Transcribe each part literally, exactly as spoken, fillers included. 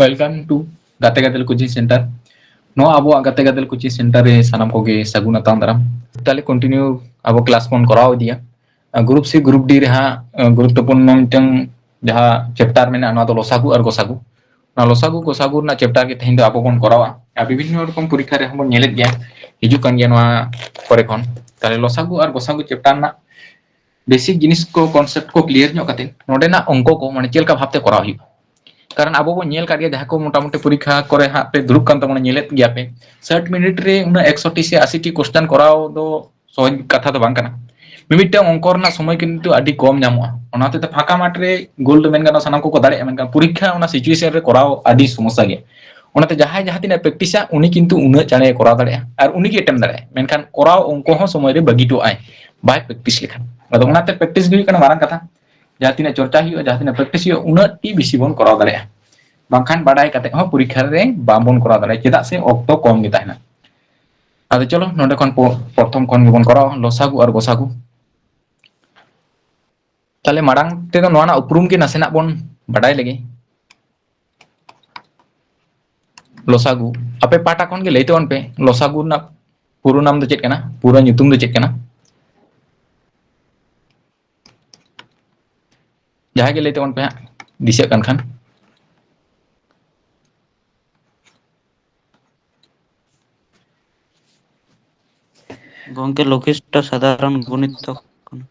Welcome to ᱜᱟᱛᱮ ᱜᱟᱫᱮᱞ coaching center. ᱱᱚᱣᱟ ᱟᱵᱚᱣᱟᱜ ᱜᱟᱛᱮ ᱜᱟᱫᱮᱞ coaching center ᱨᱮ ᱥᱟᱱᱟᱢ ᱠᱚᱜᱮ ᱥᱟᱹᱜᱩᱱ ᱟᱛᱟᱝ ᱫᱟᱨᱟᱢ᱾ ᱛᱟᱦᱞᱮ continue ᱟᱵᱚ class ᱵᱚᱱ ᱠᱚᱨᱟᱣ ᱤᱫᱤᱭᱟ᱾ Group C, Group D ᱨᱮ ᱦᱟᱸᱜ ᱜᱩᱨᱩᱛᱛᱚᱯᱩᱨᱱᱚ ᱢᱤᱫᱴᱟᱝ ᱡᱟᱦᱟᱸ chapter ᱢᱮᱱᱟᱜᱼᱟ, ᱱᱚᱣᱟ ᱫᱚ ᱞᱚᱥᱟᱜᱩ ᱟᱨ ᱜᱚᱥᱟᱜᱩ᱾ ᱚᱱᱟ ᱞᱚᱥᱟᱜᱩ ᱜᱚᱥᱟᱜᱩ ᱨᱮᱱᱟᱜ chapter ᱜᱮ ᱛᱮᱦᱮᱧ ᱫᱚ ᱟᱵᱚ ᱵᱚᱱ ᱠᱚᱨᱟᱣᱟ᱾ ᱟᱨ ᱵᱤᱵᱷᱤᱱᱱᱚ ᱨᱚᱠᱚᱢ ᱯᱚᱨᱤᱠᱠᱷᱟ ᱨᱮᱦᱚᱸ ᱵᱚᱱ ᱧᱮᱞᱮᱫ ᱜᱮᱭᱟ, ᱦᱤᱡᱩᱜ ᱠᱟᱱ ᱜᱮᱭᱟ ᱱᱚᱣᱟ ᱠᱚᱨᱮ ᱠᱷᱚᱱ᱾ ᱛᱟᱦᱞᱮ ᱞᱚᱥᱟᱜᱩ ᱟᱨ ᱜᱚᱥᱟᱜᱩ chapter ᱨᱮᱱᱟᱜ basic ᱡᱤᱱᱤᱥ ᱠᱚ, concept ᱠᱚ clear ᱧᱚᱜ ᱠᱟᱛᱮ ᱱᱚᱰᱮᱱᱟᱜ ᱚᱝᱠᱚ ᱠᱚ ᱢᱟᱱᱮ ᱪᱮᱫ ᱞᱮᱠᱟ ᱵᱷᱟᱵᱛᱮ ᱠᱚᱨᱟᱣ ᱦᱩᱭᱩᱜᱼᱟ᱾ ᱠᱟᱨᱚᱱ ᱟᱵᱚ ᱵᱚᱱ ᱧᱮᱞ ᱠᱟᱜ ᱜᱮᱭᱟ, ᱡᱟᱦᱟᱸ ᱠᱚ ᱢᱚᱴᱟᱢᱩᱴᱤ ᱯᱚᱨᱤᱠᱠᱷᱟ ᱠᱚᱨᱮ ᱦᱟᱸᱜ ᱯᱮ ᱫᱩᱲᱩᱵ ᱠᱟᱱ ᱛᱟᱵᱚᱱᱟ, ᱧᱮᱞᱮᱫ ᱜᱮᱭᱟ ᱯᱮ, ᱥᱟᱴ ᱢᱤᱱᱤᱴ ᱨᱮ ᱩᱱᱟᱹᱜ ᱮᱠᱥᱚ ᱴᱤ ᱥᱮ ᱟᱥᱤ ᱴᱤ question ᱠᱚᱨᱟᱣ ᱫᱚ ᱥᱚᱦᱚᱡ ᱠᱟᱛᱷᱟ ᱫᱚ ᱵᱟᱝ ᱠᱟᱱᱟ᱾ ᱢᱤᱢᱤᱫᱴᱟᱝ ᱚᱝᱠᱚ ᱨᱮᱱᱟᱜ ᱥᱚᱢᱚᱭ ᱠᱤᱱᱛᱩ ᱟᱹᱰᱤ ᱠᱚᱢ ᱧᱟᱢᱚᱜᱼᱟ᱾ ᱚᱱᱟ ᱦᱚᱛᱮᱡ ᱛᱮ ᱯᱷᱟᱸᱠᱟ ᱢᱟᱴᱷ ᱨᱮ ᱜᱳᱞ ᱫᱚ ᱢᱮᱱ ᱜᱟᱱᱚᱜᱼᱟ ᱥᱟᱱᱟᱢ ᱠᱚᱠᱚ ᱫᱟᱲᱮᱭᱟᱜᱼᱟ, ᱢᱮᱱᱠᱷᱟᱱ ᱯᱚᱨᱤᱠᱠᱷᱟ ᱚᱱᱟ situation ᱨᱮ ᱠᱚᱨᱟᱣ ᱟᱹᱰᱤ ᱥᱚᱢᱚᱥᱥᱟ ᱜᱮᱭᱟ᱾ ᱚᱱᱟᱛᱮ ᱡᱟᱦᱟᱸᱭ ᱡᱟᱦᱟᱸ ᱛᱤᱱᱟᱹᱜ ᱯᱨᱮᱠᱴᱤᱥᱟ, ᱩᱱᱤ ᱠᱤᱱᱛᱩ ᱩᱱᱟᱹᱜ ᱪᱟᱬᱮ ᱠᱚᱨᱟᱣ ᱫᱟᱲᱮᱭᱟᱜᱼᱟ ᱟᱨ ᱩᱱᱤ ᱜᱮ ᱮᱴᱮᱢ ᱫᱟᱲᱮᱭᱟᱜᱼᱟ᱾ ᱢᱮᱱᱠᱷᱟᱱ ᱠᱚᱨᱟᱣ ᱚᱝᱠᱚ ᱦᱚᱸ ᱥᱚᱢᱚᱭ ᱨᱮ ᱵᱟᱹᱜᱤ ᱦᱚᱴᱚ ᱟᱭ, ᱵᱟᱭ ᱯᱨᱮᱠᱴᱤᱥ ᱞᱮᱠᱷᱟᱱ᱾ ᱟᱫᱚ ᱚᱱᱟᱛᱮ ᱯᱨᱮᱠᱴᱤᱥ ᱜᱮ ᱦᱩᱭᱩᱜ ᱠᱟᱱᱟ ᱢᱟᱨᱟᱝ ᱠᱟᱛᱷᱟ᱾ ᱡᱟᱦᱟᱸ ᱛᱤᱱᱟᱹᱜ ᱪᱚᱨᱪᱟ ᱦᱩᱭᱩᱜᱼᱟ, ᱡᱟᱦᱟᱸ ᱛᱤᱱᱟᱹᱜ ᱯᱨᱮᱠᱴᱤᱥ ᱦᱩᱭᱩᱜᱼᱟ, ᱩᱱᱟᱹᱜ ᱜᱮ ᱵᱮᱥᱤ ᱵᱚᱱ ᱠᱚᱨᱟᱣ ᱫᱟᱲᱮᱭᱟᱜᱼᱟ᱾ ᱵᱟᱝᱠᱷᱟᱱ ᱵᱟᱰᱟᱭ ᱠᱟᱛᱮ ᱦᱚᱸ ᱯᱚᱨᱤᱠᱠᱷᱟ ᱨᱮ ᱵᱟᱵᱚᱱ ᱠᱚᱨᱟᱣ ᱫᱟᱲᱮᱭᱟᱜᱼᱟ, ᱪᱮᱫᱟᱜ ᱥᱮ ᱚᱠᱛᱚ ᱠᱚᱢ ᱜᱮ ᱛᱟᱦᱮᱱᱟ᱾ ᱟᱫᱚ ᱪᱚᱞᱚ, ᱱᱚᱰᱮ ᱠᱷᱚᱱ ᱯᱚ-, ᱯᱨᱚᱛᱷᱚᱢ ᱠᱷᱚᱱ ᱜᱮᱵᱚᱱ ᱠᱚᱨᱟᱣᱟ, ᱞᱚᱥᱟᱜᱩ ᱟᱨ ᱜᱚᱥᱟᱜᱩ᱾ ᱛᱟᱦᱞᱮ ᱢᱟᱲᱟᱝ ᱛᱮᱫᱚ ᱱᱚᱣᱟ ᱨᱮᱱᱟᱜ ᱩᱯᱨᱩᱢ ᱜᱮ ᱱᱟᱥᱮᱱᱟᱜ ᱵᱚᱱ ᱵᱟᱰᱟᱭ ᱞᱮᱜᱮ᱾ ᱞᱚᱥᱟᱜᱩ, ᱟᱯᱮ ᱯᱟᱦᱴᱟ ᱠᱷᱚᱱ ᱜᱮ ᱞᱟᱹᱭ ᱛᱟᱵᱚᱱ ᱯᱮ, ᱞᱚᱥᱟᱜᱩ ᱨᱮᱱᱟᱜ ᱯᱩᱨᱟᱹ ᱱᱟᱢ ᱫᱚ ᱪᱮᱫ ᱠᱟᱱᱟ, ᱯᱩᱨᱟᱹ ᱧᱩᱛᱩᱢ ᱫᱚ ᱪᱮᱫ ᱠᱟᱱᱟ? ᱡᱟᱦᱟᱸᱭ ᱜᱮ ᱞᱟᱹᱭ ᱛᱟᱵᱚᱱ ᱯᱮ ᱦᱟᱸᱜ, ᱫᱤᱥᱟᱹᱜ ᱠᱟᱱ ᱠᱷᱟᱱ᱾ ᱜᱚᱝᱠᱮ, ᱞᱚᱠᱷᱤᱥᱴᱚ ᱥᱟᱫᱷᱟᱨᱚᱱ ᱜᱚᱱᱤᱛᱚᱠ ᱠᱟᱱᱟ᱾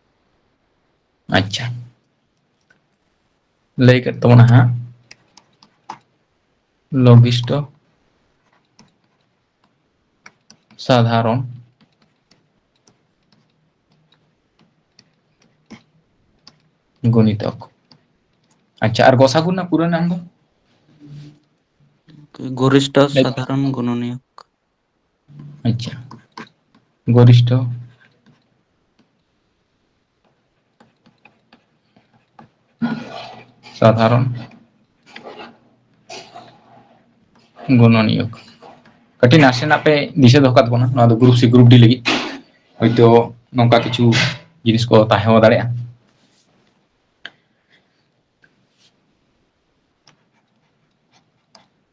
ᱟᱪᱪᱷᱟ, ᱞᱟᱹᱭ ᱠᱮᱫ ᱛᱟᱵᱚᱱᱟ ᱦᱟᱸᱜ, ᱞᱚᱜᱤᱥᱴᱚ ᱥᱟᱫᱷᱟᱨᱚᱱ ᱜᱩᱱᱤᱛᱚᱠ᱾ ᱟᱪᱪᱷᱟ, ᱟᱨ ᱜᱚᱥᱟᱜᱩ ᱨᱮᱱᱟᱜ ᱯᱩᱨᱟᱹ ᱱᱟᱢ ᱫᱚ? ᱜᱚᱨᱤᱥᱴᱷᱚ ᱞᱟᱹᱭ ᱥᱟᱫᱷᱟᱨᱚᱱ ᱜᱩᱱᱚᱱᱤᱭᱚᱠ᱾ ᱟᱪᱪᱷᱟ, ᱜᱚᱨᱤᱥᱴᱷᱚ ᱥᱟᱫᱷᱟᱨᱚᱱ ᱜᱩᱱᱚᱱᱤᱭᱚᱠ᱾ ᱠᱟᱹᱴᱤᱡ ᱱᱟᱥᱮᱱᱟᱜ ᱯᱮ ᱫᱤᱥᱟᱹ ᱫᱚᱦᱚ ᱠᱟᱜ ᱛᱟᱵᱚᱱᱟ, ᱱᱚᱣᱟ ᱫᱚ group C, group D ᱞᱟᱹᱜᱤᱫ ᱦᱚᱭᱛᱳ ᱱᱚᱝᱠᱟ ᱠᱤᱪᱷᱩ ᱡᱤᱱᱤᱥ ᱠᱚ ᱛᱟᱦᱮᱸ ᱦᱚᱸ ᱫᱟᱲᱮᱭᱟᱜᱼᱟ᱾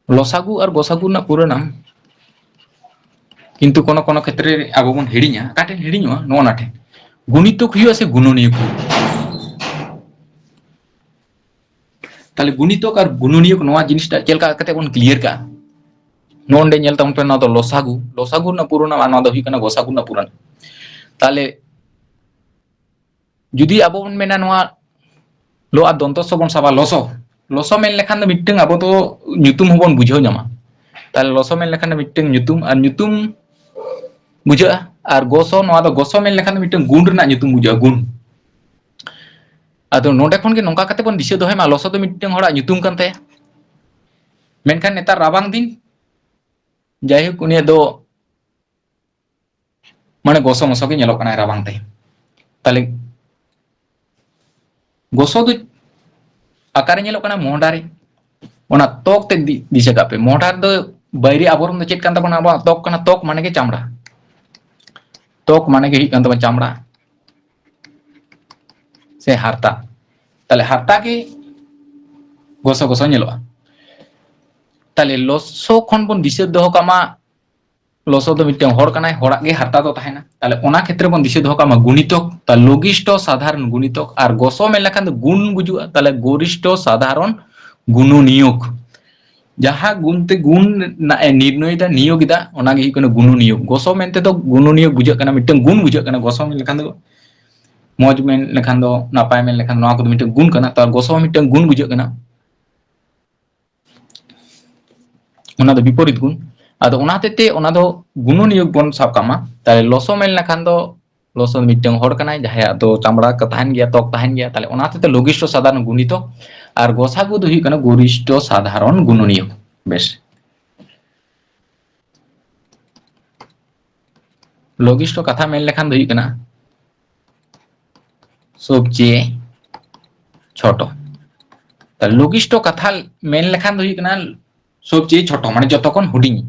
ᱞᱚᱥᱟᱜᱩ ᱟᱨ ᱜᱚᱥᱟᱜᱩ ᱨᱮᱱᱟᱜ ᱯᱩᱨᱟᱹ ᱱᱟᱢ, ᱠᱤᱱᱛᱩ ᱠᱳᱱᱳ ᱠᱳᱱᱳ ᱠᱷᱮᱛᱨᱮ ᱨᱮ ᱟᱵᱚ ᱵᱚᱱ ᱦᱤᱲᱤᱧᱟ᱾ ᱚᱠᱟ ᱴᱷᱮᱱ ᱦᱤᱲᱤᱧᱚᱜᱼᱟ? ᱱᱚᱜᱼᱚ ᱱᱟ ᱴᱷᱮᱱ᱾ ᱜᱩᱱᱤᱛᱚᱠ ᱦᱩᱭᱩᱜᱼᱟ ᱥᱮ ᱜᱩᱱᱚᱱᱤᱭᱚᱠ ᱦᱩᱭᱩᱜᱼᱟ? ᱛᱟᱦᱞᱮ ᱜᱩᱱᱤᱛᱚᱠ ᱟᱨ ᱜᱩᱱᱚᱱᱤᱭᱚᱠ ᱱᱚᱣᱟ ᱡᱤᱱᱤᱥᱴᱟ ᱪᱮᱫ ᱞᱮᱠᱟ ᱠᱟᱛᱮ ᱵᱚᱱ ᱠᱞᱤᱭᱟᱨ ᱠᱟᱜᱼᱟ? ᱱᱚᱜᱼᱚ ᱱᱚᱰᱮ ᱧᱮᱞ ᱛᱟᱵᱚᱱ ᱯᱮ, ᱱᱚᱣᱟ ᱫᱚ ᱞᱚᱥᱟᱜᱩ, ᱞᱚᱥᱟᱜᱩ ᱨᱮᱱᱟᱜ ᱯᱩᱨᱟᱹ ᱱᱟᱢ, ᱟᱨ ᱱᱚᱣᱟ ᱫᱚ ᱦᱩᱭᱩᱜ ᱠᱟᱱᱟ ᱜᱚᱥᱟᱜᱩ ᱨᱮᱱᱟᱜ ᱯᱩᱨᱟᱹ ᱱᱟᱢ᱾ ᱛᱟᱦᱞᱮ ᱡᱩᱫᱤ ᱟᱵᱚ ᱵᱚᱱ ᱢᱮᱱᱟ ᱱᱚᱣᱟ ᱞᱚ ᱟᱨ ᱫᱚᱱᱛᱚ ᱥᱚ ᱵᱚᱱ ᱥᱟᱵᱟ, ᱞᱚᱥᱚ, ᱞᱚᱥᱚ ᱢᱮᱱ ᱞᱮᱠᱷᱟᱱ ᱫᱚ ᱢᱤᱫᱴᱟᱝ ᱟᱵᱚ ᱫᱚ ᱧᱩᱛᱩᱢ ᱦᱚᱸᱵᱚᱱ ᱵᱩᱡᱷᱟᱹᱣ ᱧᱟᱢᱟ᱾ ᱛᱟᱦᱞᱮ ᱞᱚᱥᱚ ᱢᱮᱱ ᱞᱮᱠᱷᱟᱱ ᱫᱚ ᱢᱤᱫᱴᱟᱝ ᱧᱩᱛᱩᱢ, ᱟᱨ ᱧᱩᱛᱩᱢ ᱵᱩᱡᱷᱟᱹᱜᱼᱟ᱾ ᱟᱨ ᱜᱚᱥᱚ, ᱱᱚᱣᱟ ᱫᱚ ᱜᱚᱥᱚ ᱢᱮᱱ ᱞᱮᱠᱷᱟᱱ ᱫᱚ ᱢᱤᱫᱴᱟᱝ ᱜᱩᱱ ᱨᱮᱱᱟᱜ ᱧᱩᱛᱩᱢ ᱵᱩᱡᱷᱟᱹᱜᱼᱟ, ᱜᱩᱱ᱾ ᱟᱫᱚ ᱱᱚᱰᱮ ᱠᱷᱚᱱ ᱜᱮ ᱱᱚᱝᱠᱟ ᱠᱟᱛᱮ ᱵᱚᱱ ᱫᱤᱥᱟᱹ ᱫᱚᱦᱚᱭ ᱢᱟ, ᱞᱚᱥᱚ ᱫᱚ ᱢᱤᱫᱴᱟᱝ ᱦᱚᱲᱟᱜ ᱧᱩᱛᱩᱢ ᱠᱟᱱ ᱛᱟᱭᱟ, ᱢᱮᱱᱠᱷᱟᱱ ᱱᱮᱛᱟᱨ ᱨᱟᱵᱟᱝ ᱫᱤᱱ, ᱡᱟᱭᱦᱳᱠ, ᱩᱱᱤᱭᱟᱜ ᱫᱚ ᱢᱟᱱᱮ ᱜᱚᱥᱚ ᱢᱚᱥᱚ ᱜᱮ ᱧᱮᱞᱚᱜ ᱠᱟᱱᱟ ᱨᱟᱵᱟᱝ ᱛᱮ᱾ ᱛᱟᱦᱞᱮ ᱜᱚᱥᱚ ᱫᱚ ᱚᱠᱟᱨᱮ ᱧᱮᱞᱚᱜ ᱠᱟᱱᱟ? ᱢᱚᱦᱰᱟ ᱨᱮ᱾ ᱚᱱᱟ ᱛᱚᱠ ᱛᱮ ᱫᱤ-, ᱫᱤᱥᱟᱹ ᱠᱟᱜ ᱯᱮ, ᱢᱚᱦᱰᱟ ᱨᱮᱫᱚ ᱵᱟᱭᱨᱤ ᱟᱵᱚᱨᱚᱱ ᱫᱚ ᱪᱮᱫ ᱠᱟᱱ ᱛᱟᱵᱚᱱᱟ? ᱟᱵᱚᱣᱟᱜ ᱛᱚᱠ ᱠᱟᱱᱟ, ᱛᱚᱠ ᱢᱟᱱᱮ ᱜᱮ ᱪᱟᱢᱲᱟ᱾ ᱛᱚᱠ ᱢᱟᱱᱮ ᱜᱮ ᱦᱩᱭᱩᱜ ᱠᱟᱱ ᱛᱟᱵᱚᱱᱟ ᱪᱟᱢᱲᱟ ᱥᱮ ᱦᱟᱨᱛᱟ᱾ ᱛᱟᱦᱞᱮ ᱦᱟᱨᱛᱟ ᱜᱮ ᱜᱚᱥᱚ ᱜᱚᱥᱚ ᱧᱮᱞᱚᱜᱼᱟ᱾ ᱛᱟᱦᱞᱮ ᱞᱚᱥᱚ ᱠᱷᱚᱱ ᱵᱚᱱ ᱫᱤᱥᱟᱹ ᱫᱚᱦᱚ ᱠᱟᱜ ᱢᱟ, ᱞᱚᱥᱚ ᱫᱚ ᱢᱤᱫᱴᱟᱝ ᱦᱚᱲ ᱠᱟᱱᱟᱭ, ᱦᱚᱲᱟᱜ ᱜᱮ ᱦᱟᱨᱛᱟ ᱫᱚ ᱛᱟᱦᱮᱱᱟ᱾ ᱛᱟᱦᱞᱮ ᱚᱱᱟ ᱠᱷᱮᱛᱨᱮ ᱵᱚᱱ ᱫᱤᱥᱟᱹ ᱫᱚᱦᱚ ᱠᱟᱜ ᱢᱟ ᱜᱩᱱᱤᱛᱚᱠ, ᱛᱟᱦᱞᱮ ᱞᱚᱜᱤᱥᱴᱚ ᱥᱟᱫᱷᱟᱨᱚᱱ ᱜᱩᱱᱤᱛᱚᱠ, ᱟᱨ ᱜᱚᱥᱚ ᱢᱮᱱ ᱞᱮᱠᱷᱟᱱ ᱫᱚ ᱜᱩᱱ ᱵᱩᱡᱩᱜᱼᱟ, ᱛᱟᱦᱞᱮ ᱜᱚᱨᱤᱥᱴᱚ ᱥᱟᱫᱷᱟᱨᱚᱱ ᱜᱩᱱᱚᱱᱤᱭᱚᱠ᱾ ᱡᱟᱦᱟᱸ ᱜᱩᱱ ᱛᱮ ᱜᱩᱱ ᱱᱟ-, ᱮ, ᱱᱤᱨᱱᱚᱭ ᱫᱟ, ᱱᱤᱭᱳᱜᱽ ᱮᱫᱟ, ᱚᱱᱟ ᱜᱮ ᱦᱩᱭᱩᱜ ᱠᱟᱱᱟ ᱜᱩᱱᱚᱱᱤᱭᱚᱠ᱾ ᱜᱚᱥᱚ ᱢᱮᱱᱛᱮ ᱫᱚ ᱜᱩᱱᱚᱱᱤᱭᱚᱠ ᱵᱩᱡᱷᱟᱹᱜ ᱠᱟᱱᱟ, ᱢᱤᱫᱴᱟᱝ ᱜᱩᱱ ᱵᱩᱡᱷᱟᱹᱜ ᱠᱟᱱᱟ᱾ ᱜᱚᱥᱚ ᱢᱮᱱ ᱞᱮᱠᱷᱟᱱ ᱫᱚ ᱢᱚᱡᱽ ᱢᱮᱱ ᱞᱮᱠᱷᱟᱱ ᱫᱚ, ᱱᱟᱯᱟᱭ ᱢᱮᱱ ᱞᱮᱠᱷᱟᱱ ᱱᱚᱣᱟ ᱠᱚᱫᱚ ᱢᱤᱫᱴᱟᱝ ᱜᱩᱱ ᱠᱟᱱᱟ, ᱛᱚ ᱜᱚᱥᱚ ᱦᱚᱸ ᱢᱤᱫᱴᱟᱝ ᱜᱩᱱ ᱵᱩᱡᱷᱟᱹᱜ ᱠᱟᱱᱟ᱾ ᱚᱱᱟ ᱫᱚ ᱵᱤᱯᱚᱨᱤᱛ ᱜᱩᱱ᱾ ᱟᱫᱚ ᱚᱱᱟ ᱦᱚᱛᱮᱡ ᱛᱮ ᱚᱱᱟ ᱫᱚ ᱜᱩᱱᱚᱱᱤᱭᱚᱠ ᱵᱚᱱ ᱥᱟᱵ ᱠᱟᱜ ᱢᱟ᱾ ᱛᱟᱦᱞᱮ ᱞᱚᱥᱚ ᱢᱮᱱ ᱞᱮᱠᱷᱟᱱ ᱫᱚ ᱞᱚᱥᱚ ᱢᱤᱫᱴᱟᱝ ᱦᱚᱲ ᱠᱟᱱᱟᱭ, ᱡᱟᱦᱟᱸᱭᱟᱜ ᱫᱚ ᱪᱟᱢᱲᱟ ᱠᱚ ᱛᱟᱦᱮᱱ ᱜᱮᱭᱟ, ᱛᱚᱠ ᱛᱟᱦᱮᱱ ᱜᱮᱭᱟ᱾ ᱛᱟᱦᱞᱮ ᱚᱱᱟ ᱦᱚᱛᱮᱡ ᱛᱮ ᱞᱚᱜᱤᱥᱴᱚ ᱥᱟᱫᱷᱟᱨᱚᱱ ᱜᱩᱱᱤᱛᱚᱠ, ᱟᱨ ᱜᱚᱥᱟᱜᱩ ᱫᱚ ᱦᱩᱭᱩᱜ ᱠᱟᱱᱟ ᱜᱚᱨᱤᱥᱴᱚ ᱥᱟᱫᱷᱟᱨᱚᱱ ᱜᱩᱱᱚᱱᱤᱭᱚᱠ᱾ ᱵᱮᱥ, ᱞᱚᱜᱤᱥᱴᱚ ᱠᱟᱛᱷᱟ ᱢᱮᱱ ᱞᱮᱠᱷᱟᱱ ᱫᱚ ᱦᱩᱭᱩᱜ ᱠᱟᱱᱟ ᱥᱚᱵᱪᱮᱭᱮ ᱪᱷᱳᱴᱚ᱾ ᱛᱟᱦᱞᱮ ᱞᱚᱜᱤᱥᱴᱚ ᱠᱟᱛᱷᱟ ᱢᱮᱱ ᱞᱮᱠᱷᱟᱱ ᱫᱚ ᱦᱩᱭᱩᱜ ᱠᱟᱱᱟ ᱥᱚᱵᱪᱮᱭᱮ ᱪᱷᱳᱴᱚ, ᱢᱟᱱᱮ ᱡᱚᱛᱚ ᱠᱷᱚᱱ ᱦᱩᱰᱤᱧ᱾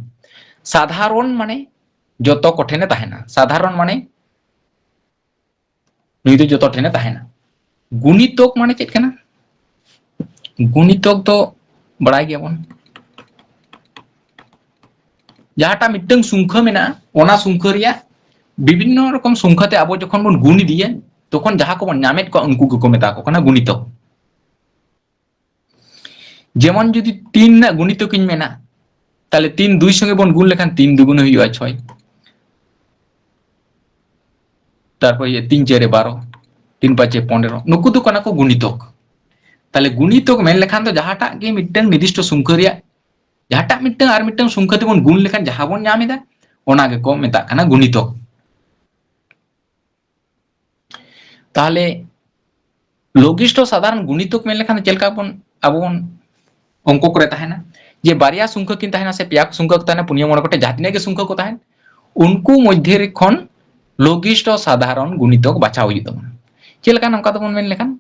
ᱥᱟᱫᱷᱟᱨᱚᱱ ᱢᱟᱱᱮ ᱡᱚᱛᱚ ᱠᱚᱴᱷᱮᱱᱮ ᱛᱟᱦᱮᱱᱟ᱾ ᱥᱟᱫᱷᱟᱨᱚᱱ ᱢᱟᱱᱮ ᱱᱩᱭ ᱫᱚ ᱡᱚᱛᱚ ᱴᱷᱮᱱᱮ ᱛᱟᱦᱮᱱᱟ᱾ ᱜᱩᱱᱤᱛᱚᱠ ᱢᱟᱱᱮ ᱪᱮᱫ ᱠᱟᱱᱟ? ᱜᱩᱱᱤᱛᱚᱠ ᱫᱚ ᱵᱟᱲᱟᱭ ᱜᱮᱭᱟᱵᱚᱱ, ᱡᱟᱦᱟᱸᱴᱟᱜ ᱢᱤᱫᱴᱟᱝ ᱥᱚᱝᱠᱷᱟ ᱢᱮᱱᱟᱜᱼᱟ, ᱚᱱᱟ ᱥᱚᱝᱠᱷᱟ ᱨᱮᱭᱟᱜ ᱵᱤᱵᱷᱤᱱᱱᱚ ᱨᱚᱠᱚᱢ ᱥᱚᱝᱠᱷᱟ ᱛᱮ ᱟᱵᱚ ᱡᱚᱠᱷᱚᱱ ᱵᱚᱱ ᱜᱩᱱ ᱤᱫᱤᱭᱟ, ᱛᱚᱠᱷᱚᱱ ᱡᱟᱦᱟᱸ ᱠᱚᱵᱚᱱ ᱧᱟᱢᱮᱫ ᱠᱚᱣᱟ, ᱩᱱᱠᱩ ᱜᱮᱠᱚ ᱢᱮᱛᱟ ᱠᱚ ᱠᱟᱱᱟ ᱜᱩᱱᱤᱛᱚᱠ᱾ ᱡᱮᱢᱚᱱ ᱡᱩᱫᱤ ᱛᱤᱱ ᱨᱮᱱᱟᱜ ᱜᱩᱱᱤᱛᱚᱠ ᱤᱧ ᱢᱮᱱᱟ, ᱛᱟᱦᱞᱮ ᱛᱤᱱ ᱫᱩᱭ ᱥᱚᱸᱜᱮ ᱵᱚᱱ ᱜᱩᱱ ᱞᱮᱠᱷᱟᱱ ᱛᱤᱱ ᱫᱩᱜᱩᱱᱮ ᱦᱩᱭᱩᱜᱼᱟ ᱪᱷᱚᱭ᱾ ᱛᱟᱨᱯᱚᱨ ᱤᱭᱟᱹ ᱛᱤᱱ ᱪᱟᱨᱮ ᱵᱟᱨᱚ, ᱛᱤᱱ ᱯᱟᱸᱪᱮ ᱯᱚᱱᱮᱨᱚ, ᱱᱩᱠᱩ ᱫᱚ ᱠᱟᱱᱟ ᱠᱚ ᱜᱩᱱᱤᱛᱚᱠ᱾ ᱛᱟᱦᱞᱮ ᱜᱩᱱᱤᱛᱚᱠ ᱢᱮᱱ ᱞᱮᱠᱷᱟᱱ ᱫᱚ ᱡᱟᱦᱟᱸᱴᱟᱜ ᱜᱮ ᱢᱤᱫᱴᱟᱝ ᱱᱤᱨᱫᱤᱥᱴᱚ ᱥᱚᱝᱠᱷᱟ ᱨᱮᱭᱟᱜ, ᱡᱟᱦᱟᱸᱴᱟᱜ ᱢᱤᱫᱴᱟᱝ ᱟᱨ ᱢᱤᱫᱴᱟᱝ ᱥᱚᱝᱠᱷᱟ ᱛᱮᱵᱚᱱ ᱜᱩᱱ ᱞᱮᱠᱷᱟᱱ ᱡᱟᱦᱟᱸ ᱵᱚᱱ ᱧᱟᱢ ᱮᱫᱟ, ᱚᱱᱟ ᱜᱮᱠᱚ ᱢᱮᱛᱟᱜ ᱠᱟᱱᱟ ᱜᱩᱱᱤᱛᱚᱠ᱾ ᱛᱟᱦᱞᱮ ᱞᱚᱜᱤᱥᱴᱚ ᱥᱟᱫᱷᱟᱨᱚᱱ ᱜᱩᱱᱤᱛᱚᱠ ᱢᱮᱱ ᱞᱮᱠᱷᱟᱱ ᱫᱚ ᱪᱮᱫ ᱞᱮᱠᱟ ᱵᱚᱱ, ᱟᱵᱚ ᱵᱚᱱ ᱚᱝᱠᱚ ᱠᱚᱨᱮ ᱛᱟᱦᱮᱱᱟ, ᱡᱮ ᱵᱟᱨᱭᱟ ᱥᱚᱝᱠᱷᱟ ᱠᱤᱱ ᱛᱟᱦᱮᱱᱟ ᱥᱮ ᱯᱮᱭᱟ ᱥᱚᱝᱠᱷᱟ ᱠᱚ ᱛᱟᱦᱮᱱᱟ, ᱯᱩᱱᱭᱟᱹ ᱢᱚᱬᱮ ᱜᱚᱴᱮᱡ ᱡᱟᱦᱟᱸ ᱛᱤᱱᱟᱹᱜ ᱜᱮ ᱥᱚᱝᱠᱷᱟ ᱠᱚ ᱛᱟᱦᱮᱱ, ᱩᱱᱠᱩ ᱢᱚᱫᱽᱫᱷᱮ ᱨᱮ ᱠᱷᱚᱱ ᱞᱚᱜᱤᱥᱴᱚ ᱥᱟᱫᱷᱟᱨᱚᱱ ᱜᱩᱱᱤᱛᱚᱠ ᱵᱟᱪᱷᱟᱣ ᱦᱩᱭᱩᱜ ᱛᱟᱵᱚᱱᱟ᱾ ᱪᱮᱫ ᱞᱮᱠᱟ ᱱᱚᱝᱠᱟ ᱛᱟᱵᱚᱱ ᱢᱮᱱ ᱞᱮᱠᱷᱟᱱ,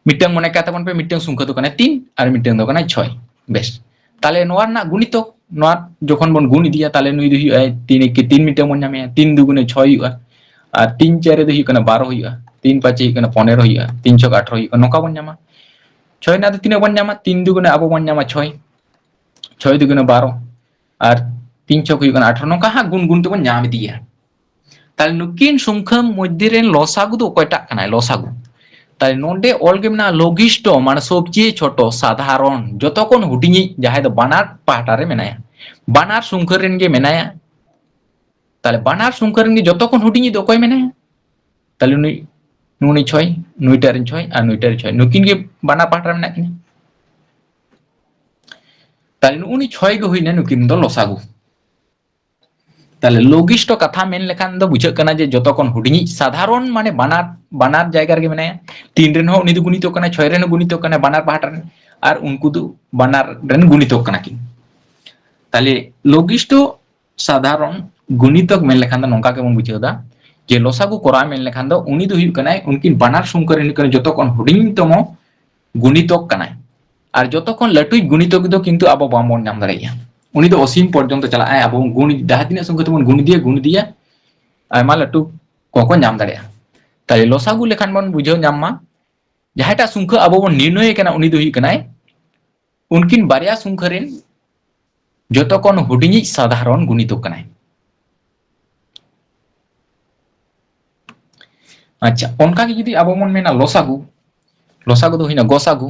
ᱢᱤᱫᱴᱟᱝ ᱢᱚᱱᱮ ᱠᱟᱜ ᱛᱟᱵᱚᱱ ᱯᱮ, ᱢᱤᱫᱴᱟᱝ ᱥᱚᱝᱠᱷᱟ ᱫᱚ ᱠᱟᱱᱟ ᱛᱤᱱ ᱟᱨ ᱢᱤᱫᱴᱟᱝ ᱫᱚ ᱠᱟᱱᱟ ᱪᱷᱚᱭ᱾ ᱵᱮᱥ, ᱛᱟᱦᱞᱮ ᱱᱚᱣᱟ ᱨᱮᱱᱟᱜ ᱜᱩᱱᱤᱛᱚᱠ, ᱱᱚᱣᱟ ᱡᱚᱠᱷᱚᱱ ᱵᱚᱱ ᱜᱩᱱ ᱤᱫᱤᱭᱟ, ᱛᱟᱦᱞᱮ ᱱᱩᱭ ᱫᱚ ᱦᱩᱭᱩᱜᱼᱟ ᱛᱤᱱ ᱮᱠᱮ ᱛᱤᱱ, ᱢᱤᱫᱴᱟᱝ ᱵᱚᱱ ᱧᱟᱢᱮᱭᱟ, ᱛᱤᱱ ᱫᱩᱜᱩᱱᱮ ᱪᱷᱚᱭ ᱦᱩᱭᱩᱜᱼᱟ, ᱟᱨ ᱛᱤᱱ ᱪᱟᱨᱮ ᱫᱚ ᱦᱩᱭᱩᱜ ᱠᱟᱱᱟ ᱵᱟᱨᱚ ᱦᱩᱭᱩᱜᱼᱟ, ᱛᱤᱱ ᱯᱟᱸᱪᱮ ᱦᱩᱭᱩᱜ ᱠᱟᱱᱟ ᱯᱚᱱᱮᱨᱚ ᱦᱩᱭᱩᱜᱼᱟ, ᱛᱤᱱ ᱪᱷᱚᱠ ᱟᱴᱷᱨᱚ ᱦᱩᱭᱩᱜᱼᱟ, ᱱᱚᱝᱠᱟ ᱵᱚᱱ ᱧᱟᱢᱟ᱾ ᱪᱷᱚᱭ ᱨᱮᱱᱟᱜ ᱫᱚ ᱛᱤᱱᱟᱹᱜ ᱵᱚᱱ ᱧᱟᱢᱟ? ᱛᱤᱱ ᱫᱩᱜᱩᱱᱮ ᱟᱵᱚ ᱵᱚᱱ ᱧᱟᱢᱟ ᱪᱷᱚᱭ, ᱪᱷᱚᱭ ᱫᱩᱜᱩᱱᱮ ᱵᱟᱨᱚ, ᱟᱨ ᱛᱤᱱ ᱪᱷᱚᱠ ᱦᱩᱭᱩᱜ ᱠᱟᱱᱟ ᱟᱴᱷᱨᱚ, ᱱᱚᱝᱠᱟ ᱦᱟᱸᱜ ᱜᱩᱱ ᱜᱩᱱ ᱛᱮᱵᱚᱱ ᱧᱟᱢ ᱤᱫᱤᱭᱟ᱾ ᱛᱟᱦᱞᱮ ᱱᱩᱠᱤᱱ ᱥᱚᱝᱠᱷᱟ ᱢᱚᱫᱽᱫᱷᱮ ᱨᱮᱱ ᱞᱚᱥᱟᱜᱩ ᱫᱚ ᱚᱠᱚᱭᱴᱟᱜ ᱠᱟᱱᱟᱭ? ᱞᱚᱥᱟᱜᱩ᱾ ᱛᱟᱦᱞᱮ ᱱᱚᱰᱮ ᱚᱞ ᱜᱮ ᱢᱮᱱᱟᱜᱼᱟ ᱞᱚᱜᱤᱥᱴᱚ, ᱢᱟᱱᱮ ᱥᱚᱵᱪᱮᱭᱮ ᱪᱷᱳᱴᱚ, ᱥᱟᱫᱷᱟᱨᱚᱱ, ᱡᱚᱛᱚ ᱠᱷᱚᱱ ᱦᱩᱰᱤᱧᱤᱡ, ᱡᱟᱦᱟᱸᱭ ᱫᱚ ᱵᱟᱱᱟᱨ ᱯᱟᱦᱴᱟ ᱨᱮ ᱢᱮᱱᱟᱭᱟ, ᱵᱟᱱᱟᱨ ᱥᱚᱝᱠᱷᱟ ᱨᱮᱱ ᱜᱮ ᱢᱮᱱᱟᱭᱟ᱾ ᱛᱟᱦᱞᱮ ᱵᱟᱱᱟᱨ ᱥᱚᱝᱠᱷᱟ ᱨᱮᱱ ᱜᱮ ᱡᱚᱛᱚ ᱠᱷᱚᱱ ᱦᱩᱰᱤᱧᱤᱡ ᱫᱚ ᱚᱠᱚᱭ ᱢᱮᱱᱟᱭᱟ? ᱛᱟᱦᱞᱮ ᱱᱩᱭ, ᱱᱩᱱᱤ ᱪᱷᱚᱭ, ᱱᱩᱭᱴᱟᱜ ᱨᱮᱱ ᱪᱷᱚᱭ ᱟᱨ ᱱᱩᱭᱴᱟᱜ ᱨᱮᱱ ᱪᱷᱚᱭ, ᱱᱩᱠᱤᱱ ᱜᱮ ᱵᱟᱱᱟᱨ ᱯᱟᱦᱴᱟ ᱨᱮ ᱢᱮᱱᱟᱜ ᱠᱤᱱᱟ᱾ ᱛᱟᱦᱞᱮ ᱱᱩᱜᱼᱩ ᱱᱩᱭ ᱪᱷᱚᱭ ᱜᱮ ᱦᱩᱭᱱᱟ ᱱᱩᱠᱤᱱ ᱫᱚ ᱞᱚᱥᱟᱜᱩ᱾ ᱛᱟᱦᱞᱮ ᱞᱚᱜᱤᱥᱴᱚ ᱠᱟᱛᱷᱟ ᱢᱮᱱ ᱞᱮᱠᱷᱟᱱ ᱫᱚ ᱵᱩᱡᱷᱟᱹᱜ ᱠᱟᱱᱟ ᱡᱮ ᱡᱚᱛᱚ ᱠᱷᱚᱱ ᱦᱩᱰᱤᱧᱤᱡ, ᱥᱟᱫᱷᱟᱨᱚᱱ ᱢᱟᱱᱮ ᱵᱟᱱᱟᱨ, ᱵᱟᱱᱟᱨ ᱡᱟᱭᱜᱟ ᱨᱮᱜᱮ ᱢᱮᱱᱟᱭᱟ᱾ ᱛᱤᱱ ᱨᱮᱱ ᱦᱚᱸ ᱩᱱᱤ ᱫᱚ ᱜᱩᱱᱤᱛᱚᱜ ᱠᱟᱱᱟᱭ, ᱪᱷᱚᱭ ᱨᱮᱱ ᱦᱚᱸ ᱜᱩᱱᱤᱛᱚᱜ ᱠᱟᱱᱟᱭ, ᱵᱟᱱᱟᱨ ᱯᱟᱦᱴᱟ ᱨᱮᱱ, ᱟᱨ ᱩᱱᱠᱩ ᱫᱚ ᱵᱟᱱᱟᱨ ᱨᱮᱱ ᱜᱩᱱᱤᱛᱚᱜ ᱠᱟᱱᱟ ᱠᱤᱱ᱾ ᱛᱟᱦᱞᱮ ᱞᱚᱜᱤᱥᱴᱚ ᱥᱟᱫᱷᱟᱨᱚᱱ ᱜᱩᱱᱤᱛᱚᱠ ᱢᱮᱱ ᱞᱮᱠᱷᱟᱱ ᱫᱚ ᱱᱚᱝᱠᱟ ᱜᱮᱵᱚᱱ ᱵᱩᱡᱷᱟᱹᱣ ᱫᱟ ᱡᱮ ᱞᱚᱥᱟᱜᱩ ᱠᱚᱨᱟᱣ ᱢᱮᱱ ᱞᱮᱠᱷᱟᱱ ᱫᱚ ᱩᱱᱤ ᱫᱚ ᱦᱩᱭᱩᱜ ᱠᱟᱱᱟᱭ ᱩᱱᱠᱤᱱ ᱵᱟᱱᱟᱨ ᱥᱚᱝᱠᱷᱟ ᱨᱮᱱ ᱦᱩᱭᱩᱜ ᱠᱟᱱᱟᱭ ᱡᱚᱛᱚ ᱠᱷᱚᱱ ᱦᱩᱰᱤᱧᱛᱚᱢᱚ ᱜᱩᱱᱤᱛᱚᱠ ᱠᱟᱱᱟᱭ᱾ ᱟᱨ ᱡᱚᱛᱚ ᱠᱷᱚᱱ ᱞᱟᱹᱴᱩᱭᱤᱡ ᱜᱩᱱᱤᱛᱚᱠ ᱫᱚ ᱠᱤᱱᱛᱩ ᱟᱵᱚ ᱵᱟᱝᱵᱚᱱ ᱧᱟᱢ ᱫᱟᱲᱮᱭᱟᱜᱼᱟ᱾ ᱩᱱᱤ ᱫᱚ ᱚᱥᱤᱢ ᱯᱚᱨᱡᱚᱱᱛᱚ ᱪᱟᱞᱟᱜᱼᱟᱭ, ᱟᱵᱚ ᱵᱚᱱ ᱜᱩᱱ, ᱡᱟᱦᱟᱸ ᱛᱤᱱᱟᱹᱜ ᱥᱚᱝᱠᱷᱟ ᱛᱮᱵᱚᱱ ᱜᱩᱱ ᱤᱫᱤᱭᱟ, ᱜᱩᱱ ᱤᱫᱤᱭᱟ, ᱟᱭᱢᱟ ᱞᱟᱹᱴᱩ ᱠᱚᱠᱚ ᱧᱟᱢ ᱫᱟᱲᱮᱭᱟᱜᱼᱟ᱾ ᱛᱟᱦᱞᱮ ᱞᱚᱥᱟᱜᱩ ᱞᱮᱠᱷᱟᱱ ᱵᱚᱱ ᱵᱩᱡᱷᱟᱹᱣ ᱧᱟᱢ ᱢᱟ, ᱡᱟᱦᱟᱸᱭᱴᱟᱜ ᱥᱚᱝᱠᱷᱟ ᱟᱵᱚ ᱵᱚᱱ ᱱᱤᱨᱱᱚᱭᱮ ᱠᱟᱱᱟ, ᱩᱱᱤ ᱫᱚ ᱦᱩᱭᱩᱜ ᱠᱟᱱᱟᱭ ᱩᱱᱠᱤᱱ ᱵᱟᱨᱭᱟ ᱥᱚᱝᱠᱷᱟ ᱨᱮᱱ ᱡᱚᱛᱚ ᱠᱷᱚᱱ ᱦᱩᱰᱤᱧᱤᱡ ᱥᱟᱫᱷᱟᱨᱚᱱ ᱜᱩᱱᱤᱛᱚᱠ ᱠᱟᱱᱟᱭ᱾ ᱟᱪᱪᱷᱟ, ᱚᱱᱠᱟ ᱜᱮ ᱡᱩᱫᱤ ᱟᱵᱚ ᱵᱚᱱ ᱢᱮᱱᱟ ᱞᱚᱥᱟᱜᱩ, ᱞᱚᱥᱟᱜᱩ ᱫᱚ ᱦᱩᱭᱱᱟ ᱜᱚᱥᱟᱜᱩ᱾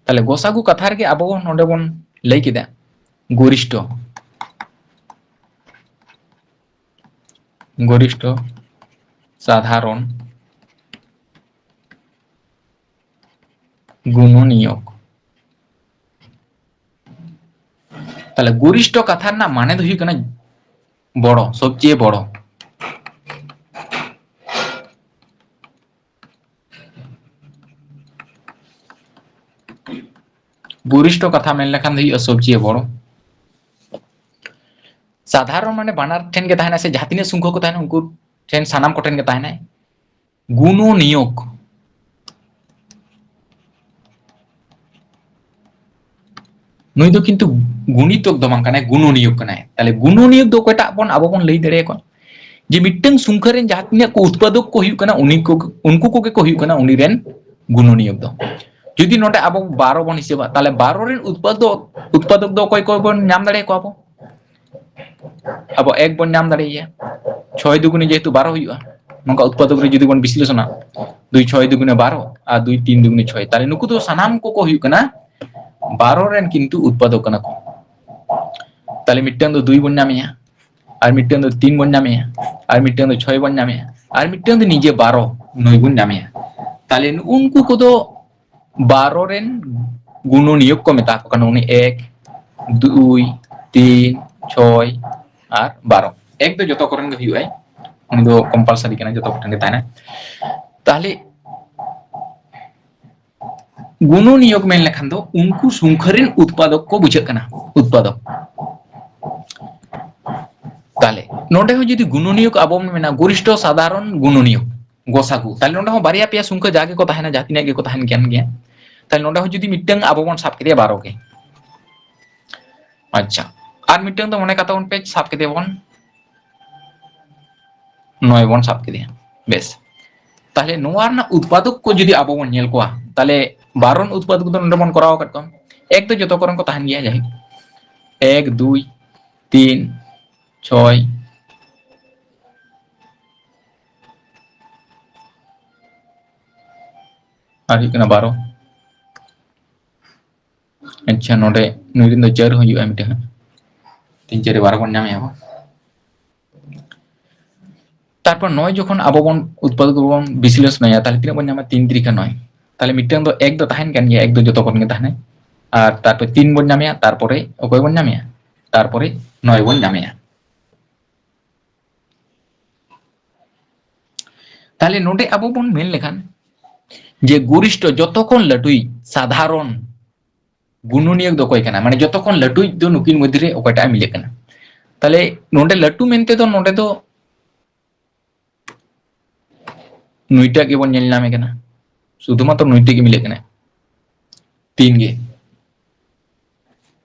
ᱛᱟᱦᱞᱮ ᱜᱚᱥᱟᱜᱩ ᱠᱟᱛᱷᱟ ᱨᱮᱜᱮ ᱟᱵᱚ ᱱᱚᱰᱮ ᱵᱚᱱ ᱞᱟᱹᱭ ᱠᱮᱫᱟ ᱜᱚᱨᱤᱥᱴᱷᱚ, ᱜᱚᱨᱤᱥᱴᱷᱚ ᱥᱟᱫᱷᱟᱨᱚᱱ ᱜᱩᱱᱚᱱᱤᱭᱚᱠ᱾ ᱛᱟᱦᱞᱮ ᱜᱚᱨᱤᱥᱴᱷᱚ ᱠᱟᱛᱷᱟ ᱨᱮᱱᱟᱜ ᱢᱟᱱᱮ ᱫᱚ ᱦᱩᱭᱩᱜ ᱠᱟᱱᱟ ᱵᱚᱲᱚ, ᱥᱚᱵᱪᱮᱭᱮ ᱵᱚᱲᱚ᱾ ᱜᱚᱨᱤᱥᱴᱷᱚ ᱠᱟᱛᱷᱟ ᱢᱮᱱ ᱞᱮᱠᱷᱟᱱ ᱫᱚ ᱦᱩᱭᱩᱜᱼᱟ ᱥᱚᱵᱪᱮᱭᱮ ᱵᱚᱲᱚ᱾ ᱥᱟᱫᱷᱟᱨᱚᱱ ᱢᱟᱱᱮ ᱵᱟᱱᱟᱨ ᱴᱷᱮᱱ ᱜᱮ ᱛᱟᱦᱮᱱᱟ, ᱥᱮ ᱡᱟᱦᱟᱸ ᱛᱤᱱᱟᱹᱜ ᱥᱚᱝᱠᱷᱚ ᱠᱚ ᱛᱟᱦᱮᱱᱟ ᱩᱱᱠᱩ ᱴᱷᱮᱱ, ᱥᱟᱱᱟᱢ ᱠᱚᱴᱷᱮᱱ ᱜᱮ ᱛᱟᱦᱮᱱᱟᱭ᱾ ᱜᱩᱱᱚᱱᱤᱭᱚᱠ, ᱱᱩᱭ ᱫᱚ ᱠᱤᱱᱛᱩ ᱜᱩᱱᱤᱛᱚᱠ ᱫᱚ ᱵᱟᱝ ᱠᱟᱱᱟᱭ, ᱜᱩᱱᱚᱱᱤᱭᱚᱠ ᱠᱟᱱᱟᱭ᱾ ᱛᱟᱦᱞᱮ ᱜᱩᱱᱚᱱᱤᱭᱚᱠ ᱫᱚ ᱚᱠᱚᱭᱴᱟᱜ ᱵᱚᱱ, ᱟᱵᱚ ᱵᱚᱱ ᱞᱟᱹᱭ ᱫᱟᱲᱮᱭᱟᱠᱚᱣᱟ? ᱡᱮ ᱢᱤᱫᱴᱟᱝ ᱥᱚᱝᱠᱷᱟ ᱨᱮᱱ ᱡᱟᱦᱟᱸ ᱛᱤᱱᱟᱹᱜ ᱠᱚ ᱩᱛᱯᱟᱫᱚᱠ ᱠᱚ ᱦᱩᱭᱩᱜ ᱠᱟᱱᱟ, ᱩᱱᱤ ᱠᱚ, ᱩᱱᱠᱩ ᱠᱚᱜᱮ ᱠᱚ ᱦᱩᱭᱩᱜ ᱠᱟᱱᱟ ᱩᱱᱤ ᱨᱮᱱ ᱜᱩᱱᱚᱱᱤᱭᱚᱠ ᱫᱚ᱾ ᱡᱩᱫᱤ ᱱᱚᱰᱮ ᱟᱵᱚ ᱵᱟᱨᱚ ᱵᱚᱱ ᱦᱤᱥᱟᱹᱵᱟ, ᱛᱟᱦᱞᱮ ᱵᱟᱨᱚ ᱨᱮᱱ ᱩᱛᱯᱟᱫᱚᱠ, ᱩᱛᱯᱟᱫᱚᱠ ᱫᱚ ᱚᱠᱚᱭ ᱠᱚ ᱵᱚᱱ ᱧᱟᱢ ᱫᱟᱲᱮᱭᱟᱠᱚᱣᱟ ᱟᱵᱚ? ᱟᱵᱚ ᱮᱠ ᱵᱚᱱ ᱧᱟᱢ ᱫᱟᱲᱮᱭᱟᱭᱟ᱾ ᱪᱷᱚᱭ ᱫᱩᱜᱩᱱᱮ ᱡᱮᱦᱮᱛᱩ ᱵᱟᱨᱚ ᱦᱩᱭᱩᱜᱼᱟ, ᱱᱚᱝᱠᱟ ᱩᱛᱯᱟᱫᱚᱠ ᱨᱮ ᱡᱩᱫᱤ ᱵᱚᱱ ᱵᱤᱥᱞᱮᱥᱚᱱᱟ, ᱫᱩᱭ ᱪᱷᱚᱭ ᱫᱩᱜᱩᱱᱮ ᱵᱟᱨᱚ ᱟᱨ ᱫᱩᱭ ᱛᱤᱱ ᱫᱩᱜᱩᱱᱮ ᱪᱷᱚᱭ, ᱛᱟᱦᱞᱮ ᱱᱩᱠᱩ ᱫᱚ ᱥᱟᱱᱟᱢ ᱠᱚᱠᱚ ᱦᱩᱭᱩᱜ ᱠᱟᱱᱟ ᱵᱟᱨᱚ ᱨᱮᱱ ᱠᱤᱱᱛᱩ ᱩᱛᱯᱟᱫᱚᱠ ᱠᱟᱱᱟ ᱠᱚ᱾ ᱛᱟᱦᱞᱮ ᱢᱤᱫᱴᱟᱝ ᱫᱚ ᱫᱩᱭ ᱵᱚᱱ ᱧᱟᱢᱮᱭᱟ, ᱟᱨ ᱢᱤᱫᱴᱟᱝ ᱫᱚ ᱛᱤᱱ ᱵᱚᱱ ᱧᱟᱢᱮᱭᱟ, ᱟᱨ ᱢᱤᱫᱴᱟᱝ ᱫᱚ ᱪᱷᱚᱭ ᱵᱚᱱ ᱧᱟᱢᱮᱭᱟ, ᱟᱨ ᱢᱤᱫᱴᱟᱝ ᱫᱚ ᱱᱤᱡᱮ ᱵᱟᱨᱚ, ᱱᱩᱭ ᱵᱚᱱ ᱧᱟᱢᱮᱭᱟ᱾ ᱛᱟᱦᱞᱮ ᱱᱩᱜᱼᱩ ᱱᱩᱠᱩ ᱠᱚᱫᱚ ᱵᱟᱨᱚ ᱨᱮᱱ ᱜᱩᱱᱚᱱᱤᱭᱚᱠ ᱠᱚ ᱢᱮᱛᱟ ᱠᱚ ᱠᱟᱱᱟ, ᱩᱱᱤ ᱮᱠ, ᱫᱩᱭ, ᱛᱤᱱ, ᱪᱷᱚᱭ ᱟᱨ ᱵᱟᱨᱚ᱾ ᱮᱠ ᱫᱚ ᱡᱚᱛᱚ ᱠᱚᱨᱮᱱ ᱜᱮ ᱦᱩᱭᱩᱜᱼᱟᱭ, ᱩᱱᱤ ᱫᱚ ᱠᱚᱢᱯᱟᱞᱥᱟᱨᱤ ᱠᱟᱱᱟ, ᱡᱚᱛᱚ ᱠᱚᱴᱷᱮᱱ ᱜᱮ ᱛᱟᱦᱮᱱᱟ᱾ ᱛᱟᱦᱞᱮ ᱜᱩᱱᱚᱱᱤᱭᱚᱠ ᱢᱮᱱ ᱞᱮᱠᱷᱟᱱ ᱫᱚ ᱩᱱᱠᱩ ᱥᱚᱝᱠᱷᱟ ᱨᱮᱱ ᱩᱛᱯᱟᱫᱚᱠ ᱠᱚ ᱵᱩᱡᱷᱟᱹᱜ ᱠᱟᱱᱟ, ᱩᱛᱯᱟᱫᱚᱠ᱾ ᱛᱟᱦᱞᱮ ᱱᱚᱰᱮ ᱦᱚᱸ ᱡᱩᱫᱤ ᱜᱩᱱᱚᱱᱤᱭᱚᱠ ᱟᱵᱚ ᱵᱚᱱ ᱢᱮᱱᱟ, ᱜᱚᱨᱤᱥᱴᱷᱚ ᱥᱟᱫᱷᱟᱨᱚᱱ ᱜᱩᱱᱚᱱᱤᱭᱚᱠ, ᱜᱚᱥᱟᱜᱩ, ᱛᱟᱦᱞᱮ ᱱᱚᱰᱮ ᱦᱚᱸ ᱵᱟᱨᱭᱟ ᱯᱮᱭᱟ ᱥᱚᱝᱠᱷᱟ ᱡᱟᱜᱮ ᱠᱚ ᱛᱟᱦᱮᱱᱟ, ᱡᱟᱦᱟᱸ ᱛᱤᱱᱟᱹᱜ ᱜᱮᱠᱚ ᱛᱟᱦᱮᱱ ᱠᱟᱱ ᱜᱮᱭᱟ᱾ ᱛᱟᱦᱞᱮ ᱱᱚᱰᱮ ᱦᱚᱸ ᱡᱩᱫᱤ ᱢᱤᱫᱴᱟᱝ ᱟᱵᱚ ᱵᱚᱱ ᱥᱟᱵ ᱠᱮᱫᱮᱭᱟ ᱵᱟᱨᱚ ᱜᱮ, ᱟᱪᱪᱷᱟ, ᱟᱨ ᱢᱤᱫᱴᱟᱝ ᱫᱚ ᱢᱚᱱᱮ ᱠᱟᱛᱮ ᱵᱚᱱ ᱯᱮ ᱥᱟᱵ ᱠᱮᱫᱮᱭᱟ ᱵᱚᱱ, ᱱᱚᱭ ᱵᱚᱱ ᱥᱟᱵ ᱠᱮᱫᱮᱭᱟ᱾ ᱵᱮᱥ, ᱛᱟᱦᱞᱮ ᱱᱚᱣᱟ ᱨᱮᱱᱟᱜ ᱩᱛᱯᱟᱫᱚᱠ ᱠᱚ ᱡᱩᱫᱤ ᱟᱵᱚ ᱵᱚᱱ ᱧᱮᱞ ᱠᱚᱣᱟ, ᱛᱟᱦᱞᱮ ᱵᱟᱨᱚ ᱨᱮᱱ ᱩᱛᱯᱟᱫᱚᱠ ᱫᱚ ᱱᱚᱰᱮ ᱵᱚᱱ ᱠᱚᱨᱟᱣ ᱟᱠᱟᱫ ᱠᱚᱣᱟ᱾ ᱮᱠ ᱫᱚ ᱡᱚᱛᱚ ᱠᱚᱨᱮ ᱠᱚ ᱛᱟᱦᱮᱱ ᱜᱮᱭᱟ, ᱡᱟᱭᱦᱳᱠ᱾ ᱮᱠ, ᱫᱩᱭ, ᱛᱤᱱ, ᱪᱷᱚᱭ, ᱟᱨ ᱦᱩᱭᱩᱜ ᱠᱟᱱᱟ ᱵᱟᱨᱚ᱾ ᱟᱪᱪᱷᱟ, ᱱᱚᱰᱮ ᱱᱩᱭ ᱨᱮᱱ ᱫᱚ ᱪᱟᱨ ᱦᱚᱸ ᱦᱩᱭᱩᱜᱼᱟ ᱢᱤᱫᱴᱟᱝ ᱦᱟᱸᱜ᱾ ᱛᱤᱱ ᱪᱟᱨᱮ ᱵᱟᱨᱚ ᱵᱚᱱ ᱧᱟᱢᱮᱜᱼᱟ ᱵᱚᱱ᱾ ᱛᱟᱨᱯᱚᱨ ᱱᱚᱭ ᱡᱚᱠᱷᱚᱱ ᱟᱵᱚ ᱵᱚᱱ ᱩᱛᱯᱟᱫᱚᱠ ᱵᱚᱱ ᱵᱤᱥᱞᱮᱥᱚᱱᱟᱭᱟ, ᱛᱟᱦᱞᱮ ᱛᱤᱱᱟᱹᱜ ᱵᱚᱱ ᱧᱟᱢᱟ? ᱛᱤᱱ ᱛᱤᱨᱤᱠᱷᱟ ᱱᱚᱭ᱾ ᱛᱟᱦᱞᱮ ᱢᱤᱫᱴᱟᱝ ᱫᱚ ᱮᱠ ᱫᱚ ᱛᱟᱦᱮᱱ ᱠᱟᱱ ᱜᱮᱭᱟ, ᱮᱠ ᱫᱚ ᱡᱚᱛᱚ ᱠᱷᱚᱱ ᱜᱮ ᱛᱟᱦᱮᱱᱟ᱾ ᱟᱨ ᱛᱟᱨᱯᱚᱨ ᱛᱤᱱ ᱵᱚᱱ ᱧᱟᱢᱮᱭᱟ, ᱛᱟᱨᱯᱚᱨᱮ ᱚᱠᱚᱭ ᱵᱚᱱ ᱧᱟᱢᱮᱭᱟ? ᱛᱟᱨᱯᱚᱨᱮ ᱱᱚᱭ ᱵᱚᱱ ᱧᱟᱢᱮᱭᱟ᱾ ᱛᱟᱦᱞᱮ ᱱᱚᱰᱮ ᱟᱵᱚ ᱵᱚᱱ ᱢᱮᱱ ᱞᱮᱠᱷᱟᱱ ᱡᱮ ᱜᱚᱨᱤᱥᱴᱷᱚ, ᱡᱚᱛᱚ ᱠᱷᱚᱱ ᱞᱟᱹᱴᱩᱭᱤᱡ, ᱥᱟᱫᱷᱟᱨᱚᱱ ᱜᱩᱱᱚᱱᱤᱭᱚ ᱫᱚ ᱚᱠᱚᱭ ᱠᱟᱱᱟ? ᱢᱟᱱᱮ ᱡᱚᱛᱚ ᱠᱷᱚᱱ ᱞᱟᱹᱴᱩᱭᱤᱡ ᱫᱚ ᱱᱩᱠᱤᱱ ᱢᱚᱫᱽᱫᱷᱮ ᱨᱮ ᱚᱠᱚᱭᱴᱟᱜ ᱮ ᱢᱤᱞᱟᱹᱜ ᱠᱟᱱᱟ? ᱛᱟᱦᱞᱮ ᱱᱚᱰᱮ ᱞᱟᱹᱴᱩ ᱢᱮᱱᱛᱮ ᱫᱚ ᱱᱚᱰᱮ ᱫᱚ ᱱᱩᱭᱴᱟᱜ ᱜᱮᱵᱚᱱ ᱧᱮᱞ ᱧᱟᱢᱮ ᱠᱟᱱᱟ, ᱥᱩᱫᱷᱩ ᱢᱟᱛᱨᱚ ᱱᱩᱭᱴᱟᱜ ᱜᱮ ᱢᱤᱞᱟᱹᱜ ᱠᱟᱱᱟ, ᱛᱤᱱ ᱜᱮ᱾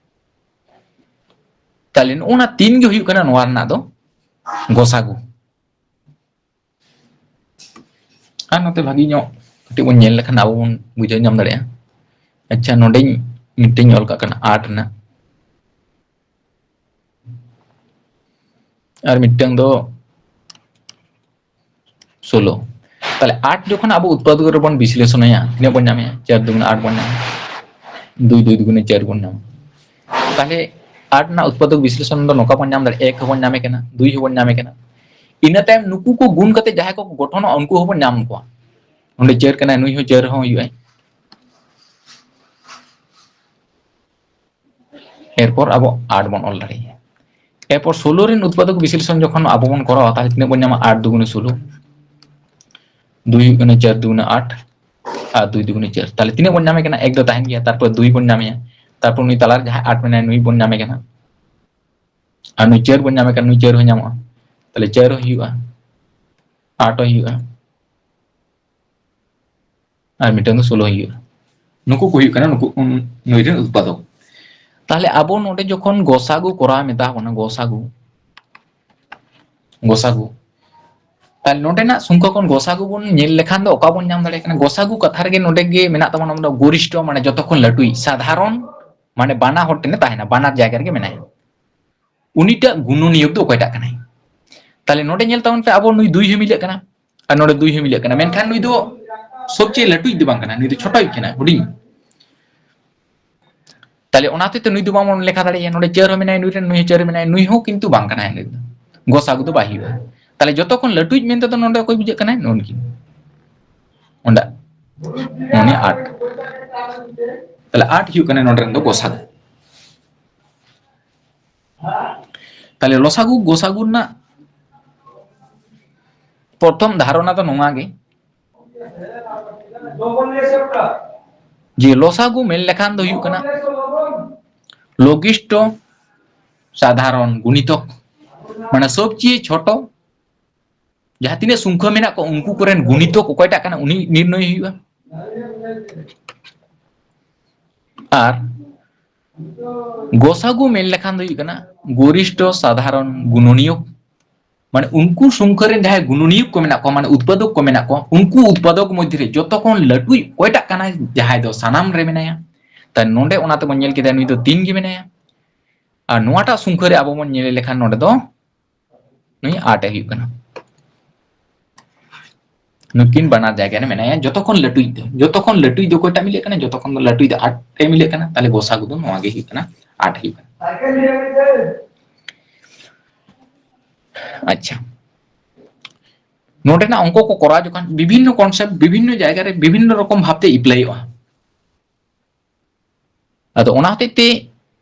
ᱛᱟᱦᱞᱮ ᱱᱚᱜᱼᱚ ᱱᱟ ᱛᱤᱱ ᱜᱮ ᱦᱩᱭᱩᱜ ᱠᱟᱱᱟ ᱱᱚᱣᱟ ᱨᱮᱱᱟᱜ ᱫᱚ ᱜᱚᱥᱟᱜᱩ᱾ ᱟᱨ ᱱᱚᱛᱮ ᱵᱷᱟᱹᱜᱤ ᱧᱚᱜ ᱠᱟᱹᱴᱤᱡ ᱵᱚᱱ ᱧᱮᱞ ᱞᱮᱠᱷᱟᱱ ᱟᱵᱚ ᱵᱚᱱ ᱵᱩᱡᱷᱟᱹᱣ ᱧᱟᱢ ᱫᱟᱲᱮᱭᱟᱜᱼᱟ᱾ ᱟᱪᱪᱷᱟ, ᱱᱚᱰᱮᱧ ᱢᱤᱫᱴᱟᱝ ᱚᱞ ᱠᱟᱜ ᱠᱟᱱᱟ ᱟᱴ ᱨᱮᱱᱟᱜ, ᱟᱨ ᱢᱤᱫᱴᱟᱝ ᱫᱚ ᱥᱳᱞᱳ᱾ ᱛᱟᱦᱞᱮ ᱟᱴ ᱡᱚᱠᱷᱚᱱ ᱟᱵᱚ ᱩᱛᱯᱟᱫᱚᱠ ᱨᱮᱵᱚᱱ ᱵᱤᱥᱞᱮᱥᱚᱱᱟᱭᱟ, ᱛᱤᱱᱟᱹᱜ ᱵᱚᱱ ᱧᱟᱢᱮᱜᱼᱟ? ᱪᱟᱨ ᱫᱩᱜᱩᱱᱮ ᱟᱴ ᱵᱚᱱ ᱧᱟᱢᱟ, ᱫᱩᱭ ᱫᱩᱭ ᱫᱩᱜᱩᱱᱮ ᱪᱟᱨ ᱵᱚᱱ ᱧᱟᱢᱟ᱾ ᱛᱟᱦᱞᱮ ᱟᱴ ᱨᱮᱱᱟᱜ ᱩᱛᱯᱟᱫᱚᱠ ᱵᱤᱥᱞᱮᱥᱚᱱ ᱫᱚ ᱱᱚᱝᱠᱟ ᱵᱚᱱ ᱧᱟᱢ ᱫᱟᱲᱮᱭᱟᱜᱼᱟ, ᱮᱠ ᱦᱚᱸᱵᱚᱱ ᱧᱟᱢᱮ ᱠᱟᱱᱟ, ᱫᱩᱭ ᱦᱚᱸᱵᱚᱱ ᱧᱟᱢᱮ ᱠᱟᱱᱟ᱾ ᱤᱱᱟᱹ ᱛᱟᱭᱚᱢ ᱱᱩᱠᱩ ᱠᱚ ᱜᱩᱱ ᱠᱟᱛᱮ ᱡᱟᱦᱟᱸᱭ ᱠᱚ ᱜᱚᱴᱷᱚᱱᱚᱜᱼᱟ, ᱩᱱᱠᱩ ᱦᱚᱸᱵᱚᱱ ᱧᱟᱢ ᱠᱚᱣᱟ᱾ ᱱᱚᱰᱮ ᱪᱟᱨ ᱠᱟᱱᱟᱭ, ᱱᱩᱭ ᱦᱚᱸ ᱪᱟᱨ ᱦᱚᱸ ᱦᱩᱭᱩᱜᱼᱟᱭ᱾ ᱮᱨᱯᱚᱨ ᱟᱵᱚ ᱟᱴ ᱵᱚᱱ ᱚᱞ ᱫᱟᱲᱮᱭᱟᱜᱼᱟ᱾ ᱮᱨᱯᱚᱨ ᱥᱳᱞᱳ ᱨᱮᱱ ᱩᱛᱯᱟᱫᱚᱠ ᱵᱤᱥᱞᱮᱥᱚᱱ ᱡᱚᱠᱷᱚᱱ ᱟᱵᱚ ᱵᱚᱱ ᱠᱚᱨᱟᱣᱟ, ᱛᱟᱦᱞᱮ ᱛᱤᱱᱟᱹᱜ ᱵᱚᱱ ᱧᱟᱢᱟ? ᱟᱴ ᱫᱩᱜᱩᱱᱮ ᱥᱳᱞᱳ, ᱫᱩᱭ ᱦᱩᱭᱩᱜ ᱠᱟᱱᱟ ᱪᱟᱨ ᱫᱩᱜᱩᱱᱮ ᱟᱴ, ᱟᱨ ᱫᱩᱭ ᱫᱩᱜᱩᱱᱮ ᱪᱟᱨ᱾ ᱛᱟᱦᱞᱮ ᱛᱤᱱᱟᱹᱜ ᱵᱚᱱ ᱧᱟᱢᱮ ᱠᱟᱱᱟ? ᱮᱠ ᱫᱚ ᱛᱟᱦᱮᱱ ᱜᱮᱭᱟ, ᱛᱟᱨᱯᱚᱨ ᱫᱩᱭ ᱵᱚᱱ ᱧᱟᱢᱮᱭᱟ, ᱛᱟᱨᱯᱚᱨ ᱱᱩᱭ ᱛᱟᱞᱟᱨᱮ ᱡᱟᱦᱟᱸᱭ ᱟᱴ ᱢᱮᱱᱟᱭᱟ, ᱱᱩᱭ ᱵᱚᱱ ᱧᱟᱢᱮ ᱠᱟᱱᱟ, ᱟᱨ ᱱᱩᱭ ᱪᱟᱨ ᱵᱚᱱ ᱧᱟᱢᱮ ᱠᱟᱱᱟ, ᱱᱩᱭ ᱪᱟᱨ ᱦᱚᱸ ᱧᱟᱢᱚᱜᱼᱟ᱾ ᱛᱟᱦᱞᱮ ᱪᱟᱨ ᱦᱚᱸ ᱦᱩᱭᱩᱜᱼᱟ, ᱟᱴ ᱦᱚᱸ ᱦᱩᱭᱩᱜᱼᱟ, ᱟᱨ ᱢᱤᱫᱴᱟᱝ ᱫᱚ ᱥᱳᱞᱳ ᱦᱩᱭᱩᱜᱼᱟ᱾ ᱱᱩᱠᱩ ᱠᱚ ᱦᱩᱭᱩᱜ ᱠᱟᱱᱟ ᱱᱩᱠᱩ, ᱩᱱ-, ᱱᱩᱭ ᱨᱮᱱ ᱩᱛᱯᱟᱫᱚᱠ᱾ ᱛᱟᱦᱞᱮ ᱟᱵᱚ ᱱᱚᱰᱮ ᱡᱚᱠᱷᱚᱱ ᱜᱚᱥᱟᱜᱩ ᱠᱚᱨᱟᱣ ᱢᱮᱛᱟ ᱵᱚᱱᱟ, ᱜᱚᱥᱟᱜᱩ, ᱜᱚᱥᱟᱜᱩ, ᱛᱟᱦᱞᱮ ᱱᱚᱰᱮᱱᱟᱜ ᱥᱚᱝᱠᱷᱟ ᱠᱷᱚᱱ ᱜᱚᱥᱟᱜᱩ ᱵᱚᱱ ᱧᱮᱞ ᱞᱮᱠᱷᱟᱱ ᱫᱚ ᱚᱠᱟ ᱵᱚᱱ ᱧᱟᱢ ᱫᱟᱲᱮᱭᱟᱜ ᱠᱟᱱᱟ? ᱜᱚᱥᱟᱜᱩ ᱠᱟᱛᱷᱟ ᱨᱮᱜᱮ ᱱᱚᱰᱮ ᱜᱮ ᱢᱮᱱᱟᱜ ᱛᱟᱵᱚᱱᱟ, ᱚᱱᱟ ᱫᱚ ᱜᱚᱨᱤᱥᱴᱷᱚ, ᱢᱟᱱᱮ ᱡᱚᱛᱚ ᱠᱷᱚᱱ ᱞᱟᱹᱴᱩᱭᱤᱡ, ᱥᱟᱫᱷᱟᱨᱚᱱ, ᱢᱟᱱᱮ ᱵᱟᱱᱟ ᱦᱚᱲ ᱴᱷᱮᱱᱮ ᱛᱟᱦᱮᱱᱟ, ᱵᱟᱱᱟᱨ ᱡᱟᱭᱜᱟ ᱨᱮᱜᱮ ᱢᱮᱱᱟᱭᱟ᱾ ᱩᱱᱤᱴᱟᱜ ᱜᱩᱱᱚᱱᱤᱭᱚᱠ ᱫᱚ ᱚᱠᱚᱭᱴᱟᱜ ᱠᱟᱱᱟᱭ? ᱛᱟᱦᱞᱮ ᱱᱚᱰᱮ ᱧᱮᱞ ᱛᱟᱵᱚᱱ ᱯᱮ, ᱟᱵᱚ ᱱᱩᱭ ᱫᱩᱭ ᱦᱚᱸ ᱢᱤᱞᱟᱹᱜ ᱠᱟᱱᱟ ᱟᱨ ᱱᱚᱰᱮ ᱫᱩᱭ ᱦᱚᱸ ᱢᱤᱞᱟᱹᱜ ᱠᱟᱱᱟ, ᱢᱮᱱᱠᱷᱟᱱ ᱱᱩᱭ ᱫᱚ ᱥᱚᱵᱪᱮᱭᱮ ᱞᱟᱹᱴᱩᱭᱤᱡ ᱫᱚ ᱵᱟᱝ ᱠᱟᱱᱟ, ᱱᱩᱭ ᱫᱚ ᱪᱷᱳᱴᱚᱭᱤᱡ ᱠᱟᱱᱟᱭ, ᱦᱩᱰᱤᱧ᱾ ᱛᱟᱦᱞᱮ ᱚᱱᱟ ᱦᱚᱛᱮᱡ ᱛᱮ ᱱᱩᱭ ᱫᱚ ᱵᱟᱵᱚᱱ ᱞᱮᱠᱷᱟ ᱫᱟᱲᱮᱭᱟᱭᱟ᱾ ᱱᱚᱰᱮ ᱪᱟᱹᱨ ᱦᱚᱸ ᱢᱮᱱᱟᱭᱟ, ᱱᱩᱭ ᱨᱮᱱ ᱱᱩᱭ ᱦᱚᱸ ᱪᱟᱹᱨ ᱢᱮᱱᱟᱭᱟ, ᱱᱩᱭ ᱦᱚᱸ ᱠᱤᱱᱛᱩ ᱵᱟᱝ ᱠᱟᱱᱟᱭ, ᱱᱩᱭ ᱫᱚ ᱜᱚᱥᱟᱜᱩ ᱫᱚ ᱵᱟᱭ ᱦᱩᱭᱩᱜᱼᱟ᱾ ᱛᱟᱦᱞᱮ ᱡᱚᱛᱚ ᱠᱷᱚᱱ ᱞᱟᱹᱴᱩᱭᱤᱡ ᱢᱮᱱᱛᱮ ᱫᱚ ᱱᱚᱰᱮ ᱚᱠᱚᱭ ᱵᱩᱡᱷᱟᱹᱜ ᱠᱟᱱᱟᱭ? ᱱᱩᱱᱠᱤᱱ᱾ ᱚᱸᱰᱮ ᱢᱚᱱᱮ ᱟᱴ᱾ ᱛᱟᱦᱞᱮ ᱟᱴ ᱦᱩᱭᱩᱜ ᱠᱟᱱᱟ ᱱᱚᱰᱮ ᱨᱮᱱ ᱫᱚ ᱜᱚᱥᱟᱜᱩ᱾ ᱛᱟᱦᱞᱮ ᱞᱚᱥᱟᱜᱩ ᱜᱚᱥᱟᱜᱩ ᱨᱮᱱᱟᱜ ᱯᱨᱚᱛᱷᱚᱢ ᱫᱷᱟᱨᱚᱱᱟ ᱫᱚ ᱱᱚᱣᱟ ᱜᱮ, ᱡᱮ ᱞᱚᱥᱟᱜᱩ ᱢᱮᱱ ᱞᱮᱠᱷᱟᱱ ᱫᱚ ᱦᱩᱭᱩᱜ ᱠᱟᱱᱟ ᱞᱚᱜᱤᱥᱴᱚ ᱥᱟᱫᱷᱟᱨᱚᱱ ᱜᱩᱱᱤᱛᱚᱠ, ᱢᱟᱱᱮ ᱥᱚᱵᱪᱮᱭᱮ ᱪᱷᱳᱴᱚ, ᱡᱟᱦᱟᱸ ᱛᱤᱱᱟᱹᱜ ᱥᱚᱝᱠᱷᱟ ᱢᱮᱱᱟᱜ ᱠᱚᱣᱟ ᱩᱱᱠᱩ ᱠᱚᱨᱮᱱ ᱜᱩᱱᱤᱛᱚᱠ ᱚᱠᱚᱭᱴᱟᱜ ᱠᱟᱱᱟ ᱩᱱᱤ ᱱᱤᱨᱱᱚᱭ ᱦᱩᱭᱩᱜᱼᱟ᱾ ᱟᱨ ᱜᱚᱥᱟᱜᱩ ᱢᱮᱱ ᱞᱮᱠᱷᱟᱱ ᱫᱚ ᱦᱩᱭᱩᱜ ᱠᱟᱱᱟ ᱜᱚᱨᱤᱥᱴᱷᱚ ᱥᱟᱫᱷᱟᱨᱚᱱ ᱜᱩᱱᱚᱱᱤᱭᱚᱠ, ᱢᱟᱱᱮ ᱩᱱᱠᱩ ᱥᱚᱝᱠᱷᱟ ᱨᱮᱱ ᱡᱟᱦᱟᱸᱭ ᱜᱩᱱᱚᱱᱤᱭᱚᱠ ᱠᱚ ᱢᱮᱱᱟᱜ ᱠᱚᱣᱟ, ᱢᱟᱱᱮ ᱩᱛᱯᱟᱫᱚᱠ ᱠᱚ ᱢᱮᱱᱟᱜ ᱠᱚᱣᱟ, ᱩᱱᱠᱩ ᱩᱛᱯᱟᱫᱚᱠ ᱢᱚᱫᱽᱫᱷᱮ ᱨᱮ ᱡᱚᱛᱚ ᱠᱷᱚᱱ ᱞᱟᱹᱴᱩᱭᱤᱡ ᱚᱠᱚᱭᱴᱟᱜ ᱠᱟᱱᱟᱭ, ᱡᱟᱦᱟᱸᱭ ᱫᱚ ᱥᱟᱱᱟᱢ ᱨᱮ ᱢᱮᱱᱟᱭᱟ᱾ ᱛᱟᱦᱞᱮ ᱱᱚᱰᱮ ᱚᱱᱟ ᱛᱮᱵᱚᱱ ᱧᱮᱞ ᱠᱮᱫᱟ ᱱᱩᱭ ᱫᱚ ᱛᱤᱱ ᱜᱮ ᱢᱮᱱᱟᱭᱟ᱾ ᱟᱨ ᱱᱚᱣᱟᱴᱟᱜ ᱥᱚᱝᱠᱷᱟ ᱨᱮ ᱟᱵᱚ ᱵᱚᱱ ᱧᱮᱞ ᱞᱮᱠᱷᱟᱱ ᱱᱚᱰᱮ ᱫᱚ ᱱᱩᱭ ᱟᱴ ᱮ ᱦᱩᱭᱩᱜ ᱠᱟᱱᱟ᱾ ᱱᱩᱠᱤᱱ ᱵᱟᱱᱟᱨ ᱡᱟᱭᱜᱟ ᱨᱮ ᱢᱮᱱᱟᱭᱟ᱾ ᱡᱚᱛᱚ ᱠᱷᱚᱱ ᱞᱟᱹᱴᱩᱭᱤᱡ ᱫᱚ, ᱡᱚᱛᱚ ᱠᱷᱚᱱ ᱞᱟᱹᱴᱩᱭᱤᱡ ᱫᱚ ᱚᱠᱚᱭᱴᱟᱜ ᱢᱤᱞᱟᱹᱜ ᱠᱟᱱᱟ? ᱡᱚᱛᱚ ᱠᱷᱚᱱ ᱫᱚ ᱞᱟᱹᱴᱩᱭᱤᱡ ᱫᱚ ᱟᱴ ᱮ ᱢᱤᱞᱟᱹᱜ ᱠᱟᱱᱟ᱾ ᱛᱟᱦᱞᱮ ᱜᱚᱥᱟᱜᱩ ᱫᱚ ᱱᱚᱣᱟ ᱜᱮ ᱦᱩᱭᱩᱜ ᱠᱟᱱᱟ, ᱟᱴ ᱦᱩᱭᱩᱜ ᱠᱟᱱᱟ᱾ ᱟᱪᱪᱷᱟ, ᱱᱚᱰᱮᱱᱟᱜ ᱚᱝᱠᱚ ᱠᱚ ᱠᱚᱨᱟᱣ ᱡᱚᱠᱷᱚᱱ ᱵᱤᱵᱷᱤᱱᱱᱚ concept ᱵᱤᱵᱷᱤᱱᱱᱚ ᱡᱟᱭᱜᱟ ᱨᱮ ᱵᱤᱵᱷᱤᱱᱱᱚ ᱨᱚᱠᱚᱢ ᱵᱷᱟᱵᱛᱮ ᱮᱯᱞᱟᱭᱚᱜᱼᱟ᱾ ᱟᱫᱚ ᱚᱱᱟ ᱦᱚᱛᱮᱡ ᱛᱮ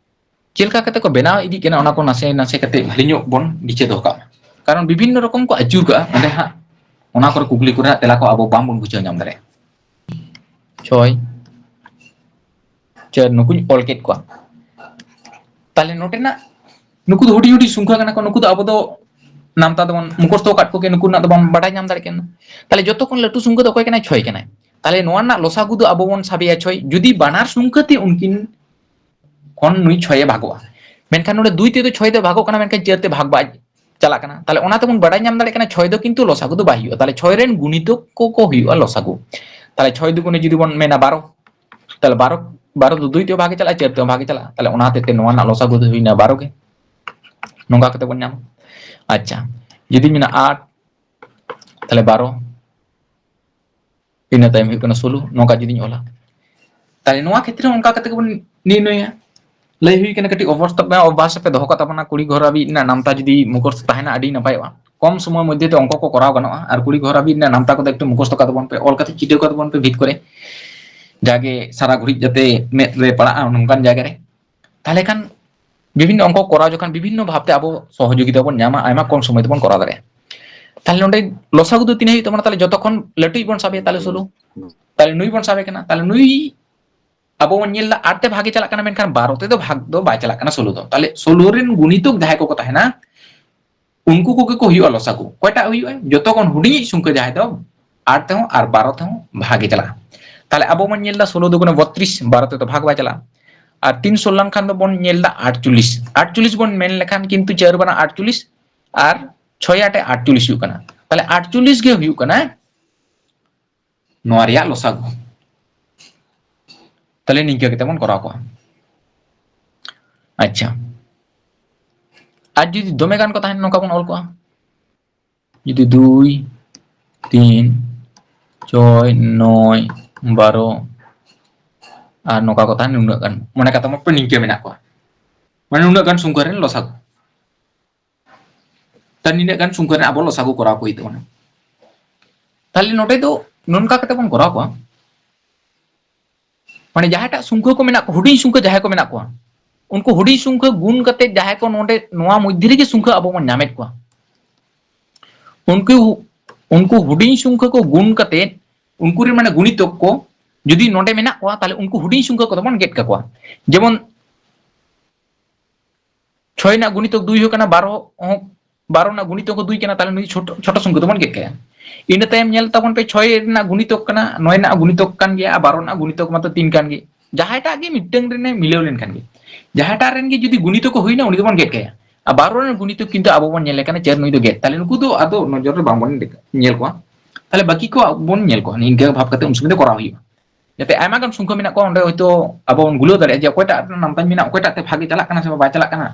ᱪᱮᱫ ᱞᱮᱠᱟ ᱠᱟᱛᱮ ᱠᱚ ᱵᱮᱱᱟᱣ ᱤᱫᱤᱜ ᱠᱟᱱᱟ, ᱚᱱᱟ ᱠᱚ ᱱᱟᱥᱮ ᱱᱟᱥᱮ ᱠᱟᱛᱮ ᱵᱷᱟᱹᱞᱤ ᱧᱚᱜ ᱵᱚᱱ ᱵᱤᱪᱟᱹᱨ ᱫᱚᱦᱚ ᱠᱟᱜ ᱢᱟ᱾ ᱠᱟᱨᱚᱱ ᱵᱤᱵᱷᱤᱱᱱᱚ ᱨᱚᱠᱚᱢ ᱠᱚ ᱟᱹᱪᱩᱨ ᱠᱟᱜᱼᱟ᱾ ᱚᱸᱰᱮ ᱦᱟᱸᱜ ᱚᱱᱟ ᱠᱚᱨᱮ ᱠᱩᱠᱞᱤ ᱠᱚᱨᱮᱱᱟᱜ ᱛᱮᱞᱟ ᱠᱚ ᱟᱵᱚ ᱵᱟᱝᱵᱚᱱ ᱵᱩᱡᱷᱟᱹᱣ ᱧᱟᱢ ᱫᱟᱲᱮᱭᱟᱜᱼᱟ᱾ ᱪᱷᱚᱭ, ᱪᱟᱹᱨ, ᱱᱩᱠᱩᱧ ᱚᱞ ᱠᱮᱫ ᱠᱚᱣᱟ᱾ ᱛᱟᱦᱞᱮ ᱱᱚᱰᱮᱱᱟᱜ ᱱᱩᱠᱩ ᱫᱚ ᱦᱩᱰᱤᱧ ᱦᱩᱰᱤᱧ ᱥᱚᱝᱠᱷᱟ ᱠᱟᱱᱟ ᱠᱚ, ᱱᱩᱠᱩ ᱫᱚ ᱟᱵᱚ ᱫᱚ ᱱᱟᱢᱛᱟ ᱫᱚᱵᱚᱱ ᱢᱩᱠᱷᱚᱥᱛᱚ ᱟᱠᱟᱫ ᱠᱚᱜᱮ, ᱱᱩᱠᱩ ᱨᱮᱱᱟᱜ ᱫᱚ ᱵᱟᱵᱚᱱ ᱵᱟᱰᱟᱭ ᱧᱟᱢ ᱫᱟᱲᱮᱭᱟᱜ ᱠᱟᱱᱟ᱾ ᱛᱟᱦᱞᱮ ᱡᱚᱛᱚ ᱠᱷᱚᱱ ᱞᱟᱹᱴᱩ ᱥᱚᱝᱠᱷᱟ ᱫᱚ ᱚᱠᱚᱭ ᱠᱟᱱᱟᱭ? ᱪᱷᱚᱭ ᱠᱟᱱᱟᱭ᱾ ᱛᱟᱦᱞᱮ ᱱᱚᱣᱟ ᱨᱮᱱᱟᱜ ᱞᱚᱥᱟᱜᱩ ᱫᱚ ᱟᱵᱚ ᱵᱚᱱ ᱥᱟᱵᱮᱭᱟ ᱪᱷᱚᱭ, ᱡᱩᱫᱤ ᱵᱟᱱᱟᱨ ᱥᱚᱝᱠᱷᱟ ᱛᱮ ᱩᱱᱠᱤᱱ ᱠᱷᱚᱱ ᱱᱩᱭ ᱪᱷᱚᱭᱮ ᱵᱷᱟᱜᱚᱜᱼᱟ᱾ ᱢᱮᱱᱠᱷᱟᱱ ᱱᱚᱰᱮ ᱫᱩᱭ ᱛᱮᱫᱚ ᱪᱷᱚᱭ ᱫᱚ ᱵᱷᱟᱜᱚᱜ ᱠᱟᱱᱟ, ᱢᱮᱱᱠᱷᱟᱱ ᱪᱟᱹᱨ ᱛᱮ ᱵᱷᱟᱜᱽ ᱵᱟᱭ, ᱪᱟᱞᱟᱜ ᱠᱟᱱᱟ᱾ ᱛᱟᱦᱚᱞᱮ ᱚᱱᱟ ᱛᱮᱵᱚᱱ ᱵᱟᱰᱟᱭ ᱧᱟᱢ ᱫᱟᱲᱮᱭᱟᱜ ᱠᱟᱱᱟ ᱪᱷᱚᱭ ᱫᱚ ᱠᱤᱱᱛᱩ ᱞᱚᱥᱟᱜᱩ ᱫᱚ ᱵᱟᱭ ᱦᱩᱭᱩᱜᱼᱟ᱾ ᱛᱟᱦᱚᱞᱮ ᱪᱷᱚᱭ ᱨᱮᱱ ᱜᱩᱱᱤᱛᱚᱠ ᱠᱚ ᱠᱚ ᱦᱩᱭᱩᱜᱼᱟ ᱞᱚᱥᱟᱜᱩ᱾ ᱛᱟᱦᱚᱞᱮ ᱪᱷᱚᱭ ᱫᱩᱜᱩᱱᱮ ᱡᱩᱫᱤ ᱵᱚᱱ ᱢᱮᱱᱟ ᱵᱟᱨᱚ, ᱛᱟᱦᱚᱞᱮ ᱵᱟᱨᱚ, ᱵᱟᱨᱚ ᱫᱚ ᱫᱩᱭ ᱛᱮ ᱵᱷᱟᱜᱮ ᱪᱟᱞᱟᱜᱼᱟ, ᱪᱟᱨ ᱛᱮ ᱵᱷᱟᱜᱮ ᱪᱟᱞᱟᱜᱼᱟ, ᱛᱟᱦᱚᱞᱮ ᱚᱱᱟ ᱦᱚᱛᱮᱡ ᱛᱮ ᱱᱚᱣᱟ ᱨᱮᱱᱟᱜ ᱞᱚᱥᱟᱜᱩ ᱫᱚ ᱦᱩᱭᱱᱟ ᱵᱟᱨᱚ ᱜᱮ᱾ ᱱᱚᱝᱠᱟ ᱠᱟᱛᱮ ᱵᱚᱱ ᱧᱟᱢᱟ᱾ ᱟᱪᱪᱷᱟ, ᱡᱩᱫᱤ ᱢᱮᱱᱟ ᱟᱴ, ᱛᱟᱦᱚᱞᱮ ᱵᱟᱨᱚ, ᱤᱱᱟᱹ ᱛᱟᱭᱚᱢ ᱦᱩᱭᱩᱜ ᱠᱟᱱᱟ ᱥᱳᱞᱳ, ᱱᱚᱝᱠᱟ ᱡᱩᱫᱤᱧ ᱚᱞᱟ᱾ ᱛᱟᱦᱚᱞᱮ ᱱᱚᱣᱟ ᱠᱷᱮᱛᱨᱮ ᱦᱚᱸ ᱚᱱᱠᱟ ᱠᱟᱛᱮ ᱜᱮᱵᱚᱱ ᱱᱤᱨᱱᱚᱭᱟ᱾ ᱞᱟᱹᱭ ᱦᱩᱭ ᱠᱟᱱᱟ ᱠᱟᱹᱴᱤᱡ ᱚᱵᱷᱟᱥ ᱛᱟᱯᱮ, ᱚᱵᱷᱟᱥ ᱯᱮ ᱫᱚᱦᱚ ᱠᱟᱜ ᱛᱟᱵᱚᱱᱟ, ᱠᱩᱲᱤ ᱜᱷᱚᱨ ᱦᱟᱹᱵᱤᱡ ᱨᱮᱱᱟᱜ ᱱᱟᱢᱛᱟ ᱡᱩᱫᱤ ᱢᱩᱠᱷᱚᱥᱛᱚ ᱛᱟᱦᱮᱱᱟ ᱟᱹᱰᱤ ᱱᱟᱯᱟᱭᱚᱜᱼᱟ᱾ ᱠᱚᱢ ᱥᱚᱢᱚᱭ ᱢᱚᱫᱽᱫᱷᱮ ᱛᱮ ᱚᱝᱠᱚ ᱠᱚ ᱠᱚᱨᱟᱣ ᱜᱟᱱᱚᱜᱼᱟ᱾ ᱟᱨ ᱠᱩᱲᱤ ᱜᱷᱚᱨ ᱦᱟᱹᱵᱤᱡ ᱨᱮᱱᱟᱜ ᱱᱟᱢᱛᱟ ᱠᱚᱫᱚ ᱮᱠᱴᱩ ᱢᱩᱠᱷᱚᱥᱛᱚ ᱠᱟᱜ ᱛᱟᱵᱚᱱ ᱯᱮ, ᱚᱞ ᱠᱟᱛᱮ ᱪᱤᱴᱟᱹᱣ ᱠᱟᱜ ᱛᱟᱵᱚᱱ ᱯᱮ ᱵᱷᱤᱛ ᱠᱚᱨᱮ, ᱡᱟᱜᱮ ᱥᱟᱨᱟ ᱜᱷᱩᱲᱤᱡ ᱡᱟᱛᱮ ᱢᱮᱫ ᱨᱮ ᱯᱟᱲᱟᱜᱼᱟ ᱱᱚᱝᱠᱟᱱ ᱡᱟᱭᱜᱟ ᱨᱮ᱾ ᱛᱟᱦᱚᱞᱮ ᱠᱷᱟᱱ ᱵᱤᱵᱷᱤᱱᱱᱚ ᱚᱝᱠᱚ ᱠᱚᱨᱟᱣ ᱡᱚᱠᱷᱚᱱ ᱵᱤᱵᱷᱤᱱᱱᱚ ᱵᱷᱟᱵᱛᱮ ᱟᱵᱚ ᱥᱚᱦᱚᱡᱳᱜᱤᱛᱟ ᱵᱚᱱ ᱧᱟᱢᱟ, ᱟᱭᱢᱟ ᱠᱚᱢ ᱥᱚᱢᱚᱭ ᱛᱮᱵᱚᱱ ᱠᱚᱨᱟᱣ ᱫᱟᱲᱮᱭᱟᱜᱼᱟ᱾ ᱛᱟᱦᱚᱞᱮ ᱱᱚᱰᱮ ᱞᱚᱥᱟᱜᱩ ᱫᱚ ᱛᱤᱱᱟᱹᱜ ᱦᱩᱭᱩᱜ ᱛᱟᱵᱚᱱᱟ? ᱛᱟᱦᱚᱞᱮ ᱡᱚᱛᱚ ᱠᱷᱚᱱ ᱞᱟᱹᱴᱩᱭᱤᱡ ᱵᱚᱱ ᱥᱟᱵᱮᱭᱟ, ᱛᱟᱦᱚᱞᱮ ᱥᱳᱞᱳ᱾ ᱛᱟᱦᱚᱞᱮ ᱱᱩᱭ ᱵᱚᱱ ᱥᱟᱵᱮ ᱠᱟᱱᱟ, ᱛᱟᱦᱚᱞᱮ ᱱᱩᱭ ᱟᱵᱚ ᱵᱚᱱ ᱧᱮᱞ ᱮᱫᱟ ᱟᱴ ᱛᱮ ᱵᱷᱟᱜᱮ ᱪᱟᱞᱟᱜ ᱠᱟᱱᱟ, ᱢᱮᱱᱠᱷᱟᱱ ᱵᱟᱨᱚ ᱛᱮᱫᱚ ᱵᱷᱟᱜᱽ ᱫᱚ ᱵᱟᱭ ᱪᱟᱞᱟᱜ ᱠᱟᱱᱟ ᱥᱳᱞᱳ ᱫᱚ᱾ ᱛᱟᱦᱚᱞᱮ ᱥᱳᱞᱳ ᱨᱮᱱ ᱜᱩᱱᱤᱛᱚᱠ ᱡᱟᱦᱟᱸᱭ ᱠᱚᱠᱚ ᱛᱟᱦᱮᱱᱟ, ᱩᱱᱠᱩ ᱠᱚᱜᱮ ᱠᱚ ᱦᱩᱭᱩᱜᱼᱟ ᱞᱚᱥᱟᱜᱩ᱾ ᱚᱠᱚᱭᱴᱟᱜ ᱦᱩᱭᱩᱜᱼᱟ? ᱡᱚᱛᱚ ᱠᱷᱚᱱ ᱦᱩᱰᱤᱧᱤᱡ ᱥᱚᱝᱠᱷᱟ ᱡᱟᱦᱟᱸᱭ ᱫᱚ ᱟᱴ ᱛᱮᱦᱚᱸ ᱟᱨ ᱵᱟᱨᱚ ᱛᱮᱦᱚᱸ ᱵᱷᱟᱜᱮ ᱪᱟᱞᱟᱜᱼᱟ᱾ ᱛᱟᱦᱚᱞᱮ ᱟᱵᱚ ᱵᱚᱱ ᱧᱮᱞ ᱮᱫᱟ ᱥᱳᱞᱳ ᱫᱩᱜᱩᱱᱮ ᱵᱚᱛᱨᱤᱥ, ᱵᱟᱨᱚ ᱛᱮᱫᱚ ᱵᱷᱟᱜᱽ ᱵᱟᱭ ᱪᱟᱞᱟᱜᱼᱟ᱾ ᱟᱨ ᱛᱤᱱ ᱥᱳᱞ ᱞᱮᱱᱠᱷᱟᱱ ᱫᱚᱵᱚᱱ ᱧᱮᱞ ᱮᱫᱟ ᱟᱴᱪᱚᱞᱞᱤᱥ᱾ ᱟᱴᱪᱚᱞᱞᱤᱥ ᱵᱚᱱ ᱢᱮᱱ ᱞᱮᱠᱷᱟᱱ ᱠᱤᱱᱛᱩ ᱪᱟᱨ ᱵᱟᱱᱟ ᱟᱴᱪᱚᱞᱞᱤᱥ ᱟᱨ ᱪᱷᱚᱭ ᱟᱴᱮ ᱟᱴᱪᱚᱞᱞᱤᱥ ᱦᱩᱭᱩᱜ ᱠᱟᱱᱟ᱾ ᱛᱟᱦᱚᱞᱮ ᱟᱴᱪᱚᱞᱞᱤᱥ ᱜᱮ ᱦᱩᱭᱩᱜ ᱠᱟᱱᱟ ᱱᱚᱣᱟ ᱨᱮᱭᱟᱜ ᱞᱚᱥᱟᱜᱩ᱾ ᱛᱟᱦᱚᱞᱮ ᱱᱤᱝᱠᱟᱹ ᱠᱟᱛᱮ ᱵᱚᱱ ᱠᱚᱨᱟᱣ ᱠᱚᱣᱟ᱾ ᱟᱪᱪᱷᱟ, ᱟᱨ ᱡᱩᱫᱤ ᱫᱚᱢᱮ ᱜᱟᱱ ᱠᱚ ᱛᱟᱦᱮᱱ, ᱱᱚᱝᱠᱟ ᱵᱚᱱ ᱚᱞ ᱠᱚᱣᱟ, ᱡᱩᱫᱤ ᱫᱩᱭ, ᱛᱤᱱ, ᱪᱷᱚᱭ, ᱱᱚᱭ, ᱵᱟᱨᱚ, ᱟᱨ ᱱᱚᱝᱠᱟ ᱠᱚ ᱛᱟᱦᱮᱱ ᱱᱩᱱᱟᱹᱜ ᱜᱟᱱ, ᱢᱚᱱᱮ ᱠᱟᱛᱮ ᱢᱟ ᱯᱮ ᱱᱤᱝᱠᱟᱹ ᱢᱮᱱᱟᱜ ᱠᱚᱣᱟ, ᱢᱟᱱᱮ ᱱᱩᱱᱟᱹᱜ ᱜᱟᱱ ᱥᱚᱝᱠᱷᱟ ᱨᱮᱱ ᱞᱚᱥᱟᱜᱩ᱾ ᱛᱟᱦᱞᱮ ᱱᱤᱱᱟᱹᱜ ᱜᱟᱱ ᱥᱚᱝᱠᱷᱟ ᱨᱮ ᱟᱵᱚ ᱞᱚᱥᱟᱜᱩ ᱠᱚᱨᱟᱣ ᱠᱚ ᱦᱩᱭᱩᱜ ᱛᱟᱵᱚᱱᱟ᱾ ᱛᱟᱦᱞᱮ ᱱᱚᱰᱮ ᱫᱚ ᱱᱚᱝᱠᱟ ᱠᱟᱛᱮ ᱵᱚᱱ ᱠᱚᱨᱟᱣ ᱠᱚᱣᱟ, ᱢᱟᱱᱮ ᱡᱟᱦᱟᱸᱭᱴᱟᱜ ᱥᱚᱝᱠᱷᱟ ᱠᱚ ᱢᱮᱱᱟᱜ ᱠᱚᱣᱟ, ᱦᱩᱰᱤᱧ ᱥᱚᱝᱠᱷᱟ ᱡᱟᱦᱟᱸᱭ ᱠᱚ ᱢᱮᱱᱟᱜ ᱠᱚᱣᱟ, ᱩᱱᱠᱩ ᱦᱩᱰᱤᱧ ᱥᱚᱝᱠᱷᱟ ᱜᱩᱱ ᱠᱟᱛᱮ ᱡᱟᱦᱟᱸᱭ ᱠᱚ ᱱᱚᱰᱮ ᱱᱚᱣᱟ ᱢᱚᱫᱽᱫᱷᱮ ᱨᱮᱜᱮ ᱥᱚᱝᱠᱷᱟ ᱟᱵᱚ ᱵᱚᱱ ᱧᱟᱢᱮᱫ ᱠᱚᱣᱟ, ᱩᱱᱠᱩ, ᱩᱱᱠᱩ ᱦᱩᱰᱤᱧ ᱥᱚᱝᱠᱷᱟ ᱠᱚ ᱜᱩᱱ ᱠᱟᱛᱮ ᱩᱱᱠᱩ ᱨᱮᱱ ᱢᱟᱱᱮ ᱜᱩᱱᱤᱛᱚᱠ ᱠᱚ ᱡᱩᱫᱤ ᱱᱚᱰᱮ ᱢᱮᱱᱟᱜ ᱠᱚᱣᱟ, ᱛᱟᱦᱞᱮ ᱩᱱᱠᱩ ᱦᱩᱰᱤᱧ ᱥᱚᱝᱠᱷᱟ ᱠᱚᱫᱚ ᱵᱚᱱ ᱜᱮᱫ ᱠᱟᱠᱚᱣᱟ᱾ ᱡᱮᱢᱚᱱ ᱪᱷᱚᱭ ᱨᱮᱱᱟᱜ ᱜᱩᱱᱤᱛᱚᱠ ᱫᱩᱭ ᱦᱩᱭᱩᱜ ᱠᱟᱱᱟ, ᱵᱟᱨᱚ ᱦᱚᱸ, ᱵᱟᱨᱚ ᱨᱮᱱᱟᱜ ᱜᱩᱱᱤᱛᱚᱠ ᱦᱚᱸ ᱫᱩᱭ ᱠᱟᱱᱟ, ᱛᱟᱦᱞᱮ ᱱᱩᱭ ᱪᱷᱳᱴᱳ, ᱪᱷᱳᱴᱳ ᱥᱚᱝᱠᱷᱟ ᱫᱚᱵᱚᱱ ᱜᱮᱫ ᱠᱟᱭᱟ᱾ ᱤᱱᱟᱹ ᱛᱟᱭᱚᱢ ᱧᱮᱞ ᱛᱟᱵᱚᱱ ᱯᱮ, ᱪᱷᱚᱭ ᱨᱮᱱᱟᱜ ᱜᱩᱱᱤᱛᱚᱠ ᱠᱟᱱᱟ, ᱱᱚᱭ ᱨᱮᱱᱟᱜ ᱜᱩᱱᱤᱛᱚᱠ ᱠᱟᱱ ᱜᱮᱭᱟ, ᱟᱨ ᱵᱟᱨᱚ ᱨᱮᱱᱟᱜ ᱜᱩᱱᱤᱛᱚᱠ ᱢᱟᱛᱚ ᱛᱤᱱ ᱠᱟᱱ ᱜᱮ᱾ ᱡᱟᱦᱟᱸᱭᱴᱟᱜ ᱜᱮ ᱢᱤᱫᱴᱟᱝ ᱨᱮᱱᱮ ᱢᱤᱞᱟᱹᱣ ᱞᱮᱱᱠᱷᱟᱱ ᱜᱮ, ᱡᱟᱦᱟᱸᱭᱴᱟᱜ ᱨᱮᱱ ᱜᱮ ᱡᱩᱫᱤ ᱜᱩᱱᱤᱛᱚᱠ ᱦᱩᱭᱱᱟ, ᱩᱱᱤ ᱫᱚᱵᱚᱱ ᱜᱮᱫ ᱠᱟᱭᱟ᱾ ᱟᱨ ᱵᱟᱨᱚ ᱨᱮᱱ ᱜᱩᱱᱤᱛᱚᱠ ᱠᱤᱱᱛᱩ ᱟᱵᱚ ᱵᱚᱱ ᱧᱮᱞᱮ ᱠᱟᱱᱟ ᱪᱟᱨ ᱱᱩᱭ ᱫᱚ ᱜᱮᱫ, ᱛᱟᱦᱞᱮ ᱱᱩᱠᱩ ᱫᱚ ᱟᱫᱚ ᱱᱚᱡᱚᱨ ᱨᱮ ᱵᱟᱝ ᱵᱚᱱ ᱧᱮᱞ ᱠᱚᱣᱟ᱾ ᱛᱟᱦᱞᱮ ᱵᱟᱹᱠᱤ ᱠᱚ ᱵᱚᱱ ᱧᱮᱞ ᱠᱚᱣᱟ, ᱱᱤᱝᱠᱟᱹ ᱵᱷᱟᱵ ᱠᱟᱛᱮ ᱩᱱ ᱥᱚᱢᱚᱭ ᱫᱚ ᱠᱚᱨᱟᱣ ᱦᱩᱭᱩᱜᱼᱟ᱾ ᱡᱟᱛᱮ ᱟᱭᱢᱟ ᱜᱟᱱ ᱥᱚᱝᱠᱷᱟ ᱢᱮᱱᱟᱜ ᱠᱚᱣᱟ, ᱚᱸᱰᱮ ᱦᱚᱭᱛᱳ ᱟᱵᱚ ᱵᱚᱱ ᱜᱩᱞᱟᱹᱣ ᱫᱟᱲᱮᱭᱟᱜᱼᱟ ᱡᱮ ᱚᱠᱚᱭᱴᱟᱜ ᱨᱮᱱᱟᱜ ᱱᱟᱢᱛᱟᱧ ᱢᱮᱱᱟᱜᱼᱟ, ᱚᱠᱚᱭᱴᱟᱜ ᱛᱮ ᱵᱷᱟᱜᱮ ᱪᱟᱞᱟᱜ ᱠᱟᱱᱟ ᱥᱮ ᱵᱟᱭ ᱪᱟᱞᱟᱜ ᱠᱟᱱᱟ᱾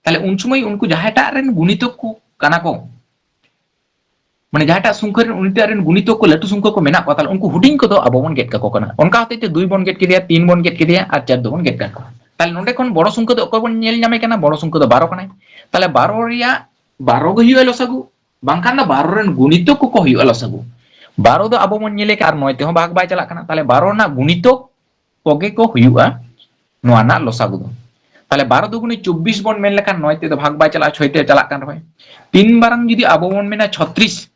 ᱛᱟᱦᱞᱮ ᱩᱱ ᱥᱚᱢᱚᱭ ᱩᱱᱠᱩ ᱡᱟᱦᱟᱸᱭᱴᱟᱜ ᱨᱮᱱ ᱜᱩᱱᱤᱛᱚᱠ ᱠᱚ ᱠᱟᱱᱟ ᱠᱚ, ᱢᱟᱱᱮ ᱡᱟᱦᱟᱸᱴᱟᱜ ᱥᱚᱝᱠᱷᱟ ᱨᱮᱱ ᱩᱱᱤᱴᱟᱜ ᱨᱮᱱ ᱜᱩᱱᱤᱛᱚᱠ ᱠᱚ ᱞᱟᱹᱴᱩ ᱥᱚᱝᱠᱷᱟ ᱠᱚ ᱢᱮᱱᱟᱜ ᱠᱚᱣᱟ, ᱛᱟᱦᱞᱮ ᱩᱱᱠᱩ ᱦᱩᱰᱤᱧ ᱠᱚᱫᱚ ᱟᱵᱚ ᱵᱚᱱ ᱜᱮᱫ ᱠᱟᱠᱚ ᱠᱟᱱᱟ᱾ ᱚᱱᱠᱟ ᱦᱚᱛᱮᱡ ᱛᱮ ᱫᱩᱭ ᱵᱚᱱ ᱜᱮᱫ ᱠᱮᱫᱮᱭᱟ, ᱛᱤᱱ ᱵᱚᱱ ᱜᱮᱫ ᱠᱮᱫᱮᱭᱟ ᱟᱨ ᱪᱟᱨ ᱫᱚᱵᱚᱱ ᱜᱮᱫ ᱠᱟᱠᱚᱣᱟ᱾ ᱛᱟᱦᱞᱮ ᱱᱚᱰᱮ ᱠᱷᱚᱱ ᱵᱚᱲᱚ ᱥᱚᱝᱠᱷᱟ ᱫᱚ ᱚᱠᱚᱭ ᱵᱚᱱ ᱧᱮᱞ ᱧᱟᱢᱮ ᱠᱟᱱᱟ? ᱵᱚᱲᱚ ᱥᱚᱝᱠᱷᱟ ᱫᱚ ᱵᱟᱨᱚ ᱠᱟᱱᱟᱭ᱾ ᱛᱟᱦᱞᱮ ᱵᱟᱨᱚ ᱨᱮᱭᱟᱜ ᱵᱟᱨᱚ ᱜᱮ ᱦᱩᱭᱩᱜᱼᱟ ᱞᱚᱥᱟᱜᱩ, ᱵᱟᱝᱠᱷᱟᱱ ᱫᱚ ᱵᱟᱨᱚ ᱨᱮᱱ ᱜᱩᱱᱤᱛᱚᱠ ᱠᱚᱠᱚ ᱦᱩᱭᱩᱜᱼᱟ ᱞᱚᱥᱟᱜᱩ᱾ ᱵᱟᱨᱚ ᱫᱚ ᱟᱵᱚ ᱵᱚᱱ ᱧᱮᱞᱮ ᱠᱟᱱᱟ ᱟᱨ ᱱᱚᱭ ᱛᱮᱦᱚᱸ ᱵᱷᱟᱜᱽ ᱵᱟᱭ ᱪᱟᱞᱟᱜ ᱠᱟᱱᱟ᱾ ᱛᱟᱦᱞᱮ ᱵᱟᱨᱚ ᱨᱮᱱᱟᱜ ᱜᱩᱱᱤᱛᱚᱠ ᱠᱚᱜᱮ ᱠᱚ ᱦᱩᱭᱩᱜᱼᱟ ᱱᱚᱣᱟ ᱨᱮᱱᱟᱜ ᱞᱚᱥᱟᱜᱩ ᱫᱚ᱾ ᱛᱟᱦᱞᱮ ᱵᱟᱨᱚ ᱫᱩᱜᱩᱱᱤ ᱪᱚᱵᱵᱤᱥ ᱵᱚᱱ ᱢᱮᱱ ᱞᱮᱠᱷᱟᱱ ᱱᱚᱭ ᱛᱮᱫᱚ ᱵᱷᱟᱜᱽ ᱵᱟᱭ ᱪᱟᱞᱟᱜᱼᱟ, ᱪᱷᱚᱭ ᱛᱮ ᱪᱟᱞᱟᱜ ᱠᱟᱱ ᱨᱮᱦᱚᱸ᱾ ᱛᱤᱱ ᱢᱟᱨᱟᱝ ᱡᱩᱫᱤ ᱟᱵᱚ ᱵᱚᱱ ᱢᱮᱱᱟ ᱪᱷᱚᱛᱨᱤᱥ,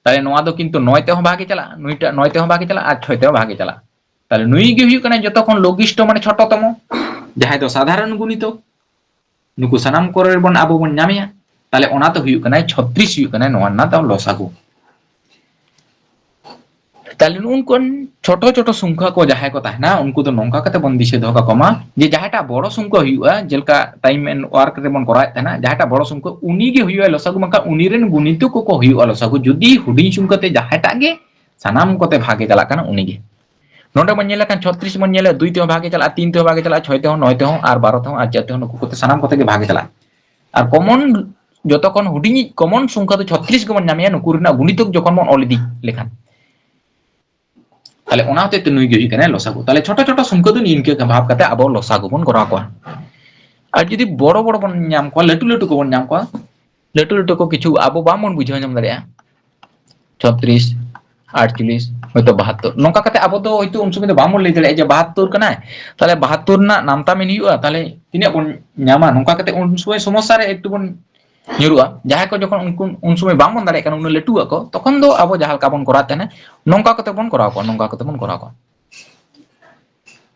ᱛᱟᱦᱞᱮ ᱱᱚᱣᱟ ᱫᱚ ᱠᱤᱱᱛᱩ ᱱᱚᱭ ᱛᱮᱦᱚᱸ ᱵᱷᱟᱜᱮ ᱪᱟᱞᱟᱜᱼᱟ, ᱱᱩᱭᱴᱟᱜ ᱱᱚᱭ ᱛᱮᱦᱚᱸ ᱵᱷᱟᱜᱮ ᱪᱟᱞᱟᱜᱼᱟ ᱟᱨ ᱪᱷᱚᱭ ᱛᱮᱦᱚᱸ ᱵᱷᱟᱜᱮ ᱪᱟᱞᱟᱜᱼᱟ᱾ ᱛᱟᱦᱞᱮ ᱱᱩᱭ ᱜᱮ ᱦᱩᱭᱩᱜ ᱠᱟᱱᱟ ᱡᱚᱛᱚ ᱠᱷᱚᱱ ᱞᱚᱜᱤᱥᱴᱚ, ᱢᱟᱱᱮ ᱪᱷᱚᱴᱚᱛᱚᱢᱚ, ᱡᱟᱦᱟᱸᱭ ᱫᱚ ᱥᱟᱫᱷᱟᱨᱚᱱ ᱜᱩᱱᱤᱛᱚ᱾ ᱱᱩᱠᱩ ᱥᱟᱱᱟᱢ ᱠᱚᱨᱮ ᱵᱚᱱ ᱟᱵᱚ ᱵᱚᱱ ᱧᱟᱢᱮᱭᱟ᱾ ᱛᱟᱦᱞᱮ ᱚᱱᱟ ᱫᱚ ᱦᱩᱭᱩᱜ ᱠᱟᱱᱟ ᱪᱷᱚᱛᱨᱤᱥ, ᱦᱩᱭᱩᱜ ᱠᱟᱱᱟ ᱱᱚᱣᱟ ᱨᱮᱱᱟᱜ ᱫᱚ ᱞᱚᱥᱟᱜᱩ᱾ ᱛᱟᱦᱞᱮ ᱱᱩᱜᱼᱩ ᱱᱩᱠᱩ ᱪᱷᱳᱴᱳ ᱪᱷᱳᱴᱳ ᱥᱚᱝᱠᱷᱟ ᱠᱚ ᱡᱟᱦᱟᱸᱭ ᱠᱚ ᱛᱟᱦᱮᱱᱟ, ᱩᱱᱠᱩ ᱫᱚ ᱱᱚᱝᱠᱟ ᱠᱟᱛᱮ ᱵᱚᱱ ᱫᱤᱥᱟᱹ ᱫᱚᱦᱚ ᱠᱟᱠᱚ ᱢᱟ ᱡᱮ ᱡᱟᱦᱟᱸᱴᱟᱜ ᱵᱚᱲᱚ ᱥᱚᱝᱠᱷᱟ ᱦᱩᱭᱩᱜᱼᱟ, ᱡᱮᱞᱮᱠᱟ time and work ᱨᱮᱵᱚᱱ ᱠᱚᱨᱟᱣᱮᱫ ᱛᱟᱦᱮᱱᱟ, ᱡᱟᱦᱟᱸᱴᱟᱜ ᱵᱚᱲᱚ ᱥᱚᱝᱠᱷᱟ ᱩᱱᱤ ᱜᱮ ᱦᱩᱭᱩᱜᱼᱟ ᱞᱚᱥᱟᱜᱩ, ᱵᱟᱝᱠᱷᱟᱱ ᱩᱱᱤ ᱨᱮᱱ ᱜᱩᱱᱤᱛᱚᱠ ᱠᱚᱠᱚ ᱦᱩᱭᱩᱜᱼᱟ ᱞᱚᱥᱟᱜᱩ, ᱡᱩᱫᱤ ᱦᱩᱰᱤᱧ ᱥᱚᱝᱠᱷᱟ ᱛᱮ ᱡᱟᱦᱟᱸᱴᱟᱜ ᱜᱮ ᱥᱟᱱᱟᱢ ᱠᱚᱛᱮ ᱵᱷᱟᱜᱮ ᱪᱟᱞᱟᱜ ᱠᱟᱱᱟ ᱩᱱᱤ ᱜᱮ᱾ ᱱᱚᱰᱮ ᱵᱚᱱ ᱧᱮᱞ ᱞᱮᱠᱷᱟᱱ ᱪᱷᱚᱛᱨᱤᱥ ᱵᱚᱱ ᱧᱮᱞᱟ, ᱫᱩᱭ ᱛᱮᱦᱚᱸ ᱵᱷᱟᱜᱮ ᱪᱟᱞᱟᱜᱼᱟ, ᱛᱤᱱ ᱛᱮᱦᱚᱸ ᱵᱷᱟᱜᱮ ᱪᱟᱞᱟᱜᱼᱟ, ᱪᱷᱚᱭ ᱛᱮᱦᱚᱸ, ᱱᱚᱭ ᱛᱮᱦᱚᱸ ᱟᱨ ᱵᱟᱨᱚ ᱛᱮᱦᱚᱸ ᱟᱨ ᱪᱟᱨ ᱛᱮᱦᱚᱸ, ᱱᱩᱠᱩ ᱠᱚᱛᱮ ᱥᱟᱱᱟᱢ ᱠᱚᱛᱮ ᱜᱮ ᱵᱷᱟᱜᱮ ᱪᱟᱞᱟᱜᱼᱟ᱾ ᱟᱨ common, ᱡᱚᱛᱚ ᱠᱷᱚᱱ ᱦᱩᱰᱤᱧᱤᱡ common ᱥᱚᱝᱠᱷᱟ ᱫᱚ ᱪᱷᱚᱛᱨᱤᱥ ᱜᱮᱵᱚᱱ ᱧᱟᱢᱮᱭᱟ ᱱᱩᱠᱩ ᱨᱮᱱᱟᱜ ᱜᱩᱱᱤᱛᱚᱠ ᱡᱚᱠᱷᱚᱱ ᱵᱚᱱ ᱚᱞ ᱤᱫᱤ ᱞᱮᱠᱷᱟᱱ᱾ ᱛᱟᱦᱞᱮ ᱚᱱᱟ ᱦᱚᱛᱮᱡ ᱛᱮ ᱱᱩᱭ ᱜᱮ ᱦᱩᱭᱩᱜ ᱠᱟᱱᱟᱭ ᱞᱚᱥᱟᱜᱩ᱾ ᱛᱟᱦᱞᱮ ᱪᱷᱳᱴᱳ ᱪᱷᱳᱴᱳ ᱥᱚᱝᱠᱷᱟ ᱫᱚ ᱱᱤᱝᱠᱟᱹ ᱵᱷᱟᱵ ᱠᱟᱛᱮ ᱟᱵᱚ ᱞᱚᱥᱟᱜᱩ ᱵᱚᱱ ᱠᱚᱨᱟᱣ ᱠᱚᱣᱟ᱾ ᱟᱨ ᱡᱩᱫᱤ ᱵᱚᱲᱚ ᱵᱚᱲᱚ ᱵᱚᱱ ᱧᱟᱢ ᱠᱚᱣᱟ, ᱞᱟᱹᱴᱩ ᱞᱟᱹᱴᱩ ᱠᱚᱵᱚᱱ ᱧᱟᱢ ᱠᱚᱣᱟ, ᱞᱟᱹᱴᱩ ᱞᱟᱹᱴᱩ ᱠᱚ ᱠᱤᱪᱷᱩ ᱟᱵᱚ ᱵᱟᱝᱵᱚᱱ ᱵᱩᱡᱷᱟᱹᱣ ᱧᱟᱢ ᱫᱟᱲᱮᱭᱟᱜᱼᱟ, ᱪᱷᱚᱛᱨᱤᱥ, ᱟᱴᱪᱚᱞᱞᱤᱥ, ᱦᱚᱭᱛᱳ ᱵᱟᱦᱟᱛᱛᱳᱨ, ᱱᱚᱝᱠᱟ ᱠᱟᱛᱮ ᱟᱵᱚ ᱫᱚ ᱦᱚᱭᱛᱳ ᱩᱱ ᱥᱚᱢᱚᱭ ᱫᱚ ᱵᱟᱝᱵᱚᱱ ᱞᱟᱹᱭ ᱫᱟᱲᱮᱭᱟᱜᱼᱟ ᱡᱮ ᱵᱟᱦᱟᱛᱛᱳᱨ ᱠᱟᱱᱟᱭ, ᱛᱟᱦᱞᱮ ᱵᱟᱦᱟᱛᱛᱳᱨ ᱨᱮᱱᱟᱜ ᱱᱟᱢᱛᱟ ᱢᱮᱱ ᱦᱩᱭᱩᱜᱼᱟ, ᱛᱟᱦᱞᱮ ᱛᱤᱱᱟᱹᱜ ᱵᱚᱱ ᱧᱟᱢᱟ, ᱱᱚᱝᱠᱟ ᱠᱟᱛᱮ ᱩᱱ ᱥᱚᱢᱚᱭ ᱥᱚᱢᱚᱥᱥᱟ ᱨᱮ ᱮᱠᱴᱩ ᱵᱚᱱ ᱧᱩᱨᱩᱜᱼᱟ᱾ ᱡᱟᱦᱟᱸᱭ ᱠᱚ ᱡᱚᱠᱷᱚᱱ ᱩᱱᱠᱩ ᱩᱱ ᱥᱚᱢᱚᱭ ᱵᱟᱝᱵᱚᱱ ᱫᱟᱲᱮᱭᱟᱜ ᱠᱟᱱᱟ ᱩᱱᱟᱹᱜ ᱞᱟᱹᱴᱩᱣᱟᱜ ᱠᱚ, ᱛᱚᱠᱷᱚᱱ ᱫᱚ ᱟᱵᱚ ᱡᱟᱦᱟᱸ ᱞᱮᱠᱟ ᱵᱚᱱ ᱠᱚᱨᱟᱣ ᱛᱟᱦᱮᱱᱟ, ᱱᱚᱝᱠᱟ ᱠᱟᱛᱮ ᱵᱚᱱ ᱠᱚᱨᱟᱣ ᱠᱚᱣᱟ, ᱱᱚᱝᱠᱟ ᱠᱟᱛᱮ ᱵᱚᱱ ᱠᱚᱨᱟᱣ ᱠᱚᱣᱟ᱾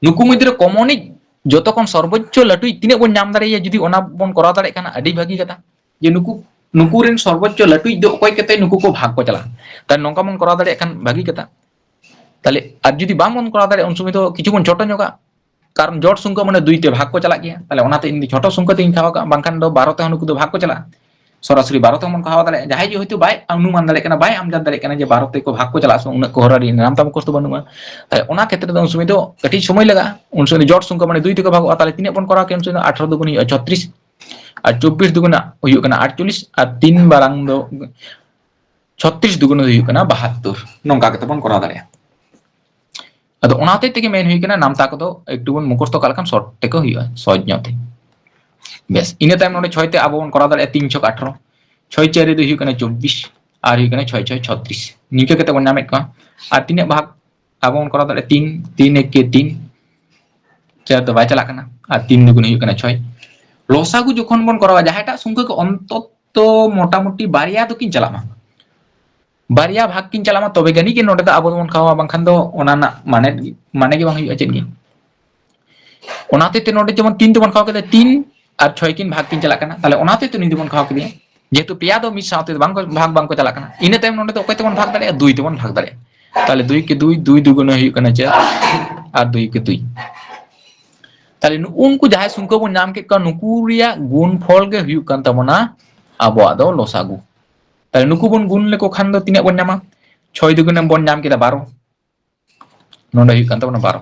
ᱱᱩᱠᱩ ᱢᱚᱫᱽᱫᱷᱮ ᱨᱮ ᱠᱚᱢᱚᱱᱤᱡ ᱡᱚᱛᱚ ᱠᱷᱚᱱ ᱥᱚᱨᱵᱳᱪᱪᱚ ᱞᱟᱹᱴᱩᱭᱤᱡ ᱛᱤᱱᱟᱹᱜ ᱵᱚᱱ ᱧᱟᱢ ᱫᱟᱲᱮᱭᱟᱭᱟ, ᱡᱩᱫᱤ ᱚᱱᱟ ᱵᱚᱱ ᱠᱚᱨᱟᱣ ᱫᱟᱲᱮᱭᱟᱜ ᱠᱷᱟᱱ ᱟᱹᱰᱤ ᱵᱷᱟᱹᱜᱤ ᱠᱟᱛᱷᱟ᱾ ᱡᱮ ᱱᱩᱠᱩ, ᱱᱩᱠᱩ ᱨᱮᱱ ᱥᱚᱨᱵᱳᱪᱪᱚ ᱞᱟᱹᱴᱩᱭᱤᱡ ᱫᱚ ᱚᱠᱚᱭ ᱠᱟᱛᱮ ᱱᱩᱠᱩ ᱠᱚ ᱵᱷᱟᱜᱽ ᱠᱚ ᱪᱟᱞᱟᱜᱼᱟ᱾ ᱛᱟᱦᱞᱮ ᱱᱚᱝᱠᱟ ᱵᱚᱱ ᱠᱚᱨᱟᱣ ᱫᱟᱲᱮᱭᱟᱜ ᱠᱷᱟᱱ ᱵᱷᱟᱹᱜᱤ ᱠᱟᱛᱷᱟ᱾ ᱛᱟᱦᱞᱮ ᱟᱨ ᱡᱩᱫᱤ ᱵᱟᱝ ᱵᱚᱱ ᱠᱚᱨᱟᱣ ᱫᱟᱲᱮᱭᱟᱜᱼᱟ, ᱩᱱ ᱥᱚᱢᱚᱭ ᱫᱚ ᱠᱤᱪᱷᱩ ᱵᱚᱱ ᱪᱷᱳᱴᱳ ᱧᱚᱜᱟ᱾ ᱠᱟᱨᱚᱱ ᱡᱚᱴ ᱥᱚᱝᱠᱷᱟ ᱢᱟᱱᱮ ᱫᱩᱭ ᱛᱮ ᱵᱷᱟᱜᱽ ᱠᱚ ᱪᱟᱞᱟᱜ ᱜᱮᱭᱟ᱾ ᱛᱟᱦᱚᱞᱮ ᱚᱱᱟᱛᱮ ᱤᱧ ᱫᱚ ᱪᱷᱳᱴᱳ ᱥᱚᱝᱠᱷᱟ ᱛᱮᱧ ᱠᱷᱟᱣᱟ ᱠᱟᱜᱼᱟ, ᱵᱟᱝᱠᱷᱟᱱ ᱫᱚ ᱵᱟᱨᱚ ᱛᱮᱦᱚᱸ ᱱᱩᱠᱩ ᱫᱚ ᱵᱷᱟᱜᱽ ᱠᱚ ᱪᱟᱞᱟᱜᱼᱟ᱾ ᱥᱚᱨᱟᱥᱚᱨᱤ ᱵᱟᱨᱚ ᱛᱮᱦᱚᱸ ᱵᱚᱱ ᱠᱷᱟᱣᱟ ᱫᱟᱲᱮᱭᱟᱜᱼᱟ᱾ ᱡᱟᱦᱟᱸᱭ ᱜᱮ ᱦᱚᱭᱛᱳ ᱵᱟᱭ ᱚᱱᱩᱢᱟᱱ ᱫᱟᱲᱮᱭᱟᱜ ᱠᱟᱱᱟ ᱡᱮ ᱵᱟᱨᱚ ᱛᱮᱠᱚ ᱵᱷᱟᱜᱽ ᱠᱚ ᱪᱟᱞᱟᱜᱼᱟ, ᱥᱮ ᱩᱱᱟᱹᱜ ᱠᱚ ᱦᱚᱨᱟ ᱨᱮᱭᱟᱜ ᱱᱟᱢᱛᱟ ᱢᱩᱠᱷᱚᱥᱛᱚ ᱵᱟᱹᱱᱩᱜᱼᱟ, ᱛᱟᱦᱚᱞᱮ ᱚᱱᱟ ᱠᱷᱮᱛᱨᱮ ᱫᱚ ᱩᱱ ᱥᱚᱢᱚᱭ ᱫᱚ ᱠᱟᱹᱴᱤᱡ ᱥᱚᱢᱚᱭ ᱞᱟᱜᱟᱜᱼᱟ᱾ ᱩᱱ ᱥᱚᱢᱚᱭ ᱫᱚ ᱡᱚᱴ ᱥᱚᱝᱠᱷᱟ ᱢᱟᱱᱮ ᱫᱩᱭ ᱛᱮᱠᱚ ᱵᱷᱟᱜᱚᱜᱼᱟ, ᱛᱟᱦᱚᱞᱮ ᱛᱤᱱᱟᱹᱜ ᱵᱚᱱ ᱠᱚᱨᱟᱣ ᱠᱮᱭᱟ? ᱩᱱ ᱥᱚᱢᱚᱭ ᱫᱚ ᱟᱴᱷᱨᱚ ᱫᱩᱜᱩᱱ ᱦᱩᱭᱩᱜᱼᱟ ᱪᱷᱚᱛᱨᱤᱥ, ᱟᱨ ᱪᱚᱵᱵᱤᱥ ᱫᱩᱜᱩᱱᱟᱜ ᱦᱩᱭᱩᱜ ᱠᱟᱱᱟ ᱟᱴᱪᱚᱞᱞᱤᱥ, ᱟᱨ ᱛᱤᱱ ᱢᱟᱨᱟᱝ ᱫᱚ ᱪᱷᱚᱛᱨᱤᱥ ᱫᱩᱜᱩᱱ ᱫᱚ ᱦᱩᱭᱩᱜ ᱠᱟᱱᱟ ᱵᱟᱦᱟᱛᱛᱳᱨ᱾ ᱱᱚᱝᱠᱟ ᱠᱟᱛᱮ ᱵᱚᱱ ᱠᱚᱨᱟᱣ ᱫᱟᱲᱮᱭᱟᱜᱼᱟ᱾ ᱟᱫᱚ ᱚᱱᱟ ᱦᱚᱛᱮᱡ ᱛᱮᱜᱮ ᱢᱮᱱ ᱦᱩᱭ ᱠᱟᱱᱟ, ᱱᱟᱢᱛᱟ ᱠᱚᱫᱚ ᱮᱠᱴᱩ ᱵᱚᱱ ᱢᱩᱠᱷᱚᱥᱛᱚ ᱠᱟᱜ ᱞᱮᱠᱷᱟᱱ ᱥᱚᱨᱴ ᱛᱮᱠᱚ ᱦᱩᱭᱩᱜᱼᱟ, ᱥᱚᱦᱚᱡ ᱧᱚᱜ ᱛᱮ᱾ ᱵᱮᱥ, ᱤᱱᱟᱹ ᱛᱟᱭᱚᱢ ᱱᱚᱰᱮ ᱪᱷᱚᱭ ᱛᱮ ᱟᱵᱚ ᱵᱚᱱ ᱠᱚᱨᱟᱣ ᱫᱟᱲᱮᱭᱟᱜᱼᱟ ᱛᱤᱱ ᱪᱷᱚᱠ ᱟᱴᱷᱨᱚ, ᱪᱷᱚᱭ ᱪᱟᱨ ᱨᱮ ᱫᱚ ᱦᱩᱭᱩᱜ ᱠᱟᱱᱟ ᱪᱚᱵᱵᱤᱥ, ᱟᱨ ᱦᱩᱭᱩᱜ ᱠᱟᱱᱟ ᱪᱷᱚᱭ ᱪᱷᱚᱭ ᱪᱷᱚᱛᱨᱤᱥ᱾ ᱱᱤᱝᱠᱟᱹ ᱠᱟᱛᱮ ᱵᱚᱱ ᱧᱟᱢᱮᱫ ᱠᱚᱣᱟ᱾ ᱟᱨ ᱛᱤᱱᱟᱹᱜ ᱵᱷᱟᱜᱽ ᱟᱵᱚ ᱵᱚᱱ ᱠᱚᱨᱟᱣ ᱫᱟᱲᱮᱭᱟᱜᱼᱟ? ᱛᱤᱱ, ᱛᱤᱱ ᱮᱠ ᱠᱮ ᱛᱤᱱ, ᱪᱟᱨ ᱫᱚ ᱵᱟᱭ ᱪᱟᱞᱟᱜ ᱠᱟᱱᱟ, ᱟᱨ ᱛᱤᱱ ᱫᱩᱜᱩᱱ ᱦᱩᱭᱩᱜ ᱠᱟᱱᱟ ᱪᱷᱚᱭ᱾ ᱞᱚᱥᱟᱜᱩ ᱡᱚᱠᱷᱚᱱ ᱵᱚᱱ ᱠᱚᱨᱟᱣᱟ, ᱡᱟᱦᱟᱸᱭᱴᱟᱜ ᱥᱚᱝᱠᱷᱟ ᱜᱮ ᱚᱱᱛᱚᱛᱚ ᱢᱚᱴᱟᱢᱩᱴᱤ ᱵᱟᱨᱭᱟ ᱫᱚᱠᱤᱱ ᱪᱟᱞᱟᱜ ᱢᱟ, ᱵᱟᱨᱭᱟ ᱵᱷᱟᱜᱽ ᱠᱤᱱ ᱪᱟᱞᱟᱜ ᱢᱟ, ᱛᱚᱵᱮ ᱡᱟᱹᱱᱤᱡ ᱜᱮ ᱱᱚᱰᱮ ᱫᱚ ᱟᱵᱚ ᱫᱚᱵᱚᱱ ᱠᱷᱟᱣᱟ, ᱵᱟᱝᱠᱷᱟᱱ ᱫᱚ ᱚᱱᱟ ᱨᱮᱱᱟᱜ ᱢᱟᱱᱮ, ᱢᱟᱱᱮ ᱜᱮ ᱵᱟᱝ ᱦᱩᱭᱩᱜᱼᱟ ᱪᱮᱫ ᱜᱮ᱾ ᱚᱱᱟ ᱦᱚᱛᱮᱡ ᱛᱮ ᱱᱚᱰᱮ ᱡᱮᱢᱚᱱ ᱛᱤᱱ ᱛᱮᱵᱚᱱ ᱠᱷᱟᱣᱟ ᱠᱮᱫᱟ, ᱛᱤᱱ ᱟᱨ ᱪᱷᱚᱭ ᱠᱤᱱ ᱵᱷᱟᱜᱽ ᱠᱤᱱ ᱪᱟᱞᱟᱜ ᱠᱟᱱᱟ, ᱛᱟᱦᱞᱮ ᱚᱱᱟ ᱦᱚᱛᱮᱡ ᱛᱮ ᱱᱩᱭ ᱫᱚᱵᱚᱱ ᱠᱷᱟᱣᱟ ᱠᱮᱫᱮᱭᱟ, ᱡᱮᱦᱮᱛᱩ ᱯᱮᱭᱟ ᱫᱚ ᱢᱤᱫ ᱥᱟᱶᱛᱮ ᱵᱟᱝ ᱠᱚ, ᱵᱷᱟᱜᱽ ᱵᱟᱝ ᱠᱚ ᱪᱟᱞᱟᱜ ᱠᱟᱱᱟ᱾ ᱤᱱᱟᱹ ᱛᱟᱭᱚᱢ ᱱᱚᱰᱮ ᱫᱚ ᱚᱠᱚᱭ ᱛᱮᱵᱚᱱ ᱵᱷᱟᱜᱽ ᱫᱟᱲᱮᱭᱟᱜᱼᱟ? ᱫᱩᱭ ᱛᱮᱵᱚᱱ ᱵᱷᱟᱜᱽ ᱫᱟᱲᱮᱭᱟᱜᱼᱟ᱾ ᱛᱟᱦᱞᱮ ᱫᱩᱭ ᱠᱮ ᱫᱩᱭ, ᱫᱩᱭ ᱫᱩᱜᱩᱱᱮ ᱦᱩᱭᱩᱜ ᱠᱟᱱᱟ ᱪᱟᱨ, ᱟᱨ ᱫᱩᱭ ᱠᱮ ᱫᱩᱭ᱾ ᱛᱟᱦᱞᱮ ᱱᱩᱜᱼᱩ ᱱᱩᱠᱩ ᱡᱟᱦᱟᱸᱭ ᱥᱚᱝᱠᱷᱟ ᱵᱚᱱ ᱧᱟᱢ ᱠᱮᱫ ᱠᱚᱣᱟ, ᱱᱩᱠᱩ ᱨᱮᱭᱟᱜ ᱜᱩᱱ ᱯᱷᱚᱞ ᱜᱮ ᱦᱩᱭᱩᱜ ᱠᱟᱱ ᱛᱟᱵᱚᱱᱟ ᱟᱵᱚᱣᱟᱜ ᱫᱚ ᱞᱚᱥᱟᱜᱩ᱾ ᱛᱟᱦᱞᱮ ᱱᱩᱠᱩ ᱵᱚᱱ ᱜᱩᱱ ᱞᱮᱠᱚ ᱠᱷᱟᱱ ᱫᱚ ᱛᱤᱱᱟᱹᱜ ᱵᱚᱱ ᱧᱟᱢᱟ? ᱪᱷᱚᱭ ᱫᱩᱜᱩᱱᱮ ᱵᱚᱱ ᱧᱟᱢ ᱠᱮᱫᱟ ᱵᱟᱨᱚ, ᱱᱚᱰᱮ ᱦᱩᱭᱩᱜ ᱠᱟᱱ ᱛᱟᱵᱚᱱᱟ ᱵᱟᱨᱚ᱾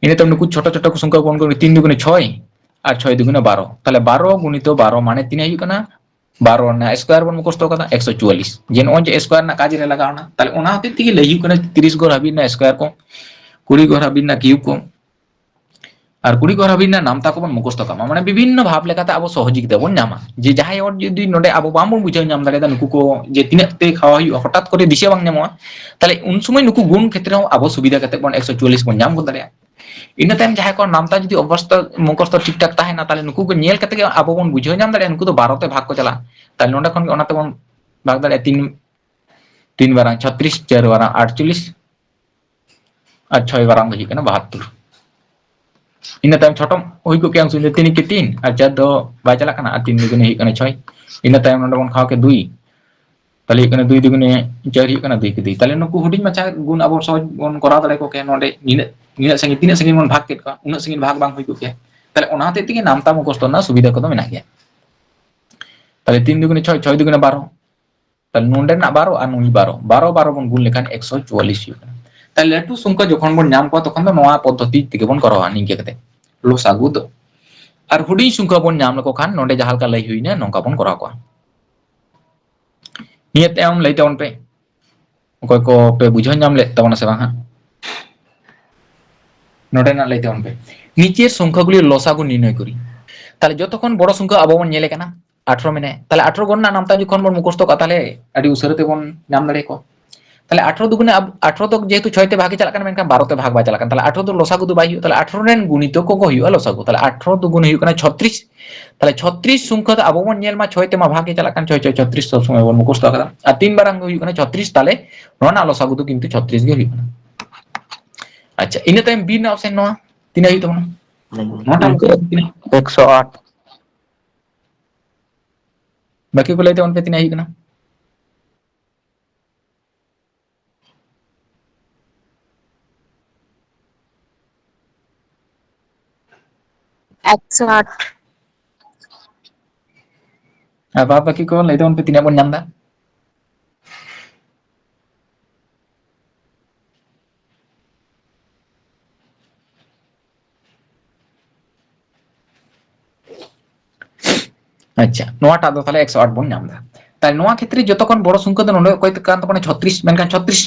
ᱤᱱᱟᱹ ᱛᱟᱭᱚᱢ ᱱᱩᱠᱩ ᱪᱷᱳᱴᱳ ᱪᱷᱳᱴᱳ ᱠᱚ ᱥᱚᱝᱠᱷᱟ ᱵᱚᱱ ᱜᱩᱱ, ᱛᱤᱱ ᱫᱩᱜᱩᱱᱮ ᱪᱷᱚᱭ ᱟᱨ ᱪᱷᱚᱭ ᱫᱩᱜᱩᱱᱮ ᱵᱟᱨᱚ, ᱛᱟᱦᱞᱮ ᱵᱟᱨᱚ ᱜᱩᱱᱤᱛᱚ ᱵᱟᱨᱚ ᱢᱟᱱᱮ ᱛᱤᱱᱟᱹᱜ ᱦᱩᱭᱩᱜ ᱠᱟᱱᱟ? ᱵᱟᱨᱚ ᱨᱮᱱᱟᱜ ᱥᱠᱚᱭᱟᱨ ᱵᱚᱱ ᱢᱩᱠᱷᱚᱥᱛᱚ ᱠᱟᱫᱟ, ᱮᱠᱥᱚ ᱪᱩᱣᱟᱞᱞᱤᱥ, ᱡᱮ ᱱᱚᱜᱼᱚᱭ ᱡᱮ ᱥᱠᱚᱭᱟᱨ ᱨᱮᱱᱟᱜ ᱠᱟᱡᱽ ᱨᱮ ᱞᱟᱜᱟᱣ ᱮᱱᱟ᱾ ᱛᱟᱦᱞᱮ ᱚᱱᱟ ᱦᱚᱛᱮᱡ ᱛᱮᱜᱮ ᱞᱟᱹᱭ ᱦᱩᱭᱩᱜ ᱠᱟᱱᱟ ᱛᱤᱨᱤᱥ ᱜᱷᱚᱨ ᱦᱟᱹᱵᱤᱡ ᱨᱮᱱᱟᱜ ᱥᱠᱚᱭᱟᱨ ᱠᱚ, ᱠᱩᱲᱤ ᱜᱷᱚᱨ ᱦᱟᱹᱵᱤᱡ ᱨᱮᱱᱟᱜ ᱠᱤᱭᱩᱵ ᱠᱚ, ᱟᱨ ᱠᱩᱲᱤ ᱜᱷᱚᱨ ᱦᱟᱹᱵᱤᱡ ᱨᱮᱱᱟᱜ ᱱᱟᱢᱛᱟ ᱠᱚᱵᱚᱱ ᱢᱩᱠᱷᱚᱥᱛᱚ ᱠᱟᱜ ᱢᱟ᱾ ᱢᱟᱱᱮ ᱵᱤᱵᱷᱤᱱᱱᱚ ᱵᱷᱟᱵᱽ ᱞᱮᱠᱟᱛᱮ ᱟᱵᱚ ᱥᱚᱦᱚᱡᱳᱜᱤᱛᱟ ᱵᱚᱱ ᱧᱟᱢᱟ᱾ ᱡᱮ ᱡᱟᱦᱟᱸᱭ ᱦᱚᱲ ᱡᱩᱫᱤ ᱱᱚᱰᱮ ᱟᱵᱚ ᱵᱟᱝᱵᱚᱱ ᱵᱩᱡᱷᱟᱹᱣ ᱧᱟᱢ ᱫᱟᱲᱮᱭᱟᱫᱟ ᱱᱩᱠᱩ ᱠᱚ ᱡᱮ ᱛᱤᱱᱟᱹᱜ ᱛᱮ ᱠᱷᱟᱣᱟ ᱦᱩᱭᱩᱜᱼᱟ, ᱦᱚᱴᱟᱛ ᱠᱚᱨᱮ ᱫᱤᱥᱟᱹ ᱵᱟᱝ ᱧᱟᱢᱚᱜᱼᱟ, ᱛᱟᱦᱞᱮ ᱩᱱ ᱥᱚᱢᱚᱭ ᱱᱩᱠᱩ ᱜᱩᱱ ᱠᱷᱮᱛᱨᱮ ᱦᱚᱸ ᱟᱵᱚ ᱥᱩᱵᱤᱫᱷᱟ ᱠᱟᱛᱮ ᱵᱚᱱ ᱮᱠᱥᱚ ᱪᱩᱣᱟᱞᱞᱤᱥ ᱵᱚᱱ ᱧᱟᱢ ᱜᱚᱫ ᱫᱟᱲᱮᱭᱟᱜᱼᱟ᱾ ᱤᱱᱟᱹ ᱛᱟᱭᱚᱢ ᱡᱟᱦᱟᱸᱭ ᱠᱚ ᱱᱟᱢᱛᱟ ᱡᱩᱫᱤ ᱚᱵᱚᱥᱛᱟ ᱢᱩᱠᱷᱚᱥᱛᱚ ᱴᱷᱤᱠ ᱴᱷᱟᱠ ᱛᱟᱦᱮᱱᱟ, ᱛᱟᱦᱞᱮ ᱱᱩᱠᱩ ᱠᱚ ᱧᱮᱞ ᱠᱟᱛᱮ ᱜᱮ ᱟᱵᱚ ᱵᱚᱱ ᱵᱩᱡᱷᱟᱹᱣ ᱧᱟᱢ ᱫᱟᱲᱮᱭᱟᱜᱼᱟ ᱱᱩᱠᱩ ᱫᱚ ᱵᱟᱨᱚ ᱛᱮ ᱵᱷᱟᱜᱽ ᱠᱚ ᱪᱟᱞᱟᱜᱼᱟ᱾ ᱛᱟᱦᱞᱮ ᱱᱚᱰᱮ ᱠᱷᱚᱱ ᱜᱮ ᱚᱱᱟ ᱛᱮᱵᱚᱱ ᱵᱷᱟᱜᱽ ᱫᱟᱲᱮᱭᱟᱜᱼᱟ ᱛᱤᱱ, ᱛᱤᱱ ᱵᱟᱨᱟᱝ ᱪᱷᱚᱛᱨᱤᱥ, ᱪᱟᱨ ᱵᱟᱨᱟᱝ ᱟᱴᱪᱚᱞᱞᱤᱥ, ᱟᱨ ᱪᱷᱚᱭ ᱵᱟᱨᱟᱝ ᱫᱚ ᱦᱩᱭᱩᱜ ᱠᱟᱱᱟ ᱵᱟᱦᱟᱛᱛᱳᱨ᱾ ᱤᱱᱟᱹ ᱛᱟᱭᱚᱢ ᱪᱷᱚᱴᱚᱢ ᱦᱩᱭ ᱠᱚᱜ ᱠᱮᱭᱟ, ᱩᱱ ᱥᱚᱢᱚᱭ ᱫᱚ ᱛᱤᱱ ᱮᱠᱮ ᱛᱤᱱ, ᱟᱨ ᱪᱟᱨ ᱫᱚ ᱵᱟᱭ ᱪᱟᱞᱟᱜ ᱠᱟᱱᱟ, ᱟᱨ ᱛᱤᱱ ᱫᱩᱜᱩᱱᱮ ᱦᱩᱭᱩᱜ ᱠᱟᱱᱟ ᱪᱷᱚᱭ᱾ ᱤᱱᱟᱹ ᱛᱟᱭᱚᱢ ᱱᱚᱰᱮ ᱵᱚᱱ ᱠᱷᱟᱣᱟ ᱠᱮᱫ ᱫᱩᱭ, ᱛᱟᱦᱞᱮ ᱦᱩᱭᱩᱜ ᱠᱟᱱᱟ ᱫᱩᱭ ᱫᱩᱜᱩᱱᱮ ᱪᱟᱨ, ᱦᱩᱭᱩᱜ ᱠᱟᱱᱟ ᱫᱩᱭ ᱠᱮ ᱫᱩᱭ᱾ ᱛᱟᱦᱞᱮ ᱱᱩᱠᱩ ᱦᱩᱰᱤᱧ ᱢᱟᱪᱷᱟ ᱜᱩᱱ ᱟᱵᱚ ᱥᱚᱦᱚᱡ ᱵᱚᱱ ᱠᱚᱨᱟᱣ ᱫᱟᱲᱮ ᱠᱚ ᱠᱮᱭᱟ᱾ ᱱᱚᱰᱮ ᱱᱤᱱᱟᱹᱜ ᱱᱤᱱᱟᱹᱜ ᱥᱟᱺᱜᱤᱧ, ᱛᱤᱱᱟᱹᱜ ᱥᱟᱺᱜᱤᱧ ᱵᱚᱱ ᱵᱷᱟᱜᱽ ᱠᱮᱫ ᱠᱚᱣᱟ, ᱩᱱᱟᱹᱜ ᱥᱟᱺᱜᱤᱧ ᱵᱷᱟᱜᱽ ᱵᱟᱝ ᱦᱩᱭ ᱠᱚᱜ ᱜᱮᱭᱟ᱾ ᱛᱟᱦᱞᱮ ᱚᱱᱟ ᱦᱚᱛᱮᱡ ᱛᱮᱜᱮ ᱱᱟᱢᱛᱟ ᱢᱩᱠᱷᱚᱥᱛᱚ ᱨᱮᱱᱟᱜ ᱥᱩᱵᱤᱫᱷᱟ ᱠᱚᱫᱚ ᱢᱮᱱᱟᱜ ᱜᱮᱭᱟ᱾ ᱛᱟᱦᱞᱮ ᱛᱤᱱ ᱫᱩᱜᱩᱱᱮ ᱪᱷᱚᱭ, ᱪᱷᱚᱭ ᱫᱩᱜᱩᱱᱮ ᱵᱟᱨᱚ, ᱛᱟᱦᱞᱮ ᱱᱚᱸᱰᱮᱱᱟᱜ ᱵᱟᱨᱚ ᱟᱨ ᱱᱩᱭ ᱵᱟᱨᱚ, ᱵᱟᱨᱚ ᱵᱟᱨᱚ ᱵᱚᱱ ᱜᱩᱱ ᱞᱮᱠᱷᱟᱱ ᱮᱠᱥᱚ ᱪᱩᱣᱟᱞᱞᱤᱥ ᱦᱩᱭᱩᱜ ᱠᱟᱱᱟ᱾ ᱛᱟᱦᱞᱮ ᱞᱟᱹᱴᱩ ᱥᱚᱝᱠᱷᱟ ᱡᱚᱠᱷᱚᱱ ᱵᱚᱱ ᱧᱟᱢ ᱠᱚᱣᱟ, ᱛᱚᱠᱷᱚᱱ ᱫᱚ ᱱᱚᱣᱟ ᱯᱚᱫᱽᱫᱷᱚᱛᱤ ᱛᱮᱜᱮ ᱵᱚᱱ ᱠᱚᱨᱟᱣᱟ, ᱱᱤᱝᱠᱟᱹ ᱠᱟᱛᱮ ᱞᱚᱥᱟᱜᱩ ᱫᱚ᱾ ᱟᱨ ᱦᱩᱰᱤᱧ ᱥᱚᱝᱠᱷᱟ ᱵᱚᱱ ᱧᱟᱢ ᱞᱮᱠᱚ ᱠᱷᱟᱱ, ᱱᱚᱸᱰᱮ ᱡᱟᱦᱟᱸ ᱞᱮᱠᱟ ᱞᱟᱹᱭ ᱦᱩᱭᱱᱟ, ᱱᱚᱝᱠᱟ ᱵᱚᱱ ᱠᱚᱨᱟᱣ ᱠᱚᱣᱟ᱾ ᱱᱤᱭᱟᱹ ᱛᱟᱭᱚᱢ ᱞᱟᱹᱭ ᱛᱟᱵᱚᱱ ᱯᱮ, ᱚᱠᱚᱭ ᱠᱚ ᱯᱮ ᱵᱩᱡᱷᱟᱹᱣ ᱧᱟᱢ ᱞᱮᱫ ᱛᱟᱵᱚᱱᱟ ᱥᱮ ᱵᱟᱝ ᱦᱟᱸᱜ? ᱱᱚᱸᱰᱮᱱᱟᱜ ᱞᱟᱹᱭ ᱛᱟᱵᱚᱱ ᱯᱮ, ᱱᱤᱪᱮᱨ ᱥᱚᱝᱠᱷᱟᱜᱩᱞᱤ ᱞᱚᱥᱟᱜᱩ ᱱᱤᱨᱱᱚᱭ ᱠᱚᱨᱤ᱾ ᱛᱟᱦᱞᱮ ᱡᱚᱛᱚ ᱠᱷᱚᱱ ᱵᱚᱲᱚ ᱥᱚᱝᱠᱷᱟ ᱟᱵᱚ ᱵᱚᱱ ᱧᱮᱞᱮ ᱠᱟᱱᱟ ᱟᱴᱷᱨᱚ ᱢᱮᱱᱟᱭᱟ᱾ ᱛᱟᱦᱞᱮ ᱟᱴᱷᱨᱚ ᱜᱚᱱ ᱨᱮᱱᱟᱜ ᱱᱟᱢᱛᱟ ᱡᱚᱠᱷᱚᱱ ᱵᱚᱱ ᱢᱩᱠᱷᱚᱥᱛᱚ ᱠᱟᱜᱼᱟ, ᱛᱟᱦᱞᱮ ᱟᱹᱰᱤ ᱩᱥᱟᱹᱨᱟ ᱛᱮᱵᱚᱱ ᱧᱟᱢ ᱫᱟᱲᱮᱭᱟᱠᱚᱣᱟ᱾ ᱛᱟᱦᱞᱮ ᱟᱴᱷᱨᱚ ᱫᱩᱜᱩᱱᱮ ᱟᱵ-, ᱟᱴᱷᱨᱚ ᱫᱚ ᱡᱮᱦᱮᱛᱩ ᱪᱷᱚᱭ ᱛᱮ ᱵᱷᱟᱜᱽ ᱮ ᱪᱟᱞᱟᱜ ᱠᱟᱱᱟ, ᱢᱮᱱᱠᱷᱟᱱ ᱵᱟᱨᱚ ᱛᱮ ᱵᱷᱟᱜᱽ ᱵᱟᱭ ᱪᱟᱞᱟᱜ ᱠᱟᱱᱟ᱾ ᱛᱟᱦᱞᱮ ᱟᱴᱷᱨᱚ ᱫᱚ ᱞᱚᱥᱟᱜᱩ ᱫᱚ ᱵᱟᱭ ᱦᱩᱭᱩᱜᱼᱟ, ᱛᱟᱦᱞᱮ ᱟᱴᱷᱨᱚ ᱨᱮᱱ ᱜᱩᱱᱤᱛᱚᱠ ᱠᱚᱠᱚ ᱦᱩᱭᱩᱜᱼᱟ ᱞᱚᱥᱟᱜᱩ᱾ ᱛᱟᱦᱞᱮ ᱟᱴᱷᱨᱚ ᱫᱩᱜᱩᱱᱮ ᱦᱩᱭᱩᱜ ᱠᱟᱱᱟ ᱪᱷᱚᱛᱨᱤᱥ, ᱛᱟᱦᱞᱮ ᱪᱷᱚᱛᱨᱤᱥ ᱥᱚᱝᱠᱷᱟ ᱫᱚ ᱟᱵᱚ ᱵᱚᱱ ᱧᱮᱞ ᱢᱟ, ᱪᱷᱚᱭ ᱛᱮᱢᱟ ᱵᱷᱟᱜᱽ ᱜᱮ ᱪᱟᱞᱟᱜ ᱠᱟᱱ, ᱪᱷᱚᱭ ᱪᱷᱚᱭ ᱪᱷᱚᱛᱨᱤᱥ ᱥᱚᱵ ᱥᱚᱢᱚᱭ ᱵᱚᱱ ᱢᱩᱠᱷᱚᱥᱛᱚ ᱟᱠᱟᱫᱟ᱾ ᱟᱨ ᱛᱤᱱ ᱢᱟᱨᱟᱝ ᱜᱮ ᱦᱩᱭᱩᱜ ᱠᱟᱱᱟ ᱪᱷᱚᱛᱨᱤᱥ, ᱛᱟᱦᱞᱮ ᱱᱚᱣᱟ ᱨᱮᱱᱟᱜ ᱞᱚᱥᱟᱜᱩ ᱫᱚ ᱠᱤᱱᱛᱩ ᱪᱷᱚᱛᱨᱤᱥ ᱜᱮ ᱦᱩᱭᱩᱜ ᱠᱟᱱᱟ᱾ ᱟᱪᱪᱷᱟ, ᱤᱱᱟᱹ ᱛᱟᱭᱚᱢ ᱵᱤ ᱨᱮᱱᱟᱜ ᱚᱯᱥᱮᱱ ᱱᱚᱣᱟ ᱛᱤᱱᱟᱹᱜ ᱦᱩᱭᱩᱜ ᱛᱟᱵᱚᱱᱟ? ᱱᱚᱣᱟᱴᱟᱜ ᱛᱤᱱᱟᱹᱜ? ᱮᱠᱥᱚ ᱟᱴ᱾ ᱵᱟᱹᱠᱤ ᱠᱚ ᱞᱟᱹᱭ ᱛᱟᱵᱚᱱ ᱯᱮ ᱛᱤᱱᱟᱹᱜ ᱦᱩᱭᱩᱜ ᱠᱟᱱᱟ? ᱮᱠᱥᱚ ᱟᱴ᱾ ᱟᱨ ᱵᱟᱫ ᱵᱟᱹᱠᱤ ᱠᱚ ᱞᱟᱹᱭ ᱛᱟᱵᱚᱱ ᱯᱮ ᱛᱤᱱᱟᱹᱜ ᱵᱚᱱ ᱧᱟᱢ ᱮᱫᱟ? ᱟᱪᱪᱷᱟ, ᱱᱚᱣᱟᱴᱟᱜ ᱫᱚ ᱛᱟᱦᱞᱮ ᱮᱠᱥᱚ ᱟᱴ ᱵᱚᱱ ᱧᱟᱢ ᱮᱫᱟ᱾ ᱛᱟᱦᱞᱮ ᱱᱚᱣᱟ ᱠᱷᱮᱛᱨᱮ ᱡᱚᱛᱚ ᱠᱷᱚᱱ ᱵᱚᱲᱚ ᱥᱚᱝᱠᱷᱟ ᱫᱚ ᱱᱚᱰᱮ ᱚᱠᱚᱭ ᱠᱟᱱ ᱛᱟᱵᱚᱱᱟ? ᱪᱷᱚᱛᱨᱤᱥ᱾ ᱢᱮᱱᱠᱷᱟᱱ ᱪᱷᱚᱛᱨᱤᱥ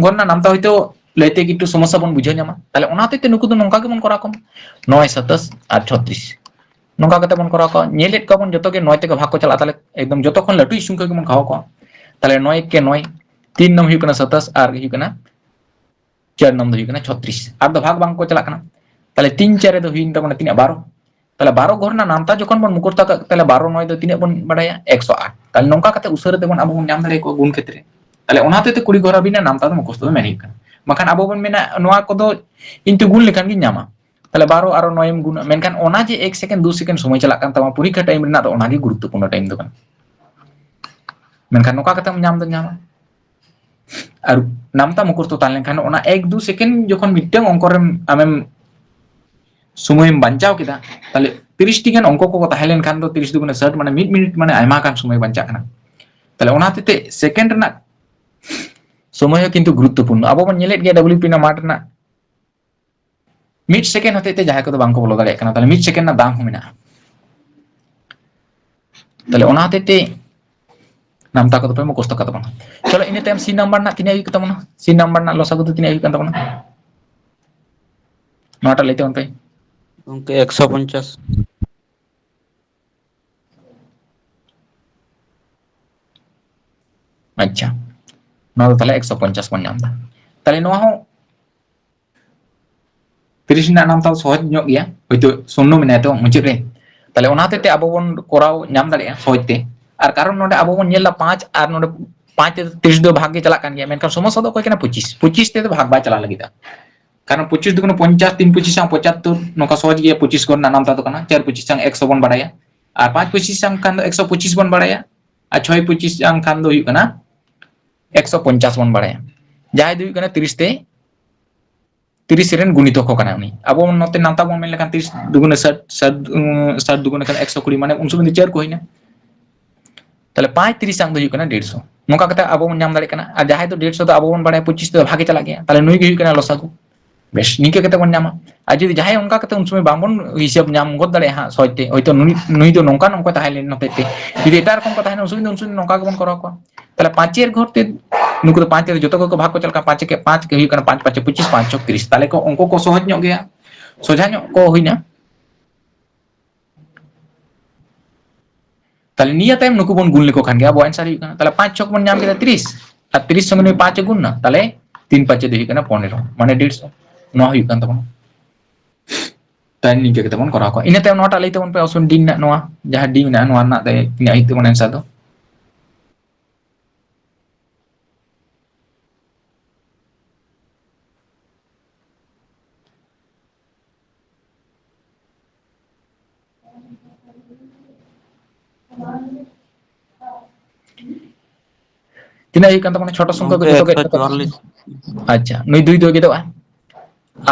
ᱜᱚᱱ ᱨᱮᱱᱟᱜ ᱱᱟᱢᱛᱟ ᱦᱚᱭᱛᱳ ᱞᱟᱹᱭᱛᱮ ᱮᱠᱴᱩ ᱥᱚᱢᱚᱥᱥᱟ ᱵᱚᱱ ᱵᱩᱡᱷᱟᱹᱣ ᱧᱟᱢᱟ᱾ ᱛᱟᱦᱞᱮ ᱚᱱᱟ ᱦᱚᱛᱮᱡ ᱛᱮ ᱱᱩᱠᱩ ᱫᱚ ᱱᱚᱝᱠᱟ ᱜᱮᱵᱚᱱ ᱠᱚᱨᱟᱣ ᱠᱚᱢᱟ, ᱱᱚᱭ, ᱥᱟᱛᱟᱥ ᱟᱨ ᱪᱷᱚᱛᱨᱤᱥ᱾ ᱱᱚᱝᱠᱟ ᱠᱟᱛᱮ ᱵᱚᱱ ᱠᱚᱨᱟᱣ ᱠᱚᱣᱟ᱾ ᱧᱮᱞᱮᱫ ᱠᱚᱣᱟ ᱵᱚᱱ ᱡᱚᱛᱚ ᱜᱮ ᱱᱚᱭ ᱛᱮᱜᱮ ᱵᱷᱟᱜᱽ ᱠᱚ ᱪᱟᱞᱟᱜᱼᱟ᱾ ᱛᱟᱦᱞᱮ ᱮᱠᱫᱚᱢ ᱡᱚᱛᱚ ᱠᱷᱚᱱ ᱞᱟᱹᱴᱩ ᱥᱚᱝᱠᱷᱟ ᱜᱮᱵᱚᱱ ᱠᱷᱟᱣᱟ ᱠᱚᱣᱟ᱾ ᱛᱟᱦᱞᱮ ᱱᱚᱭ ᱮᱠᱮ ᱱᱚᱭ, ᱛᱤᱱ ᱱᱚᱢ ᱦᱩᱭᱩᱜ ᱠᱟᱱᱟ ᱥᱟᱛᱟᱥ ᱟᱨ ᱦᱩᱭᱩᱜ ᱠᱟᱱᱟ ᱪᱟᱨ ᱱᱚᱢ ᱫᱚ ᱦᱩᱭᱩᱜ ᱠᱟᱱᱟ ᱪᱷᱚᱛᱨᱤᱥ᱾ ᱟᱨ ᱫᱚ ᱵᱷᱟᱜᱽ ᱵᱟᱝ ᱠᱚ ᱪᱟᱞᱟᱜ ᱠᱟᱱᱟ᱾ ᱛᱟᱦᱞᱮ ᱛᱤᱱ ᱪᱟᱨᱮ ᱫᱚ ᱦᱩᱭᱮᱱ ᱛᱟᱵᱚᱱᱟ ᱛᱤᱱᱟᱹᱜ? ᱵᱟᱨᱚ᱾ ᱛᱟᱦᱞᱮ ᱵᱟᱨᱚ ᱜᱷᱚᱨ ᱨᱮᱱᱟᱜ ᱱᱟᱢᱛᱟ ᱡᱚᱠᱷᱚᱱ ᱵᱚᱱ ᱢᱩᱠᱷᱚᱥᱛᱚ ᱠᱟᱜ, ᱛᱟᱦᱞᱮ ᱵᱟᱨᱚ ᱱᱚᱭ ᱫᱚ ᱛᱤᱱᱟᱹᱜ ᱵᱚᱱ ᱵᱟᱲᱟᱭᱟ? ᱮᱠᱥᱚ ᱟᱴ᱾ ᱛᱟᱦᱞᱮ ᱱᱚᱝᱠᱟ ᱠᱟᱛᱮ ᱩᱥᱟᱹᱨᱟ ᱛᱮᱵᱚᱱ ᱟᱵᱚ ᱵᱚᱱ ᱧᱟᱢ ᱫᱟᱲᱮᱭᱟᱠᱚᱣᱟ ᱜᱩᱱ ᱠᱷᱮᱛᱨᱮ᱾ ᱛᱟᱦᱞᱮ ᱚᱱᱟ ᱦᱚᱛᱮᱡ ᱛᱮ ᱠᱩᱲᱤ ᱜᱷᱚᱨ ᱦᱟᱹᱵᱤᱡ ᱨᱮᱱᱟᱜ ᱱᱟᱢᱛᱟ ᱫᱚ ᱢᱩᱠᱷᱚᱥᱛᱚ ᱫᱚ ᱢᱮᱱ ᱦᱩᱭᱩᱜ ᱠᱟᱱᱟ᱾ ᱵᱟᱠᱷᱟᱱ ᱟᱵᱚ ᱵᱚᱱ ᱢᱮᱱᱟ ᱱᱚᱣᱟ ᱠᱚᱫᱚ ᱤᱧ ᱛᱚ ᱜᱩᱱ ᱞᱮᱠᱷᱟᱱ ᱜᱤᱧ ᱧᱟᱢᱟ᱾ ᱛᱟᱦᱞᱮ ᱵᱟᱨᱚ ᱟᱨᱚ ᱱᱚᱭᱮᱢ ᱜᱩᱱᱟ, ᱢᱮᱱᱠᱷᱟᱱ ᱚᱱᱟ ᱡᱮ ᱮᱠ ᱥᱮᱠᱮᱱᱰ ᱫᱩ ᱥᱮᱠᱮᱱᱰ ᱥᱚᱢᱚᱭ ᱪᱟᱞᱟᱜ ᱠᱟᱱ ᱛᱟᱢᱟ ᱯᱚᱨᱤᱠᱠᱷᱟ ᱴᱟᱭᱤᱢ ᱨᱮᱱᱟᱜ, ᱫᱚ ᱚᱱᱟᱜᱮ ᱜᱩᱨᱩᱛᱛᱚᱯᱩᱨᱱᱚ ᱴᱟᱭᱤᱢ ᱫᱚ ᱠᱟᱱᱟ᱾ ᱢᱮᱱᱠᱷᱟᱱ ᱱᱚᱝᱠᱟ ᱠᱟᱛᱮᱢ ᱧᱟᱢ ᱫᱚ ᱧᱟᱢᱟ᱾ ᱟᱨ ᱱᱟᱢᱛᱟ ᱢᱩᱠᱷᱚᱥᱛᱚ ᱛᱟᱦᱮᱸ ᱞᱮᱱᱠᱷᱟᱱ, ᱚᱱᱟ ᱮᱠ ᱫᱩ ᱥᱮᱠᱮᱱᱰ ᱡᱚᱠᱷᱚᱱ ᱢᱤᱫᱴᱟᱝ ᱚᱝᱠᱚ ᱨᱮᱢ ᱟᱢᱮᱢ ᱥᱚᱢᱚᱭᱮᱢ ᱵᱟᱧᱪᱟᱣ ᱠᱮᱫᱟ, ᱛᱟᱦᱞᱮ ᱛᱤᱨᱤᱥ ᱴᱤ ᱜᱟᱱ ᱚᱝᱠᱚ ᱠᱚᱠᱚ ᱛᱟᱦᱮᱸ ᱞᱮᱱᱠᱷᱟᱱ ᱫᱚ ᱛᱤᱨᱤᱥ ᱫᱩᱜᱩᱱᱮ ᱥᱟᱴ, ᱢᱟᱱᱮ ᱢᱤᱫ ᱢᱤᱱᱤᱴ ᱢᱟᱱᱮ ᱟᱭᱢᱟ ᱜᱟᱱ ᱥᱚᱢᱚᱭ ᱵᱟᱧᱪᱟᱜ ᱠᱟᱱᱟ᱾ ᱛᱟᱦᱞᱮ ᱚᱱᱟ ᱦᱚᱛᱮᱡ ᱛᱮ ᱥᱮᱠᱮᱱᱰ ᱨᱮᱱᱟᱜ ᱥᱚᱢᱚᱭ ᱦᱚᱸ ᱠᱤᱱᱛᱩ ᱜᱩᱨᱩᱛᱛᱚᱯᱩᱨᱱᱚ᱾ ᱟᱵᱚ ᱵᱚᱱ ᱧᱮᱞᱮᱫ ᱜᱮᱭᱟ ᱰᱟᱵᱞᱤᱭᱩᱯᱤ ᱨᱮᱱᱟᱜ ᱢᱟᱴᱷ ᱨᱮᱱᱟᱜ ᱢᱤᱫ ᱥᱮᱠᱮᱱᱰ ᱦᱚᱛᱮᱡ ᱛᱮ ᱡᱟᱦᱟᱸᱭ ᱠᱚᱫᱚ ᱵᱟᱝᱠᱚ ᱵᱚᱞᱚ ᱫᱟᱲᱮᱭᱟᱜ ᱠᱟᱱᱟ, ᱛᱟᱦᱞᱮ ᱢᱤᱫ ᱥᱮᱠᱮᱱᱰ ᱨᱮᱱᱟᱜ ᱫᱟᱢ ᱦᱚᱸ ᱢᱮᱱᱟᱜᱼᱟ᱾ ᱛᱟᱦᱞᱮ ᱚᱱᱟ ᱦᱚᱛᱮᱡ ᱛᱮ ᱱᱟᱢᱛᱟ ᱠᱚᱫᱚ ᱯᱮ ᱢᱩᱠᱷᱚᱥᱛᱚ ᱠᱟᱜ ᱛᱟᱵᱚᱱᱟ᱾ ᱪᱚᱞᱚ, ᱤᱱᱟᱹ ᱛᱟᱭᱚᱢ ᱥᱤ ᱱᱟᱢᱵᱟᱨ ᱨᱮᱱᱟᱜ ᱛᱤᱱᱟᱹᱜ ᱦᱩᱭᱩᱜ ᱛᱟᱵᱚᱱᱟ? ᱥᱤ ᱱᱟᱢᱵᱟᱨ ᱨᱮᱱᱟᱜ ᱞᱚᱥᱟᱜᱩ ᱫᱚ ᱛᱤᱱᱟᱹᱜ ᱦᱩᱭᱩᱜ ᱠᱟᱱ ᱛᱟᱵᱚᱱᱟ? ᱱᱚᱣᱟᱴᱟᱜ ᱞᱟᱹᱭ ᱛᱟᱵᱚᱱ ᱯᱮ᱾ ᱜᱚᱝᱠᱮ, ᱮᱠᱥᱚ ᱯᱚᱧᱪᱟᱥ᱾ ᱟᱪᱪᱷᱟ, ᱱᱚᱣᱟ ᱫᱚ ᱛᱟᱦᱞᱮ ᱮᱠᱥᱚ ᱯᱚᱧᱪᱟᱥ ᱵᱚᱱ ᱧᱟᱢ ᱮᱫᱟ᱾ ᱛᱟᱦᱞᱮ ᱱᱚᱣᱟ ᱦᱚᱸ ᱛᱤᱨᱤᱥ ᱨᱮᱱᱟᱜ ᱱᱟᱢᱛᱟ ᱥᱚᱦᱚᱡ ᱧᱚᱜ ᱜᱮᱭᱟ, ᱦᱚᱭᱛᱳ ᱥᱩᱱᱱᱚ ᱢᱮᱱᱟᱭᱟ ᱛᱚ ᱢᱩᱪᱟᱹᱫ ᱨᱮ᱾ ᱛᱟᱦᱞᱮ ᱚᱱᱟ ᱦᱚᱛᱮᱡ ᱛᱮ ᱟᱵᱚ ᱵᱚᱱ ᱠᱚᱨᱟᱣ ᱧᱟᱢ ᱫᱟᱲᱮᱭᱟᱜᱼᱟ ᱥᱚᱦᱚᱡ ᱛᱮ᱾ ᱟᱨ ᱠᱟᱨᱚᱱ ᱱᱚᱰᱮ ᱟᱵᱚ ᱵᱚᱱ ᱧᱮᱞ ᱮᱫᱟ ᱯᱟᱸᱪ ᱟᱨ ᱱᱚᱰᱮ ᱯᱟᱸᱪ ᱛᱮ ᱛᱤᱨᱤᱥ ᱫᱚ ᱵᱷᱟᱜᱽ ᱜᱮ ᱪᱟᱞᱟᱜ ᱠᱟᱱ ᱜᱮᱭᱟ, ᱢᱮᱱᱠᱷᱟᱱ ᱥᱚᱢᱚᱥᱥᱟ ᱫᱚ ᱚᱠᱚᱭ ᱠᱟᱱᱟ? ᱯᱚᱸᱪᱤᱥ᱾ ᱯᱚᱸᱪᱤᱥ ᱛᱮᱫᱚ ᱵᱷᱟᱜᱽ ᱵᱟᱭ ᱪᱟᱞᱟᱣ ᱞᱟᱹᱜᱤᱫ᱾ ᱠᱟᱨᱚᱱ ᱯᱚᱸᱪᱤᱥ ᱫᱩᱜᱩᱱᱮ ᱯᱚᱧᱪᱟᱥ, ᱛᱤᱱ ᱯᱚᱸᱪᱤᱥ ᱥᱟᱝ ᱯᱚᱸᱪᱟᱛᱛᱳᱨ, ᱱᱚᱝᱠᱟ ᱥᱚᱦᱚᱡ ᱜᱮᱭᱟ᱾ ᱯᱚᱸᱪᱤᱥ ᱠᱚᱨᱮᱱᱟᱜ ᱱᱟᱢᱛᱟ ᱫᱚ ᱠᱟᱱᱟ, ᱪᱟᱨ ᱯᱚᱸᱪᱤᱥ ᱥᱟᱝ ᱮᱠᱥᱚ ᱵᱚᱱ ᱵᱟᱲᱟᱭᱟ, ᱟᱨ ᱯᱟᱸᱪ ᱯᱚᱸᱪᱤᱥ ᱥᱟᱝ ᱠᱷᱟᱱ ᱫᱚ ᱮᱠᱥᱚ ᱯᱚᱸᱪᱤᱥ ᱵᱚᱱ ᱵᱟᱲᱟᱭᱟ, ᱟᱨ ᱪᱷᱚᱭ ᱯᱚᱸᱪᱤᱥ ᱥᱟᱝ ᱠᱷᱟᱱ ᱫᱚ ᱦᱩᱭᱩᱜ ᱠᱟᱱᱟ ᱮᱠᱥᱚ ᱯᱚᱧᱪᱟᱥ ᱵᱚᱱ ᱵᱟᱲᱟᱭᱟ᱾ ᱡᱟᱦᱟᱸᱭ ᱫᱚ ᱦᱩᱭᱩᱜ ᱠᱟᱱᱟ ᱛᱤᱨᱤᱥ ᱛᱮ, ᱛᱤᱨᱤᱥ ᱨᱮᱱ ᱜᱩᱱᱤᱛᱚᱠ ᱦᱚᱸ ᱠᱟᱱᱟᱭ ᱩᱱᱤ᱾ ᱟᱵᱚ ᱱᱚᱛᱮ ᱱᱟᱢᱛᱟ ᱵᱚᱱ ᱢᱮᱱ ᱞᱮᱠᱷᱟᱱ ᱛᱤᱨᱤᱥ ᱫᱩᱜᱩᱱᱮ ᱥᱟᱴ, ᱥᱟᱴ, ᱩᱸ, ᱥᱟᱴ ᱫᱩᱜᱩᱱᱮ ᱠᱷᱟᱱ ᱮᱠᱥᱚ ᱠᱩᱲᱤ, ᱢᱟᱱᱮ ᱩᱱ ᱥᱚᱢᱚᱭ ᱫᱚ ᱪᱟᱨ ᱠᱚ ᱦᱩᱭᱱᱟ᱾ ᱛᱟᱦᱞᱮ ᱯᱟᱸᱪ ᱛᱤᱨᱤᱥ ᱥᱟᱝ ᱫᱚ ᱦᱩᱭᱩᱜ ᱠᱟᱱᱟ ᱰᱮᱲᱥᱚ᱾ ᱱᱚᱝᱠᱟ ᱠᱟᱛᱮ ᱟᱵᱚ ᱵᱚᱱ ᱧᱟᱢ ᱫᱟᱲᱮᱭᱟᱜ ᱠᱟᱱᱟ᱾ ᱟᱨ ᱡᱟᱦᱟᱸᱭ ᱫᱚ ᱰᱮᱲᱥᱚ ᱫᱚ ᱟᱵᱚ ᱵᱚᱱ ᱵᱟᱲᱟᱭᱟ ᱯᱚᱸᱪᱤᱥ ᱫᱚ ᱵᱷᱟᱜᱮ ᱪᱟᱞᱟᱜ ᱜᱮᱭᱟ, ᱛᱟᱦᱞᱮ ᱱᱩᱭ ᱜᱮ ᱦᱩᱭᱩᱜ ᱠᱟᱱᱟ ᱞᱚᱥᱟᱜᱩ᱾ ᱵᱮᱥ, ᱱᱤᱝᱠᱟᱹ ᱠᱟᱛᱮ ᱵᱚᱱ ᱧᱟᱢᱟ᱾ ᱟᱨ ᱡᱩᱫᱤ ᱡᱟᱦᱟᱸᱭ ᱚᱱᱠᱟ ᱠᱟᱛᱮ ᱩᱱ ᱥᱚᱢᱚᱭ ᱵᱟᱝᱵᱚᱱ ᱦᱤᱥᱟᱹᱵ ᱧᱟᱢ ᱜᱚᱫ ᱫᱟᱲᱮᱭᱟᱜᱼᱟ ᱦᱟᱸᱜ ᱥᱚᱦᱚᱡ ᱛᱮ, ᱦᱚᱭᱛᱳ ᱱᱩᱭ, ᱱᱩᱭ ᱫᱚ ᱱᱚᱝᱠᱟ ᱱᱚᱝᱠᱟ ᱛᱟᱦᱮᱸ ᱞᱮᱱ ᱦᱚᱛᱮᱡ ᱛᱮ, ᱡᱩᱫᱤ ᱮᱴᱟᱜ ᱨᱚᱠᱚᱢ ᱠᱚ ᱛᱟᱦᱮᱱᱟ, ᱩᱱ ᱥᱚᱢᱚᱭ ᱫᱚ, ᱩᱱ ᱥᱚᱢᱚᱭ ᱫᱚ ᱱᱚᱝᱠᱟ ᱜᱮᱵᱚᱱ ᱠᱚᱨᱟᱣ ᱠᱚᱣᱟ᱾ ᱛᱟᱦᱞᱮ ᱯᱟᱸᱪᱮᱨ ᱜᱷᱚᱨ ᱛᱮ ᱱᱩᱠᱩ ᱫᱚ ᱯᱟᱸᱪ ᱛᱮ ᱡᱚᱛᱚ ᱠᱚ ᱵᱷᱟᱜᱽ ᱠᱚ ᱪᱟᱞᱟᱜ ᱠᱟᱱᱟ, ᱯᱟᱸᱪ ᱮᱠᱮ ᱯᱟᱸᱪ, ᱦᱩᱭᱩᱜ ᱠᱟᱱᱟ ᱯᱟᱸᱪ ᱯᱟᱸᱪᱮ ᱯᱚᱸᱪᱤᱥ, ᱯᱟᱸᱪ ᱪᱷᱚᱠ ᱛᱤᱨᱤᱥ᱾ ᱛᱟᱦᱞᱮ ᱠᱚ ᱚᱝᱠᱚ ᱠᱚ ᱥᱚᱦᱚᱡ ᱧᱚᱜ ᱜᱮᱭᱟ, ᱥᱚᱡᱷᱟ ᱧᱚᱜ ᱠᱚ ᱦᱩᱭᱱᱟ᱾ ᱛᱟᱦᱞᱮ ᱱᱤᱭᱟᱹ ᱛᱟᱭᱚᱢ ᱱᱩᱠᱩ ᱵᱚᱱ ᱜᱩᱱ ᱞᱮᱠᱚ ᱠᱷᱟᱱ ᱜᱮ ᱟᱵᱚᱣᱟᱜ answer ᱦᱩᱭᱩᱜ ᱠᱟᱱᱟ᱾ ᱛᱟᱦᱞᱮ ᱯᱟᱸᱪ ᱪᱷᱚᱠ ᱵᱚᱱ ᱧᱟᱢ ᱠᱮᱫᱟ ᱛᱤᱨᱤᱥ, ᱟᱨ ᱛᱤᱨᱤᱥ ᱥᱚᱸᱜᱮ ᱱᱩᱭ ᱯᱟᱸᱪ ᱮ ᱜᱩᱱ ᱱᱟ, ᱛᱟᱦᱞᱮ ᱛᱤᱱ ᱯᱟᱸᱪᱮ ᱫᱚ ᱦᱩᱭᱩᱜ ᱠᱟᱱᱟ ᱯᱚᱱᱮᱨᱚ, ᱢᱟᱱᱮ ᱰᱮᱲᱥᱚ᱾ ᱱᱚᱣᱟ ᱦᱩᱭᱩᱜ ᱠᱟᱱ ᱛᱟᱵᱚᱱᱟ᱾ ᱛᱟᱦᱞᱮ ᱱᱤᱝᱠᱟᱹ ᱠᱟᱛᱮ ᱵᱚᱱ ᱠᱚᱨᱟᱣ ᱠᱚᱣᱟ᱾ ᱤᱱᱟᱹ ᱛᱟᱭᱚᱢ ᱱᱚᱣᱟᱴᱟᱜ ᱞᱟᱹᱭ ᱛᱟᱵᱚᱱ ᱯᱮ, option D ᱨᱮᱱᱟᱜ ᱱᱚᱣᱟ ᱡᱟᱦᱟᱸ D ᱢᱮᱱᱟᱜᱼᱟ, ᱱᱚᱣᱟ ᱨᱮᱱᱟᱜ ᱫᱚ ᱛᱤᱱᱟᱹᱜ ᱦᱩᱭᱩᱜ ᱛᱟᱵᱚᱱᱟ answer ᱫᱚ? ᱛᱤᱱᱟᱹᱜ ᱦᱩᱭᱩᱜ ᱠᱟᱱ ᱛᱟᱵᱚᱱᱟ? ᱪᱷᱚᱴᱚ ᱥᱚᱝᱠᱷᱟ ᱠᱚ ᱜᱚᱝᱠᱮ, ᱡᱚᱛᱚ ᱜᱮᱫ ᱠᱟᱛᱮ ᱮᱠᱥᱚ ᱪᱩᱣᱟᱞᱞᱤᱥ᱾ ᱟᱪᱪᱷᱟ, ᱱᱩᱭ ᱫᱩᱭ ᱫᱚ ᱜᱮᱫᱚᱜᱼᱟ᱾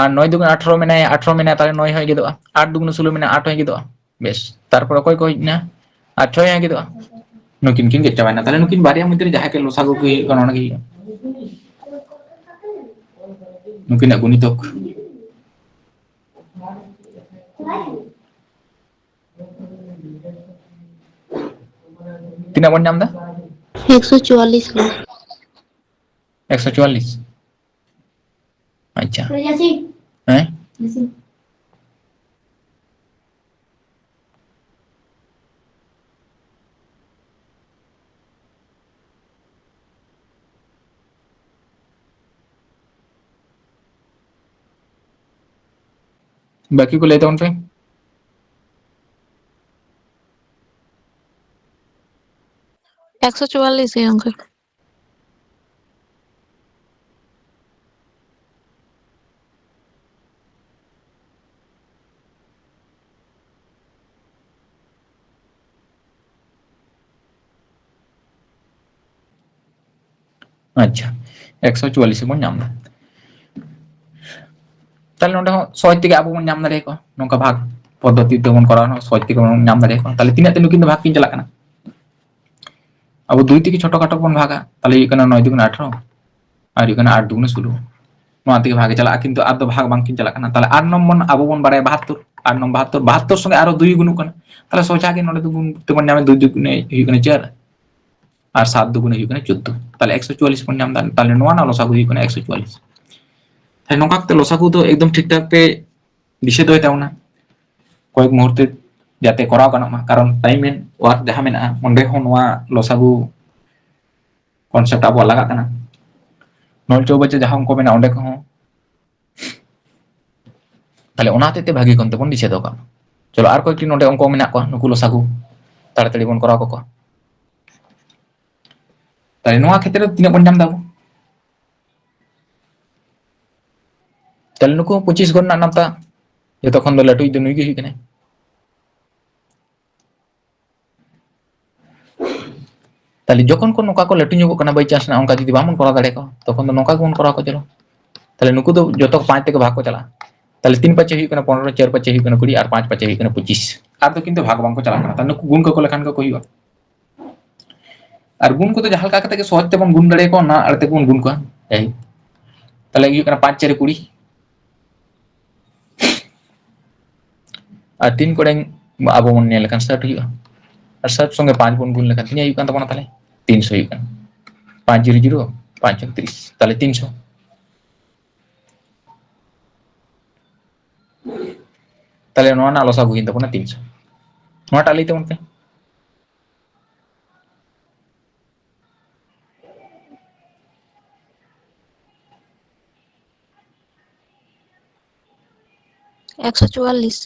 ᱟᱨ ᱱᱚᱭ ᱫᱩᱜᱩᱱ ᱟᱴᱷᱨᱚ ᱢᱮᱱᱟᱭᱟ, ᱟᱴᱷᱨᱚ ᱢᱮᱱᱟᱭᱟ, ᱛᱟᱦᱞᱮ ᱱᱚᱭ ᱦᱚᱸᱭ ᱜᱮᱫᱚᱜᱼᱟ᱾ ᱟᱴ ᱫᱩᱜᱩᱱ ᱥᱳᱞᱳ ᱢᱮᱱᱟᱭᱟ, ᱟᱴ ᱦᱚᱸᱭ ᱜᱮᱫᱚᱜᱼᱟ᱾ ᱵᱮᱥ, ᱛᱟᱨᱯᱚᱨ ᱚᱠᱚᱭ ᱠᱚ ᱦᱮᱡ ᱮᱱᱟ? ᱟᱨ ᱪᱷᱚᱭ ᱦᱚᱸᱭ ᱜᱮᱫᱚᱜᱼᱟ᱾ ᱱᱩᱠᱤᱱ ᱠᱤᱱ ᱜᱮᱫ ᱪᱟᱵᱟᱭᱮᱱᱟ᱾ ᱛᱟᱦᱞᱮ ᱱᱩᱠᱤᱱ ᱵᱟᱨᱭᱟ ᱢᱚᱫᱽᱫᱷᱮ ᱨᱮ ᱡᱟᱦᱟᱸᱭ ᱜᱮ ᱞᱚᱥᱟᱜᱩ ᱠᱚ ᱦᱩᱭᱩᱜ ᱠᱟᱱᱟ, ᱚᱱᱟ ᱜᱮ ᱦᱩᱭᱩᱜᱼᱟ᱾ ᱱᱩᱠᱤᱱᱟᱜ ᱜᱩᱱᱤᱛᱚᱠ᱾ ᱛᱤᱱᱟᱹᱜ ᱵᱚᱱ ᱧᱟᱢ ᱮᱫᱟ? ᱮᱠᱥᱚ ᱪᱩᱣᱟᱞᱞᱤᱥ ᱜᱮ᱾ ᱮᱠᱥᱚ ᱪᱩᱣᱟᱞᱞᱤᱥ? ᱟᱪᱪᱷᱟ᱾ ᱦᱮᱸ? ᱵᱟᱹᱠᱤ ᱠᱚ ᱞᱟᱹᱭ ᱛᱟᱵᱚᱱ ᱯᱮ᱾ ᱮᱠᱥᱚ ᱪᱩᱣᱟᱞᱞᱤᱥ ᱜᱮ ᱜᱚᱝᱠᱮ᱾ ᱟᱪᱪᱷᱟ, ᱮᱠᱥᱚ ᱪᱩᱣᱟᱞᱞᱤᱥ ᱵᱚᱱ ᱧᱟᱢ ᱮᱫᱟ᱾ ᱛᱟᱦᱞᱮ ᱱᱚᱸᱰᱮ ᱦᱚᱸ ᱥᱚᱦᱚᱡ ᱛᱮᱜᱮ ᱟᱵᱚ ᱵᱚᱱ ᱧᱟᱢ ᱫᱟᱲᱮᱭᱟᱠᱚᱣᱟ, ᱱᱚᱝᱠᱟ ᱵᱷᱟᱜᱽ ᱯᱚᱫᱽᱫᱷᱚᱛᱤ ᱛᱮᱵᱚᱱ ᱠᱚᱨᱟᱣ ᱨᱮᱦᱚᱸ ᱥᱚᱦᱚᱡ ᱛᱮᱜᱮ ᱵᱚᱱ ᱧᱟᱢ ᱫᱟᱲᱮᱭᱟᱠᱚᱣᱟ᱾ ᱛᱟᱦᱞᱮ ᱛᱤᱱᱟᱹᱜ ᱛᱮ ᱱᱩᱠᱤᱱ ᱫᱚ ᱵᱷᱟᱜᱽ ᱠᱤᱱ ᱪᱟᱞᱟᱜ ᱠᱟᱱᱟ? ᱟᱵᱚ ᱫᱩᱭ ᱛᱮᱜᱮ ᱪᱷᱳᱴᱳ ᱠᱷᱟᱴᱳ ᱵᱚᱱ ᱵᱷᱟᱜᱟ, ᱛᱟᱦᱞᱮ ᱦᱩᱭᱩᱜ ᱠᱟᱱᱟ ᱱᱚᱭ ᱫᱩᱜᱩᱱᱮ ᱟᱴᱷᱨᱚ ᱟᱨ ᱦᱩᱭᱩᱜ ᱠᱟᱱᱟ ᱟᱴ ᱫᱩᱜᱩᱱᱮ ᱥᱳᱞᱳ᱾ ᱱᱚᱣᱟ ᱛᱮᱜᱮ ᱵᱷᱟᱜᱽ ᱮ ᱪᱟᱞᱟᱜᱼᱟ, ᱠᱤᱱᱛᱩ ᱟᱨ ᱫᱚ ᱵᱷᱟᱜᱽ ᱵᱟᱝᱠᱤᱱ ᱪᱟᱞᱟᱜ ᱠᱟᱱᱟ᱾ ᱛᱟᱦᱞᱮ ᱟᱴ ᱱᱚᱢᱵᱚᱨ ᱟᱵᱚ ᱵᱚᱱ ᱵᱟᱲᱟᱭᱟ ᱵᱟᱦᱟᱛᱛᱳᱨ, ᱟᱴ ᱱᱚᱢᱵᱚᱨ ᱵᱟᱦᱟᱛᱛᱳᱨ, ᱵᱟᱦᱟᱛᱛᱳᱨ ᱥᱚᱸᱜᱮ ᱟᱨᱚ ᱫᱩᱭ ᱜᱩᱱᱚᱜ ᱠᱟᱱᱟ, ᱛᱟᱦᱞᱮ ᱥᱚᱡᱷᱟ ᱜᱮ ᱱᱚᱰᱮ ᱫᱚ ᱜᱩᱱ ᱛᱮᱵᱚᱱ ᱧᱟᱢᱟ, ᱫᱩᱭ ᱫᱩᱜᱩᱱᱮ ᱦᱩᱭᱩᱜ ᱠᱟᱱᱟ ᱪᱟᱨ ᱟᱨ ᱥᱟᱛ ᱫᱩᱜᱩᱱᱮ ᱦᱩᱭᱩᱜ ᱠᱟᱱᱟ ᱪᱳᱫᱽᱫᱳ᱾ ᱛᱟᱦᱞᱮ ᱮᱠᱥᱚ ᱪᱩᱣᱟᱞᱞᱤᱥ ᱵᱚᱱ ᱧᱟᱢ ᱮᱫᱟ, ᱛᱟᱦᱞᱮ ᱱᱚᱣᱟ ᱨᱮᱱᱟᱜ ᱞᱚᱥᱟᱜᱩ ᱦᱩᱭᱩᱜ ᱠᱟᱱᱟ ᱮᱠᱥᱚ ᱪᱩᱣᱟᱞᱞᱤᱥ᱾ ᱛᱟᱦᱞᱮ ᱱᱚᱝᱠᱟ ᱠᱟᱛᱮ ᱞᱚᱥᱟᱜᱩ ᱫᱚ ᱮᱠᱫᱚᱢ ᱴᱷᱤᱠ ᱴᱷᱟᱠ ᱯᱮ ᱫᱤᱥᱟᱹ ᱫᱚᱦᱚᱭ ᱛᱟᱵᱚᱱᱟ, ᱠᱚᱭᱮᱠ ᱢᱩᱦᱩᱨᱛᱮ ᱡᱟᱛᱮ ᱠᱚᱨᱟᱣ ᱜᱟᱱᱚᱜ ᱢᱟ, ᱠᱟᱨᱚᱱ time and work ᱡᱟᱦᱟᱸ ᱢᱮᱱᱟᱜᱼᱟ, ᱚᱸᱰᱮ ᱦᱚᱸ ᱱᱚᱣᱟ ᱞᱚᱥᱟᱜᱩ concept ᱟᱵᱚᱣᱟᱜ ᱞᱟᱜᱟᱜ ᱠᱟᱱᱟ᱾ ᱱᱚᱞ ᱪᱳᱣᱵᱟᱪᱮ ᱡᱟᱦᱟᱸ ᱚᱝᱠᱚ ᱢᱮᱱᱟᱜᱼᱟ, ᱚᱸᱰᱮ ᱠᱚᱦᱚᱸ᱾ ᱛᱟᱦᱞᱮ ᱚᱱᱟ ᱦᱚᱛᱮᱡ ᱛᱮ ᱵᱷᱟᱹᱜᱤ ᱠᱷᱚᱱ ᱛᱮᱵᱚᱱ ᱫᱤᱥᱟᱹ ᱫᱚᱦᱚ ᱠᱟᱜ ᱢᱟ᱾ ᱪᱚᱞᱚ, ᱟᱨ ᱠᱚᱭᱮᱠᱴᱤ ᱱᱚᱰᱮ ᱚᱝᱠᱚ ᱢᱮᱱᱟᱜ ᱠᱚᱣᱟ, ᱱᱩᱠᱩ ᱞᱚᱥᱟᱜᱩ ᱛᱟᱲᱟᱛᱟᱲᱤ ᱵᱚᱱ ᱠᱚᱨᱟᱣ ᱠᱟᱠᱚᱣᱟ᱾ ᱛᱟᱦᱞᱮ ᱱᱚᱣᱟ ᱠᱷᱮᱛᱨᱮ ᱨᱮ ᱛᱤᱱᱟᱹᱜ ᱵᱚᱱ ᱧᱟᱢ ᱫᱟ ᱟᱵᱚ? ᱛᱟᱦᱞᱮ ᱱᱩᱠᱩ ᱦᱚᱸ ᱯᱚᱸᱪᱤᱥ ᱜᱚᱱ ᱨᱮᱱᱟᱜ ᱱᱟᱢᱛᱟ, ᱡᱚᱛᱚ ᱠᱷᱚᱱ ᱫᱚ ᱞᱟᱹᱴᱩᱭᱤᱡ ᱫᱚ ᱱᱩᱭ ᱜᱮ ᱦᱩᱭᱩᱜ ᱠᱟᱱᱟᱭ᱾ ᱛᱟᱦᱞᱮ ᱡᱚᱠᱷᱚᱱ ᱠᱚ ᱱᱚᱝᱠᱟ ᱠᱚ ᱞᱟᱹᱴᱩ ᱧᱚᱜᱚᱜ ᱠᱟᱱᱟ, by chance ᱱᱟᱜ ᱚᱱᱠᱟ ᱡᱩᱫᱤ ᱵᱟᱵᱚᱱ ᱠᱚᱨᱟᱣ ᱫᱟᱲᱮᱭᱟᱠᱚᱣᱟ, ᱛᱚᱠᱷᱚᱱ ᱫᱚ ᱱᱚᱝᱠᱟ ᱜᱮᱵᱚᱱ ᱠᱚᱨᱟᱣ ᱠᱚᱣᱟ, ᱪᱚᱞᱚ᱾ ᱛᱟᱦᱞᱮ ᱱᱩᱠᱩ ᱫᱚ ᱡᱚᱛᱚ ᱯᱟᱸᱪ ᱛᱮᱜᱮ ᱵᱷᱟᱜᱽ ᱠᱚ ᱪᱟᱞᱟᱜᱼᱟ᱾ ᱛᱟᱦᱞᱮ ᱛᱤᱱ ᱯᱟᱸᱪᱮ ᱦᱩᱭᱩᱜ ᱠᱟᱱᱟ ᱯᱚᱱᱨᱚ, ᱪᱟᱨ ᱯᱟᱸᱪᱮ ᱦᱩᱭᱩᱜ ᱠᱟᱱᱟ ᱠᱩᱲᱤ, ᱟᱨ ᱯᱟᱸᱪ ᱯᱟᱸᱪᱮ ᱦᱩᱭᱩᱜ ᱠᱟᱱᱟ ᱯᱚᱸᱪᱤᱥ᱾ ᱟᱨ ᱫᱚ ᱠᱤᱱᱛᱩ ᱵᱷᱟᱜᱽ ᱵᱟᱝ ᱠᱚ ᱪᱟᱞᱟᱜ ᱠᱟᱱᱟ᱾ ᱛᱟᱦᱞᱮ ᱱᱩᱠᱩ ᱜᱩᱱ ᱠᱚᱠᱚ ᱞᱮᱠᱷᱟᱱ ᱜᱮᱠᱚ ᱦᱩᱭᱩᱜᱼᱟ᱾ ᱟᱨ ᱜᱩᱱ ᱠᱚᱫᱚ ᱡᱟᱦᱟᱸ ᱞᱮᱠᱟ ᱠᱟᱛᱮ ᱜᱮ ᱥᱚᱦᱚᱡ ᱛᱮᱵᱚᱱ ᱜᱩᱱ ᱫᱟᱲᱮᱭᱟᱠᱚᱣᱟ, ᱚᱱᱟ ᱟᱲᱮ ᱛᱮᱜᱮ ᱵᱚᱱ ᱜᱩᱱ ᱠᱚᱣᱟ᱾ ᱡᱟᱭᱦᱳᱠ, ᱛᱟᱦᱞᱮ ᱦᱩᱭᱩᱜ ᱠᱟᱱᱟ ᱯᱟᱸᱪ ᱪᱟᱨᱮ ᱠᱩᱲᱤ, ᱟᱨ ᱛᱤᱱ ᱠᱚᱲᱮ ᱟᱵᱚ ᱵᱚᱱ ᱧᱮᱞ ᱞᱮᱠᱷᱟᱱ ᱥᱟᱴ ᱦᱩᱭᱩᱜᱼᱟ᱾ ᱟᱨ ᱥᱟᱴ ᱥᱚᱸᱜᱮ ᱯᱟᱸᱪ ᱵᱚᱱ ᱜᱩᱱ ᱞᱮᱠᱷᱟᱱ ᱛᱤᱱᱟᱹᱜ ᱦᱩᱭᱩᱜ ᱠᱟᱱ ᱛᱟᱵᱚᱱᱟ ᱛᱟᱦᱞᱮ? ᱛᱤᱱᱥᱚ ᱦᱩᱭᱩᱜ ᱠᱟᱱᱟ᱾ ᱯᱟᱸᱪ ᱡᱤᱨᱳ ᱡᱤᱨᱳ, ᱯᱟᱸᱪ ᱪᱷᱚᱠ ᱛᱤᱨᱤᱥ, ᱛᱟᱦᱞᱮ ᱛᱤᱱᱥᱚ᱾ ᱛᱟᱦᱞᱮ ᱱᱚᱣᱟ ᱨᱮᱱᱟᱜ ᱞᱚᱥᱟᱜᱩ ᱦᱩᱭᱮᱱ ᱛᱟᱵᱚᱱᱟ ᱛᱤᱱᱥᱚ᱾ ᱱᱚᱣᱟᱴᱟᱜ ᱞᱟᱹᱭ ᱛᱟᱵᱚᱱ ᱯᱮ᱾ ᱮᱠᱥᱚ ᱪᱩᱣᱟᱞᱞᱤᱥ᱾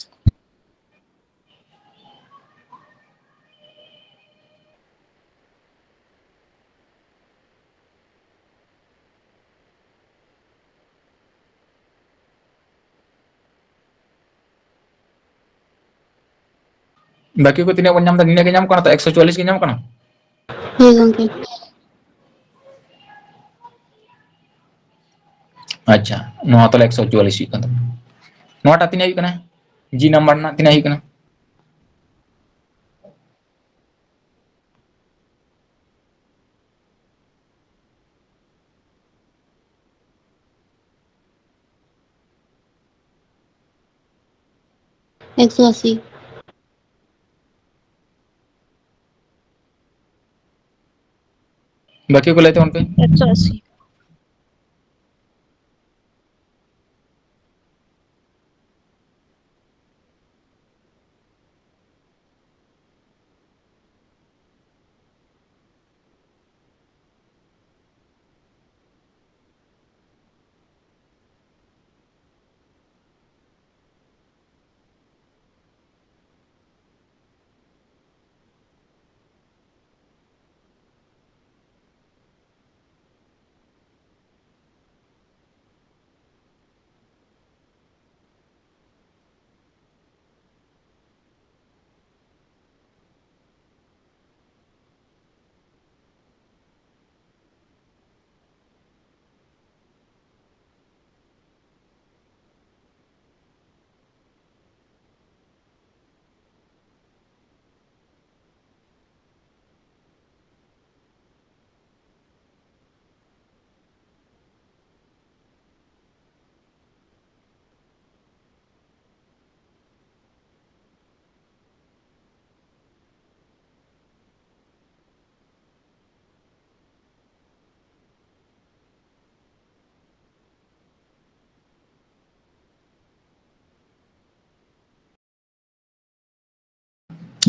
ᱵᱟᱹᱠᱤ ᱠᱚ ᱛᱤᱱᱟᱹᱜ ᱵᱚᱱ ᱧᱟᱢ ᱮᱫᱟ? ᱱᱤᱱᱟᱹᱜ ᱜᱮ ᱧᱟᱢ ᱠᱟᱱᱟ ᱛᱚ, ᱮᱠᱥᱚ ᱪᱩᱣᱟᱞᱞᱤᱥ ᱜᱮ ᱧᱟᱢ ᱠᱟᱱᱟ? ᱦᱳᱭ ᱜᱚᱝᱠᱮ᱾ ᱟᱪᱪᱷᱟ, ᱱᱚᱣᱟ ᱛᱟᱦᱞᱮ ᱮᱠᱥᱚ ᱪᱩᱣᱟᱞᱞᱤᱥ ᱦᱩᱭᱩᱜ ᱠᱟᱱ ᱛᱟᱵᱚᱱᱟ᱾ ᱱᱚᱣᱟᱴᱟᱜ ᱛᱤᱱᱟᱹᱜ ᱦᱩᱭᱩᱜ ᱠᱟᱱᱟ? ᱡᱤ ᱱᱟᱢᱵᱟᱨ ᱨᱮᱱᱟᱜ ᱛᱤᱱᱟᱹᱜ ᱦᱩᱭᱩᱜ ᱠᱟᱱᱟ? ᱮᱠᱥᱚ ᱟᱥᱤ᱾ ᱵᱟᱹᱠᱤ ᱠᱚ ᱞᱟᱹᱭ ᱛᱟᱵᱚᱱ ᱯᱮ᱾ ᱮᱠᱥᱚ ᱟᱥᱤ᱾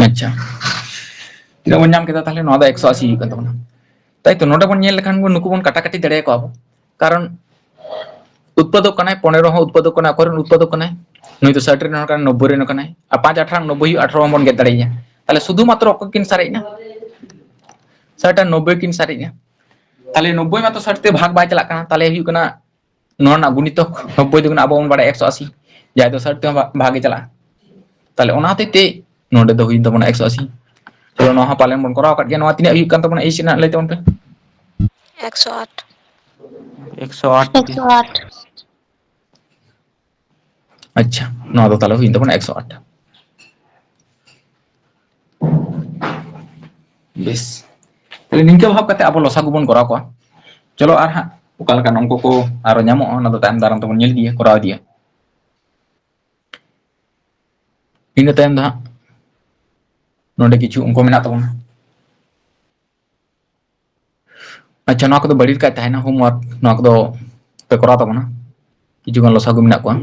ᱟᱪᱪᱷᱟ, ᱛᱤᱱᱟᱹᱜ ᱵᱚᱱ ᱧᱟᱢ ᱠᱮᱫᱟ ᱛᱟᱦᱞᱮ? ᱱᱚᱣᱟ ᱫᱚ ᱮᱠᱥᱚ ᱟᱥᱤ ᱦᱩᱭᱩᱜ ᱠᱟᱱ ᱛᱟᱵᱚᱱᱟ᱾ ᱛᱟᱭ ᱛᱚ, ᱱᱚᱰᱮ ᱵᱚᱱ ᱧᱮᱞ ᱞᱮᱠᱷᱟᱱ ᱵᱚᱱ, ᱱᱩᱠᱩ ᱵᱚᱱ ᱠᱟᱴᱟᱠᱟᱴᱤ ᱫᱟᱲᱮᱭᱟᱠᱚᱣᱟ ᱵᱚᱱ, ᱠᱟᱨᱚᱱ ᱩᱛᱯᱟᱫᱚᱠ ᱠᱟᱱᱟᱭ, ᱯᱚᱱᱮᱨᱚ ᱦᱚᱸ ᱩᱛᱯᱟᱫᱚᱠ ᱠᱟᱱᱟᱭ, ᱚᱠᱚᱭ ᱨᱮᱱ ᱩᱛᱯᱟᱫᱚᱠ ᱠᱟᱱᱟᱭ? ᱱᱩᱭ ᱫᱚ ᱥᱟᱴ ᱨᱮᱱ ᱦᱚᱲ ᱠᱟᱱᱟᱭ, ᱱᱚᱵᱵᱳᱭ ᱨᱮᱱ ᱦᱚᱲ ᱠᱟᱱᱟᱭ, ᱟᱨ ᱯᱟᱸᱪ ᱟᱴᱷᱟᱨᱚ ᱱᱚᱵᱵᱳᱭ ᱦᱩᱭᱩᱜ, ᱟᱴᱷᱟᱨᱚ ᱵᱚᱱ ᱜᱮᱫ ᱫᱟᱲᱮᱭᱟᱭᱟ᱾ ᱛᱟᱦᱞᱮ ᱥᱩᱫᱷᱩ ᱢᱟᱛᱨᱚ ᱚᱠᱚᱭ ᱠᱤᱱ ᱥᱟᱨᱮᱡ ᱮᱱᱟ? ᱥᱟᱴ ᱟᱨ ᱱᱚᱵᱵᱳᱭ ᱠᱤᱱ ᱥᱟᱨᱮᱡ ᱮᱱᱟ᱾ ᱛᱟᱦᱞᱮ ᱱᱚᱵᱵᱳᱭ ᱢᱟᱛᱚ ᱥᱟᱴ ᱛᱮ ᱵᱷᱟᱜᱽ ᱵᱟᱭ ᱪᱟᱞᱟᱜ ᱠᱟᱱᱟ, ᱛᱟᱦᱞᱮ ᱦᱩᱭᱩᱜ ᱠᱟᱱᱟ ᱱᱚᱣᱟ ᱨᱮᱱᱟᱜ ᱜᱩᱱᱤᱛᱚᱠ ᱱᱚᱵᱵᱳᱭ ᱫᱩᱜᱩᱱ ᱟᱵᱚ ᱵᱚᱱ ᱵᱟᱲᱟᱭᱟ ᱮᱠᱥᱚ ᱟᱥᱤ, ᱡᱟᱦᱟᱸᱭ ᱫᱚ ᱥᱟᱴ ᱛᱮᱦᱚᱸ ᱵᱷᱟ-, ᱵᱷᱟᱜᱮ ᱪᱟᱞᱟᱜᱼᱟ᱾ ᱛᱟᱦᱞᱮ ᱚᱱᱟ ᱦᱚᱛᱮᱡ ᱛᱮ ᱱᱚᱰᱮ ᱫᱚ ᱦᱩᱭᱮᱱ ᱛᱟᱵᱚᱱᱟ ᱮᱠᱥᱚ ᱟᱥᱤ᱾ ᱪᱚᱞᱚ, ᱱᱚᱣᱟ ᱦᱚᱸ ᱯᱟᱞᱮᱱ ᱵᱚᱱ ᱠᱚᱨᱟᱣ ᱟᱠᱟᱫ ᱜᱮᱭᱟ᱾ ᱱᱚᱣᱟ ᱛᱤᱱᱟᱹᱜ ᱦᱩᱭᱩᱜ ᱠᱟᱱ ᱛᱟᱵᱚᱱᱟ ᱮᱭᱤᱪ ᱨᱮᱱᱟᱜ, ᱞᱟᱹᱭ ᱛᱟᱵᱚᱱ ᱯᱮ᱾ ᱮᱠᱥᱚ ᱟᱴ᱾ ᱮᱠᱥᱚ ᱟᱴ᱾ ᱮᱠᱥᱚ ᱟᱴ᱾ ᱟᱪᱪᱷᱟ, ᱱᱚᱣᱟ ᱫᱚ ᱛᱟᱦᱞᱮ ᱦᱩᱭᱮᱱ ᱛᱟᱵᱚᱱᱟ ᱮᱠᱥᱚ ᱟᱴ᱾ ᱵᱮᱥ, ᱛᱟᱦᱞᱮ ᱱᱤᱝᱠᱟᱹ ᱵᱷᱟᱵ ᱠᱟᱛᱮ ᱟᱵᱚ ᱞᱚᱥᱟᱜᱩ ᱵᱚᱱ ᱠᱚᱨᱟᱣ ᱠᱚᱣᱟ᱾ ᱪᱚᱞᱚ, ᱟᱨ ᱦᱟᱸᱜ ᱚᱠᱟ ᱞᱮᱠᱟᱱ ᱚᱝᱠᱚ ᱠᱚ ᱟᱨᱚ ᱧᱟᱢᱚᱜᱼᱟ, ᱚᱱᱟ ᱫᱚ ᱛᱟᱭᱚᱢ ᱫᱟᱨᱟᱢ ᱛᱮᱵᱚᱱ ᱧᱮᱞ ᱤᱫᱤᱭᱟ, ᱠᱚᱨᱟᱣ ᱤᱫᱤᱭᱟ᱾ ᱤᱱᱟᱹ ᱛᱟᱭᱚᱢ ᱫᱚ ᱦᱟᱸᱜ ᱱᱚᱰᱮ ᱠᱤᱪᱷᱩ ᱚᱝᱠᱚ ᱢᱮᱱᱟᱜ ᱛᱟᱵᱚᱱᱟ᱾ ᱟᱪᱪᱷᱟ, ᱱᱚᱣᱟ ᱠᱚᱫᱚ ᱵᱟᱹᱲᱤᱡ ᱠᱟᱜ ᱛᱟᱦᱮᱱᱟ, homework, ᱱᱚᱣᱟ ᱠᱚᱫᱚ ᱯᱮ ᱠᱚᱨᱟᱣ ᱛᱟᱵᱚᱱᱟ᱾ ᱠᱤᱪᱷᱩ ᱜᱟᱱ ᱞᱚᱥᱟᱜᱩ ᱢᱮᱱᱟᱜ ᱠᱚᱣᱟ᱾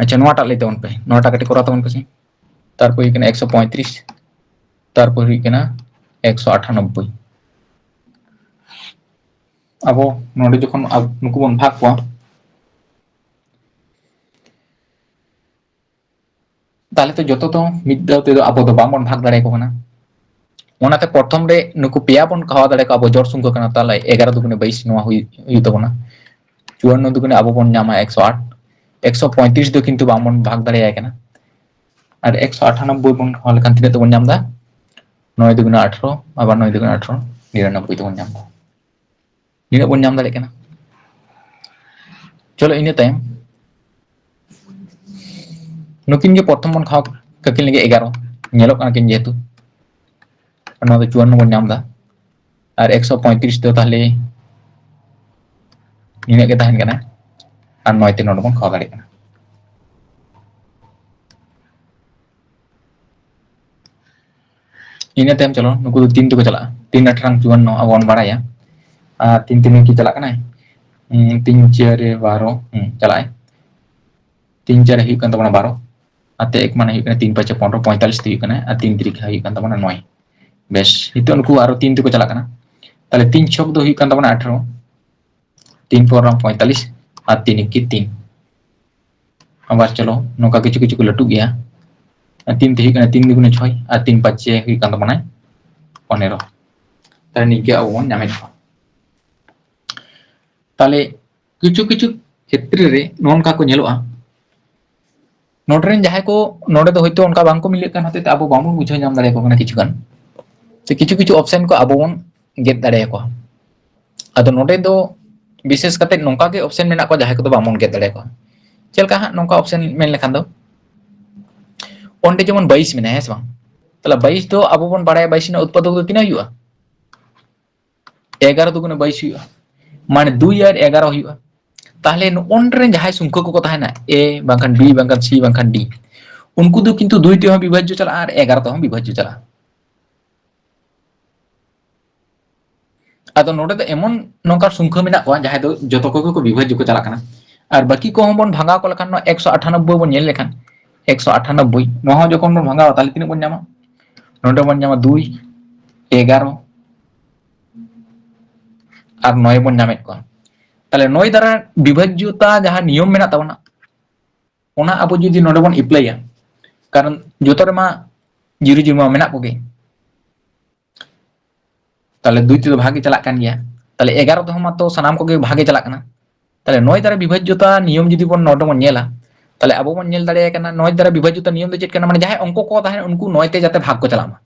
ᱟᱪᱪᱷᱟ, ᱱᱚᱣᱟᱴᱟᱜ ᱞᱟᱹᱭ ᱛᱟᱵᱚᱱ ᱯᱮ, ᱱᱚᱣᱟᱴᱟᱜ ᱠᱟᱹᱴᱤᱡ ᱠᱚᱨᱟᱣ ᱛᱟᱵᱚᱱ ᱯᱮᱥᱮ᱾ ᱛᱟᱨᱯᱚᱨ ᱦᱩᱭᱩᱜ ᱠᱟᱱᱟ ᱮᱠᱥᱚ ᱯᱚᱸᱭᱛᱨᱤᱥ, ᱛᱟᱨᱯᱚᱨ ᱦᱩᱭᱩᱜ ᱠᱟᱱᱟ ᱮᱠᱥᱚ ᱟᱴᱷᱟᱱᱚᱵᱵᱳᱭ᱾ ᱟᱵᱚ ᱱᱚᱰᱮ ᱡᱚᱠᱷᱚᱱ ᱟᱵ-, ᱱᱩᱠᱩ ᱵᱚᱱ ᱵᱷᱟᱜᱽ ᱠᱚᱣᱟ, ᱛᱟᱦᱞᱮ ᱛᱚ ᱡᱚᱛᱚ ᱫᱚ ᱢᱤᱫ ᱫᱷᱟᱣ ᱛᱮᱫᱚ ᱟᱵᱚ ᱫᱚ ᱵᱟᱝᱵᱚᱱ ᱵᱷᱟᱜᱽ ᱫᱟᱲᱮᱭᱟᱠᱚ ᱠᱟᱱᱟ᱾ ᱚᱱᱟᱛᱮ ᱯᱨᱚᱛᱷᱚᱢ ᱨᱮ ᱱᱩᱠᱩ ᱯᱮᱭᱟ ᱵᱚᱱ ᱠᱷᱟᱣᱟ ᱫᱟᱲᱮ ᱠᱚᱣᱟ, ᱟᱵᱚ ᱡᱚᱲ ᱥᱚᱝᱠᱷᱟ ᱠᱟᱱᱟ, ᱛᱟᱦᱞᱮ ᱮᱜᱟᱨᱚ ᱫᱩᱜᱩᱱᱮ ᱵᱟᱭᱤᱥ, ᱱᱚᱣᱟ ᱦᱩᱭ-, ᱦᱩᱭᱩᱜ ᱛᱟᱵᱚᱱᱟ᱾ ᱪᱩᱣᱟᱱᱱᱚ ᱫᱩᱜᱩᱱᱮ ᱟᱵᱚ ᱵᱚᱱ ᱧᱟᱢᱟ ᱮᱠᱥᱚ ᱟᱴ, ᱮᱠᱥᱚ ᱯᱚᱸᱭᱛᱨᱤᱥ ᱫᱚ ᱠᱤᱱᱛᱩ ᱵᱟᱝᱵᱚᱱ ᱵᱷᱟᱜᱽ ᱫᱟᱲᱮᱭᱟᱭ ᱠᱟᱱᱟ᱾ ᱟᱨ ᱮᱠᱥᱚ ᱟᱴᱷᱟᱱᱚᱵᱵᱳᱭ ᱵᱚᱱ ᱠᱷᱟᱣᱟ ᱞᱮᱠᱷᱟᱱ ᱛᱤᱱᱟᱹᱜ ᱛᱮᱵᱚᱱ ᱧᱟᱢ ᱮᱫᱟ? ᱱᱚᱭ ᱫᱩᱜᱩᱱᱮ ᱟᱴᱷᱨᱚ, ᱟᱵᱟᱨ ᱱᱚᱭ ᱫᱩᱜᱩᱱᱮ ᱟᱴᱷᱨᱚ, ᱱᱤᱨᱟᱱᱚᱵᱵᱳᱭ ᱛᱮᱵᱚᱱ ᱧᱟᱢ ᱮᱫᱟ᱾ ᱱᱤᱱᱟᱹᱜ ᱵᱚᱱ ᱧᱟᱢ ᱫᱟᱲᱮᱭᱟᱜ ᱠᱟᱱᱟ᱾ ᱪᱚᱞᱚ, ᱤᱱᱟᱹ ᱛᱟᱭᱚᱢ ᱱᱩᱠᱤᱱ ᱜᱮ ᱯᱨᱚᱛᱷᱚᱢ ᱵᱚᱱ ᱠᱷᱟᱣᱟ ᱠᱟᱹᱠᱤᱱ ᱞᱟᱹᱜᱤᱫ ᱮᱜᱟᱨᱚ, ᱧᱮᱞᱚᱜ ᱠᱟᱱᱟ ᱠᱤᱱ ᱡᱮᱦᱮᱛᱩ, ᱱᱚᱣᱟ ᱫᱚ ᱪᱩᱣᱟᱱᱱᱚ ᱵᱚᱱ ᱧᱟᱢ ᱮᱫᱟ᱾ ᱟᱨ ᱮᱠᱥᱚ ᱯᱚᱸᱭᱛᱨᱤᱥ ᱫᱚ ᱛᱟᱦᱞᱮ ᱱᱤᱱᱟᱹᱜ ᱜᱮ ᱛᱟᱦᱮᱱ ᱠᱟᱱᱟ, ᱟᱨ ᱱᱚᱭ ᱛᱮ ᱱᱚᱰᱮ ᱵᱚᱱ ᱠᱷᱟᱣᱟ ᱫᱟᱲᱮᱭᱟᱜ ᱠᱟᱱᱟ᱾ ᱤᱱᱟᱹ ᱛᱟᱭᱚᱢ ᱪᱚᱞᱚ, ᱱᱩᱠᱩ ᱫᱚ ᱛᱤᱱ ᱛᱮᱠᱚ ᱪᱟᱞᱟᱜᱼᱟ? ᱛᱤᱱ ᱟᱴᱷᱟᱨᱚ ᱪᱩᱣᱟᱱᱱᱚ ᱟᱵᱚ ᱵᱚᱱ ᱵᱟᱲᱟᱭᱟ, ᱟᱨ ᱛᱤᱱ ᱛᱤᱱ ᱠᱤ ᱪᱟᱞᱟᱜ ᱠᱟᱱᱟᱭ? ᱦᱩᱸ, ᱛᱤᱱ ᱪᱟᱨᱮ ᱵᱟᱨᱚ, ᱦᱩᱸ, ᱪᱟᱞᱟᱜᱼᱟᱭ᱾ ᱛᱤᱱ ᱪᱟᱨᱮ ᱦᱩᱭᱩᱜ ᱠᱟᱱ ᱛᱟᱵᱚᱱᱟ ᱵᱟᱨᱚ, ᱟᱨ ᱛᱮ ᱮᱠ ᱢᱟᱱᱮ ᱦᱩᱭᱩᱜ ᱠᱟᱱᱟ ᱛᱤᱱ ᱯᱟᱸᱪᱮ ᱯᱚᱱᱨᱚ, ᱯᱚᱸᱭᱛᱟᱞᱤᱥ ᱛᱮ ᱦᱩᱭᱩᱜ ᱠᱟᱱᱟ, ᱟᱨ ᱛᱤᱱ ᱛᱤᱨᱤᱠᱷ ᱦᱩᱭᱩᱜ ᱠᱟᱱ ᱛᱟᱵᱚᱱᱟ ᱱᱚᱭ᱾ ᱵᱮᱥ, ᱱᱤᱛᱚᱜ ᱱᱩᱠᱩ ᱟᱨᱚ ᱛᱤᱱ ᱛᱮᱠᱚ ᱪᱟᱞᱟᱜ ᱠᱟᱱᱟ᱾ ᱛᱟᱦᱞᱮ ᱛᱤᱱ ᱪᱷᱚᱠ ᱫᱚ ᱦᱩᱭᱩᱜ ᱠᱟᱱ ᱛᱟᱵᱚᱱᱟ ᱟᱴᱷᱨᱚ, ᱛᱤᱱ ᱯᱚᱱᱨᱚ ᱯᱚᱸᱭᱛᱟᱞᱤᱥ, ᱟᱨ ᱛᱤᱱ ᱮᱠᱤ ᱛᱤᱱ᱾ ᱟᱵᱟᱨ ᱪᱚᱞᱚ ᱱᱚᱝᱠᱟ ᱠᱤᱪᱷᱩ ᱠᱤᱪᱷᱩ ᱠᱚ ᱞᱟᱹᱴᱩᱜ ᱜᱮᱭᱟ᱾ ᱟᱨ ᱛᱤᱱ ᱛᱮ ᱦᱩᱭᱩᱜ ᱠᱟᱱᱟ ᱛᱤᱱ ᱫᱩᱜᱩᱱᱮ ᱪᱷᱚᱭ, ᱟᱨ ᱛᱤᱱ ᱯᱟᱸᱪᱮ ᱦᱩᱭᱩᱜ ᱠᱟᱱ ᱛᱟᱵᱚᱱᱟ ᱯᱚᱱᱮᱨᱚ᱾ ᱛᱟᱦᱞᱮ ᱱᱤᱝᱠᱟᱹ ᱟᱵᱚ ᱵᱚᱱ ᱧᱟᱢᱮᱫ ᱠᱚᱣᱟ᱾ ᱛᱟᱦᱞᱮ ᱠᱤᱪᱷᱩ ᱠᱤᱪᱷᱩ ᱠᱷᱮᱛᱨᱮ ᱨᱮ ᱱᱚᱜᱼᱚ ᱱᱚᱝᱠᱟ ᱠᱚ ᱧᱮᱞᱚᱜᱼᱟ᱾ ᱱᱚᱰᱮ ᱨᱮᱱ ᱡᱟᱦᱟᱸᱭ ᱠᱚ ᱱᱚᱰᱮ ᱫᱚ ᱦᱚᱭᱛᱳ ᱚᱱᱠᱟ ᱵᱟᱝ ᱠᱚ ᱢᱤᱞᱟᱹᱜ ᱠᱟᱱ ᱦᱚᱛᱮᱡ ᱛᱮ ᱟᱵᱚ ᱵᱟᱵᱚᱱ ᱵᱩᱡᱷᱟᱹᱣ ᱧᱟᱢ ᱫᱟᱲᱮᱭᱟᱠᱚ ᱠᱟᱱᱟ ᱠᱤᱪᱷᱩ ᱜᱟᱱ᱾ ᱥᱮ ᱠᱤᱪᱷᱩ ᱠᱤᱪᱷᱩ option ᱠᱚ ᱟᱵᱚ ᱵᱚᱱ ᱜᱮᱫ ᱫᱟᱲᱮᱭᱟᱠᱚᱣᱟ᱾ ᱟᱫᱚ ᱱᱚᱰᱮ ᱫᱚ ᱵᱤᱥᱮᱥ ᱠᱟᱛᱮ ᱱᱚᱝᱠᱟ ᱜᱮ option ᱢᱮᱱᱟᱜ ᱠᱚᱣᱟ ᱡᱟᱦᱟᱸᱭ ᱠᱚᱫᱚ ᱵᱟᱵᱚᱱ ᱜᱮᱫ ᱫᱟᱲᱮᱭᱟᱠᱚᱣᱟ᱾ ᱪᱮᱫ ᱞᱮᱠᱟ ᱦᱟᱸᱜ ᱱᱚᱝᱠᱟ option ᱢᱮᱱ ᱞᱮᱠᱷᱟᱱ ᱫᱚ, ᱚᱸᱰᱮ ᱡᱮᱢᱚᱱ ᱵᱟᱭᱤᱥ ᱢᱮᱱᱟᱭᱟ, ᱦᱮᱸ ᱥᱮ ᱵᱟᱝ? ᱛᱟᱦᱞᱮ ᱵᱟᱭᱤᱥ ᱫᱚ ᱟᱵᱚ ᱵᱚᱱ ᱵᱟᱲᱟᱭᱟ ᱵᱟᱭᱤᱥ ᱨᱮᱱᱟᱜ ᱩᱛᱯᱟᱫᱚᱠ ᱫᱚ ᱛᱤᱱᱟᱹᱜ ᱦᱩᱭᱩᱜᱼᱟ? ᱮᱜᱟᱨᱚ ᱫᱩᱜᱩᱱᱮ ᱵᱟᱭᱤᱥ ᱦᱩᱭᱩᱜᱼᱟ, ᱢᱟᱱᱮ ᱫᱩᱭ ᱟᱨ ᱮᱜᱟᱨᱚ ᱦᱩᱭᱩᱜᱼᱟ᱾ ᱛᱟᱦᱞᱮ ᱱᱚᱜᱼᱚ ᱱᱚᱰᱮ ᱨᱮᱱ ᱡᱟᱦᱟᱸᱭ ᱥᱚᱝᱠᱷᱭᱟ ᱠᱚᱠᱚ ᱛᱟᱦᱮᱱᱟ, ᱮ ᱵᱟᱝᱠᱷᱟᱱ ᱵᱤ ᱵᱟᱝᱠᱷᱟᱱ ᱥᱤ ᱵᱟᱝᱠᱷᱟᱱ ᱰᱤ, ᱩᱱᱠᱩ ᱫᱚ ᱠᱤᱱᱛᱩ ᱫᱩᱭ ᱛᱮᱦᱚᱸ ᱵᱤᱵᱷᱟᱡᱽᱡᱚ ᱪᱟᱞᱟᱜᱼᱟ ᱟᱨ ᱮᱜᱟᱨᱚ ᱛᱮᱦᱚᱸ ᱵᱤᱵᱷᱟᱡᱽᱡᱚ ᱪᱟᱞᱟᱜᱼᱟ᱾ ᱟᱫᱚ ᱱᱚᱰᱮ ᱫᱚ ᱮᱢᱚᱱ ᱱᱚᱝᱠᱟ ᱥᱚᱝᱠᱷᱭᱟ ᱢᱮᱱᱟᱜ ᱠᱚᱣᱟ ᱡᱟᱦᱟᱸᱭ ᱫᱚ ᱡᱚᱛᱚ ᱠᱚᱜᱮ ᱠᱚ ᱵᱤᱵᱷᱟᱡᱽᱡᱚ ᱠᱚ ᱪᱟᱞᱟᱜ ᱠᱟᱱᱟ᱾ ᱟᱨ ᱵᱟᱹᱠᱤ ᱠᱚᱦᱚᱸ ᱵᱚᱱ ᱵᱷᱟᱜᱟᱣ ᱠᱚ ᱞᱮᱠᱷᱟᱱ ᱱᱚᱣᱟ ᱮᱠᱥᱚ ᱟᱴᱷᱟᱱᱚᱵᱵᱳᱭ ᱵᱚᱱ ᱧᱮᱞ ᱞᱮᱠᱷᱟᱱ, ᱮᱠᱥᱚ ᱟᱴᱷᱟᱱᱚᱵᱵᱳᱭ ᱱᱚᱣᱟ ᱦᱚᱸ ᱡᱚᱠᱷᱚᱱ ᱵᱚᱱ ᱵᱷᱟᱜᱟᱣᱟ ᱛᱟᱦᱞᱮ ᱛᱤᱱᱟᱹᱜ ᱵᱚᱱ ᱧᱟᱢᱟ? ᱱᱚᱰᱮ ᱵᱚᱱ ᱧᱟᱢᱟ ᱫᱩᱭ, ᱮᱜᱟᱨᱚ ᱟᱨ ᱱᱚᱭ ᱵᱚᱱ ᱧᱟᱢᱮᱫ ᱠᱚᱣᱟ᱾ ᱛᱟᱦᱞᱮ ᱱᱚᱭ ᱫᱟᱨᱟ ᱵᱤᱵᱷᱟᱡᱽᱡᱚᱛᱟ ᱡᱟᱦᱟᱸ ᱱᱤᱭᱚᱢ ᱢᱮᱱᱟᱜ ᱛᱟᱵᱚᱱᱟ, ᱚᱱᱟ ᱟᱵᱚ ᱡᱩᱫᱤ ᱱᱚᱰᱮ ᱵᱚᱱ ᱮᱯᱞᱟᱭᱟ, ᱠᱟᱨᱚᱱ ᱡᱚᱛᱚ ᱨᱮᱢᱟ ᱡᱤᱨᱳ ᱡᱤᱨᱳ ᱢᱟ ᱢᱮᱱᱟᱜ ᱠᱚᱜᱮ, ᱛᱟᱦᱞᱮ ᱫᱩᱭ ᱛᱮᱫᱚ ᱵᱷᱟᱜᱽ ᱜᱮ ᱪᱟᱞᱟᱜ ᱠᱟᱱ ᱜᱮᱭᱟ, ᱛᱟᱦᱞᱮ ᱮᱜᱟᱨᱚ ᱛᱮᱦᱚᱸ ᱢᱟᱛᱚ ᱥᱟᱱᱟᱢ ᱠᱚᱜᱮ ᱵᱷᱟᱜᱽ ᱜᱮ ᱪᱟᱞᱟᱜ ᱠᱟᱱᱟ᱾ ᱛᱟᱦᱞᱮ ᱱᱚᱭ ᱫᱟᱨᱟ ᱵᱤᱵᱷᱟᱡᱽᱡᱚᱛᱟ ᱱᱤᱭᱚᱢ ᱡᱩᱫᱤ ᱵᱚᱱ ᱱᱚᱰᱮ ᱵᱚᱱ ᱧᱮᱞᱟ, ᱛᱟᱦᱞᱮ ᱟᱵᱚ ᱵᱚᱱ ᱧᱮᱞ ᱫᱟᱲᱮᱭᱟᱜ ᱠᱟᱱᱟ ᱱᱚᱭ ᱫᱟᱨᱟ ᱵᱤᱵᱷᱟᱡᱽᱡᱚᱛᱟ ᱱᱤᱭᱚᱢ ᱫᱚ ᱪᱮᱫ ᱠᱟᱱᱟ, ᱢᱟᱱᱮ ᱡᱟᱦᱟᱸᱭ ᱚᱝᱠᱚ ᱠᱚ ᱛᱟᱦᱮᱱ ᱩᱱᱠᱩ ᱱᱚᱭ ᱛᱮ ᱡᱟᱛᱮ ᱵᱷᱟᱜᱽ ᱠᱚ ᱪᱟᱞᱟᱜ ᱢᱟ᱾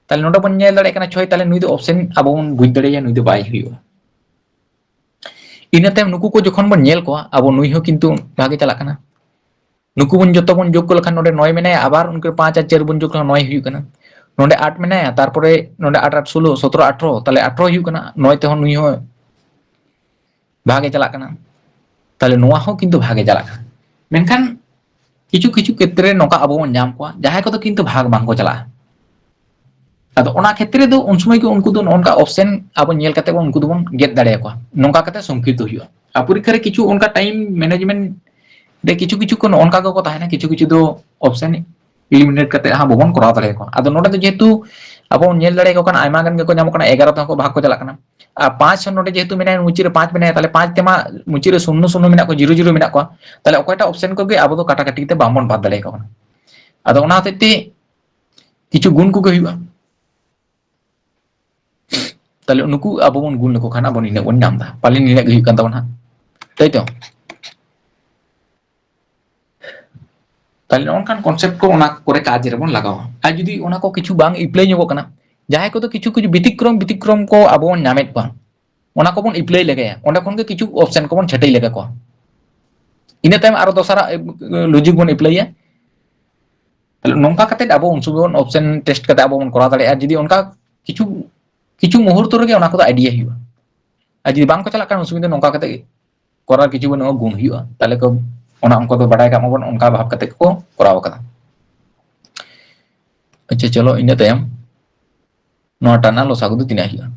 ᱛᱟᱦᱞᱮ ᱱᱚᱰᱮ ᱵᱚᱱ ᱧᱮᱞ ᱫᱟᱲᱮᱭᱟᱜ ᱠᱟᱱᱟ ᱪᱷᱚᱭ, ᱛᱟᱦᱞᱮ ᱱᱩᱭ ᱫᱚ option ᱟᱵᱚ ᱵᱚᱱ ᱵᱩᱡᱽ ᱫᱟᱲᱮᱭᱟᱭᱟ ᱱᱩᱭ ᱫᱚ ᱵᱟᱭ ᱦᱩᱭᱩᱜᱼᱟ᱾ ᱤᱱᱟᱹ ᱛᱟᱭᱚᱢ ᱱᱩᱠᱩ ᱠᱚ ᱡᱚᱠᱷᱚᱱ ᱵᱚᱱ ᱧᱮᱞ ᱠᱚᱣᱟ ᱟᱵᱚ ᱱᱩᱭ ᱦᱚᱸ ᱠᱤᱱᱛᱩ ᱵᱷᱟᱜᱮ ᱪᱟᱞᱟᱜ ᱠᱟᱱᱟ᱾ ᱱᱩᱠᱩ ᱵᱚᱱ ᱡᱚᱛᱚ ᱵᱚᱱ ᱡᱳᱜᱽ ᱠᱚ ᱞᱮᱠᱷᱟᱱ ᱱᱚᱰᱮ ᱱᱚᱭ ᱢᱮᱱᱟᱭᱟ, ᱟᱵᱟᱨ ᱩᱱᱠᱩ ᱯᱟᱸᱪ ᱟᱨ ᱪᱟᱨ ᱵᱚᱱ ᱡᱳᱜᱽ ᱞᱮᱠᱷᱟᱱ ᱱᱚᱭ ᱦᱩᱭᱩᱜ ᱠᱟᱱᱟ᱾ ᱱᱚᱰᱮ ᱟᱴ ᱢᱮᱱᱟᱭᱟ, ᱛᱟᱨᱯᱚᱨᱮ ᱱᱚᱰᱮ ᱟᱴ ᱟᱴ ᱥᱳᱞᱳ, ᱥᱚᱛᱨᱚ ᱟᱴᱷᱨᱚ, ᱛᱟᱦᱞᱮ ᱟᱴᱷᱨᱚ ᱦᱩᱭᱩᱜ ᱠᱟᱱᱟ᱾ ᱱᱚᱭ ᱛᱮᱦᱚᱸ ᱱᱩᱭ ᱦᱚᱸ ᱵᱷᱟᱜᱮ ᱪᱟᱞᱟᱜ ᱠᱟᱱᱟ, ᱛᱟᱦᱞᱮ ᱱᱚᱣᱟ ᱦᱚᱸ ᱠᱤᱱᱛᱩ ᱵᱷᱟᱜᱮ ᱪᱟᱞᱟᱜ ᱠᱟᱱᱟ᱾ ᱢᱮᱱᱠᱷᱟᱱ ᱠᱤᱪᱷᱩ ᱠᱤᱪᱷᱩ ᱠᱷᱮᱛᱨᱮ ᱱᱚᱝᱠᱟ ᱟᱵᱚ ᱵᱚᱱ ᱧᱟᱢ ᱠᱚᱣᱟ ᱡᱟᱦᱟᱸᱭ ᱠᱚᱫᱚ ᱠᱤᱱᱛᱩ ᱵᱷᱟᱜᱽ ᱵᱟᱝᱠᱚ ᱪᱟᱞᱟᱜᱼᱟ᱾ ᱟᱫᱚ ᱚᱱᱟ ᱠᱷᱮᱛᱨᱮ ᱫᱚ ᱩᱱ ᱥᱚᱢᱚᱭ ᱜᱮ ᱩᱱᱠᱩ ᱫᱚ ᱱᱚᱜᱼᱚ ᱱᱚᱝᱠᱟ option ᱟᱵᱚ ᱧᱮᱞ ᱠᱟᱛᱮ ᱵᱚᱱ, ᱩᱱᱠᱩ ᱫᱚᱵᱚᱱ ᱜᱮᱫ ᱫᱟᱲᱮᱭᱟᱠᱚᱣᱟ᱾ ᱱᱚᱝᱠᱟ ᱠᱟᱛᱮ ᱥᱚᱝᱠᱤᱨᱛᱚ ᱦᱩᱭᱩᱜᱼᱟ᱾ ᱟᱨ ᱯᱚᱨᱤᱠᱠᱷᱟ ᱨᱮ ᱠᱤᱪᱷᱩ ᱚᱱᱠᱟ time management ᱨᱮ ᱠᱤᱪᱷᱩ ᱠᱤᱪᱷᱩ ᱠᱚ ᱱᱚᱜᱼᱚ ᱱᱚᱝᱠᱟ ᱜᱮᱠᱚ ᱛᱟᱦᱮᱱᱟ, ᱠᱤᱪᱷᱩ ᱠᱤᱪᱷᱩ ᱫᱚ option eliminate ᱠᱟᱛᱮ ᱦᱟᱸᱜ ᱵᱟᱵᱚᱱ ᱠᱚᱨᱟᱣ ᱫᱟᱲᱮᱭᱟᱠᱚᱣᱟ᱾ ᱟᱫᱚ ᱱᱚᱰᱮ ᱫᱚ ᱡᱮᱦᱮᱛᱩ ᱟᱵᱚ ᱵᱚᱱ ᱧᱮᱞ ᱫᱟᱲᱮᱭᱟᱠᱚ ᱠᱟᱱᱟ, ᱟᱭᱢᱟ ᱜᱟᱱ ᱜᱮᱠᱚ ᱧᱟᱢᱚᱜ ᱠᱟᱱᱟ, ᱮᱜᱟᱨᱚ ᱛᱮᱦᱚᱸ ᱠᱚ ᱵᱷᱟᱜᱽ ᱠᱚ ᱪᱟᱞᱟᱜ ᱠᱟᱱᱟ᱾ ᱟᱨ ᱯᱟᱸᱪ ᱦᱚᱸ ᱱᱚᱰᱮ ᱡᱮᱦᱮᱛᱩ ᱢᱮᱱᱟᱭᱟ, ᱢᱩᱪᱟᱹᱫ ᱨᱮ ᱯᱟᱸᱪ ᱢᱮᱱᱟᱭᱟ, ᱛᱟᱦᱞᱮ ᱯᱟᱸᱪ ᱛᱮᱢᱟ ᱢᱩᱪᱟᱹᱫ ᱨᱮ ᱥᱩᱱᱱᱚ ᱥᱩᱱᱱᱚ ᱢᱮᱱᱟᱜ ᱠᱚᱣᱟ, ᱡᱤᱨᱳ ᱡᱤᱨᱳ ᱢᱮᱱᱟᱜ ᱠᱚᱣᱟ, ᱛᱟᱦᱞᱮ ᱚᱠᱚᱭᱴᱟᱜ option ᱠᱚᱜᱮ ᱟᱵᱚ ᱫᱚ ᱠᱟᱴᱟᱠᱟᱴᱤ ᱠᱟᱛᱮ ᱵᱟᱝᱵᱚᱱ ᱵᱟᱫ ᱫᱟᱲᱮᱭᱟᱠᱚ ᱠᱟᱱᱟ᱾ ᱟᱫᱚ ᱚᱱᱟ ᱦᱚᱛᱮᱡ ᱛᱮ ᱠᱤᱪᱷᱩ ᱜᱩᱱ ᱠᱚᱜᱮ ᱦᱩᱭᱩᱜᱼᱟ᱾ ᱛᱟᱦᱞᱮ ᱱᱩᱠᱩ ᱟᱵᱚ ᱵᱚᱱ ᱜᱩᱱ ᱞᱮᱠᱚ ᱠᱷᱟᱱ ᱟᱵᱚ ᱱᱤᱱᱟᱹᱜ ᱵᱚᱱ ᱧᱟᱢ ᱮᱫᱟ, ᱯᱟᱞᱮ ᱱᱤᱱᱟᱹᱜ ᱜᱮ ᱦᱩᱭᱩᱜ ᱠᱟᱱ ᱛᱟᱵᱚᱱᱟ, ᱛᱟᱭ ᱛᱚ? ᱛᱟᱦᱞᱮ ᱱᱚᱜᱼᱚ ᱱᱚᱝᱠᱟᱱ concept ᱠᱚ ᱚᱱᱟ ᱠᱚᱨᱮ ᱠᱟᱡᱽ ᱨᱮᱵᱚᱱ ᱞᱟᱜᱟᱣᱟ᱾ ᱟᱨ ᱡᱩᱫᱤ ᱚᱱᱟ ᱠᱚ ᱠᱤᱪᱷᱩ ᱵᱟᱝ apply ᱧᱚᱜᱚᱜ ᱠᱟᱱᱟ, ᱡᱟᱦᱟᱸᱭ ᱠᱚᱫᱚ ᱠᱤᱪᱷᱩ ᱠᱤᱪᱷᱩ ᱵᱮᱛᱤᱠᱨᱚᱢ ᱵᱮᱛᱤᱠᱨᱚᱢ ᱠᱚ ᱟᱵᱚ ᱵᱚᱱ ᱧᱟᱢᱮᱫ ᱠᱚᱣᱟ, ᱚᱱᱟ ᱠᱚᱵᱚᱱ apply ᱞᱮᱜᱟᱭᱟ, ᱚᱸᱰᱮ ᱠᱷᱚᱱ ᱜᱮ ᱠᱤᱪᱷᱩ option ᱠᱚᱵᱚᱱ ᱪᱷᱟᱹᱴᱟᱹᱭ ᱞᱮᱜᱟ ᱠᱚᱣᱟ᱾ ᱤᱱᱟᱹ ᱛᱟᱭᱚᱢ ᱟᱨᱚ ᱫᱚᱥᱟᱨᱟᱜ, ᱮ, logic ᱵᱚᱱ applyᱟ᱾ ᱛᱟᱦᱞᱮ ᱱᱚᱝᱠᱟ ᱠᱟᱛᱮ ᱟᱵᱚ ᱩᱱ ᱥᱚᱢᱚᱭ ᱵᱚᱱ option test ᱠᱟᱛᱮ ᱟᱵᱚ ᱵᱚᱱ ᱠᱚᱨᱟᱣ ᱫᱟᱲᱮᱭᱟᱜᱼᱟ᱾ ᱟᱨ ᱡᱩᱫᱤ ᱚᱱᱠᱟ ᱠᱤᱪᱷᱩ, ᱠᱤᱪᱷᱩ ᱢᱩᱦᱩᱨᱛᱚ ᱨᱮᱜᱮ ᱚᱱᱟ ᱠᱚᱫᱚ idea ᱦᱩᱭᱩᱜᱼᱟ᱾ ᱟᱨ ᱡᱩᱫᱤ ᱵᱟᱝ ᱠᱚ ᱪᱟᱞᱟᱜ ᱠᱷᱟᱱ, ᱩᱱ ᱥᱚᱢᱚᱭ ᱫᱚ ᱱᱚᱝᱠᱟ ᱠᱟᱛᱮ ᱜᱮ ᱠᱚᱨᱟᱣ ᱠᱤᱪᱷᱩ ᱵᱟᱹᱱᱩᱜᱼᱟ, ᱜᱩᱱ ᱦᱩᱭᱩᱜᱼᱟ᱾ ᱛᱟᱦᱞᱮ ᱠᱚ ᱚᱱᱟ ᱚᱝᱠᱚ ᱫᱚ ᱵᱟᱰᱟᱭ ᱠᱟᱜ ᱢᱟᱵᱚᱱ, ᱚᱱᱠᱟ ᱵᱷᱟᱵ ᱠᱟᱛᱮ ᱠᱚ ᱠᱚᱨᱟᱣ ᱠᱟᱫᱟ᱾ ᱟᱪᱪᱷᱟ, ᱪᱚᱞᱚ, ᱤᱱᱟᱹ ᱛᱟᱭᱚᱢ ᱱᱚᱣᱟ ᱴᱟᱱᱟ ᱞᱚᱥᱟᱜᱩ ᱫᱚ ᱛᱤᱱᱟᱹᱜ ᱦᱩᱭᱩᱜᱼᱟ?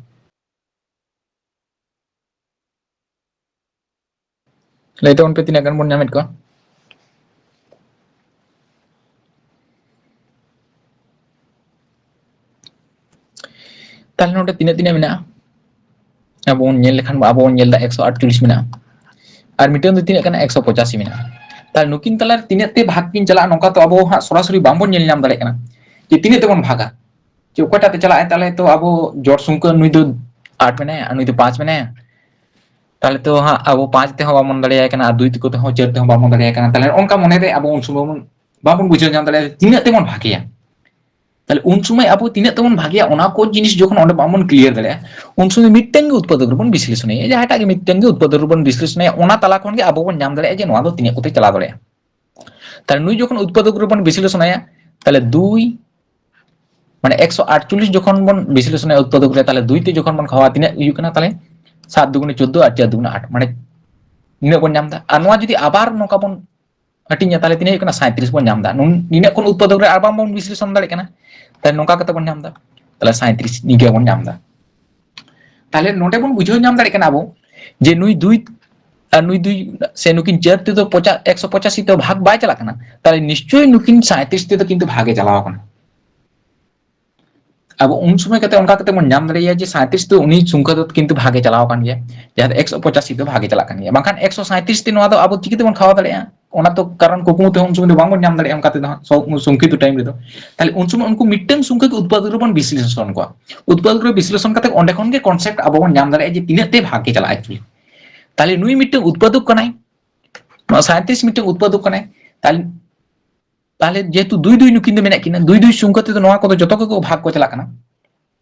ᱞᱟᱹᱭ ᱛᱟᱵᱚᱱ ᱯᱮ, ᱛᱤᱱᱟᱹᱜ ᱜᱟᱱ ᱵᱚᱱ ᱧᱟᱢᱮᱫ ᱠᱚᱣᱟ? ᱛᱟᱦᱞᱮ ᱱᱚᱰᱮ ᱛᱤᱱᱟᱹᱜ, ᱛᱤᱱᱟᱹᱜ ᱢᱮᱱᱟᱜᱼᱟ? ᱟᱵᱚ ᱵᱚᱱ ᱧᱮᱞ ᱞᱮᱠᱷᱟᱱ, ᱟᱵᱚ ᱵᱚᱱ ᱧᱮᱞ ᱮᱫᱟ ᱮᱠᱥᱚ ᱟᱴᱪᱚᱞᱞᱤᱥ ᱢᱮᱱᱟᱜᱼᱟ, ᱟᱨ ᱢᱤᱫᱴᱟᱝ ᱫᱚ ᱛᱤᱱᱟᱹᱜ ᱠᱟᱱᱟ? ᱮᱠᱥᱚ ᱯᱚᱸᱪᱟᱥᱤ ᱢᱮᱱᱟᱜᱼᱟ᱾ ᱛᱟᱦᱞᱮ ᱱᱩᱠᱤᱱ ᱛᱟᱞᱟᱨᱮ ᱛᱤᱱᱟᱹᱜ ᱛᱮ ᱵᱷᱟᱜᱽ ᱠᱤᱱ ᱪᱟᱞᱟᱜᱼᱟ, ᱱᱚᱝᱠᱟ ᱛᱚ ᱟᱵᱚ ᱦᱟᱸᱜ ᱥᱚᱨᱟᱥᱚᱨᱤ ᱵᱟᱝᱵᱚᱱ ᱧᱮᱞ ᱧᱟᱢ ᱫᱟᱲᱮᱭᱟᱜ ᱠᱟᱱᱟ ᱡᱮ ᱛᱤᱱᱟᱹᱜ ᱛᱮᱵᱚᱱ ᱵᱷᱟᱜᱟ, ᱡᱮ ᱚᱠᱚᱭᱴᱟᱜ ᱛᱮ ᱪᱟᱞᱟᱜᱼᱟᱭ᱾ ᱛᱟᱦᱞᱮ ᱛᱚ ᱟᱵᱚ ᱡᱚᱲ ᱥᱚᱝᱠᱷᱟ, ᱱᱩᱭ ᱫᱚ ᱟᱴ ᱢᱮᱱᱟᱭᱟ ᱟᱨ ᱱᱩᱭ ᱫᱚ ᱯᱟᱸᱪ ᱢᱮᱱᱟᱭᱟ, ᱛᱟᱦᱞᱮ ᱛᱚ ᱦᱟᱸᱜ ᱟᱵᱚ ᱯᱟᱸᱪ ᱛᱮᱦᱚᱸ ᱵᱟᱵᱚᱱ ᱫᱟᱲᱮᱭᱟᱭ ᱠᱟᱱᱟ, ᱟᱨ ᱫᱩᱭ ᱛᱮᱠᱚ ᱛᱮᱦᱚᱸ, ᱪᱟᱹᱨ ᱛᱮᱦᱚᱸ ᱵᱟᱵᱚᱱ ᱫᱟᱲᱮᱭᱟᱭ ᱠᱟᱱᱟ᱾ ᱛᱟᱦᱞᱮ ᱚᱱᱠᱟ ᱢᱚᱱᱮᱨᱮ ᱟᱵᱚ ᱩᱱ ᱥᱚᱢᱚᱭ ᱵᱚᱱ, ᱵᱟᱵᱚᱱ ᱵᱩᱡᱷᱟᱹᱣ ᱧᱟᱢ ᱫᱟᱲᱮᱭᱟᱜᱼᱟ ᱛᱤᱱᱟᱹᱜ ᱛᱮᱵᱚᱱ ᱵᱷᱟᱜᱮᱭᱟ᱾ ᱛᱟᱦᱞᱮ ᱩᱱ ᱥᱚᱢᱚᱭ ᱟᱵᱚ ᱛᱤᱱᱟᱹᱜ ᱛᱮᱵᱚᱱ ᱵᱷᱟᱜᱮᱭᱟ, ᱚᱱᱟ ᱠᱚ ᱡᱤᱱᱤᱥ ᱡᱚᱠᱷᱚᱱ ᱚᱸᱰᱮ ᱵᱟᱝᱵᱚᱱ clear ᱫᱟᱲᱮᱭᱟᱜᱼᱟ, ᱩᱱ ᱥᱚᱢᱚᱭ ᱢᱤᱫᱴᱟᱝ ᱜᱮ ᱩᱛᱯᱟᱫᱚᱠ ᱨᱮᱵᱚᱱ ᱵᱤᱥᱞᱮᱥᱚᱱᱮᱭᱟ, ᱡᱟᱦᱟᱸᱴᱟᱜ ᱜᱮ ᱢᱤᱫᱴᱟᱝ ᱜᱮ ᱩᱛᱯᱟᱫᱚᱠ ᱨᱮᱵᱚᱱ ᱵᱤᱥᱞᱮᱥᱚᱱᱮᱭᱟ, ᱚᱱᱟ ᱛᱟᱞᱟ ᱠᱷᱚᱱ ᱜᱮ ᱟᱵᱚ ᱵᱚᱱ ᱧᱟᱢ ᱫᱟᱲᱮᱭᱟᱜᱼᱟ ᱡᱮ ᱱᱚᱣᱟ ᱫᱚ ᱛᱤᱱᱟᱹᱜ ᱠᱚᱛᱮ ᱪᱟᱞᱟᱣ ᱫᱟᱲᱮᱭᱟᱜᱼᱟ᱾ ᱛᱟᱦᱞᱮ ᱱᱩᱭ ᱡᱚᱠᱷᱚᱱ ᱩᱛᱯᱟᱫᱚᱠ ᱨᱮᱵᱚᱱ ᱵᱤᱥᱞᱮᱥᱚᱱᱟᱭᱟ, ᱛᱟᱦᱞᱮ ᱫᱩᱭ, ᱢᱟᱱᱮ ᱮᱠᱥᱚ ᱟᱴᱪᱚᱞᱞᱤᱥ ᱡᱚᱠᱷᱚᱱ ᱵᱚᱱ ᱵᱤᱥᱞᱮᱥᱚᱱᱟᱭᱟ ᱩᱛᱯᱟᱫᱚᱠ ᱨᱮ, ᱛᱟᱦᱞᱮ ᱫᱩᱭ ᱛᱮ ᱡᱚᱠᱷᱚᱱ ᱵᱚᱱ ᱠᱷᱟᱣᱟ, ᱛᱤᱱᱟᱹᱜ ᱦᱩᱭᱩᱜ ᱠᱟᱱᱟ? ᱛᱟᱦᱞᱮ ᱥᱟᱛ ᱫᱩᱜᱩᱱᱮ ᱪᱳᱫᱽᱫᱳ ᱟᱨ ᱪᱟᱨ ᱫᱩᱜᱩᱱᱮ ᱟᱴ, ᱢᱟᱱᱮ ᱱᱤᱱᱟᱹᱜ ᱵᱚᱱ ᱧᱟᱢ ᱮᱫᱟ᱾ ᱟᱨ ᱱᱚᱣᱟ ᱡᱩᱫᱤ ᱟᱵᱟᱨ ᱱᱚᱝᱠᱟ ᱵᱚᱱ ᱦᱟᱹᱴᱤᱧᱟ, ᱛᱟᱦᱞᱮ ᱛᱤᱱᱟᱹᱜ ᱦᱩᱭᱩᱜ ᱠᱟᱱᱟ? ᱥᱟᱸᱭᱛᱨᱤᱥ ᱵᱚᱱ ᱧᱟᱢ ᱮᱫᱟ᱾ ᱱᱩᱱ-, ᱱᱤᱱᱟᱹᱜ ᱠᱷᱚᱱ ᱩᱛᱯᱟᱫᱚᱠ ᱨᱮ ᱟᱨ ᱵᱟᱝ ᱵᱚᱱ ᱵᱤᱥᱞᱮᱥᱚᱱ ᱫᱟᱲᱮᱭᱟᱜ ᱠᱟᱱᱟ, ᱛᱟᱦᱞᱮ ᱱᱚᱝᱠᱟ ᱠᱟᱛᱮ ᱵᱚᱱ ᱧᱟᱢ ᱮᱫᱟ᱾ ᱛᱟᱦᱞᱮ ᱥᱟᱸᱭᱛᱨᱤᱥ ᱱᱤᱝᱠᱟᱹ ᱵᱚᱱ ᱧᱟᱢ ᱮᱫᱟ᱾ ᱛᱟᱦᱞᱮ ᱱᱚᱰᱮ ᱵᱚᱱ ᱵᱩᱡᱷᱟᱹᱣ ᱧᱟᱢ ᱫᱟᱲᱮᱭᱟᱜ ᱠᱟᱱᱟ ᱟᱵᱚ ᱡᱮ ᱱᱩᱭ ᱫᱩᱭ ᱟᱨ ᱱᱩᱭ ᱫᱩᱭ ᱥᱮ ᱱᱩᱠᱤᱱ ᱪᱟᱨ ᱛᱮᱫᱚ ᱯᱚᱪᱟ-, ᱮᱠᱥᱚ ᱯᱚᱸᱪᱟᱥᱤ ᱛᱮ ᱵᱷᱟᱜᱽ ᱵᱟᱭ ᱪᱟᱞᱟᱜ ᱠᱟᱱᱟ, ᱛᱟᱦᱞᱮ ᱱᱤᱥᱪᱳᱭ ᱱᱩᱠᱤᱱ ᱥᱟᱸᱭᱛᱨᱤᱥ ᱛᱮᱫᱚ ᱠᱤᱱᱛᱩ ᱵᱷᱟᱜᱽ ᱮ ᱪᱟᱞᱟᱣ ᱟᱠᱟᱱᱟ᱾ ᱟᱵᱚ ᱩᱱ ᱥᱚᱢᱚᱭ ᱠᱟᱛᱮ ᱚᱱᱠᱟ ᱠᱟᱛᱮ ᱵᱚᱱ ᱧᱟᱢ ᱫᱟᱲᱮᱭᱟᱜᱼᱟ ᱡᱮ ᱥᱟᱸᱭᱛᱨᱤᱥ ᱛᱮ ᱩᱱᱤ ᱥᱚᱝᱠᱷᱟ ᱫᱚ ᱠᱤᱱᱛᱩ ᱵᱷᱟᱜᱽ ᱮ ᱪᱟᱞᱟᱣ ᱟᱠᱟᱱ ᱜᱮᱭᱟ, ᱡᱟᱦᱟᱸ ᱫᱚ ᱮᱠᱥᱚ ᱯᱚᱸᱪᱟᱥᱤ ᱫᱚ ᱵᱷᱟᱜᱽ ᱮ ᱪᱟᱞᱟᱜ ᱠᱟᱱ ᱜᱮᱭᱟ᱾ ᱵᱟᱝᱠᱷᱟᱱ ᱮᱠᱥᱚ ᱥᱟᱸᱭᱛᱨᱤᱥ ᱛᱮ ᱱᱚᱣᱟ ᱫᱚ ᱟᱵᱚ ᱪᱤᱠᱟᱹ ᱛᱮᱵᱚᱱ ᱠᱷᱟᱣᱟ ᱫᱟᱲᱮᱭᱟᱜᱼᱟ? ᱚᱱᱟ ᱛᱚ ᱠᱟᱨᱚᱱ ᱠᱩᱠᱢᱩ ᱛᱮᱦᱚᱸ ᱩᱱ ᱥᱚᱢᱚᱭ ᱫᱚ ᱵᱟᱝᱵᱚᱱ ᱧᱟᱢ ᱫᱟᱲᱮᱭᱟᱜᱼᱟ ᱚᱱᱠᱟ ᱛᱮᱫᱚ ᱦᱟᱸᱜ, ᱥᱚ-, ᱥᱚᱝᱠᱷᱤᱯᱛᱚ ᱴᱟᱭᱤᱢ ᱨᱮᱫᱚ᱾ ᱛᱟᱦᱞᱮ ᱩᱱ ᱥᱚᱢᱚᱭ ᱩᱱᱠᱩ ᱢᱤᱫᱴᱟᱝ ᱥᱚᱝᱠᱷᱟ ᱜᱮ ᱩᱛᱯᱟᱫᱚᱠ ᱨᱮᱵᱚᱱ ᱵᱤᱥᱞᱮᱥᱚᱱ ᱠᱚᱣᱟ᱾ ᱩᱛᱯᱟᱫᱚᱠ ᱨᱮ ᱵᱤᱥᱞᱮᱥᱚᱱ ᱠᱟᱛᱮ ᱚᱸᱰᱮ ᱠᱷᱚᱱ ᱜᱮ ᱠᱚᱱᱥᱮᱯᱴ ᱟᱵᱚ ᱵᱚᱱ ᱧᱟᱢ ᱫᱟᱲᱮᱭᱟᱜᱼᱟ ᱡᱮ ᱛᱤᱱᱟᱹᱜ ᱛᱮ ᱵᱷᱟᱜᱽ ᱜᱮ ᱪᱟᱞᱟᱜᱼᱟ actually᱾ ᱛᱟᱦᱞᱮ ᱱᱩᱭ ᱢᱤᱫᱴᱟᱝ ᱩᱛᱯᱟᱫᱚᱠ ᱠᱟᱱᱟᱭ, ᱱᱚᱣᱟ ᱥᱟᱸᱭᱛᱨᱤᱥ ᱢᱤᱫᱴᱟᱝ ᱩᱛᱯᱟᱫᱚᱠ ᱠᱟᱱᱟᱭ᱾ ᱛᱟᱦᱞᱮ, ᱛᱟᱦᱞᱮ ᱡᱮᱦᱮᱛᱩ ᱫᱩᱭ ᱫᱩᱭ ᱱᱩᱠᱤᱱ ᱫᱚ ᱢᱮᱱᱟᱜ ᱠᱤᱱᱟ, ᱫᱩᱭ ᱫᱩᱭ ᱥᱚᱝᱠᱷᱟ ᱛᱮᱫᱚ ᱱᱚᱣᱟ ᱠᱚᱫᱚ ᱡᱚᱛᱚ ᱜᱮᱠᱚ ᱵᱷᱟᱜᱽ ᱠᱚ ᱪᱟᱞᱟᱜ ᱠᱟᱱᱟ,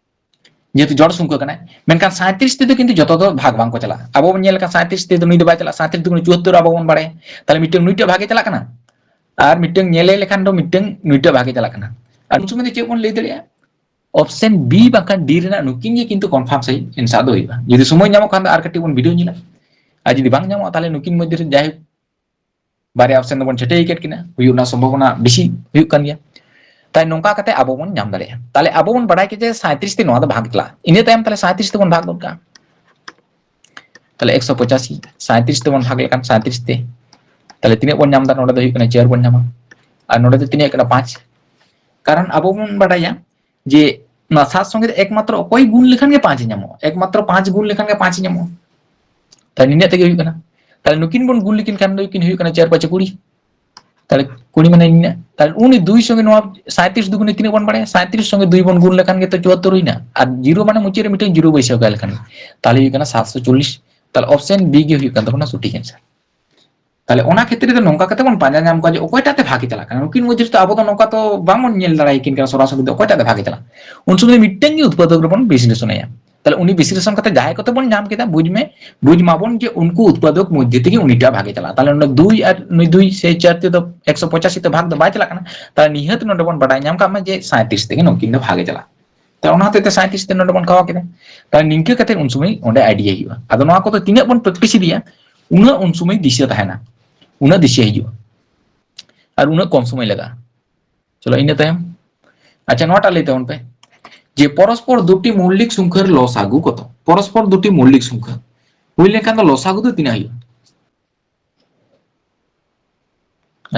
ᱡᱮᱦᱮᱛᱩ ᱡᱚᱲ ᱥᱚᱝᱠᱷᱟ ᱠᱟᱱᱟᱭ᱾ ᱢᱮᱱᱠᱷᱟᱱ ᱥᱟᱸᱭᱛᱨᱤᱥ ᱛᱮᱫᱚ ᱠᱤᱱᱛᱩ ᱡᱚᱛᱚ ᱫᱚ ᱵᱷᱟᱜᱽ ᱵᱟᱝ ᱠᱚ ᱪᱟᱞᱟᱜᱼᱟ᱾ ᱟᱵᱚ ᱵᱚᱱ ᱧᱮᱞ ᱞᱮᱠᱷᱟᱱ ᱥᱟᱸᱭᱛᱨᱤᱥ ᱛᱮᱫᱚ ᱱᱩᱭ ᱫᱚ ᱵᱟᱭ ᱪᱟᱞᱟᱜᱼᱟ, ᱥᱟᱸᱭᱛᱨᱤᱥ ᱫᱩᱜᱩᱱᱮ ᱪᱩᱣᱟᱛᱛᱳᱨ ᱟᱵᱚ ᱵᱚᱱ ᱵᱟᱲᱟᱭᱟ᱾ ᱛᱟᱦᱞᱮ ᱢᱤᱫᱴᱟᱝ ᱱᱩᱭᱴᱟᱜ ᱵᱷᱟᱜᱽ ᱮ ᱪᱟᱞᱟᱜ ᱠᱟᱱᱟ, ᱟᱨ ᱢᱤᱫᱴᱟᱝ ᱧᱮᱞᱮ ᱞᱮᱠᱷᱟᱱ ᱫᱚ ᱢᱤᱫᱴᱟᱝ ᱱᱩᱭᱴᱟᱜ ᱵᱷᱟᱜᱽ ᱮ ᱪᱟᱞᱟᱜ ᱠᱟᱱᱟ᱾ ᱟᱨ ᱩᱱ ᱥᱚᱢᱚᱭ ᱫᱚ ᱪᱮᱫ ᱵᱚᱱ ᱞᱟᱹᱭ ᱫᱟᱲᱮᱭᱟᱜᱼᱟ? ᱚᱯᱥᱮᱱ B ᱵᱟᱝᱠᱷᱟᱱ D ᱨᱮᱱᱟᱜ ᱱᱩᱠᱤᱱ ᱜᱮ ᱠᱤᱱᱛᱩ ᱠᱚᱱᱯᱷᱟᱨᱢ ᱥᱟᱺᱦᱤᱡ ᱮᱱᱥᱟᱨ ᱫᱚ ᱦᱩᱭᱩᱜᱼᱟ᱾ ᱡᱩᱫᱤ ᱥᱚᱢᱚᱭ ᱧᱟᱢᱚᱜ ᱠᱷᱟᱱ ᱫᱚ ᱟᱨ ᱠᱟᱹᱴᱤᱡ ᱵᱚᱱ ᱵᱷᱤᱰᱤᱭᱳ ᱧᱮᱞᱟ, ᱟᱨ ᱡᱩᱫᱤ ᱵᱟᱝ ᱧᱟᱢᱚᱜᱼᱟ ᱛᱟᱦᱞᱮ ᱱᱩᱠᱤᱱ ᱢᱚᱫᱽᱫᱷᱮ ᱨᱮ ᱡᱟᱭᱦᱳᱠ ᱵᱟᱨᱭᱟ ᱚᱯᱥᱮᱱ ᱫᱚᱵᱚᱱ ᱪᱷᱟᱹᱴᱭᱟᱹᱭ ᱠᱮᱫ ᱠᱤᱱᱟ, ᱦᱩᱭᱩᱜ ᱨᱮᱱᱟᱜ ᱥᱚᱢᱵᱷᱚᱵᱚᱱᱟ ᱵᱮᱥᱤ ᱦᱩᱭᱩᱜ ᱠᱟᱱ ᱜᱮᱭᱟ᱾ ᱛᱟᱦᱞᱮ ᱱᱚᱝᱠᱟ ᱠᱟᱛᱮ ᱟᱵᱚ ᱵᱚᱱ ᱧᱟᱢ ᱫᱟᱲᱮᱭᱟᱜᱼᱟ᱾ ᱛᱟᱦᱞᱮ ᱟᱵᱚ ᱵᱚᱱ ᱵᱟᱲᱟᱭ ᱠᱮᱫᱟ ᱡᱮ ᱥᱟᱸᱭᱛᱨᱤᱥ ᱛᱮ ᱱᱚᱣᱟ ᱫᱚ ᱵᱷᱟᱜᱽ ᱪᱟᱞᱟᱜᱼᱟ, ᱤᱱᱟᱹ ᱛᱟᱭᱚᱢ ᱛᱟᱦᱞᱮ ᱥᱟᱸᱭᱛᱨᱤᱥ ᱛᱮᱵᱚᱱ ᱵᱷᱟᱜᱽ ᱜᱚᱫ ᱠᱟᱜᱼᱟ᱾ ᱛᱟᱦᱞᱮ ᱮᱠᱥᱚ ᱯᱚᱸᱪᱟᱥᱤ ᱥᱟᱸᱭᱛᱨᱤᱥ ᱛᱮᱵᱚᱱ ᱵᱷᱟᱜᱽ ᱞᱮᱠᱷᱟᱱ ᱥᱟᱸᱭᱛᱨᱤᱥ ᱛᱮ, ᱛᱟᱦᱞᱮ ᱛᱤᱱᱟᱹᱜ ᱵᱚᱱ ᱧᱟᱢ ᱮᱫᱟ? ᱱᱚᱰᱮ ᱫᱚ ᱦᱩᱭᱩᱜ ᱠᱟᱱᱟ ᱪᱟᱨ ᱵᱚᱱ ᱧᱟᱢᱟ, ᱟᱨ ᱱᱚᱰᱮ ᱫᱚ ᱛᱤᱱᱟᱹᱜ ᱠᱟᱱᱟ? ᱯᱟᱸᱪ᱾ ᱠᱟᱨᱚᱱ ᱟᱵᱚ ᱵᱚᱱ ᱵᱟᱰᱟᱭᱟ ᱡᱮ ᱱᱚᱣᱟ ᱥᱟᱛ ᱥᱚᱸᱜᱮ ᱫᱚ ᱮᱠᱢᱟᱛᱨᱚ ᱚᱠᱚᱭ ᱜᱩᱱ ᱞᱮᱠᱷᱟᱱ ᱜᱮ ᱯᱟᱸᱪ ᱮ ᱧᱟᱢᱚᱜᱼᱟ, ᱮᱠᱢᱟᱛᱨᱚ ᱯᱟᱸᱪ ᱜᱩᱱ ᱞᱮᱠᱷᱟᱱ ᱜᱮ ᱯᱟᱸᱪ ᱮ ᱧᱟᱢᱚᱜᱼᱟ᱾ ᱛᱟᱦᱞᱮ ᱱᱤᱱᱟᱹᱜ ᱛᱮᱜᱮ ᱦᱩᱭᱩᱜ ᱠᱟᱱᱟ᱾ ᱛᱟᱦᱞᱮ ᱱᱩᱠᱤᱱ ᱵᱚᱱ ᱜᱩᱱ ᱞᱮᱠᱤᱱ ᱠᱷᱟᱱ ᱫᱚ ᱠᱤᱱ ᱦᱩᱭᱩᱜ ᱠᱟᱱᱟ ᱪᱟᱨ ᱯᱟᱸᱪᱮ ᱠᱩᱲᱤ᱾ ᱛᱟᱦᱞᱮ ᱠᱩᱲᱤ ᱢᱟᱱᱮ ᱱᱤᱱᱟᱹᱜ᱾ ᱛᱟᱦᱞᱮ ᱩᱱᱤ ᱫᱩᱭ ᱥᱚᱸᱜᱮ ᱱᱚᱣᱟ ᱥᱟᱸᱭᱛᱨᱤᱥ ᱫᱩᱜᱩᱱᱮ ᱛᱤᱱᱟᱹᱜ ᱵᱚᱱ ᱵᱟᱲᱟᱭᱟ? ᱥᱟᱸᱭᱛᱨᱤᱥ ᱥᱚᱸᱜᱮ ᱫᱩᱭ ᱵᱚᱱ ᱜᱩᱱ ᱞᱮᱠᱷᱟᱱ ᱜᱮ ᱛᱚ ᱪᱩᱣᱟᱛᱛᱳᱨ ᱦᱩᱭᱱᱟ᱾ ᱟᱨ ᱡᱤᱨᱳ ᱢᱟᱱᱮ ᱢᱩᱪᱟᱹᱫ ᱨᱮ ᱢᱤᱫᱴᱮᱱ ᱡᱤᱨᱳ ᱵᱟᱹᱭᱥᱟᱹᱣ ᱠᱟᱭ ᱞᱮᱠᱷᱟᱱ ᱜᱮ᱾ ᱛᱟᱦᱞᱮ ᱦᱩᱭᱩᱜ ᱠᱟᱱᱟ ᱥᱟᱛᱥᱚ ᱪᱚᱞᱞᱤᱥ᱾ ᱛᱟᱦᱞᱮ ᱚᱯᱥᱮᱱ B ᱜᱮ ᱦᱩᱭᱩᱜ ᱠᱟᱱ ᱛᱟᱵᱚᱱᱟ ᱥᱚᱴᱷᱤᱠ ᱮᱱᱥᱟᱨ᱾ ᱛᱟᱦᱞᱮ ᱚᱱᱟ ᱠᱷᱮᱛᱨᱮ ᱫᱚ ᱱᱚᱝᱠᱟ ᱠᱟᱛᱮ ᱵᱚᱱ ᱯᱟᱸᱡᱟ ᱧᱟᱢ ᱠᱚᱣᱟ ᱡᱮ ᱚᱠᱚᱭᱴᱟᱜ ᱛᱮ ᱵᱷᱟᱜᱮ ᱪᱟᱞᱟᱜ ᱠᱟᱱᱟ᱾ ᱱᱩᱠᱤᱱ ᱢᱚᱫᱽᱫᱷᱮ ᱨᱮᱫᱚ ᱟᱵᱚ ᱫᱚ ᱱᱚᱝᱠᱟ ᱛᱚ ᱵᱟᱝᱵᱚᱱ ᱧᱮᱞ ᱫᱟᱲᱮᱭᱟᱠᱤᱱ ᱠᱟᱱᱟ ᱥᱚᱨᱟᱥᱚᱨᱤ ᱫᱚ ᱚᱠᱚᱭᱴᱟᱜ ᱛᱮ ᱵᱷᱟᱜᱮ ᱪᱟᱞᱟᱜ᱾ ᱩᱱ ᱥᱚᱢᱚᱭ ᱢᱤᱫᱴᱟᱝ ᱜᱮ ᱩᱛᱯᱟᱫᱚᱠ ᱨᱮᱵᱚᱱ ᱵᱤᱥᱞᱮᱥᱚᱱᱮᱭᱟ᱾ ᱛᱟᱦᱞᱮ ᱩᱱᱤ ᱵᱤᱥᱞᱮᱥᱚᱱ ᱠᱟᱛᱮ ᱡᱟᱦᱟᱸᱭ ᱠᱚᱛᱮ ᱵᱚᱱ ᱧᱟᱢ ᱠᱮᱫᱟ, ᱵᱩᱡᱽ ᱢᱮ, ᱵᱩᱡᱽ ᱢᱟᱵᱚᱱ ᱡᱮ ᱩᱱᱠᱩ ᱩᱛᱯᱟᱫᱚᱠ ᱢᱚᱫᱽᱫᱷᱮ ᱛᱮᱜᱮ ᱩᱱᱤᱴᱟᱜ ᱵᱷᱟᱜᱮ ᱪᱟᱞᱟᱜᱼᱟ᱾ ᱛᱟᱦᱞᱮ ᱱᱚᱰᱮ ᱫᱩᱭ ᱟᱨ ᱱᱩᱭ ᱫᱩᱭ ᱥᱮ ᱪᱟᱨ ᱛᱮᱫᱚ ᱮᱠᱥᱚ ᱯᱚᱸᱪᱟᱥᱤ ᱛᱮ ᱵᱷᱟᱜᱽ ᱫᱚ ᱵᱟᱭ ᱪᱟᱞᱟᱜ ᱠᱟᱱᱟ᱾ ᱛᱟᱦᱞᱮ ᱱᱤᱦᱟᱹᱛ ᱱᱚᱰᱮ ᱵᱚᱱ ᱵᱟᱰᱟᱭ ᱧᱟᱢ ᱠᱟᱜ ᱢᱟ ᱡᱮ ᱥᱟᱸᱭᱛᱨᱤᱥ ᱛᱮᱜᱮ ᱱᱩᱠᱤᱱ ᱫᱚ ᱵᱷᱟᱜᱮ ᱪᱟᱞᱟᱜᱼᱟ᱾ ᱛᱟᱦᱞᱮ ᱚᱱᱟ ᱦᱚᱛᱮᱡ ᱛᱮ ᱥᱟᱸᱭᱛᱨᱤᱥ ᱛᱮ ᱱᱚᱰᱮ ᱵᱚᱱ ᱠᱷᱟᱣᱟ ᱠᱮᱫᱟ᱾ ᱛᱟᱦᱞᱮ ᱱᱤᱝᱠᱟᱹ ᱠᱟᱛᱮ ᱩᱱ ᱥᱚᱢᱚᱭ ᱚᱸᱰᱮ ᱟᱭᱰᱤᱭᱟ ᱦᱩᱭᱩᱜᱼᱟ᱾ ᱟᱫᱚ ᱱᱚᱣᱟ ᱠᱚᱫᱚ ᱛᱤᱱᱟᱹᱜ ᱵᱚᱱ ᱯᱨᱮᱠᱴᱤᱥ ᱤᱫᱤᱭᱟ, ᱩᱱᱟᱹᱜ ᱩᱱ ᱥᱚᱢᱚᱭ ᱫᱤᱥᱟᱹ ᱛᱟᱦᱮᱱᱟ, ᱩᱱᱟᱹᱜ ᱫᱤᱥᱟᱹ ᱦᱤᱡᱩᱜᱼᱟ, ᱟᱨ ᱩᱱᱟᱹᱜ ᱠᱚᱢ ᱥᱚᱢᱚᱭ ᱞᱟᱜᱟᱜᱼᱟ᱾ ᱪᱚᱞᱚ, ᱤᱱᱟᱹ ᱛᱟᱭᱚᱢ, ᱟᱪᱪᱷᱟ, ᱱᱚᱣᱟᱴᱟᱜ ᱞᱟᱹᱭ ᱛᱟᱵᱚᱱ ᱯᱮ᱾ ᱡᱮ ᱯᱚᱨᱚᱥᱯᱚᱨ ᱫᱩᱴᱤ ᱢᱚᱣᱞᱤᱠ ᱥᱚᱝᱠᱷᱟᱨ ᱞᱚᱥᱟᱜᱩ ᱠᱚᱛᱚ? ᱯᱚᱨᱚᱥᱯᱚᱨ ᱫᱩᱴᱤ ᱢᱚᱣᱞᱤᱠ ᱥᱚᱝᱠᱷᱟ ᱦᱩᱭ ᱞᱮᱱᱠᱷᱟᱱ ᱫᱚ ᱞᱚᱥᱟᱜᱩ ᱫᱚ ᱛᱤᱱᱟᱹᱜ ᱦᱩᱭᱩᱜᱼᱟ?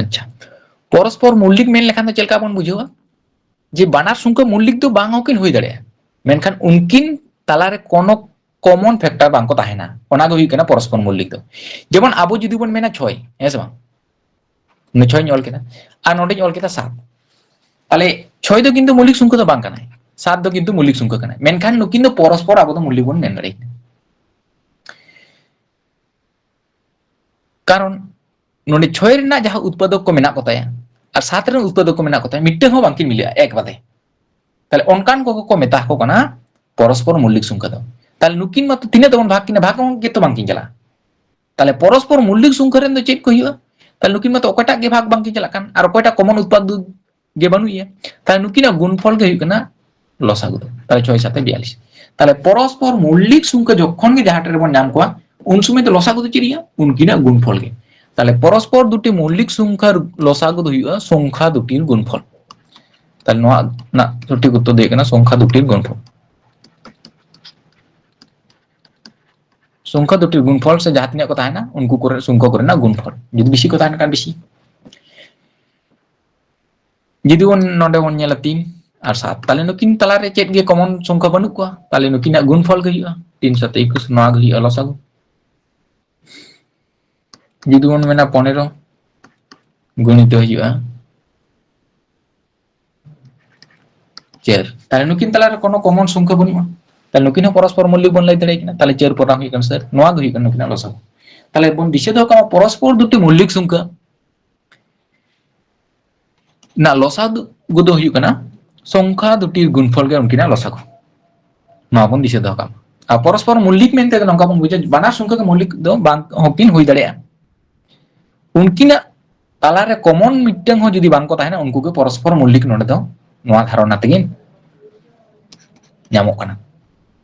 ᱟᱪᱪᱷᱟ, ᱯᱚᱨᱚᱥᱯᱚᱨ ᱢᱚᱣᱞᱤᱠ ᱢᱮᱱ ᱞᱮᱠᱷᱟᱱ ᱫᱚ ᱪᱮᱫ ᱞᱮᱠᱟ ᱵᱚᱱ ᱵᱩᱡᱷᱟᱹᱣᱟ? ᱡᱮ ᱵᱟᱱᱟᱨ ᱥᱚᱝᱠᱷᱟ ᱢᱚᱣᱞᱤᱠ ᱫᱚ ᱵᱟᱝ ᱦᱚᱸᱠᱤᱱ ᱦᱩᱭ ᱫᱟᱲᱮᱭᱟᱜᱼᱟ, ᱢᱮᱱᱠᱷᱟᱱ ᱩᱱᱠᱤᱱ ᱛᱟᱞᱟᱨᱮ ᱠᱳᱱᱳ common factor ᱵᱟᱝ ᱠᱚ ᱛᱟᱦᱮᱱᱟ᱾ ᱚᱱᱟ ᱜᱮ ᱦᱩᱭᱩᱜ ᱠᱟᱱᱟ ᱯᱚᱨᱚᱥᱯᱚᱨ ᱢᱚᱣᱞᱤᱠ ᱫᱚ᱾ ᱡᱮᱢᱚᱱ ᱟᱵᱚ ᱡᱩᱫᱤ ᱵᱚᱱ ᱢᱮᱱᱟ ᱪᱷᱚᱭ, ᱦᱮᱸ ᱥᱮ ᱵᱟᱝ? ᱱᱚᱰᱮ ᱪᱷᱚᱭ ᱤᱧ ᱚᱞ ᱠᱮᱫᱟ, ᱟᱨ ᱱᱚᱰᱮᱧ ᱚᱞ ᱠᱮᱫᱟ ᱥᱟᱛ᱾ ᱛᱟᱦᱞᱮ ᱪᱷᱚᱭ ᱫᱚ ᱠᱤᱱᱛᱩ ᱢᱚᱣᱞᱤᱠ ᱥᱚᱝᱠᱷᱟ ᱫᱚ ᱵᱟᱝ ᱠᱟᱱᱟᱭ, ᱥᱟᱛ ᱫᱚ ᱠᱤᱱᱛᱩ ᱢᱚᱣᱞᱤᱠ ᱥᱚᱝᱠᱷᱟ ᱠᱟᱱᱟᱭ, ᱢᱮᱱᱠᱷᱟᱱ ᱱᱩᱠᱤᱱ ᱫᱚ ᱯᱚᱨᱚᱥᱯᱚᱨ ᱟᱵᱚ ᱫᱚ ᱢᱚᱣᱞᱤᱠ ᱵᱚᱱ ᱢᱮᱱ ᱫᱟᱲᱮᱭᱟᱠᱤᱱᱟ᱾ ᱠᱟᱨᱚᱱ ᱱᱚᱰᱮ ᱪᱷᱚᱭ ᱨᱮᱱᱟᱜ ᱡᱟᱦᱟᱸ ᱩᱛᱯᱟᱫᱚᱠ ᱠᱚ ᱢᱮᱱᱟᱜ ᱠᱚᱛᱟᱭᱟ ᱟᱨ ᱥᱟᱛ ᱨᱮᱱ ᱩᱛᱯᱟᱫᱚᱠ ᱠᱚ ᱢᱮᱱᱟᱜ ᱠᱚᱛᱟᱭᱟ, ᱢᱤᱫᱴᱟᱝ ᱦᱚᱸ ᱵᱟᱝᱠᱤᱱ ᱢᱤᱞᱟᱹᱜᱼᱟ ᱮᱠ ᱵᱟᱫᱮ᱾ ᱛᱟᱦᱞᱮ ᱚᱱᱠᱟᱱ ᱠᱚᱜᱮ ᱠᱚ ᱢᱮᱛᱟ ᱠᱚ ᱠᱟᱱᱟ ᱯᱚᱨᱚᱥᱯᱚᱨ ᱢᱚᱣᱞᱤᱠ ᱥᱚᱝᱠᱷᱟ ᱫᱚ᱾ ᱛᱟᱦᱞᱮ ᱱᱩᱠᱤᱱ ᱢᱟᱛᱚ ᱛᱤᱱᱟᱹᱜ ᱛᱮᱵᱚᱱ ᱵᱷᱟᱜᱽ ᱠᱤᱱᱟ? ᱵᱷᱟᱜᱽ ᱜᱮᱛᱚ ᱵᱟᱝᱠᱤᱱ ᱪᱟᱞᱟᱜᱼᱟ᱾ ᱛᱟᱦᱞᱮ ᱯᱚᱨᱚᱥᱯᱚᱨ ᱢᱚᱣᱞᱤᱠ ᱥᱚᱝᱠᱷᱟ ᱨᱮᱱ ᱫᱚ ᱪᱮᱫ ᱠᱚ ᱦᱩᱭᱩᱜᱼᱟ? ᱛᱟᱦᱞᱮ ᱱᱩᱠᱤᱱ ᱢᱟᱛᱚ ᱚᱠᱚᱭᱴᱟᱜ ᱜᱮ ᱵᱷᱟᱜᱽ ᱵᱟᱝᱠᱤᱱ ᱪᱟᱞᱟᱜ ᱠᱟᱱ, ᱟᱨ ᱚᱠᱚᱭᱴᱟᱜ common ᱩᱛᱯᱟᱫ ᱜᱮ ᱵᱟᱹᱱᱩᱜ ᱮᱭᱟ᱾ ᱛᱟᱦᱞᱮ ᱱᱩᱠᱤᱱᱟᱜ ᱜᱩᱱᱯᱷᱚᱞ ᱜᱮ ᱦᱩᱭᱩᱜ ᱠᱟᱱᱟ ᱞᱚᱥᱟᱜᱩ ᱫᱚ᱾ ᱛᱟᱦᱞᱮ ᱪᱷᱚᱭ ᱥᱟᱛᱮ ᱵᱤᱭᱟᱞᱞᱤᱥ᱾ ᱛᱟᱦᱞᱮ ᱯᱚᱨᱚᱥᱯᱚᱨ ᱢᱚᱣᱞᱤᱠ ᱥᱚᱝᱠᱷᱟ ᱡᱚᱠᱷᱚᱱ ᱜᱮ ᱡᱟᱦᱟᱸ ᱴᱷᱮᱱ ᱨᱮᱵᱚᱱ ᱧᱟᱢ ᱠᱚᱣᱟ, ᱩᱱ ᱥᱚᱢᱚᱭ ᱫᱚ ᱞᱚᱥᱟᱜᱩ ᱫᱚ ᱪᱮᱫ ᱦᱩᱭᱩᱜᱼᱟ? ᱩᱱᱠᱤᱱᱟᱜ ᱜᱩᱱᱯᱷᱚᱞ ᱜᱮ᱾ ᱛᱟᱦᱞᱮ ᱯᱚᱨᱚᱥᱯᱚᱨ ᱫᱩᱴᱤ ᱢᱚᱣᱞᱤᱠ ᱥᱚᱝᱠᱷᱟᱨ ᱞᱚᱥᱟᱜᱩ ᱫᱚ ᱦᱩᱭᱩᱜᱼᱟ ᱥᱚᱝᱠᱷᱟ ᱫᱩᱴᱤᱨ ᱜᱩᱱᱯᱷᱚᱞ᱾ ᱛᱟᱦᱞᱮ ᱱᱚᱣᱟ ᱨᱮᱱᱟᱜ ᱥᱚᱴᱷᱤᱠ ᱩᱛᱛᱚᱨ ᱫᱚ ᱦᱩᱭᱩᱜ ᱠᱟᱱᱟ ᱥᱚᱝᱠᱷᱟ ᱫᱩᱴᱤᱨ ᱜᱩᱱᱯᱷᱚᱞ᱾ ᱥᱚᱝᱠᱷᱟ ᱫᱩᱴᱤᱨ ᱜᱩᱱᱯᱷᱚᱞ ᱥᱮ ᱡᱟᱦᱟᱸ ᱛᱤᱱᱟᱹᱜ ᱠᱚ ᱛᱟᱦᱮᱱᱟ, ᱩᱱᱠᱩ ᱠᱚᱨᱮ ᱥᱚᱝᱠᱷᱟ ᱠᱚᱨᱮᱱᱟᱜ ᱜᱩᱱᱯᱷᱚᱞ᱾ ᱡᱩᱫᱤ ᱵᱮᱥᱤ ᱠᱚ ᱛᱟᱦᱮᱱ ᱠᱷᱟᱱ ᱵᱮᱥᱤ᱾ ᱡᱩᱫᱤ ᱵᱚᱱ ᱱᱚᱰᱮ ᱵᱚᱱ ᱧᱮᱞᱟ ᱛᱤᱱ ᱟᱨ ᱥᱟᱛ, ᱛᱟᱦᱞᱮ ᱱᱩᱠᱤᱱ ᱛᱟᱞᱟᱨᱮ ᱪᱮᱫ ᱜᱮ common ᱥᱚᱝᱠᱷᱟ ᱵᱟᱹᱱᱩᱜ ᱠᱚᱣᱟ, ᱛᱟᱦᱞᱮ ᱱᱩᱠᱤᱱᱟᱜ ᱜᱩᱱᱯᱷᱚᱞ ᱜᱮ ᱦᱩᱭᱩᱜᱼᱟ ᱛᱤᱱ ᱥᱟᱛᱮ ᱮᱠᱩᱥ, ᱱᱚᱣᱟ ᱜᱮ ᱦᱩᱭᱩᱜᱼᱟ ᱞᱚᱥᱟᱜᱩ᱾ ᱡᱩᱫᱤ ᱵᱚᱱ ᱢᱮᱱᱟ ᱯᱚᱱᱮᱨᱚ, ᱜᱩᱱᱤᱛᱚ ᱦᱩᱭᱩᱜᱼᱟ ᱪᱟᱨ᱾ ᱛᱟᱦᱞᱮ ᱱᱩᱠᱤᱱ ᱛᱟᱞᱟᱨᱮ ᱠᱳᱱᱳ common ᱥᱚᱝᱠᱷᱟ ᱵᱟᱹᱱᱩᱜᱼᱟ, ᱛᱟᱦᱞᱮ ᱱᱩᱠᱤᱱ ᱦᱚᱸ ᱯᱚᱨᱚᱥᱯᱚᱨ ᱢᱚᱣᱞᱤᱠ ᱵᱚᱱ ᱞᱟᱹᱭ ᱫᱟᱲᱮᱭᱟᱜ ᱠᱟᱱᱟ᱾ ᱛᱟᱦᱞᱮ ᱪᱟᱨ ᱯᱚᱨᱱᱟ ᱦᱩᱭᱩᱜ ᱠᱟᱱᱟ ᱥᱟᱨ, ᱱᱚᱣᱟ ᱜᱮ ᱦᱩᱭᱩᱜ ᱠᱟᱱᱟ ᱱᱩᱠᱤᱱᱟᱜ ᱞᱚᱥᱟᱜᱩ᱾ ᱛᱟᱦᱞᱮ ᱵᱚᱱ ᱫᱤᱥᱟᱹ ᱫᱚᱦᱚ ᱠᱟᱜ ᱢᱟ ᱯᱚᱨᱚᱥᱯᱚᱨ ᱫᱩᱴᱤ ᱢᱚᱣᱞᱤᱠ ᱥᱚᱝᱠᱷᱟ ᱨᱮᱱᱟᱜ ᱞᱚᱥᱟᱜᱩ ᱫᱚ ᱦᱩᱭᱩᱜ ᱠᱟᱱᱟ ᱥᱚᱝᱠᱷᱟ ᱫᱩᱴᱤᱨ ᱜᱩᱱᱯᱷᱚᱞ ᱜᱮ ᱩᱱᱠᱤᱱᱟᱜ ᱞᱚᱥᱟᱜᱩ᱾ ᱱᱚᱣᱟ ᱵᱚᱱ ᱫᱤᱥᱟᱹ ᱫᱚᱦᱚ ᱠᱟᱜ ᱢᱟ᱾ ᱟᱨ ᱯᱚᱨᱚᱥᱯᱚᱨ ᱢᱚᱣᱞᱤᱠ ᱢᱮᱱᱛᱮ ᱫᱚ ᱱᱚᱝᱠᱟ ᱵᱚᱱ ᱵᱩᱡᱟ, ᱵᱟᱱᱟᱨ ᱥᱚᱝᱠᱷᱟ ᱜᱮ ᱢᱚᱣᱞᱤᱠ ᱫᱚ ᱵᱟᱝ ᱦᱚᱸᱠᱤᱱ ᱦᱩᱭ ᱫᱟᱲᱮᱭᱟᱜᱼᱟ᱾ ᱩᱱᱠᱤᱱᱟᱜ ᱛᱟᱞᱟᱨᱮ common ᱢᱤᱫᱴᱟᱝ ᱦᱚᱸ ᱡᱩᱫᱤ ᱵᱟᱝ ᱠᱚ ᱛᱟᱦᱮᱱᱟ, ᱩᱱᱠᱩ ᱜᱮ ᱯᱚᱨᱚᱥᱯᱚᱨ ᱢᱚᱣᱞᱤᱠ ᱱᱚᱰᱮ ᱫᱚ ᱱᱚᱣᱟ ᱫᱷᱟᱨᱚᱱᱟ ᱛᱮᱜᱮ ᱧᱟᱢᱚᱜ ᱠᱟᱱᱟ᱾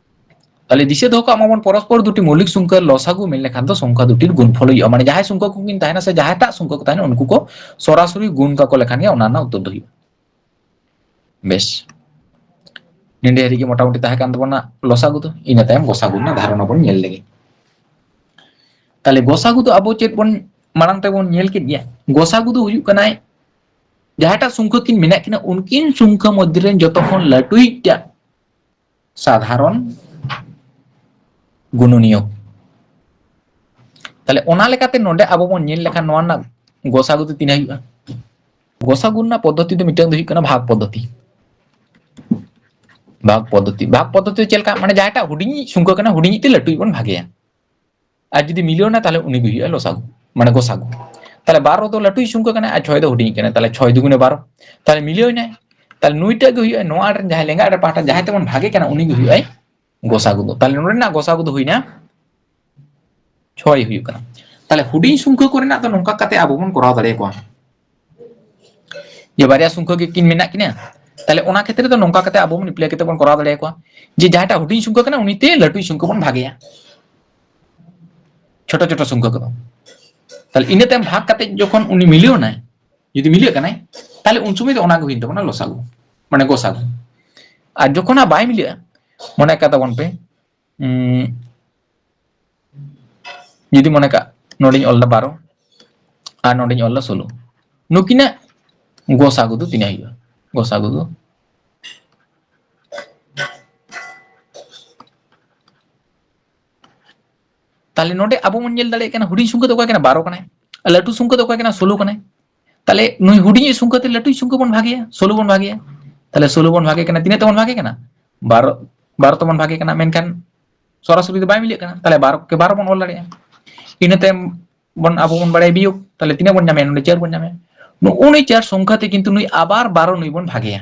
ᱛᱟᱦᱞᱮ ᱫᱤᱥᱟᱹ ᱫᱚᱦᱚ ᱠᱟᱜ ᱢᱟᱵᱚᱱ, ᱯᱚᱨᱚᱥᱯᱚᱨ ᱫᱩᱴᱤ ᱢᱚᱣᱞᱤᱠ ᱥᱚᱝᱠᱷᱟ ᱞᱚᱥᱟᱜᱩ ᱢᱮᱱ ᱞᱮᱠᱷᱟᱱ ᱫᱚ ᱥᱚᱝᱠᱷᱟ ᱫᱩᱴᱤᱨ ᱜᱩᱱᱯᱷᱚᱞ ᱦᱩᱭᱩᱜᱼᱟ᱾ ᱢᱟᱱᱮ ᱡᱟᱦᱟᱸᱭ ᱥᱚᱝᱠᱷᱟ ᱠᱚᱠᱤᱱ ᱛᱟᱦᱮᱱᱟ ᱥᱮ ᱡᱟᱦᱟᱸᱭᱴᱟᱜ ᱥᱚᱝᱠᱷᱟ ᱠᱚ ᱛᱟᱦᱮᱱᱟ, ᱩᱱᱠᱩ ᱠᱚ ᱥᱚᱨᱟᱥᱚᱨᱤ ᱜᱩᱱ ᱠᱟᱠᱚ ᱞᱮᱠᱷᱟᱱ ᱜᱮ ᱚᱱᱟ ᱨᱮᱱᱟᱜ ᱩᱛᱛᱚᱨ ᱫᱚ ᱦᱩᱭᱩᱜᱼᱟ᱾ ᱵᱮᱥ, ᱱᱚᱰᱮ ᱦᱟᱹᱨᱤᱡ ᱜᱮ ᱢᱚᱴᱟᱢᱩᱴᱤ ᱛᱟᱦᱮᱸ ᱠᱟᱱ ᱛᱟᱵᱚᱱᱟ ᱞᱚᱥᱟᱜᱩ ᱫᱚ᱾ ᱤᱱᱟᱹ ᱛᱟᱭᱚᱢ ᱜᱚᱥᱟᱜᱩ ᱨᱮᱱᱟᱜ ᱫᱷᱟᱨᱚᱱᱟ ᱵᱚᱱ ᱧᱮᱞ ᱞᱮᱜᱮ᱾ ᱛᱟᱦᱞᱮ ᱜᱚᱥᱟᱜᱩ ᱫᱚ ᱟᱵᱚ ᱪᱮᱫ ᱵᱚᱱ ᱢᱟᱲᱟᱝ ᱛᱮᱵᱚᱱ ᱧᱮᱞ ᱠᱮᱫ ᱜᱮᱭᱟ? ᱜᱚᱥᱟᱜᱩ ᱫᱚ ᱦᱩᱭᱩᱜ ᱠᱟᱱᱟᱭ ᱡᱟᱦᱟᱸᱴᱟᱜ ᱥᱚᱝᱠᱷᱟ ᱠᱤᱱ ᱢᱮᱱᱟᱜ ᱠᱤᱱᱟ, ᱩᱱᱠᱤᱱ ᱥᱚᱝᱠᱷᱟ ᱢᱚᱫᱽᱫᱷᱮ ᱨᱮᱱ ᱡᱚᱛᱚ ᱠᱷᱚᱱ ᱞᱟᱹᱴᱩᱭᱤᱡᱴᱟᱜ ᱥᱟᱫᱷᱟᱨᱚᱱ ᱜᱩᱱᱚᱱᱤᱭᱚ᱾ ᱛᱟᱦᱞᱮ ᱚᱱᱟ ᱞᱮᱠᱟᱛᱮ ᱱᱚᱰᱮ ᱟᱵᱚ ᱵᱚᱱ ᱧᱮᱞ ᱞᱮᱠᱷᱟᱱ ᱱᱚᱣᱟ ᱨᱮᱱᱟᱜ ᱜᱚᱥᱟᱜᱩ ᱫᱚ ᱛᱤᱱᱟᱹᱜ ᱦᱩᱭᱩᱜᱼᱟ? ᱜᱚᱥᱟᱜᱩ ᱨᱮᱱᱟᱜ ᱯᱚᱫᱽᱫᱷᱚᱛᱤ ᱫᱚ ᱢᱤᱫᱴᱟᱝ ᱫᱚ ᱦᱩᱭᱩᱜ ᱠᱟᱱᱟ ᱵᱷᱟᱜᱽ ᱯᱚᱫᱽᱫᱷᱚᱛᱤ᱾ ᱵᱷᱟᱜᱽ ᱯᱚᱫᱽᱫᱷᱚᱛᱤ, ᱵᱷᱟᱜᱽ ᱯᱚᱫᱽᱫᱷᱚᱛᱤ ᱫᱚ ᱪᱮᱫ ᱞᱮᱠᱟ? ᱢᱟᱱᱮ ᱡᱟᱦᱟᱸᱭᱴᱟᱜ ᱦᱩᱰᱤᱧᱤᱡ ᱥᱚᱝᱠᱷᱟ ᱠᱟᱱᱟ, ᱦᱩᱰᱤᱧᱤᱡ ᱛᱮ ᱞᱟᱹᱴᱩᱭᱤᱡ ᱵᱚᱱ ᱵᱷᱟᱜᱮᱭᱟ᱾ ᱟᱨ ᱡᱩᱫᱤ ᱢᱤᱞᱟᱹᱣ ᱮᱱᱟ, ᱛᱟᱦᱞᱮ ᱩᱱᱤ ᱜᱮ ᱦᱩᱭᱩᱜᱼᱟ ᱞᱚᱥᱟᱜᱩ, ᱢᱟᱱᱮ ᱜᱚᱥᱟᱜᱩ᱾ ᱛᱟᱦᱞᱮ ᱵᱟᱨᱚ ᱫᱚ ᱞᱟᱹᱴᱩᱭᱤᱡ ᱥᱚᱝᱠᱷᱟ ᱠᱟᱱᱟᱭ ᱟᱨ ᱪᱷᱚᱭ ᱫᱚ ᱦᱩᱰᱤᱧᱤᱡ ᱠᱟᱱᱟᱭ, ᱛᱟᱦᱞᱮ ᱪᱷᱚᱭ ᱫᱩᱜᱩᱱᱮ ᱵᱟᱨᱚ᱾ ᱛᱟᱦᱞᱮ ᱢᱤᱞᱟᱹᱣ ᱮᱱᱟᱭ, ᱛᱟᱦᱞᱮ ᱱᱩᱭᱴᱟᱜ ᱜᱮ ᱦᱩᱭᱩᱜᱼᱟ, ᱱᱚᱣᱟ ᱟᱲᱮ ᱨᱮᱱ ᱡᱟᱦᱟᱸᱭ ᱞᱮᱸᱜᱟ ᱟᱲᱮ ᱯᱟᱦᱴᱟ ᱡᱟᱦᱟᱸᱭ ᱛᱮᱵᱚᱱ ᱵᱷᱟᱜᱮ ᱠᱟᱱᱟ, ᱩᱱᱤ ᱜᱮ ᱦᱩᱭᱩᱜᱼᱟᱭ ᱜᱚᱥᱟᱜᱩ ᱫᱚ᱾ ᱛᱟᱦᱞᱮ ᱱᱚᱰᱮ ᱨᱮᱱᱟᱜ ᱜᱚᱥᱟᱜᱩ ᱫᱚ ᱦᱩᱭᱱᱟ ᱪᱷᱚᱭ ᱦᱩᱭᱩᱜ ᱠᱟᱱᱟ᱾ ᱛᱟᱦᱞᱮ ᱦᱩᱰᱤᱧ ᱥᱚᱝᱠᱷᱟ ᱠᱚᱨᱮᱱᱟᱜ ᱫᱚ ᱱᱚᱝᱠᱟ ᱠᱟᱛᱮ ᱟᱵᱚ ᱵᱚᱱ ᱠᱚᱨᱟᱣ ᱫᱟᱲᱮᱭᱟᱠᱚᱣᱟ᱾ ᱡᱮ ᱵᱟᱨᱭᱟ ᱥᱚᱝᱠᱷᱟ ᱜᱮ ᱠᱤᱱ ᱢᱮᱱᱟᱜ ᱠᱤᱱᱟ, ᱛᱟᱦᱞᱮ ᱚᱱᱟ ᱠᱷᱮᱛᱨᱮ ᱫᱚ ᱱᱚᱝᱠᱟ ᱠᱟᱛᱮ ᱟᱵᱚ ᱵᱚᱱ ᱮᱯᱞᱟᱭ ᱠᱟᱛᱮ ᱵᱚᱱ ᱠᱚᱨᱟᱣ ᱫᱟᱲᱮᱭᱟᱠᱚᱣᱟ᱾ ᱡᱮ ᱡᱟᱦᱟᱸᱴᱟᱜ ᱦᱩᱰᱤᱧ ᱥᱚᱝᱠᱷᱟ ᱠᱟᱱᱟ, ᱩᱱᱤᱛᱮ ᱞᱟᱹᱴᱩᱭ ᱥᱚᱝᱠᱷᱟ ᱵᱚᱱ ᱵᱷᱟᱜᱮᱭᱟ, ᱪᱷᱳᱴᱳ ᱪᱷᱳᱴᱳ ᱥᱚᱝᱠᱷᱟ ᱠᱚᱫᱚ᱾ ᱛᱟᱦᱞᱮ ᱤᱱᱟᱹ ᱛᱟᱭᱚᱢ ᱵᱷᱟᱜᱽ ᱠᱟᱛᱮ ᱡᱚᱠᱷᱚᱱ ᱩᱱᱤ ᱢᱤᱞᱟᱹᱣ ᱮᱱᱟᱭ, ᱡᱩᱫᱤ ᱢᱤᱞᱟᱹᱜ ᱠᱟᱱᱟᱭ, ᱛᱟᱦᱞᱮ ᱩᱱ ᱥᱚᱢᱚᱭ ᱫᱚ ᱚᱱᱟ ᱜᱮ ᱦᱩᱭᱮᱱ ᱛᱟᱵᱚᱱᱟ ᱞᱚᱥᱟᱜᱩ, ᱢᱟᱱᱮ ᱜᱚᱥᱟᱜᱩ᱾ ᱟᱨ ᱡᱚᱠᱷᱚᱱ ᱦᱟᱸᱜ ᱵᱟᱭ ᱢᱤᱞᱟᱹᱜᱼᱟ, ᱢᱚᱱᱮ ᱠᱟᱜ ᱛᱟᱵᱚᱱ ᱯᱮ, ᱩᱸ, ᱡᱩᱫᱤ ᱢᱚᱱᱮ ᱠᱟᱜ, ᱱᱚᱰᱮᱧ ᱚᱞ ᱫᱟ ᱵᱟᱨᱚ ᱟᱨ ᱱᱚᱰᱮᱧ ᱚᱞ ᱫᱟ ᱥᱳᱞᱳ, ᱱᱩᱠᱤᱱᱟᱜ ᱜᱚᱥᱟᱜᱩ ᱫᱚ ᱛᱤᱱᱟᱹᱜ ᱦᱩᱭᱩᱜᱼᱟ? ᱜᱚᱥᱟᱜᱩ ᱫᱚ ᱛᱟᱦᱞᱮ ᱱᱚᱰᱮ ᱟᱵᱚ ᱵᱚᱱ ᱧᱮᱞ ᱫᱟᱲᱮᱭᱟᱜ ᱠᱟᱱᱟ, ᱦᱩᱰᱤᱧ ᱥᱚᱝᱠᱷᱟ ᱫᱚ ᱚᱠᱚᱭ ᱠᱟᱱᱟ? ᱵᱟᱨᱚ ᱠᱟᱱᱟᱭ᱾ ᱟᱨ ᱞᱟᱹᱴᱩ ᱥᱚᱝᱠᱷᱟ ᱫᱚ ᱚᱠᱚᱭ ᱠᱟᱱᱟ? ᱥᱳᱞᱳ ᱠᱟᱱᱟᱭ᱾ ᱛᱟᱦᱞᱮ ᱱᱩᱭ ᱦᱩᱰᱤᱧᱤᱡ ᱥᱚᱝᱠᱷᱟ ᱛᱮ ᱞᱟᱹᱴᱩᱭᱤᱡ ᱥᱚᱝᱠᱷᱟ ᱵᱚᱱ ᱵᱷᱟᱜᱮᱭᱟ, ᱥᱳᱞᱳ ᱵᱚᱱ ᱵᱷᱟᱜᱮᱭᱟ᱾ ᱛᱟᱦᱞᱮ ᱥᱳᱞᱳ ᱵᱚᱱ ᱵᱷᱟᱜᱮ ᱠᱟᱱᱟ, ᱛᱤᱱᱟᱹᱜ ᱛᱮᱵᱚᱱ ᱵᱷᱟᱜᱮ ᱠᱟᱱᱟ? ᱵᱟᱨᱚ, ᱵᱟᱨᱚ ᱛᱮᱵᱚᱱ ᱵᱷᱟᱜᱮ ᱠᱟᱱᱟ, ᱢᱮᱱᱠᱷᱟᱱ ᱥᱚᱨᱟᱥᱚᱨᱤ ᱫᱚ ᱵᱟᱭ ᱢᱤᱞᱟᱹᱜ ᱠᱟᱱᱟ᱾ ᱛᱟᱦᱞᱮ ᱵᱟᱨᱚ ᱠᱮ ᱵᱟᱨᱚ ᱵᱚᱱ ᱚᱞ ᱫᱟᱲᱮᱭᱟᱜᱼᱟ᱾ ᱤᱱᱟᱹ ᱛᱟᱭᱚᱢ ᱵᱚᱱ, ᱟᱵᱚ ᱵᱚᱱ ᱵᱟᱲᱟᱭᱟ ᱵᱤᱭᱳᱜᱽ, ᱛᱟᱦᱞᱮ ᱛᱤᱱᱟᱹᱜ ᱵᱚᱱ ᱧᱟᱢᱮᱭᱟ? ᱱᱚᱰᱮ ᱪᱟᱨ ᱵᱚᱱ ᱧᱟᱢᱮᱭᱟ᱾ ᱱᱚᱜᱼᱚ ᱱᱩᱭ ᱪᱟᱨ ᱥᱚᱝᱠᱷᱟ ᱛᱮ ᱠᱤᱱᱛᱩ ᱱᱩᱭ ᱟᱵᱟᱨ ᱵᱟᱨᱚ ᱱᱩᱭ ᱵᱚᱱ ᱵᱷᱟᱜᱮᱭᱟ᱾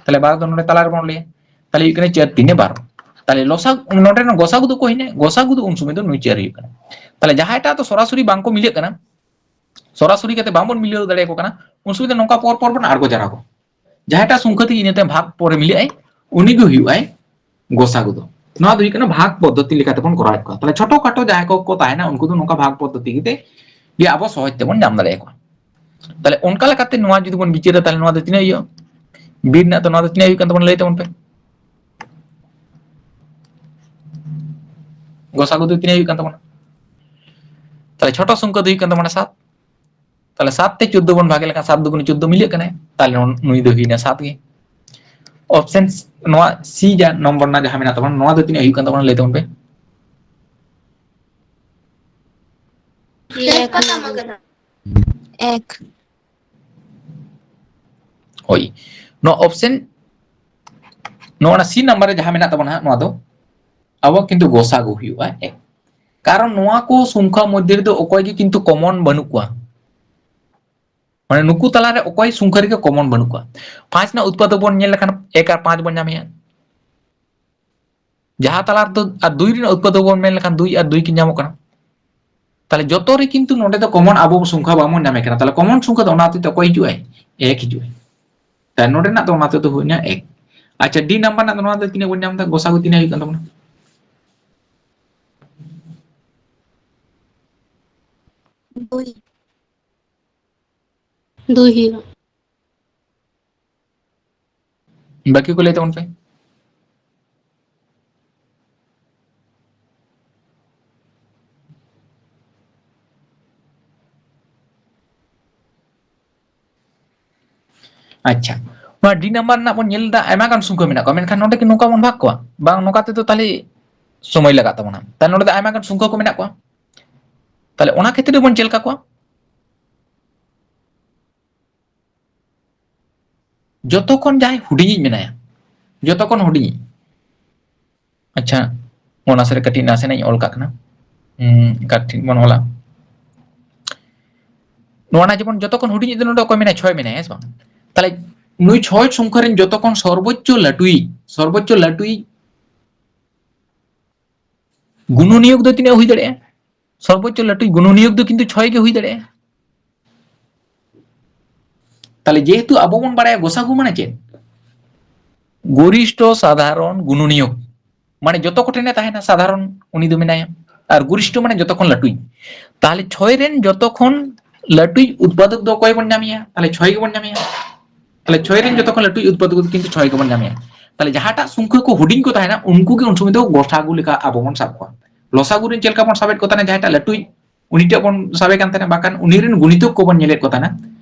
ᱛᱟᱦᱞᱮ ᱵᱟᱨᱚ ᱫᱚ ᱱᱚᱰᱮ ᱛᱟᱞᱟ ᱨᱮᱵᱚᱱ ᱞᱟᱹᱭᱟ᱾ ᱛᱟᱦᱞᱮ ᱦᱩᱭᱩᱜ ᱠᱟᱱᱟ ᱪᱟᱨ ᱛᱤᱱᱮ ᱵᱟᱨᱚ᱾ ᱛᱟᱦᱞᱮ ᱞᱚᱥᱟ, ᱱᱚᱰᱮ ᱨᱮᱱ ᱜᱚᱥᱟᱜᱩ ᱫᱚ ᱚᱠᱚᱭ ᱦᱩᱭᱱᱟ? ᱜᱚᱥᱟᱜᱩ ᱫᱚ ᱩᱱ ᱥᱚᱢᱚᱭ ᱫᱚ ᱱᱩᱭ ᱪᱟᱨ ᱦᱩᱭᱩᱜ ᱠᱟᱱᱟ᱾ ᱛᱟᱦᱞᱮ ᱡᱟᱦᱟᱸᱭᱴᱟᱜ ᱫᱚ ᱥᱚᱨᱟᱥᱚᱨᱤ ᱵᱟᱝ ᱠᱚ ᱢᱤᱞᱟᱹᱜ ᱠᱟᱱᱟ, ᱥᱚᱨᱟᱥᱚᱨᱤ ᱠᱟᱛᱮ ᱵᱟᱝᱵᱚᱱ ᱢᱤᱞᱟᱹᱣ ᱫᱟᱲᱮᱭᱟᱠᱚ ᱠᱟᱱᱟ, ᱩᱱ ᱥᱚᱢᱚᱭ ᱫᱚ ᱱᱚᱝᱠᱟ ᱯᱚᱨ ᱯᱚᱨ ᱵᱚᱱ ᱟᱬᱜᱚ ᱡᱟᱣᱨᱟ ᱠᱚᱣᱟ᱾ ᱡᱟᱦᱟᱸᱭᱴᱟᱜ ᱥᱚᱝᱠᱷᱟ ᱛᱮ ᱤᱱᱟᱹ ᱛᱟᱭᱚᱢ ᱵᱷᱟᱜᱽ ᱯᱚᱨᱮ ᱢᱤᱞᱟᱹᱜ ᱟᱭ, ᱩᱱᱤ ᱜᱮ ᱦᱩᱭᱩᱜ ᱟᱭ ᱜᱚᱥᱟᱜᱩ ᱫᱚ᱾ ᱱᱚᱣᱟ ᱫᱚ ᱦᱩᱭᱩᱜ ᱠᱟᱱᱟ ᱵᱷᱟᱜᱽ ᱯᱚᱫᱽᱫᱷᱚᱛᱤ ᱞᱮᱠᱟᱛᱮ ᱵᱚᱱ ᱠᱚᱨᱟᱣᱮᱫ ᱠᱚᱣᱟ᱾ ᱛᱟᱦᱞᱮ ᱪᱷᱳᱴᱳ ᱠᱷᱟᱴᱳ ᱡᱟᱦᱟᱸᱭ ᱠᱚ ᱠᱚ ᱛᱟᱦᱮᱱᱟ, ᱩᱱᱠᱩ ᱫᱚ ᱱᱚᱝᱠᱟ ᱵᱷᱟᱜᱽ ᱯᱚᱫᱽᱫᱷᱚᱛᱤ ᱠᱟᱛᱮ ᱜᱮ ᱟᱵᱚ ᱥᱚᱦᱚᱡ ᱛᱮᱵᱚᱱ ᱧᱟᱢ ᱫᱟᱲᱮᱭᱟᱠᱚᱣᱟ᱾ ᱛᱟᱦᱞᱮ ᱚᱱᱠᱟ ᱞᱮᱠᱟᱛᱮ ᱱᱚᱣᱟ ᱡᱩᱫᱤ ᱵᱚᱱ ᱵᱤᱪᱟᱹᱨᱟ, ᱛᱟᱦᱞᱮ ᱱᱚᱣᱟ ᱫᱚ ᱛᱤᱱᱟᱹᱜ ᱦᱩᱭᱩᱜᱼᱟ? ᱵᱤ ᱨᱮᱱᱟᱜ ᱫᱚ ᱱᱚᱣᱟ ᱫᱚ ᱛᱤᱱᱟᱹᱜ ᱦᱩᱭᱩᱜ ᱠᱟᱱ ᱛᱟᱵᱚᱱᱟ, ᱞᱟᱹᱭ ᱛᱟᱵᱚᱱ ᱯᱮ? ᱜᱚᱥᱟᱜᱩ ᱫᱚ ᱛᱤᱱᱟᱹᱜ ᱦᱩᱭᱩᱜ ᱠᱟᱱ ᱛᱟᱵᱚᱱᱟ? ᱛᱟᱦᱚᱞᱮ ᱪᱷᱳᱴᱳ ᱥᱚᱝᱠᱷᱟ ᱫᱚ ᱦᱩᱭᱩᱜ ᱠᱟᱱ ᱛᱟᱵᱚᱱᱟ ᱥᱟᱛ᱾ ᱛᱟᱦᱚᱞᱮ ᱥᱟᱛ ᱛᱮ ᱪᱳᱫᱽᱫᱳ ᱵᱚᱱ ᱵᱷᱟᱜᱮ ᱞᱮᱠᱷᱟᱱ ᱥᱟᱛ ᱫᱩᱜᱩᱱᱮ ᱪᱳᱫᱽᱫᱳ ᱢᱤᱞᱟᱹᱜ ᱠᱟᱱᱟᱭ᱾ ᱛᱟᱦᱚᱞᱮ ᱱᱩᱭ ᱫᱚ ᱦᱩᱭᱱᱟ ᱥᱟᱛ ᱜᱮ᱾ ᱚᱯᱥᱮᱱ ᱱᱚᱣᱟ ᱥᱤ ᱡᱟ ᱱᱚᱢᱵᱚᱨ ᱨᱮᱱᱟᱜ ᱡᱟᱦᱟᱸ ᱢᱮᱱᱟᱜ ᱛᱟᱵᱚᱱᱟ, ᱱᱚᱣᱟ ᱫᱚ ᱛᱤᱱᱟᱹᱜ ᱦᱩᱭᱩᱜ ᱠᱟᱱ ᱛᱟᱵᱚᱱᱟ ᱞᱟᱹᱭ ᱛᱟᱵᱚᱱ ᱯᱮ? ᱮᱠ᱾ ᱮᱠ᱾ ᱦᱳᱭ, ᱱᱚᱣᱟ ᱚᱯᱥᱮᱱ, ᱱᱚᱣᱟ ᱥᱤ ᱱᱟᱢᱵᱟᱨ ᱨᱮ ᱡᱟᱦᱟᱸ ᱢᱮᱱᱟᱜ ᱛᱟᱵᱚᱱᱟ ᱦᱟᱸᱜ, ᱱᱚᱣᱟ ᱫᱚ ᱟᱵᱚ ᱠᱤᱱᱛᱩ ᱜᱚᱥᱟᱜᱩ ᱦᱩᱭᱩᱜᱼᱟ ᱮᱠ᱾ ᱠᱟᱨᱚᱱ ᱱᱚᱣᱟ ᱠᱚ ᱥᱚᱝᱠᱷᱟ ᱢᱚᱫᱽᱫᱷᱮ ᱨᱮᱫᱚ ᱚᱠᱚᱭ ᱜᱮ ᱠᱤᱱᱛᱩ ᱠᱚᱢᱚᱱ ᱵᱟᱹᱱᱩᱜ ᱠᱚᱣᱟ᱾ ᱢᱟᱱᱮ ᱱᱩᱠᱩ ᱛᱟᱞᱟᱨᱮ ᱚᱠᱚᱭ ᱥᱚᱝᱠᱷᱟ ᱨᱮᱜᱮ ᱠᱚᱢᱚᱱ ᱵᱟᱹᱱᱩᱜ ᱠᱚᱣᱟ᱾ ᱯᱟᱸᱪ ᱨᱮᱱᱟᱜ ᱩᱛᱯᱟᱫᱚ ᱵᱚᱱ ᱧᱮᱞ ᱞᱮᱠᱷᱟᱱ ᱮᱠ ᱟᱨ ᱯᱟᱸᱪ ᱵᱚᱱ ᱧᱟᱢᱮᱜᱼᱟ᱾ ᱡᱟᱦᱟᱸ ᱛᱟᱞᱟ ᱨᱮᱫᱚ ᱟᱨ ᱫᱩᱭ ᱨᱮᱱᱟᱜ ᱩᱛᱯᱟᱫᱚ ᱵᱚᱱ ᱢᱮᱱ ᱞᱮᱠᱷᱟᱱ ᱫᱩᱭ ᱟᱨ ᱫᱩᱭ ᱠᱤᱱ ᱧᱟᱢᱚᱜ ᱠᱟᱱᱟ᱾ ᱛᱟᱦᱚᱞᱮ ᱡᱚᱛᱚ ᱨᱮ ᱠᱤᱱᱛᱩ ᱱᱚᱰᱮ ᱫᱚ ᱠᱚᱢᱚᱱ ᱟᱵᱚ ᱥᱚᱝᱠᱷᱟ ᱵᱟᱵᱚᱱ ᱧᱟᱢᱮ ᱠᱟᱱᱟ᱾ ᱛᱟᱦᱚᱞᱮ ᱠᱚᱢᱚᱱ ᱥᱚᱝᱠᱷᱟ ᱫᱚ ᱚᱱᱟ ᱦᱚᱛᱮᱡ ᱛᱮ ᱚᱠᱚᱭ ᱦᱤᱡᱩᱜᱼᱟᱭ? ᱮᱠ ᱦᱤᱡᱩᱜᱼᱟᱭ᱾ ᱛᱟᱦᱚᱞᱮ ᱱᱚᱰᱮᱱᱟᱜ ᱫᱚ ᱚᱱᱟ ᱦᱚᱛᱮᱡ ᱛᱮ ᱦᱩᱭᱱᱟ ᱮᱠ᱾ ᱟᱪᱪᱷᱟ, ᱰᱤ ᱱᱟᱢᱵᱟᱨ ᱨᱮᱱᱟᱜ ᱫᱚ ᱱᱚᱣᱟ ᱫᱚ ᱛᱤᱱᱟᱹᱜ ᱵᱚᱱ ᱧᱟᱢ ᱮᱫᱟ? ᱜᱚᱥᱟᱜᱩ ᱛᱤᱱᱟᱹᱜ ᱦᱩᱭᱩᱜ ᱠᱟᱱ ᱛᱟᱵᱚᱱᱟ? ᱫᱩᱭ᱾ ᱫᱩᱭ ᱦᱩᱭᱩᱜᱼᱟ᱾ ᱵᱟᱹᱠᱤ ᱠᱚ ᱞᱟᱹᱭ ᱛᱟᱵᱚᱱ ᱯᱮ᱾ ᱟᱪᱪᱷᱟ, ᱱᱚᱣᱟ ᱰᱤ ᱱᱟᱢᱵᱟᱨ ᱨᱮᱱᱟᱜ ᱵᱚᱱ ᱧᱮᱞ ᱮᱫᱟ, ᱟᱭᱢᱟ ᱜᱟᱱ ᱥᱚᱝᱠᱷᱟ ᱢᱮᱱᱟᱜ ᱠᱚᱣᱟ, ᱢᱮᱱᱠᱷᱟᱱ ᱱᱚᱰᱮ ᱠᱤ ᱱᱚᱝᱠᱟ ᱵᱚᱱ ᱵᱷᱟᱜᱽ ᱠᱚᱣᱟ? ᱵᱟᱝ, ᱱᱚᱝᱠᱟ ᱛᱮᱫᱚ ᱛᱟᱦᱞᱮ ᱥᱚᱢᱚᱭ ᱞᱟᱜᱟᱜ ᱛᱟᱵᱚᱱᱟ᱾ ᱛᱟᱦᱞᱮ ᱱᱚᱰᱮ ᱫᱚ ᱟᱭᱢᱟ ᱜᱟᱱ ᱥᱚᱝᱠᱷᱟ ᱠᱚ ᱢᱮᱱᱟᱜ ᱠᱚᱣᱟ, ᱛᱟᱦᱞᱮ ᱚᱱᱟ ᱠᱷᱮᱛᱨᱮ ᱵᱚᱱ ᱪᱮᱫ ᱞᱮᱠᱟ ᱠᱚᱣᱟ? ᱡᱚᱛᱚ ᱠᱷᱚᱱ ᱡᱟᱦᱟᱸᱭ ᱦᱩᱰᱤᱧᱤᱡ ᱢᱮᱱᱟᱭᱟ, ᱡᱚᱛᱚ ᱠᱷᱚᱱ ᱦᱩᱰᱤᱧᱤᱡ, ᱟᱪᱪᱷᱟ, ᱚᱱᱟ ᱥᱟᱨᱮ ᱠᱟᱹᱴᱤᱡ ᱱᱟᱥᱮᱱᱟᱜ ᱤᱧ ᱚᱞ ᱠᱟᱜ ᱠᱟᱱᱟ᱾ ᱦᱩᱸ, ᱠᱟᱹᱴᱤᱡ ᱵᱚᱱ ᱚᱞᱟ᱾ ᱱᱚᱣᱟ ᱱᱟ ᱡᱮᱢᱚᱱ ᱡᱚᱛᱚ ᱠᱷᱚᱱ ᱦᱩᱰᱤᱧᱤᱡ ᱫᱚ ᱱᱚᱰᱮ ᱚᱠᱚᱭ ᱢᱮᱱᱟᱭ? ᱪᱷᱚᱭ ᱢᱮᱱᱟᱭᱟ, ᱦᱮᱸ ᱥᱮ ᱵᱟᱝ? ᱛᱟᱦᱞᱮ ᱱᱩᱭ ᱪᱷᱚᱭ ᱥᱚᱝᱠᱷᱟ ᱨᱮᱱ ᱡᱚᱛᱚ ᱠᱷᱚᱱ ᱥᱚᱨᱵᱳᱪᱪᱚ ᱞᱟᱹᱴᱩᱭᱤᱡ, ᱥᱚᱨᱵᱳᱪᱪᱚ ᱞᱟᱹᱴᱩᱭᱤᱡ ᱜᱩᱱᱚᱱᱤᱭᱚᱠ ᱫᱚ ᱛᱤᱱᱟᱹᱜ ᱦᱩᱭ ᱫᱟᱲᱮᱭᱟᱜᱼᱟ? ᱥᱚᱨᱵᱳᱪᱪᱚ ᱞᱟᱹᱴᱩᱭᱤᱡ ᱜᱩᱱᱚᱱᱤᱭᱚᱠ ᱫᱚ ᱠᱤᱱᱛᱩ ᱪᱷᱚᱭ ᱜᱮ ᱦᱩᱭ ᱫᱟᱲᱮᱭᱟᱜᱼᱟ᱾ ᱛᱟᱦᱞᱮ ᱡᱮᱦᱮᱛᱩ ᱟᱵᱚ ᱵᱚᱱ ᱵᱟᱲᱟᱭᱟ ᱜᱚᱥᱟᱜᱩ ᱢᱟᱱᱮ ᱪᱮᱫ? ᱜᱚᱨᱤᱥᱴᱷᱚ ᱥᱟᱫᱷᱟᱨᱚᱱ ᱜᱩᱱᱚᱱᱤᱭᱚᱠ, ᱢᱟᱱᱮ ᱡᱚᱛᱚ ᱠᱚᱴᱷᱮᱱᱮ ᱛᱟᱦᱮᱱᱟ, ᱥᱟᱫᱷᱟᱨᱚᱱ ᱩᱱᱤ ᱫᱚ ᱢᱮᱱᱟᱭᱟ, ᱟᱨ ᱜᱚᱨᱤᱥᱴᱷᱚ ᱢᱟᱱᱮ ᱡᱚᱛᱚ ᱠᱷᱚᱱ ᱞᱟᱹᱴᱩᱭᱤᱡ᱾ ᱛᱟᱦᱞᱮ ᱪᱷᱚᱭ ᱨᱮᱱ ᱡᱚᱛᱚ ᱠᱷᱚᱱ ᱞᱟᱹᱴᱩᱭᱤᱡ ᱩᱛᱯᱟᱫᱚᱠ ᱫᱚ ᱚᱠᱚᱭ ᱵᱚᱱ ᱧᱟᱢᱮᱭᱟ? ᱛᱟᱦᱞᱮ ᱪᱷᱚᱭ ᱜᱮᱵᱚᱱ ᱧᱟᱢᱮᱭᱟ᱾ ᱛᱟᱦᱞᱮ ᱪᱷᱚᱭ ᱨᱮᱱ ᱡᱚᱛᱚ ᱠᱷᱚᱱ ᱞᱟᱹᱴᱩᱭᱤᱡ ᱩᱛᱯᱟᱫᱚᱠ ᱫᱚ ᱠᱤᱱᱛᱩ ᱪᱷᱚᱭ ᱜᱮᱵᱚᱱ ᱧᱟᱢᱮᱭᱟ᱾ ᱛᱟᱦᱞᱮ ᱡᱟᱦᱟᱸᱴᱟᱜ ᱥᱚᱝᱠᱷᱟ ᱠᱚ ᱦᱩᱰᱤᱧ ᱠᱚ ᱛᱟᱦᱮᱱᱟ, ᱩᱱᱠᱩ ᱜᱮ ᱩᱱ ᱥᱚᱢᱚᱭ ᱫᱚ ᱜᱚᱥᱟᱜᱩ ᱞᱮᱠᱟ ᱟᱵᱚ ᱵᱚᱱ ᱥᱟᱵ ᱠᱚᱣᱟ᱾ ᱞᱚᱥᱟᱜᱩ ᱨᱮᱱ ᱪᱮᱫ ᱞᱮᱠᱟ ᱵᱚᱱ ᱥᱟᱵᱮᱫ ᱠᱚ ᱛᱟᱦᱮᱱᱟ, ᱡᱟᱦᱟᱸᱭᱴᱟᱜ ᱞᱟᱹᱴᱩᱭᱤᱡ ᱩᱱᱤᱴᱟᱜ ᱵᱚᱱ ᱥᱟᱵᱮ ᱠᱟᱱ ᱛᱟᱦᱮᱱᱟ, ᱵᱟᱠᱷᱟᱱ ᱩᱱᱤ ᱨᱮᱱ ᱜᱩᱱᱤᱛᱚᱠ ᱠᱚᱵᱚᱱ ᱧᱮᱞᱮᱫ ᱠᱚ ᱛᱟᱦᱮᱱᱟ᱾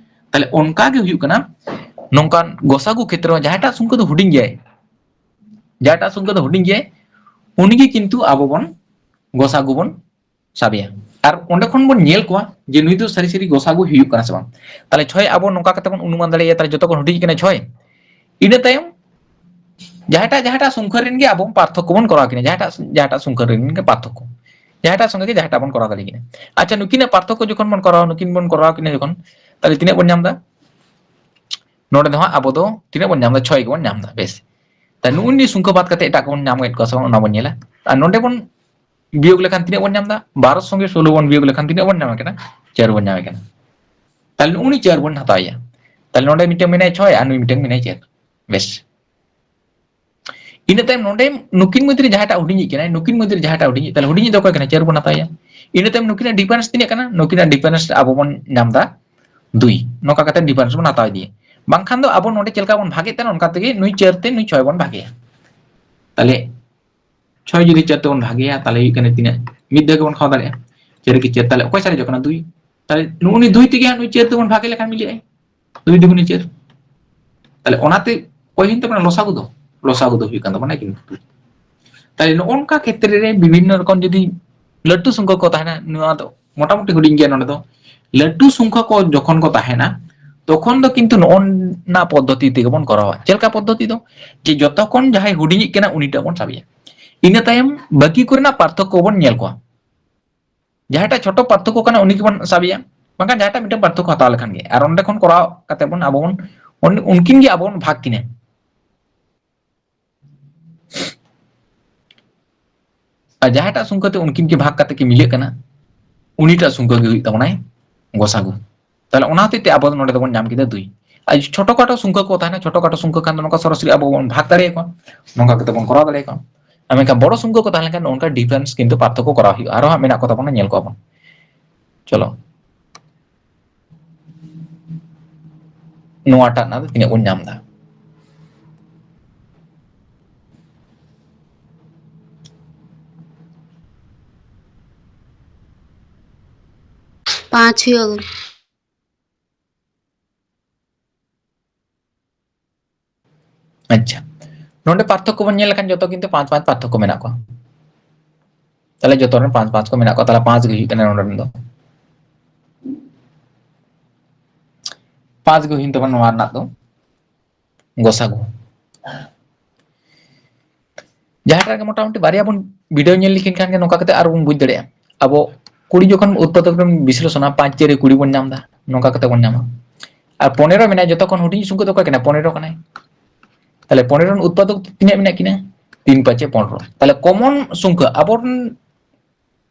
ᱛᱟᱦᱞᱮ ᱚᱱᱠᱟ ᱜᱮ ᱦᱩᱭᱩᱜ ᱠᱟᱱᱟ, ᱱᱚᱝᱠᱟᱱ ᱜᱚᱥᱟᱜᱩ ᱠᱷᱮᱛᱨᱮ ᱡᱟᱦᱟᱸᱭᱴᱟᱜ ᱥᱚᱝᱠᱷᱟ ᱫᱚ ᱦᱩᱰᱤᱧ ᱜᱮᱭᱟᱭ, ᱡᱟᱦᱟᱸᱭᱴᱟᱜ ᱥᱚᱝᱠᱷᱟ ᱫᱚ ᱦᱩᱰᱤᱧ ᱜᱮᱭᱟᱭ, ᱩᱱᱤᱜᱮ ᱠᱤᱱᱛᱩ ᱟᱵᱚ ᱵᱚᱱ ᱜᱚᱥᱟᱜᱩ ᱵᱚᱱ ᱥᱟᱵᱮᱭᱟ᱾ ᱟᱨ ᱚᱸᱰᱮ ᱠᱷᱚᱱ ᱵᱚᱱ ᱧᱮᱞ ᱠᱚᱣᱟ ᱡᱮ ᱱᱩᱭ ᱫᱚ ᱥᱟᱹᱨᱤ ᱥᱟᱹᱨᱤ ᱜᱚᱥᱟᱜᱩ ᱦᱩᱭᱩᱜ ᱠᱟᱱᱟ ᱥᱮ ᱵᱟᱝ᱾ ᱛᱟᱦᱞᱮ ᱪᱷᱚᱭ ᱟᱵᱚ ᱱᱚᱝᱠᱟ ᱠᱟᱛᱮ ᱵᱚᱱ ᱚᱱᱩᱢᱟᱱ ᱫᱟᱲᱮᱭᱟᱜᱼᱟ, ᱛᱟᱦᱞᱮ ᱡᱚᱛᱚ ᱠᱷᱚᱱ ᱦᱩᱰᱤᱧ ᱠᱟᱱᱟ ᱪᱷᱚᱭ᱾ ᱤᱱᱟᱹ ᱛᱟᱭᱚᱢ ᱡᱟᱦᱟᱸᱴᱟᱜ ᱡᱟᱦᱟᱸᱴᱟᱜ ᱥᱚᱝᱠᱷᱟ ᱨᱮᱱ ᱜᱮ ᱟᱵᱚ ᱯᱟᱨᱛᱷᱚᱠᱠᱚ ᱵᱚᱱ ᱠᱚᱨᱟᱣ ᱠᱤᱱᱟ, ᱡᱟᱦᱟᱸᱴᱟᱜ ᱡᱟᱦᱟᱸᱴᱟᱜ ᱥᱚᱝᱠᱷᱟ ᱨᱮᱱ ᱜᱮ ᱯᱟᱨᱛᱷᱚᱠᱠᱚ, ᱡᱟᱦᱟᱸᱴᱟᱜ ᱥᱚᱸᱜᱮ ᱜᱮ ᱡᱟᱦᱟᱸᱴᱟᱜ ᱵᱚᱱ ᱠᱚᱨᱟᱣ ᱫᱟᱲᱮ ᱠᱤᱱᱟ᱾ ᱟᱪᱪᱷᱟ, ᱱᱩᱠᱤᱱᱟᱜ ᱯᱟᱨᱛᱷᱚᱠᱠᱚ ᱡᱚᱠᱷᱚᱱ ᱵᱚᱱ ᱠᱚᱨᱟᱣᱟ, ᱱᱩᱠᱤᱱ ᱵᱚᱱ ᱠᱚᱨᱟᱣ ᱠᱤᱱᱟ ᱡᱚᱠᱷᱚᱱ, ᱛᱟᱦᱞᱮ ᱛᱤᱱᱟᱹᱜ ᱵᱚᱱ ᱧᱟᱢ ᱮᱫᱟ? ᱱᱚᱰᱮ ᱫᱚ ᱦᱟᱸᱜ ᱟᱵᱚ ᱫᱚ ᱛᱤᱱᱟᱹᱜ ᱵᱚᱱ ᱧᱟᱢ ᱮᱫᱟ? ᱪᱷᱚᱭ ᱜᱮᱵᱚᱱ ᱧᱟᱢ ᱮᱫᱟ᱾ ᱵᱮᱥ, ᱛᱟᱦᱞᱮ ᱱᱩᱜᱼᱩ ᱱᱩᱭ ᱥᱚᱝᱠᱷᱟ ᱵᱟᱫ ᱠᱟᱛᱮ ᱮᱴᱟᱜ ᱠᱚᱵᱚᱱ ᱧᱟᱢ ᱮᱫ ᱠᱚᱣᱟ ᱥᱮ ᱵᱟᱝ, ᱚᱱᱟ ᱵᱚᱱ ᱧᱮᱞᱟ᱾ ᱟᱨ ᱱᱚᱰᱮ ᱵᱚᱱ ᱵᱤᱭᱳᱜᱽ ᱞᱮᱠᱷᱟᱱ ᱛᱤᱱᱟᱹᱜ ᱵᱚᱱ ᱧᱟᱢ ᱮᱫᱟ? ᱵᱟᱨᱚ ᱥᱚᱸᱜᱮ ᱥᱳᱞᱳ ᱵᱚᱱ ᱵᱤᱭᱳᱜᱽ ᱞᱮᱠᱷᱟᱱ ᱛᱤᱱᱟᱹᱜ ᱵᱚᱱ ᱧᱟᱢ ᱠᱟᱱᱟ? ᱪᱟᱨ ᱵᱚᱱ ᱧᱟᱢ ᱠᱟᱱᱟ᱾ ᱛᱟᱦᱞᱮ ᱱᱩᱜᱼᱩ ᱱᱩᱭ ᱪᱟᱨ ᱵᱚᱱ ᱦᱟᱛᱟᱣᱮᱭᱟ᱾ ᱛᱟᱦᱞᱮ ᱱᱚᱰᱮ ᱢᱤᱫᱴᱮᱱ ᱢᱮᱱᱟᱭ ᱪᱷᱚᱭ ᱟᱨ ᱱᱩᱭ ᱢᱤᱫᱴᱮᱱ ᱢᱮᱱᱟᱭ ᱪᱟᱨ᱾ ᱵᱮᱥ, ᱤᱱᱟᱹ ᱛᱟᱭᱚᱢ ᱱᱚᱰᱮ ᱱᱩᱠᱤᱱ ᱢᱚᱫᱽᱫᱷᱮ ᱨᱮ ᱡᱟᱦᱟᱸᱭᱴᱟᱜ ᱦᱩᱰᱤᱧᱤᱡ ᱠᱟᱱᱟᱭ, ᱱᱩᱠᱤᱱ ᱢᱚᱫᱽᱫᱷᱮ ᱨᱮ ᱡᱟᱦᱟᱸᱭᱴᱟᱜ ᱦᱩᱰᱤᱧᱤᱡ, ᱛᱟᱦᱞᱮ ᱦᱩᱰᱤᱧᱤᱡ ᱫᱚ ᱚᱠᱚᱭ ᱠᱟᱱᱟᱭ? ᱪᱟᱨ ᱵᱚᱱ ᱦᱟᱛᱟᱣᱮᱭᱟ᱾ ᱤᱱᱟᱹ ᱛᱟᱭᱚᱢ ᱱᱩᱠᱤᱱᱟᱜ ᱰᱤᱯᱷᱟᱨᱮᱱᱥ ᱛᱤᱱᱟᱹᱜ ᱠᱟᱱᱟ? ᱱᱩᱠᱤᱱᱟᱜ ᱰᱤᱯᱷᱟᱨᱮᱱᱥ ᱟᱵᱚ ᱵᱚᱱ ᱧᱟᱢ ᱮᱫᱟ ᱫᱩᱭ᱾ ᱱᱚᱝᱠᱟ ᱠᱟᱛᱮ ᱰᱤᱯᱷᱟᱨᱮᱱᱥ ᱵᱚᱱ ᱦᱟᱛᱟᱣ ᱤᱫᱤᱭᱟ᱾ ᱵᱟᱝᱠᱷᱟᱱ ᱫᱚ ᱟᱵᱚ ᱱᱚᱰᱮ ᱪᱮᱫ ᱞᱮᱠᱟ ᱵᱚᱱ ᱵᱷᱟᱜᱮᱫ ᱛᱟᱦᱮᱱᱟ, ᱚᱱᱠᱟ ᱛᱮᱜᱮ ᱱᱩᱭ ᱪᱟᱨ ᱛᱮ ᱱᱩᱭ ᱪᱷᱚᱭ ᱵᱚᱱ ᱵᱷᱟᱜᱮᱭᱟ᱾ ᱛᱟᱦᱞᱮ ᱪᱷᱚᱭ ᱡᱩᱫᱤ ᱪᱟᱨ ᱛᱮᱵᱚᱱ ᱵᱷᱟᱜᱮᱭᱟ, ᱛᱟᱦᱞᱮ ᱦᱩᱭᱩᱜ ᱠᱟᱱᱟ ᱛᱤᱱᱟᱹᱜ? ᱢᱤᱫ ᱫᱷᱟᱣ ᱜᱮᱵᱚᱱ ᱠᱷᱟᱣᱟ ᱫᱟᱲᱮᱭᱟᱜᱼᱟ᱾ ᱪᱟᱨ ᱠᱤ ᱪᱟᱨ, ᱛᱟᱦᱞᱮ ᱚᱠᱚᱭ ᱥᱟᱨᱮᱡᱚᱜ ᱠᱟᱱᱟ? ᱫᱩᱭ᱾ ᱛᱟᱦᱞᱮ ᱱᱩᱜᱼᱩ ᱱᱩᱭ ᱫᱩᱭ ᱛᱮᱜᱮ ᱦᱟᱸᱜ ᱱᱩᱭ ᱪᱟᱨ ᱛᱮᱵᱚᱱ ᱵᱷᱟᱜᱮ ᱞᱮᱠᱷᱟᱱ ᱢᱤᱞᱟᱹᱜᱼᱟᱭ᱾ ᱫᱩᱭ ᱫᱩᱜᱩᱱᱮ ᱪᱟᱨ᱾ ᱛᱟᱦᱞᱮ ᱚᱱᱟᱛᱮ ᱚᱠᱚᱭ ᱦᱩᱭᱩᱜ ᱛᱟᱵᱚᱱᱟ? ᱞᱚᱥᱟᱜᱩ ᱫᱚ, ᱞᱚᱥᱟᱜᱩ ᱫᱚ ᱦᱩᱭᱩᱜ ᱠᱟᱱ ᱛᱟᱵᱚᱱᱟ ᱠᱤᱱᱛᱩ᱾ ᱛᱟᱦᱞᱮ ᱱᱚᱜᱼᱚ ᱱᱚᱝᱠᱟ ᱠᱷᱮᱛᱨᱮ ᱨᱮ ᱵᱤᱵᱷᱤᱱᱱᱚ ᱨᱚᱠᱚᱢ ᱡᱩᱫᱤ ᱞᱟᱹᱴᱩ ᱥᱚᱝᱠᱷᱟ ᱠᱚ ᱛᱟᱦᱮᱱᱟ, ᱱᱚᱣᱟ ᱫᱚ ᱢᱚᱴᱟᱢᱩᱴᱤ ᱦᱩᱰᱤᱧ ᱜᱮᱭᱟ᱾ ᱱᱚᱰᱮ ᱫᱚ ᱞᱟᱹᱴᱩ ᱥᱚᱝᱠᱷᱟ ᱠᱚ ᱡᱚᱠᱷᱚᱱ ᱠᱚ ᱛᱟᱦᱮᱱᱟ, ᱛᱚᱠᱷᱚᱱ ᱫᱚ ᱠᱤᱱᱛᱩ ᱱᱚᱜᱼᱚ ᱱᱟ ᱯᱚᱫᱽᱫᱷᱚᱛᱤ ᱛᱮᱜᱮ ᱵᱚᱱ ᱠᱚᱨᱟᱣᱟ᱾ ᱪᱮᱫ ᱞᱮᱠᱟ ᱯᱚᱫᱽᱫᱷᱚᱛᱤ ᱫᱚ? ᱡᱮ ᱡᱚᱛᱚ ᱠᱷᱚᱱ ᱡᱟᱦᱟᱸᱭ ᱦᱩᱰᱤᱧᱤᱡ ᱠᱟᱱᱟ ᱩᱱᱤᱴᱟᱜ ᱵᱚᱱ ᱥᱟᱵᱮᱭᱟ, ᱤᱱᱟᱹ ᱛᱟᱭᱚᱢ ᱵᱟᱹᱠᱤ ᱠᱚᱨᱮᱱᱟᱜ ᱯᱟᱨᱛᱷᱚᱠᱠᱚ ᱵᱚᱱ ᱧᱮᱞ ᱠᱚᱣᱟ᱾ ᱡᱟᱦᱟᱸᱭᱴᱟᱜ ᱪᱷᱳᱴᱳ ᱯᱟᱨᱛᱷᱚᱠᱠᱚ ᱠᱟᱱᱟ ᱩᱱᱤ ᱜᱮᱵᱚᱱ ᱥᱟᱵᱮᱭᱟ, ᱵᱟᱝᱠᱷᱟᱱ ᱡᱟᱦᱟᱸᱭᱴᱟᱜ ᱢᱤᱫᱴᱟᱝ ᱯᱟᱨᱛᱷᱚᱠᱠᱚ ᱦᱟᱛᱟᱣ ᱞᱮᱠᱷᱟᱱ ᱜᱮ, ᱟᱨ ᱚᱸᱰᱮ ᱠᱷᱚᱱ ᱠᱚᱨᱟᱣ ᱠᱟᱛᱮ ᱵᱚᱱ ᱟᱵᱚ ᱵᱚᱱ ᱩᱱ-, ᱩᱱᱠᱤᱱ ᱜᱮ ᱟᱵᱚ ᱵᱚᱱ ᱵᱷᱟᱜᱽ ᱠᱤᱱᱟ᱾ ᱟᱨ ᱡᱟᱦᱟᱸᱭᱴᱟᱜ ᱥᱚᱝᱠᱷᱟ ᱛᱮ ᱩᱱᱠᱤᱱ ᱠᱤᱱ ᱵᱷᱟᱜᱽ ᱠᱟᱛᱮ ᱠᱤᱱ ᱢᱤᱞᱟᱹᱜ ᱠᱟᱱᱟ, ᱩᱱᱤᱴᱟᱜ ᱥᱚᱝᱠᱷᱟ ᱜᱮ ᱦᱩᱭᱩᱜ ᱛᱟᱵᱚᱱᱟᱭ ᱜᱚᱥᱟᱜᱩ᱾ ᱛᱟᱦᱞᱮ ᱚᱱᱟ ᱦᱚᱛᱮᱡ ᱛᱮ ᱟᱵᱚ ᱫᱚ ᱱᱚᱰᱮ ᱫᱚᱵᱚᱱ ᱧᱟᱢ ᱠᱮᱫᱟ ᱫᱩᱭ᱾ ᱟᱨ ᱡᱩᱫᱤ ᱪᱷᱳᱴᱳ ᱠᱷᱟᱴᱳ ᱥᱚᱝᱠᱷᱟ ᱠᱚ ᱛᱟᱦᱮᱱᱟ, ᱪᱷᱳᱴᱳ ᱠᱷᱟᱴᱳ ᱥᱚᱝᱠᱷᱟ ᱠᱷᱟᱱ ᱫᱚ ᱱᱚᱝᱠᱟ ᱥᱚᱨᱟᱥᱚᱨᱤ ᱟᱵᱚ ᱵᱚᱱ ᱵᱷᱟᱜᱽ ᱫᱟᱲᱮᱭᱟᱠᱚᱣᱟ, ᱱᱚᱝᱠᱟ ᱠᱟᱛᱮ ᱵᱚᱱ ᱠᱚᱨᱟᱣ ᱫᱟᱲᱮᱭᱟᱠᱚᱣᱟ᱾ ᱟᱨ ᱢᱮᱱᱠᱷᱟᱱ ᱵᱚᱲᱚ ᱥᱚᱝᱠᱷᱟ ᱠᱚ ᱛᱟᱦᱮᱸ ᱞᱮᱱᱠᱷᱟᱱ ᱱᱚᱝᱠᱟ ᱰᱤᱯᱷᱟᱨᱮᱱᱥ ᱠᱤᱱᱛᱩ ᱯᱟᱨᱛᱷᱚᱠᱠᱚ ᱠᱚᱨᱟᱣ ᱦᱩᱭᱩᱜᱼᱟ᱾ ᱟᱨᱦᱚᱸ ᱦᱟᱸᱜ ᱢᱮᱱᱟᱜ ᱠᱚ ᱛᱟᱵᱚᱱᱟ, ᱧᱮᱞ ᱠᱚᱣᱟ ᱵᱚᱱ᱾ ᱪᱚᱞᱚ, ᱱᱚᱣᱟᱴᱟᱜ ᱨᱮᱱᱟᱜ ᱫᱚ ᱛᱤᱱᱟᱹᱜ ᱵᱚᱱ ᱧᱟᱢ ᱮᱫᱟ? ᱯᱟᱸᱪ ᱦᱩᱭᱩᱜᱼᱟ ᱜᱚᱝᱠᱮ᱾ ᱟᱪᱪᱷᱟ, ᱱᱚᱰᱮ ᱯᱟᱨᱛᱷᱚᱠᱠᱚ ᱵᱚᱱ ᱧᱮᱞ ᱞᱮᱠᱷᱟᱱ ᱡᱚᱛᱚ ᱠᱤᱱᱛᱩ ᱯᱟᱸᱪ ᱯᱟᱸᱪ ᱯᱟᱨᱛᱷᱚᱠᱠᱚ ᱢᱮᱱᱟᱜ ᱠᱚᱣᱟ᱾ ᱛᱟᱦᱞᱮ ᱡᱚᱛᱚ ᱨᱮᱱ ᱯᱟᱸᱪ ᱯᱟᱸᱪ ᱠᱚ ᱢᱮᱱᱟᱜ ᱠᱚᱣᱟ, ᱛᱟᱦᱞᱮ ᱯᱟᱸᱪ ᱜᱮ ᱦᱩᱭᱩᱜ ᱠᱟᱱᱟ ᱱᱚᱰᱮ ᱨᱮᱱ ᱫᱚ᱾ ᱯᱟᱸᱪ ᱜᱮ ᱦᱩᱭᱮᱱ ᱛᱟᱵᱚᱱᱟ ᱱᱚᱣᱟ ᱨᱮᱱᱟᱜ ᱫᱚ ᱜᱚᱥᱟᱜᱩ᱾ ᱡᱟᱦᱟᱸᱴᱟᱜ ᱜᱮ ᱢᱚᱴᱟᱢᱩᱴᱤ ᱵᱟᱨᱭᱟ ᱵᱚᱱ ᱵᱤᱰᱟᱹᱣ ᱧᱮᱞ ᱞᱮᱠᱤᱱ ᱠᱷᱟᱱ ᱜᱮ ᱱᱚᱝᱠᱟ ᱠᱟᱛᱮ ᱟᱨ ᱵᱚᱱ ᱵᱩᱡᱽ ᱫᱟᱲᱮᱭᱟᱜᱼᱟ᱾ ᱟᱵᱚ ᱠᱩᱲᱤ ᱡᱚᱠᱷᱚᱱ ᱩᱛᱯᱟᱫᱚᱠ ᱨᱮᱢ ᱵᱤᱥᱞᱮᱥᱚᱱᱟ, ᱯᱟᱸᱪ ᱪᱟᱹᱨᱤ ᱠᱩᱲᱤ ᱵᱚᱱ ᱧᱟᱢ ᱮᱫᱟ, ᱱᱚᱝᱠᱟ ᱠᱟᱛᱮ ᱵᱚᱱ ᱧᱟᱢᱟ᱾ ᱟᱨ ᱯᱚᱱᱮᱨᱚ ᱢᱮᱱᱟᱭᱟ, ᱡᱚᱛᱚ ᱠᱷᱚᱱ ᱦᱩᱰᱤᱧ ᱥᱚᱝᱠᱷᱟ ᱫᱚ ᱚᱠᱚᱭ ᱠᱟᱱᱟᱭ? ᱯᱚᱱᱮᱨᱚ ᱠᱟᱱᱟᱭ᱾ ᱛᱟᱦᱞᱮ ᱯᱚᱱᱮᱨᱚ ᱨᱮᱱ ᱩᱛᱯᱟᱫᱚᱠ ᱛᱤᱱᱟᱹᱜ ᱢᱮᱱᱟᱜ ᱠᱤᱱᱟ? ᱛᱤᱱ ᱯᱟᱸᱪᱮ ᱯᱚᱱᱨᱚ᱾ ᱛᱟᱦᱞᱮ ᱠᱚᱢᱚᱱ ᱥᱚᱝᱠᱷᱟ ᱟᱵᱚᱨᱮᱱ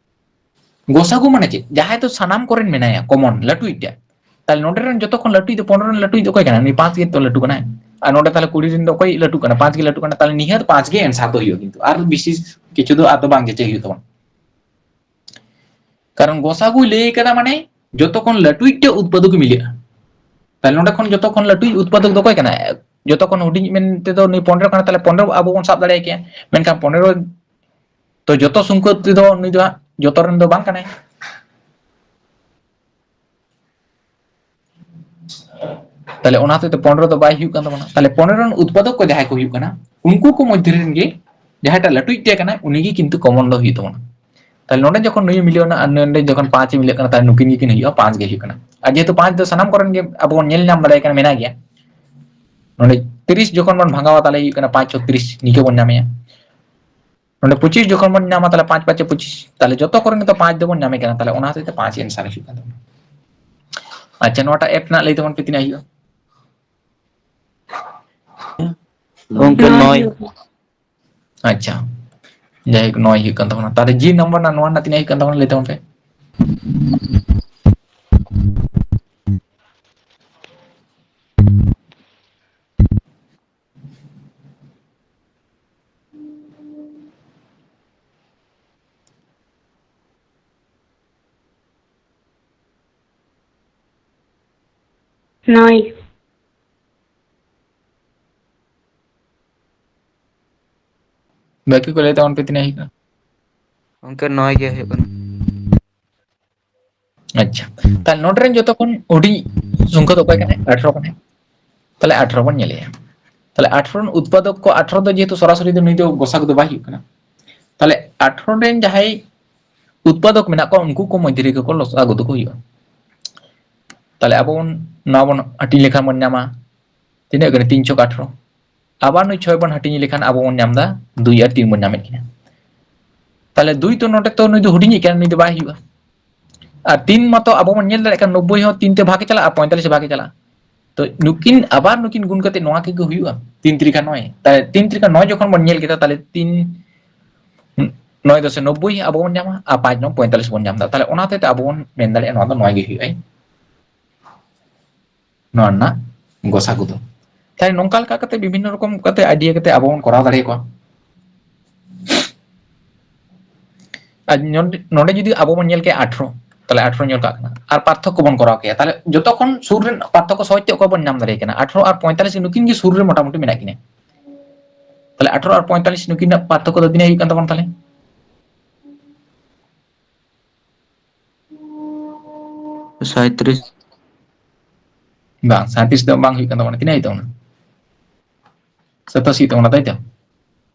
ᱜᱚᱥᱟᱜᱩ ᱢᱟᱱᱮ ᱪᱮᱫ? ᱡᱟᱦᱟᱸᱭ ᱫᱚ ᱥᱟᱱᱟᱢ ᱠᱚᱨᱮᱱ ᱢᱮᱱᱟᱭᱟ, ᱠᱚᱢᱚᱱ, ᱞᱟᱹᱴᱩᱭᱤᱡ ᱴᱟᱜ᱾ ᱛᱟᱦᱞᱮ ᱱᱚᱰᱮ ᱨᱮᱱ ᱡᱚᱛᱚ ᱠᱷᱚᱱ ᱞᱟᱹᱴᱩᱭᱤᱡ ᱫᱚ, ᱯᱚᱱᱨᱚ ᱨᱮᱱ ᱞᱟᱹᱴᱩᱭᱤᱡ ᱫᱚ ᱚᱠᱚᱭ ᱠᱟᱱᱟᱭ? ᱩᱱᱤ ᱯᱟᱸᱪ ᱜᱮᱛᱚ ᱞᱟᱹᱴᱩ ᱠᱟᱱᱟᱭ᱾ ᱟᱨ ᱱᱚᱰᱮ ᱛᱟᱦᱞᱮ ᱠᱩᱲᱤ ᱨᱮᱱ ᱫᱚ ᱚᱠᱚᱭ ᱞᱟᱹᱴᱩ ᱠᱟᱱᱟ? ᱯᱟᱸᱪ ᱜᱮ ᱞᱟᱹᱴᱩ ᱠᱟᱱᱟ᱾ ᱛᱟᱦᱞᱮ ᱱᱤᱦᱟᱹᱛ ᱯᱟᱸᱪ ᱜᱮ answer ᱫᱚ ᱦᱩᱭᱩᱜᱼᱟ ᱠᱤᱱᱛᱩ᱾ ᱟᱨ ᱵᱤᱥᱮᱥ ᱠᱤᱪᱷᱩ ᱫᱚ ᱟᱫᱚ ᱵᱟᱝ ᱡᱟᱪᱟᱭ ᱦᱩᱭᱩᱜ ᱛᱟᱵᱚᱱᱟ᱾ ᱠᱟᱨᱚᱱ ᱜᱚᱥᱟᱜᱩᱭ ᱞᱟᱹᱭ ᱠᱟᱫᱟ ᱢᱟᱱᱮ ᱡᱚᱛᱚ ᱠᱷᱚᱱ ᱞᱟᱹᱴᱩᱭᱤᱡ ᱴᱟᱜ ᱩᱛᱯᱟᱫᱚᱠ ᱢᱤᱞᱟᱹᱜᱼᱟ᱾ ᱛᱟᱦᱞᱮ ᱱᱚᱰᱮ ᱠᱷᱚᱱ ᱡᱚᱛᱚ ᱠᱷᱚᱱ ᱞᱟᱹᱴᱩᱭᱤᱡ ᱩᱛᱯᱟᱫᱚᱠ ᱫᱚ ᱚᱠᱚᱭ ᱠᱟᱱᱟᱭ? ᱡᱚᱛᱚ ᱠᱷᱚᱱ ᱦᱩᱰᱤᱧ ᱢᱮᱱᱛᱮ ᱫᱚ ᱱᱩᱭ ᱯᱚᱱᱨᱚ ᱠᱟᱱᱟ, ᱛᱟᱦᱞᱮ ᱯᱚᱱᱨᱚ ᱟᱵᱚ ᱵᱚᱱ ᱥᱟᱵ ᱫᱟᱲᱮᱭᱟᱭ ᱠᱮᱭᱟ᱾ ᱢᱮᱱᱠᱷᱟᱱ ᱯᱚᱱᱨᱚ ᱛᱚ ᱡᱚᱛᱚ ᱥᱚᱝᱠᱷᱟ ᱛᱮᱫᱚ ᱱᱩᱭ ᱫᱚ ᱦᱟᱸᱜ ᱡᱚᱛᱚ ᱨᱮᱱ ᱫᱚ ᱵᱟᱝ ᱠᱟᱱᱟᱭ᱾ ᱛᱟᱦᱞᱮ ᱚᱱᱟ ᱦᱚᱛᱮᱡ ᱛᱮ ᱯᱚᱱᱨᱚ ᱫᱚ ᱵᱟᱭ ᱦᱩᱭᱩᱜ ᱠᱟᱱ ᱛᱟᱵᱚᱱᱟ᱾ ᱛᱟᱦᱞᱮ ᱯᱚᱱᱨᱚ ᱨᱮᱱ ᱩᱛᱯᱟᱫᱚᱠ ᱠᱚ ᱡᱟᱦᱟᱸᱭ ᱠᱚ ᱦᱩᱭᱩᱜ ᱠᱟᱱᱟ, ᱩᱱᱠᱩ ᱠᱚ ᱢᱚᱫᱽᱫᱷᱮ ᱨᱮᱱ ᱜᱮ ᱡᱟᱦᱟᱸᱭᱴᱟᱜ ᱞᱟᱹᱴᱩᱭᱤᱡ ᱴᱟᱜ ᱠᱟᱱᱟᱭ, ᱩᱱᱤ ᱜᱮ ᱠᱤᱱᱛᱩ ᱠᱚᱢᱚᱱ ᱫᱚ ᱦᱩᱭᱩᱜ ᱛᱟᱵᱚᱱᱟ᱾ ᱛᱟᱦᱞᱮ ᱱᱚᱰᱮ ᱡᱚᱠᱷᱚᱱ ᱱᱩᱭ ᱢᱤᱞᱟᱹᱣ ᱮᱱᱟ ᱟᱨ ᱱᱚᱰᱮ ᱡᱚᱠᱷᱚᱱ ᱯᱟᱸᱪ ᱮ ᱢᱤᱞᱟᱹᱜ ᱠᱟᱱᱟ, ᱛᱟᱦᱞᱮ ᱱᱩᱠᱤᱱ ᱜᱮᱠᱤᱱ ᱦᱩᱭᱩᱜᱼᱟ, ᱯᱟᱸᱪ ᱜᱮ ᱦᱩᱭᱩᱜ ᱠᱟᱱᱟ᱾ ᱟᱨ ᱡᱮᱦᱮᱛᱩ ᱯᱟᱸᱪ ᱫᱚ ᱥᱟᱱᱟᱢ ᱠᱚᱨᱮᱱ ᱜᱮ ᱟᱵᱚ ᱵᱚᱱ ᱧᱮᱞ ᱧᱟᱢ ᱫᱟᱲᱮᱭᱟᱭ ᱠᱟᱱᱟ, ᱢᱮᱱᱟᱭ ᱜᱮᱭᱟ᱾ ᱱᱚᱰᱮ ᱛᱤᱨᱤᱥ ᱡᱚᱠᱷᱚᱱ ᱵᱚᱱ ᱵᱷᱟᱜᱟᱣᱟ, ᱛᱟᱦᱞᱮ ᱦᱩᱭᱩᱜ ᱠᱟᱱᱟ ᱯᱟᱸᱪ ᱪᱷᱚᱠ ᱛᱤᱨᱤᱥ, ᱱᱤᱝᱠᱟᱹ ᱵᱚᱱ ᱧᱟᱢᱮᱭᱟ᱾ ᱱᱚᱰᱮ ᱯᱚᱸᱪᱤᱥ ᱡᱚᱠᱷᱚᱱ ᱵᱚᱱ ᱧᱟᱢᱟ, ᱛᱟᱦᱞᱮ ᱯᱟᱸᱪ ᱯᱟᱸᱪᱮ ᱯᱚᱸᱪᱤᱥ᱾ ᱛᱟᱦᱞᱮ ᱡᱚᱛᱚ ᱠᱚᱨᱮ ᱱᱤᱛᱚᱜ ᱯᱟᱸᱪ ᱫᱚᱵᱚᱱ ᱧᱟᱢᱮ ᱠᱟᱱᱟ, ᱛᱟᱦᱞᱮ ᱚᱱᱟ ᱦᱚᱛᱮᱡ ᱛᱮ ᱯᱟᱸᱪ answer ᱦᱩᱭᱩᱜ ᱠᱟᱱ ᱛᱟᱵᱚᱱᱟ᱾ ᱟᱪᱪᱷᱟ, ᱱᱚᱣᱟᱴᱟᱜ F ᱨᱮᱱᱟᱜ ᱞᱟᱹᱭ ᱛᱟᱵᱚᱱ ᱯᱮ ᱛᱤᱱᱟᱹᱜ ᱦᱩᱭᱩᱜᱼᱟ? ᱜᱚᱝᱠᱮ, ᱱᱚᱭ᱾ ᱟᱪᱪᱷᱟ, ᱡᱟᱭᱦᱳᱠ, ᱱᱚᱭ ᱦᱩᱭᱩᱜ ᱠᱟᱱ ᱛᱟᱵᱚᱱᱟ᱾ ᱛᱟᱦᱞᱮ G number ᱨᱮᱱᱟᱜ ᱱᱚᱣᱟ ᱨᱮᱱᱟᱜ ᱛᱤᱱᱟᱹᱜ ᱦᱩᱭᱩᱜ ᱠᱟᱱ ᱛᱟᱵᱚᱱᱟ, ᱞᱟᱹᱭ ᱛᱟᱵᱚᱱ ᱯᱮ᱾ ᱱᱚᱭ᱾ ᱵᱟᱹᱠᱤ ᱠᱚ ᱞᱟᱹᱭ ᱛᱟᱵᱚᱱ ᱯᱮ ᱛᱤᱱᱟᱹᱜ ᱦᱩᱭᱩᱜ ᱠᱟᱱᱟ᱾ ᱜᱚᱝᱠᱮ, ᱱᱚᱭ ᱜᱮ ᱦᱩᱭᱩᱜ ᱠᱟᱱᱟ᱾ ᱟᱪᱪᱷᱟ, ᱛᱟᱦᱞᱮ ᱱᱚᱰᱮ ᱨᱮᱱ ᱡᱚᱛᱚ ᱠᱷᱚᱱ ᱦᱩᱰᱤᱧ ᱥᱚᱝᱠᱷᱟ ᱫᱚ ᱚᱠᱚᱭ ᱠᱟᱱᱟᱭ? ᱟᱴᱷᱨᱚ ᱠᱟᱱᱟᱭ᱾ ᱛᱟᱦᱞᱮ ᱟᱴᱷᱨᱚ ᱵᱚᱱ ᱧᱮᱞᱮᱭᱟ᱾ ᱛᱟᱦᱞᱮ ᱟᱴᱷᱨᱚ ᱨᱮᱱ ᱩᱛᱯᱟᱫᱚᱠ ᱠᱚ ᱟᱴᱷᱨᱚ ᱫᱚ ᱡᱮᱦᱮᱛᱩ ᱥᱚᱨᱟᱥᱚᱨᱤ ᱫᱚ ᱱᱩᱭ ᱫᱚ ᱜᱚᱥᱟᱜᱩ ᱫᱚ ᱵᱟᱭ ᱦᱩᱭᱩᱜ ᱠᱟᱱᱟ᱾ ᱛᱟᱦᱞᱮ ᱟᱴᱷᱨᱚ ᱨᱮᱱ ᱡᱟᱦᱟᱸᱭ ᱩᱛᱯᱟᱫᱚᱠ ᱢᱮᱱᱟᱜ ᱠᱚᱣᱟ, ᱩᱱᱠᱩ ᱠᱚ ᱢᱚᱫᱽᱫᱷᱮ ᱨᱮᱜᱮ ᱠᱚ ᱞᱚᱥᱟᱜᱩ ᱫᱚᱠᱚ ᱦᱩᱭᱩᱜᱼᱟ᱾ ᱛᱟᱦᱞᱮ ᱟᱵᱚ ᱵᱚᱱ, ᱱᱚᱣᱟ ᱵᱚᱱ ᱦᱟᱹᱴᱤᱧ ᱞᱮᱠᱷᱟᱱ ᱵᱚᱱ ᱧᱟᱢᱟ, ᱛᱤᱱᱟᱹᱜ ᱠᱟᱱᱟ? ᱛᱤᱱ ᱪᱷᱚᱠ ᱟᱴᱷᱨᱚ᱾ ᱟᱵᱟᱨ ᱱᱩᱭ ᱪᱷᱚᱭ ᱵᱚᱱ ᱦᱟᱹᱴᱤᱧ ᱞᱮᱠᱷᱟᱱ ᱟᱵᱚ ᱵᱚᱱ ᱧᱟᱢ ᱮᱫᱟ ᱫᱩᱭ ᱟᱨ ᱛᱤᱱ ᱵᱚᱱ ᱧᱟᱢᱮᱫ ᱠᱤᱱᱟ᱾ ᱛᱟᱦᱞᱮ ᱫᱩᱭ ᱛᱚ ᱱᱚᱰᱮ ᱛᱚ ᱱᱩᱭ ᱫᱚ ᱦᱩᱰᱤᱧᱤᱡ ᱠᱟᱱᱟ, ᱱᱩᱭ ᱫᱚ ᱵᱟᱭ ᱦᱩᱭᱩᱜᱼᱟ᱾ ᱟᱨ ᱛᱤᱱ ᱢᱟᱛᱚ ᱟᱵᱚ ᱵᱚᱱ ᱧᱮᱞ ᱫᱟᱲᱮᱭᱟᱜ ᱠᱟᱱᱟ, ᱱᱚᱵᱵᱳᱭ ᱦᱚᱸ ᱛᱤᱱ ᱛᱮ ᱵᱷᱟᱜᱮ ᱪᱟᱞᱟᱜᱼᱟ, ᱯᱚᱸᱭᱛᱟᱞᱞᱤᱥ ᱵᱷᱟᱜᱮ ᱪᱟᱞᱟᱜᱼᱟ᱾ ᱛᱚ ᱱᱩᱠᱤᱱ ᱟᱵᱟᱨ ᱱᱩᱠᱤᱱ ᱜᱩᱱ ᱠᱟᱛᱮ ᱱᱚᱣᱟ ᱠᱤ ᱦᱩᱭᱩᱜᱼᱟ? ᱛᱤᱱ ᱛᱤᱨᱤᱠᱟ ᱱᱚᱭ᱾ ᱛᱟᱦᱞᱮ ᱛᱤᱱ ᱛᱤᱨᱤᱠᱟ ᱱᱚᱭ ᱡᱚᱠᱷᱚᱱ ᱵᱚᱱ ᱧᱮᱞ ᱠᱮᱫᱟ, ᱛᱟᱦᱞᱮ ᱛᱤᱱ ᱱᱚᱭ ᱫᱚᱥᱮ ᱱᱚᱵᱵᱳᱭ ᱟᱵᱚ ᱵᱚᱱ ᱧᱟᱢᱟ, ᱟᱨ ᱯᱟᱸᱪ ᱱᱚᱝ ᱯᱚᱸᱭᱛᱟᱞᱞᱤᱥ ᱵᱚᱱ ᱧᱟᱢ ᱮᱫᱟ᱾ ᱛᱟᱦᱞᱮ ᱚᱱᱟ ᱦᱚᱛᱮᱡ ᱛᱮ ᱟᱵᱚ ᱵᱚᱱ ᱢᱮᱱ ᱫᱟᱲᱮᱭᱟᱜᱼᱟ ᱱᱚᱣᱟ ᱫᱚ ᱱᱚᱭ ᱜᱮ ᱦᱩᱭᱩᱜᱼᱟ, ᱱᱚᱣᱟ ᱨᱮᱱᱟᱜ ᱜᱚᱥᱟᱜᱩ ᱫᱚ᱾ ᱛᱟᱦᱞᱮ ᱱᱚᱝᱠᱟ ᱞᱮᱠᱟ ᱠᱟᱛᱮ ᱵᱤᱵᱷᱤᱱᱱᱚ ᱨᱚᱠᱚᱢ ᱠᱟᱛᱮ idea ᱠᱟᱛᱮ ᱟᱵᱚ ᱵᱚᱱ ᱠᱚᱨᱟᱣ ᱫᱟᱲᱮᱭᱟᱠᱚᱣᱟ᱾ ᱟᱨ ᱱᱚᱰᱮ, ᱱᱚᱰᱮ ᱡᱩᱫᱤ ᱟᱵᱚ ᱵᱚᱱ ᱧᱮᱞ ᱠᱮᱭᱟ ᱟᱴᱷᱨᱚ, ᱛᱟᱦᱞᱮ ᱟᱴᱷᱨᱚ ᱧᱮᱞ ᱠᱟᱜ ᱠᱟᱱᱟ, ᱟᱨ ᱯᱟᱨᱛᱷᱚᱠᱠᱚ ᱵᱚᱱ ᱠᱚᱨᱟᱣ ᱠᱮᱭᱟ, ᱛᱟᱦᱞᱮ ᱡᱚᱛᱚ ᱠᱷᱚᱱ ᱥᱩᱨ ᱨᱮᱱ ᱯᱟᱨᱛᱷᱚᱠᱠᱚ ᱥᱚᱦᱚᱡ ᱛᱮ ᱚᱠᱚᱭ ᱵᱚᱱ ᱧᱟᱢ ᱫᱟᱲᱮᱭᱟᱭ ᱠᱟᱱᱟ? ᱟᱴᱷᱨᱚ ᱟᱨ ᱯᱚᱸᱭᱛᱟᱞᱞᱤᱥ ᱱᱩᱠᱤᱱ ᱜᱮ ᱥᱩᱨ ᱨᱮ ᱢᱚᱴᱟᱢᱩᱴᱤ ᱢᱮᱱᱟᱜ ᱠᱤᱱᱟ᱾ ᱛᱟᱦᱞᱮ ᱟᱴᱷᱨᱚ ᱟᱨ ᱯᱚᱸᱭᱛᱟᱞᱞᱤᱥ ᱱᱩᱠᱤᱱᱟᱜ ᱯᱟᱨᱛᱷᱚᱠᱠᱚ ᱫᱚ ᱛᱤᱱᱟᱹᱜ ᱦᱩᱭᱩᱜ ᱠᱟᱱ ᱛᱟᱵᱚᱱᱟ ᱛᱟᱦᱞᱮ? ᱥᱟᱸᱭᱛᱨᱤᱥ᱾ ᱵᱟᱝ, ᱥᱟᱸᱭᱛᱨᱤᱥ ᱫᱚ ᱵᱟᱝ ᱦᱩᱭᱩᱜ ᱠᱟᱱ ᱛᱟᱵᱚᱱᱟ᱾ ᱛᱤᱱᱟᱹᱜ ᱦᱩᱭᱩᱜ ᱛᱟᱵᱚᱱᱟ? ᱥᱟᱛᱟᱥ ᱦᱩᱭᱩᱜ ᱛᱟᱵᱚᱱᱟ, ᱛᱟᱭ ᱛᱚ?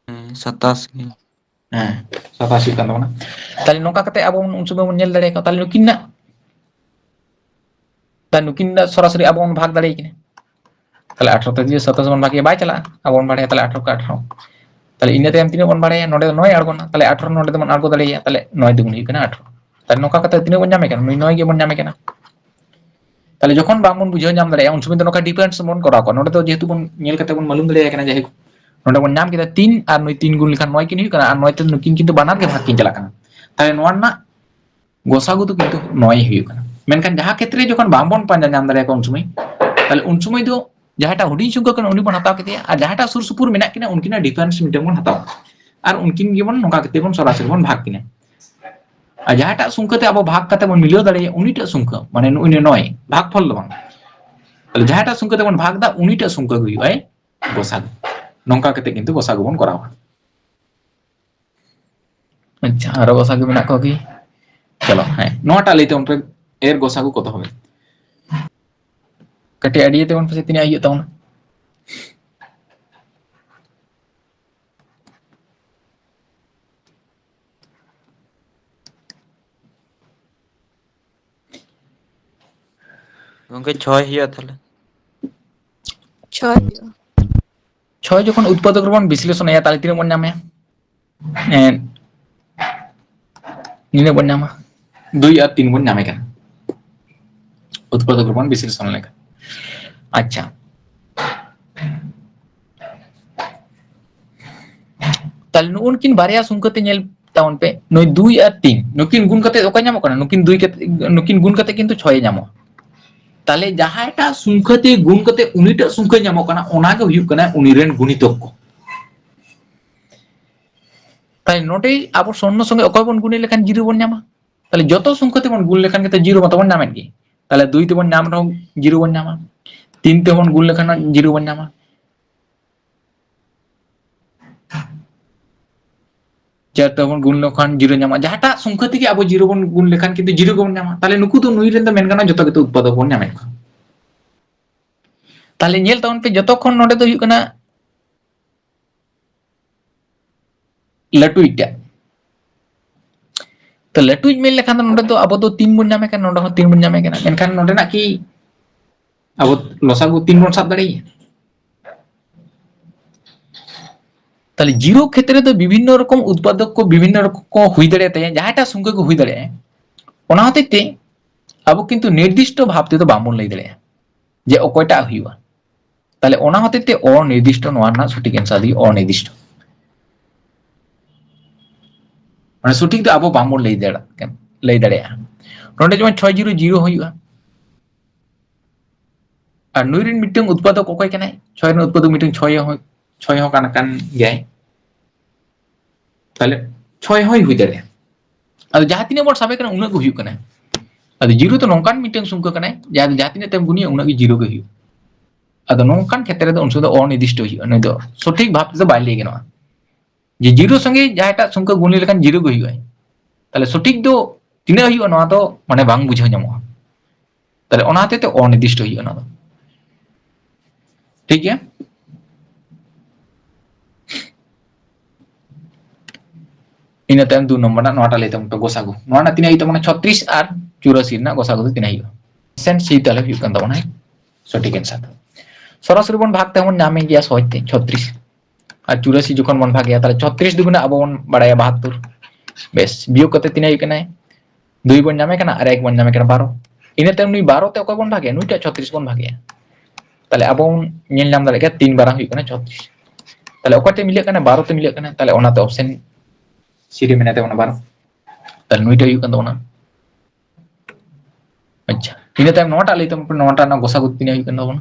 ᱦᱮᱸ, ᱥᱟᱛᱟᱥ ᱜᱮ᱾ ᱦᱮᱸ, ᱥᱟᱛᱟᱥ ᱦᱩᱭᱩᱜ ᱠᱟᱱ ᱛᱟᱵᱚᱱᱟ᱾ ᱛᱟᱦᱞᱮ ᱱᱚᱝᱠᱟ ᱠᱟᱛᱮ ᱟᱵᱚ ᱵᱚᱱ ᱩᱱ ᱥᱚᱢᱚᱭ ᱵᱚᱱ ᱧᱮᱞ ᱫᱟᱲᱮᱭᱟᱠᱚᱣᱟ᱾ ᱛᱟᱦᱞᱮ ᱱᱩᱠᱤᱱᱟᱜ, ᱛᱟᱦᱞᱮ ᱱᱩᱠᱤᱱᱟᱜ ᱥᱚᱨᱟᱥᱚᱨᱤ ᱟᱵᱚ ᱵᱚᱱ ᱵᱷᱟᱜᱽ ᱫᱟᱲᱮᱭᱟᱠᱤᱱᱟ᱾ ᱛᱟᱦᱞᱮ ᱟᱴᱷᱨᱚ ᱛᱮ ᱡᱩᱫᱤ ᱥᱟᱛᱟᱥ ᱵᱚᱱ ᱵᱷᱟᱜᱮᱭᱟ, ᱵᱟᱭ ᱪᱟᱞᱟᱜᱼᱟ᱾ ᱟᱵᱚ ᱵᱚᱱ ᱵᱟᱲᱟᱭᱟ ᱛᱟᱦᱞᱮ ᱟᱴᱷᱨᱚ ᱠᱷᱚᱱ ᱟᱴᱷᱨᱚ᱾ ᱛᱟᱦᱞᱮ ᱤᱱᱟᱹ ᱛᱟᱭᱚᱢ ᱛᱤᱱᱟᱹᱜ ᱵᱚᱱ ᱵᱟᱲᱟᱭᱟ? ᱱᱚᱰᱮ ᱫᱚ ᱱᱚᱭ ᱟᱬᱜᱚᱱᱟ᱾ ᱛᱟᱦᱞᱮ ᱟᱴᱷᱨᱚ ᱱᱚᱰᱮ ᱫᱚᱵᱚᱱ ᱟᱬᱜᱚ ᱫᱟᱲᱮᱭᱟᱜᱼᱟ᱾ ᱛᱟᱦᱞᱮ ᱱᱚᱭ ᱫᱩᱜᱩᱱ ᱦᱩᱭᱩᱜ ᱠᱟᱱᱟ ᱟᱴᱷᱨᱚ᱾ ᱛᱟᱦᱞᱮ ᱱᱚᱝᱠᱟ ᱠᱟᱛᱮ ᱛᱤᱱᱟᱹᱜ ᱵᱚᱱ ᱧᱟᱢᱮ ᱠᱟᱱᱟ? ᱱᱩᱭ ᱱᱚᱭ ᱜᱮᱵᱚᱱ ᱧᱟᱢᱮ ᱠᱟᱱᱟ᱾ ᱛᱟᱦᱞᱮ ᱡᱚᱠᱷᱚᱱ ᱵᱟᱝᱵᱚᱱ ᱵᱩᱡᱷᱟᱹᱣ ᱧᱟᱢ ᱫᱟᱲᱮᱭᱟᱜᱼᱟ, ᱩᱱ ᱥᱚᱢᱚᱭ ᱫᱚ ᱱᱚᱝᱠᱟ difference ᱵᱚᱱ ᱠᱚᱨᱟᱣ ᱠᱚᱣᱟ᱾ ᱱᱚᱰᱮ ᱫᱚ ᱡᱮᱦᱮᱛᱩ ᱵᱚᱱ ᱧᱮᱞ ᱠᱟᱛᱮ ᱵᱚᱱ ᱢᱟᱞᱩᱢ ᱫᱟᱲᱮᱭᱟᱜ ᱠᱟᱱᱟ, ᱡᱟᱭᱦᱳᱠ, ᱱᱚᱰᱮ ᱵᱚᱱ ᱧᱟᱢ ᱠᱮᱫᱟ ᱛᱤᱱ ᱟᱨ ᱱᱩᱭ ᱛᱤᱱ ᱜᱩᱱ ᱞᱮᱠᱷᱟᱱ ᱱᱚᱭ ᱠᱤᱱ ᱦᱩᱭᱩᱜ ᱠᱟᱱᱟ, ᱟᱨ ᱱᱚᱭ ᱛᱮ ᱱᱩᱠᱤᱱ ᱠᱤᱱᱛᱩ ᱵᱟᱱᱟᱨ ᱜᱮ ᱵᱷᱟᱜᱽ ᱠᱤᱱ ᱪᱟᱞᱟᱜ ᱠᱟᱱᱟ᱾ ᱛᱟᱦᱞᱮ ᱱᱚᱣᱟ ᱨᱮᱱᱟᱜ ᱜᱚᱥᱟᱜᱩ ᱫᱚ ᱠᱤᱱᱛᱩ ᱱᱚᱭ ᱦᱩᱭᱩᱜ ᱠᱟᱱᱟ᱾ ᱢᱮᱱᱠᱷᱟᱱ ᱡᱟᱦᱟᱸ ᱠᱷᱮᱛᱨᱮ ᱡᱚᱠᱷᱚᱱ ᱵᱟᱝᱵᱚᱱ ᱯᱟᱸᱡᱟ ᱧᱟᱢ ᱫᱟᱲᱮᱭᱟᱠᱚᱣᱟ, ᱩᱱ ᱥᱚᱢᱚᱭ, ᱛᱟᱦᱞᱮ ᱩᱱ ᱥᱚᱢᱚᱭ ᱫᱚ ᱡᱟᱦᱟᱸᱴᱟᱜ ᱦᱩᱰᱤᱧ ᱥᱚᱝᱠᱷᱟ ᱠᱟᱱᱟ, ᱩᱱᱤ ᱵᱚᱱ ᱦᱟᱛᱟᱣ ᱠᱮᱫᱮᱭᱟ, ᱟᱨ ᱡᱟᱦᱟᱸᱴᱟᱜ ᱥᱩᱨ ᱥᱩᱯᱩᱨ ᱢᱮᱱᱟᱜ ᱠᱤᱱᱟ, ᱩᱱᱠᱤᱱᱟᱜ difference ᱢᱤᱫᱴᱟᱝ ᱵᱚᱱ ᱦᱟᱛᱟᱣᱟ, ᱟᱨ ᱩᱱᱠᱤᱱ ᱜᱮᱵᱚᱱ ᱱᱚᱝᱠᱟ ᱠᱟᱛᱮ ᱵᱚᱱ ᱥᱚᱨᱟᱥᱚᱨᱤ ᱵᱚᱱ ᱵᱷᱟᱜᱽ ᱠᱤᱱᱟ᱾ ᱟᱨ ᱡᱟᱦᱟᱸᱴᱟᱜ ᱥᱚᱝᱠᱷᱟ ᱛᱮ ᱟᱵᱚ ᱵᱷᱟᱜᱽ ᱠᱟᱛᱮ ᱵᱚᱱ ᱢᱤᱞᱟᱹᱣ ᱫᱟᱲᱮᱭᱟᱜᱼᱟ, ᱩᱱᱤᱴᱟᱜ ᱥᱚᱝᱠᱷᱟ, ᱢᱟᱱᱮ ᱱᱩᱜᱼᱩᱭ ᱱᱚᱭ, ᱵᱷᱟᱜᱽ ᱯᱷᱚᱞ ᱫᱚ ᱵᱟᱝ, ᱛᱟᱦᱞᱮ ᱡᱟᱦᱟᱸᱴᱟᱜ ᱥᱚᱝᱠᱷᱟ ᱛᱮᱵᱚᱱ ᱵᱷᱟᱜᱽ ᱫᱟ, ᱩᱱᱤᱴᱟᱜ ᱥᱚᱝᱠᱷᱟ ᱜᱮ ᱦᱩᱭᱩᱜᱼᱟᱭ ᱜᱚᱥᱟᱜᱩ᱾ ᱱᱚᱝᱠᱟ ᱠᱟᱛᱮ ᱠᱤᱱᱛᱩ ᱜᱚᱥᱟᱜᱩ ᱵᱚᱱ ᱠᱚᱨᱟᱣᱟ᱾ ᱟᱪᱪᱷᱟ, ᱟᱨᱚ ᱜᱚᱥᱟᱜᱩ ᱢᱮᱱᱟᱜ ᱠᱚᱣᱟ ᱠᱤ? ᱪᱚᱞᱚ, ᱦᱮᱸ, ᱱᱚᱣᱟᱴᱟᱜ ᱞᱟᱹᱭ ᱛᱟᱵᱚᱱ ᱯᱮ᱾ ᱮᱨ ᱜᱚᱥᱟᱜᱩ ᱠᱚᱛᱚ ᱦᱚᱵᱮ? ᱠᱟᱹᱴᱤᱡ ᱟᱹᱰᱤ ᱛᱮᱵᱚᱱ ᱯᱟᱥᱮ ᱛᱤᱱᱟᱹᱜ ᱦᱩᱭᱩᱜ ᱛᱟᱵᱚᱱᱟ? ᱜᱚᱝᱠᱮ, ᱪᱷᱚᱭ ᱦᱩᱭᱩᱜᱼᱟ ᱛᱟᱦᱞᱮ᱾ ᱪᱷᱚᱭ ᱦᱩᱭᱩᱜᱼᱟ᱾ ᱪᱷᱚᱭ ᱡᱚᱠᱷᱚᱱ ᱩᱛᱯᱟᱫᱚᱠ ᱨᱮᱵᱚᱱ ᱵᱤᱥᱞᱮᱥᱚᱱ ᱮᱭᱟ, ᱛᱟᱦᱞᱮ ᱛᱤᱱᱟᱹᱜ ᱵᱚᱱ ᱧᱟᱢᱟ? ᱮᱸ, ᱱᱤᱱᱟᱹᱜ ᱵᱚᱱ ᱧᱟᱢᱟ, ᱫᱩᱭ ᱟᱨ ᱛᱤᱱ ᱵᱚᱱ ᱧᱟᱢᱮ ᱠᱟᱱᱟ᱾ ᱩᱛᱯᱟᱫᱚᱠ ᱨᱮᱵᱚᱱ ᱵᱤᱥᱞᱮᱥᱚᱱ ᱞᱮᱠᱷᱟᱱ᱾ ᱟᱪᱪᱷᱟ, ᱛᱟᱦᱞᱮ ᱱᱩᱜᱼᱩ ᱱᱩᱠᱤᱱ ᱵᱟᱨᱭᱟ ᱥᱚᱝᱠᱷᱟ ᱛᱮ ᱧᱮᱞ ᱛᱟᱵᱚᱱ ᱯᱮ, ᱱᱩᱭ ᱫᱩᱭ ᱟᱨ ᱛᱤᱱ, ᱱᱩᱠᱤᱱ ᱜᱩᱱ ᱠᱟᱛᱮ ᱚᱠᱚᱭ ᱧᱟᱢᱚᱜ ᱠᱟᱱᱟ? ᱱᱩᱠᱤᱱ ᱫᱩᱭ ᱠᱟᱛᱮ, ᱱᱩᱠᱤᱱ ᱜᱩᱱ ᱠᱟᱛᱮ ᱠᱤᱱᱛᱩ ᱪᱷᱚᱭᱮ ᱧᱟᱢᱚᱜᱼᱟ᱾ ᱛᱟᱦᱞᱮ ᱡᱟᱦᱟᱸᱭᱴᱟᱜ ᱥᱚᱝᱠᱷᱟ ᱛᱮ ᱜᱩᱱ ᱠᱟᱛᱮ ᱩᱱᱤᱴᱟᱜ ᱥᱚᱝᱠᱷᱟ ᱧᱟᱢᱚᱜ ᱠᱟᱱᱟ, ᱚᱱᱟ ᱜᱮ ᱦᱩᱭᱩᱜ ᱠᱟᱱᱟ ᱩᱱᱤ ᱨᱮᱱ ᱜᱩᱱᱤᱛᱚᱠ ᱠᱚ᱾ ᱛᱟᱦᱞᱮ ᱱᱚᱰᱮ ᱟᱵᱚ ᱥᱚᱨᱱᱚ ᱥᱚᱸᱜᱮ ᱚᱠᱚᱭ ᱵᱚᱱ ᱜᱩᱱᱮ ᱞᱮᱠᱷᱟᱱ ᱡᱤᱨᱳ ᱵᱚᱱ ᱧᱟᱢᱟ? ᱛᱟᱦᱞᱮ ᱡᱚᱛᱚ ᱥᱚᱝᱠᱷᱟ ᱛᱮᱵᱚᱱ ᱜᱩᱱ ᱞᱮᱠᱷᱟᱱ ᱜᱮ ᱛᱚ ᱡᱤᱨᱳ ᱢᱟᱛᱚ ᱵᱚᱱ ᱧᱟᱢᱮᱫ ᱜᱮ᱾ ᱛᱟᱦᱞᱮ ᱫᱩᱭ ᱛᱮᱵᱚᱱ ᱧᱟᱢ ᱨᱮᱦᱚᱸ ᱡᱤᱨᱳ ᱵᱚᱱ ᱧᱟᱢᱟ, ᱛᱤᱱ ᱛᱮᱵᱚᱱ ᱜᱩᱱ ᱞᱮᱠᱷᱟᱱ ᱦᱚᱸ ᱡᱤᱨᱳ ᱵᱚᱱ ᱧᱟᱢᱟ, ᱪᱟᱨ ᱛᱮᱵᱚᱱ ᱜᱩᱱ ᱞᱮᱠᱷᱟᱱ ᱡᱤᱨᱳ ᱧᱟᱢᱟ᱾ ᱡᱟᱦᱟᱸᱴᱟᱜ ᱥᱚᱝᱠᱷᱟ ᱛᱮᱜᱮ ᱟᱵᱚ ᱡᱤᱨᱳ ᱵᱚᱱ ᱜᱩᱱ ᱞᱮᱠᱷᱟᱱ ᱠᱤᱱᱛᱩ ᱡᱤᱨᱳ ᱜᱮᱵᱚᱱ ᱧᱟᱢᱟ᱾ ᱛᱟᱦᱞᱮ ᱱᱩᱠᱩ ᱫᱚ ᱱᱩᱭ ᱨᱮᱱ ᱫᱚ ᱢᱮᱱ ᱜᱟᱱᱚᱜᱼᱟ ᱡᱚᱛᱚ ᱜᱮᱛᱚ ᱩᱛᱯᱟᱫᱚᱠ ᱵᱚᱱ ᱧᱟᱢᱮᱫ ᱠᱚᱣᱟ᱾ ᱛᱟᱦᱞᱮ ᱧᱮᱞ ᱛᱟᱵᱚᱱ ᱯᱮ, ᱡᱚᱛᱚ ᱠᱷᱚᱱ ᱱᱚᱰᱮ ᱫᱚ ᱦᱩᱭᱩᱜ ᱠᱟᱱᱟ ᱞᱟᱹᱴᱩᱭᱤᱡᱴᱟᱜ᱾ ᱛᱚ ᱞᱟᱹᱴᱩᱭᱤᱡ ᱢᱮᱱ ᱞᱮᱠᱷᱟᱱ ᱫᱚ ᱱᱚᱰᱮ ᱫᱚ ᱟᱵᱚ ᱫᱚ ᱛᱤᱱ ᱵᱚᱱ ᱧᱟᱢᱮ ᱠᱟᱱᱟ, ᱱᱚᱰᱮ ᱦᱚᱸ ᱛᱤᱱ ᱵᱚᱱ ᱧᱟᱢᱮ ᱠᱟᱱᱟ, ᱢᱮᱱᱠᱷᱟᱱ ᱱᱚᱰᱮᱱᱟᱜ ᱠᱤ ᱟᱵᱚ ᱞᱚᱥᱟᱜᱩ ᱛᱤᱱ ᱵᱚᱱ ᱥᱟᱵ ᱫᱟᱲᱮᱭᱟᱜᱼᱟ? ᱛᱟᱦᱞᱮ ᱡᱤᱨᱳ ᱠᱷᱮᱛᱨᱮ ᱫᱚ ᱵᱤᱵᱷᱤᱱᱱᱚ ᱨᱚᱠᱚᱢ ᱩᱛᱯᱟᱫᱚᱠ ᱠᱚ ᱵᱤᱵᱷᱤᱱᱱᱚ ᱨᱚᱠᱚᱢ ᱠᱚ ᱦᱩᱭ ᱫᱟᱲᱮᱭᱟᱜ ᱛᱟᱭᱟ, ᱡᱟᱦᱟᱸᱴᱟᱜ ᱥᱚᱝᱠᱷᱟ ᱠᱚ ᱦᱩᱭ ᱫᱟᱲᱮᱭᱟᱜᱼᱟ᱾ ᱚᱱᱟ ᱦᱚᱛᱮᱡ ᱛᱮ ᱟᱵᱚ ᱠᱤᱱᱛᱩ ᱱᱤᱨᱫᱤᱥᱴᱚ ᱵᱷᱟᱵ ᱛᱮᱫᱚ ᱵᱟᱝᱵᱚᱱ ᱞᱟᱹᱭ ᱫᱟᱲᱮᱭᱟᱜᱼᱟ ᱡᱮ ᱚᱠᱚᱭᱴᱟᱜ ᱦᱩᱭᱩᱜᱼᱟ᱾ ᱛᱟᱦᱞᱮ ᱚᱱᱟ ᱦᱚᱛᱮᱡ ᱛᱮ ᱚᱱᱤᱨᱫᱤᱥᱴᱚ ᱱᱚᱣᱟ ᱨᱮᱱᱟᱜ ᱥᱚᱴᱷᱤᱠ answer ᱫᱚ ᱦᱩᱭᱩᱜᱼᱟ, ᱚᱱᱤᱨᱫᱤᱥᱴᱚ᱾ ᱢᱟᱱᱮ ᱥᱚᱴᱷᱤᱠ ᱫᱚ ᱟᱵᱚ ᱵᱟᱝᱵᱚᱱ ᱞᱟᱹᱭ ᱫᱟᱲᱮᱭᱟᱜ, ᱞᱟᱹᱭ ᱫᱟᱲᱮᱭᱟᱜᱼᱟ᱾ ᱱᱚᱰᱮ ᱡᱮᱢᱚᱱ ᱪᱷᱚᱭ ᱡᱤᱨᱳ ᱡᱤᱨᱳ ᱦᱩᱭᱩᱜᱼᱟ, ᱟᱨ ᱱᱩᱭ ᱨᱮᱱ ᱢᱤᱫᱴᱟᱝ ᱩᱛᱯᱟᱫᱚᱠ ᱚᱠᱚᱭ ᱠᱟᱱᱟᱭ? ᱪᱷᱚᱭ ᱨᱮᱱ ᱩᱛᱯᱟᱫᱚᱠ ᱢᱤᱫᱴᱟᱝ ᱪᱷᱚᱭ ᱦᱚᱸ, ᱪᱷᱚᱭ ᱦᱚᱸ ᱠᱟᱱ, ᱠᱟᱱ ᱜᱮᱭᱟᱭ᱾ ᱛᱟᱦᱞᱮ ᱪᱷᱚᱭ ᱦᱚᱸᱭ ᱦᱩᱭ ᱫᱟᱲᱮᱭᱟᱜᱼᱟ᱾ ᱟᱫᱚ ᱡᱟᱦᱟᱸ ᱛᱤᱱᱟᱹᱜ ᱵᱚᱱ ᱥᱟᱵᱮ ᱠᱟᱱᱟ, ᱩᱱᱟᱹᱜ ᱜᱮ ᱦᱩᱭᱩᱜ ᱠᱟᱱᱟ᱾ ᱟᱫᱚ ᱡᱤᱨᱳ ᱫᱚ ᱱᱚᱝᱠᱟᱱ ᱢᱤᱫᱴᱟᱝ ᱥᱚᱝᱠᱷᱟ ᱠᱟᱱᱟᱭ, ᱡᱟᱦᱟᱸ ᱫᱚ ᱡᱟᱦᱟᱸ ᱛᱤᱱᱟᱹᱜ ᱛᱮᱢ ᱜᱩᱱᱤᱭᱟ, ᱩᱱᱟᱹᱜ ᱜᱮ ᱡᱤᱨᱳ ᱜᱮ ᱦᱩᱭᱩᱜᱼᱟ᱾ ᱟᱫᱚ ᱱᱚᱝᱠᱟᱱ ᱠᱷᱮᱛᱨᱮ ᱫᱚ ᱩᱱ ᱥᱚᱢᱚᱭ ᱫᱚ ᱚᱱᱤᱨᱫᱤᱥᱴᱚ ᱦᱩᱭᱩᱜᱼᱟ, ᱱᱩᱭ ᱫᱚ ᱥᱚᱴᱷᱤᱠ ᱵᱷᱟᱵ ᱛᱮᱫᱚ ᱵᱟᱭ ᱞᱟᱹᱭ ᱜᱟᱱᱚᱜᱼᱟ᱾ ᱡᱮ ᱡᱤᱨᱳ ᱥᱚᱸᱜᱮ ᱡᱟᱦᱟᱸᱭᱴᱟᱜ ᱥᱚᱝᱠᱷᱟ ᱜᱩᱱᱤ ᱞᱮᱠᱷᱟᱱ ᱡᱤᱨᱳ ᱜᱮ ᱦᱩᱭᱩᱜᱼᱟ᱾ ᱛᱟᱦᱞᱮ ᱥᱚᱴᱷᱤᱠ ᱫᱚ ᱛᱤᱱᱟᱹᱜ ᱦᱩᱭᱩᱜᱼᱟ, ᱱᱚᱣᱟ ᱫᱚ ᱢᱟᱱᱮ ᱵᱟᱝ ᱵᱩᱡᱷᱟᱹᱣ ᱧᱟᱢᱚᱜᱼᱟ᱾ ᱛᱟᱦᱞᱮ ᱚᱱᱟ ᱦᱚᱛᱮᱡ ᱛᱮ ᱚᱱᱤᱨᱫᱤᱥᱴᱚ ᱦᱩᱭᱩᱜᱼᱟ ᱱᱚᱣᱟ ᱫᱚ᱾ ᱴᱷᱤᱠ ᱜᱮᱭᱟ? ᱤᱱᱟᱹ ᱛᱟᱭᱚᱢ ᱫᱩ ᱱᱚᱢᱵᱚᱨ ᱨᱮᱱᱟᱜ ᱱᱚᱣᱟᱴᱟᱜ ᱞᱟᱹᱭ ᱛᱟᱵᱚᱱ ᱯᱮ, ᱜᱚᱥᱟᱜᱩ᱾ ᱱᱚᱣᱟ ᱨᱮᱱᱟᱜ ᱛᱤᱱᱟᱹᱜ ᱦᱩᱭᱩᱜ ᱛᱟᱵᱚᱱᱟ? ᱪᱷᱚᱛᱨᱤᱥ ᱟᱨ ᱪᱩᱨᱟᱥᱤ ᱨᱮᱱᱟᱜ ᱜᱚᱥᱟᱜᱩ ᱫᱚ ᱛᱤᱱᱟᱹᱜ ᱦᱩᱭᱩᱜᱼᱟ? ᱚᱯᱥᱮᱱ ᱥᱤ ᱛᱟᱦᱞᱮ ᱦᱩᱭᱩᱜ ᱠᱟᱱ ᱛᱟᱵᱚᱱᱟ ᱥᱚᱴᱷᱤᱠ ᱮᱱᱥᱟᱨ ᱫᱚ᱾ ᱥᱚᱨᱟᱥᱚᱨᱤ ᱵᱚᱱ ᱵᱷᱟᱜᱽ ᱛᱮᱦᱚᱸ ᱵᱚᱱ ᱧᱟᱢᱮ ᱜᱮᱭᱟ ᱥᱚᱦᱚᱡ ᱛᱮ, ᱪᱷᱚᱛᱨᱤᱥ᱾ ᱟᱨ ᱪᱩᱨᱟᱥᱤ ᱡᱚᱠᱷᱚᱱ ᱵᱚᱱ ᱵᱷᱟᱜᱮᱭᱟ, ᱛᱟᱦᱞᱮ ᱪᱷᱚᱛᱨᱤᱥ ᱫᱩᱜᱩᱱᱟ ᱟᱵᱚ ᱵᱚᱱ ᱵᱟᱲᱟᱭᱟ ᱵᱟᱦᱟᱛᱛᱩᱨ᱾ ᱵᱮᱥ, ᱵᱤᱭᱳᱜ ᱠᱟᱛᱮ ᱛᱤᱱᱟᱹᱜ ᱦᱩᱭᱩᱜ ᱠᱟᱱᱟᱭ? ᱫᱩᱭ ᱵᱚᱱ ᱧᱟᱢᱮ ᱠᱟᱱᱟ ᱟᱨ ᱮᱠ ᱵᱚᱱ ᱧᱟᱢᱮ ᱠᱟᱱᱟ ᱵᱟᱨᱚ᱾ ᱤᱱᱟᱹ ᱛᱟᱭᱚᱢ ᱱᱩᱭ ᱵᱟᱨᱚ ᱛᱮ ᱚᱠᱚᱭ ᱵᱚᱱ ᱵᱷᱟᱜᱮᱭᱟ? ᱱᱩᱭᱴᱟᱜ ᱪᱷᱚᱛᱨᱤᱥ ᱵᱚᱱ ᱵᱷᱟᱜᱮᱭᱟ᱾ ᱛᱟᱦᱞᱮ ᱟᱵᱚ ᱵᱚᱱ ᱧᱮᱞ ᱧᱟᱢ ᱫᱟᱲᱮᱭᱟᱜ ᱜᱮᱭᱟ ᱛᱤᱱ ᱵᱟᱨᱟ ᱦᱩᱭᱩᱜ ᱠᱟᱱᱟ ᱪᱷᱚᱛᱨᱤᱥ᱾ ᱛᱟᱦᱞᱮ ᱚᱠᱚᱭ ᱴᱷᱮᱡ ᱢᱤᱞᱟᱹᱜ ᱠᱟᱱᱟ? ᱵᱟᱨᱚ ᱛᱮ ᱢᱤᱞᱟᱹᱜ ᱠᱟᱱᱟ, ᱛᱟᱦᱞᱮ ᱚᱱᱟᱛᱮ ᱚᱯᱥᱮᱱ ᱥᱤ ᱨᱮ ᱢᱮᱱᱟᱭ ᱛᱟᱵᱚᱱᱟ ᱵᱟᱨᱚ᱾ ᱛᱟᱦᱞᱮ ᱱᱩᱭᱴᱟᱜ ᱦᱩᱭᱩᱜ ᱠᱟᱱ ᱛᱟᱵᱚᱱᱟ᱾ ᱟᱪᱪᱷᱟ, ᱤᱱᱟᱹ ᱛᱟᱭᱚᱢ ᱱᱚᱣᱟᱴᱟᱜ ᱞᱟᱹᱭ ᱛᱟᱵᱚᱱ ᱯᱮ, ᱱᱚᱣᱟᱴᱟᱜ ᱨᱮᱱᱟᱜ ᱜᱚᱥᱟᱜᱩ ᱛᱤᱱᱟᱹᱜ ᱦᱩᱭᱩᱜ ᱠᱟᱱ ᱛᱟᱵᱚᱱᱟ?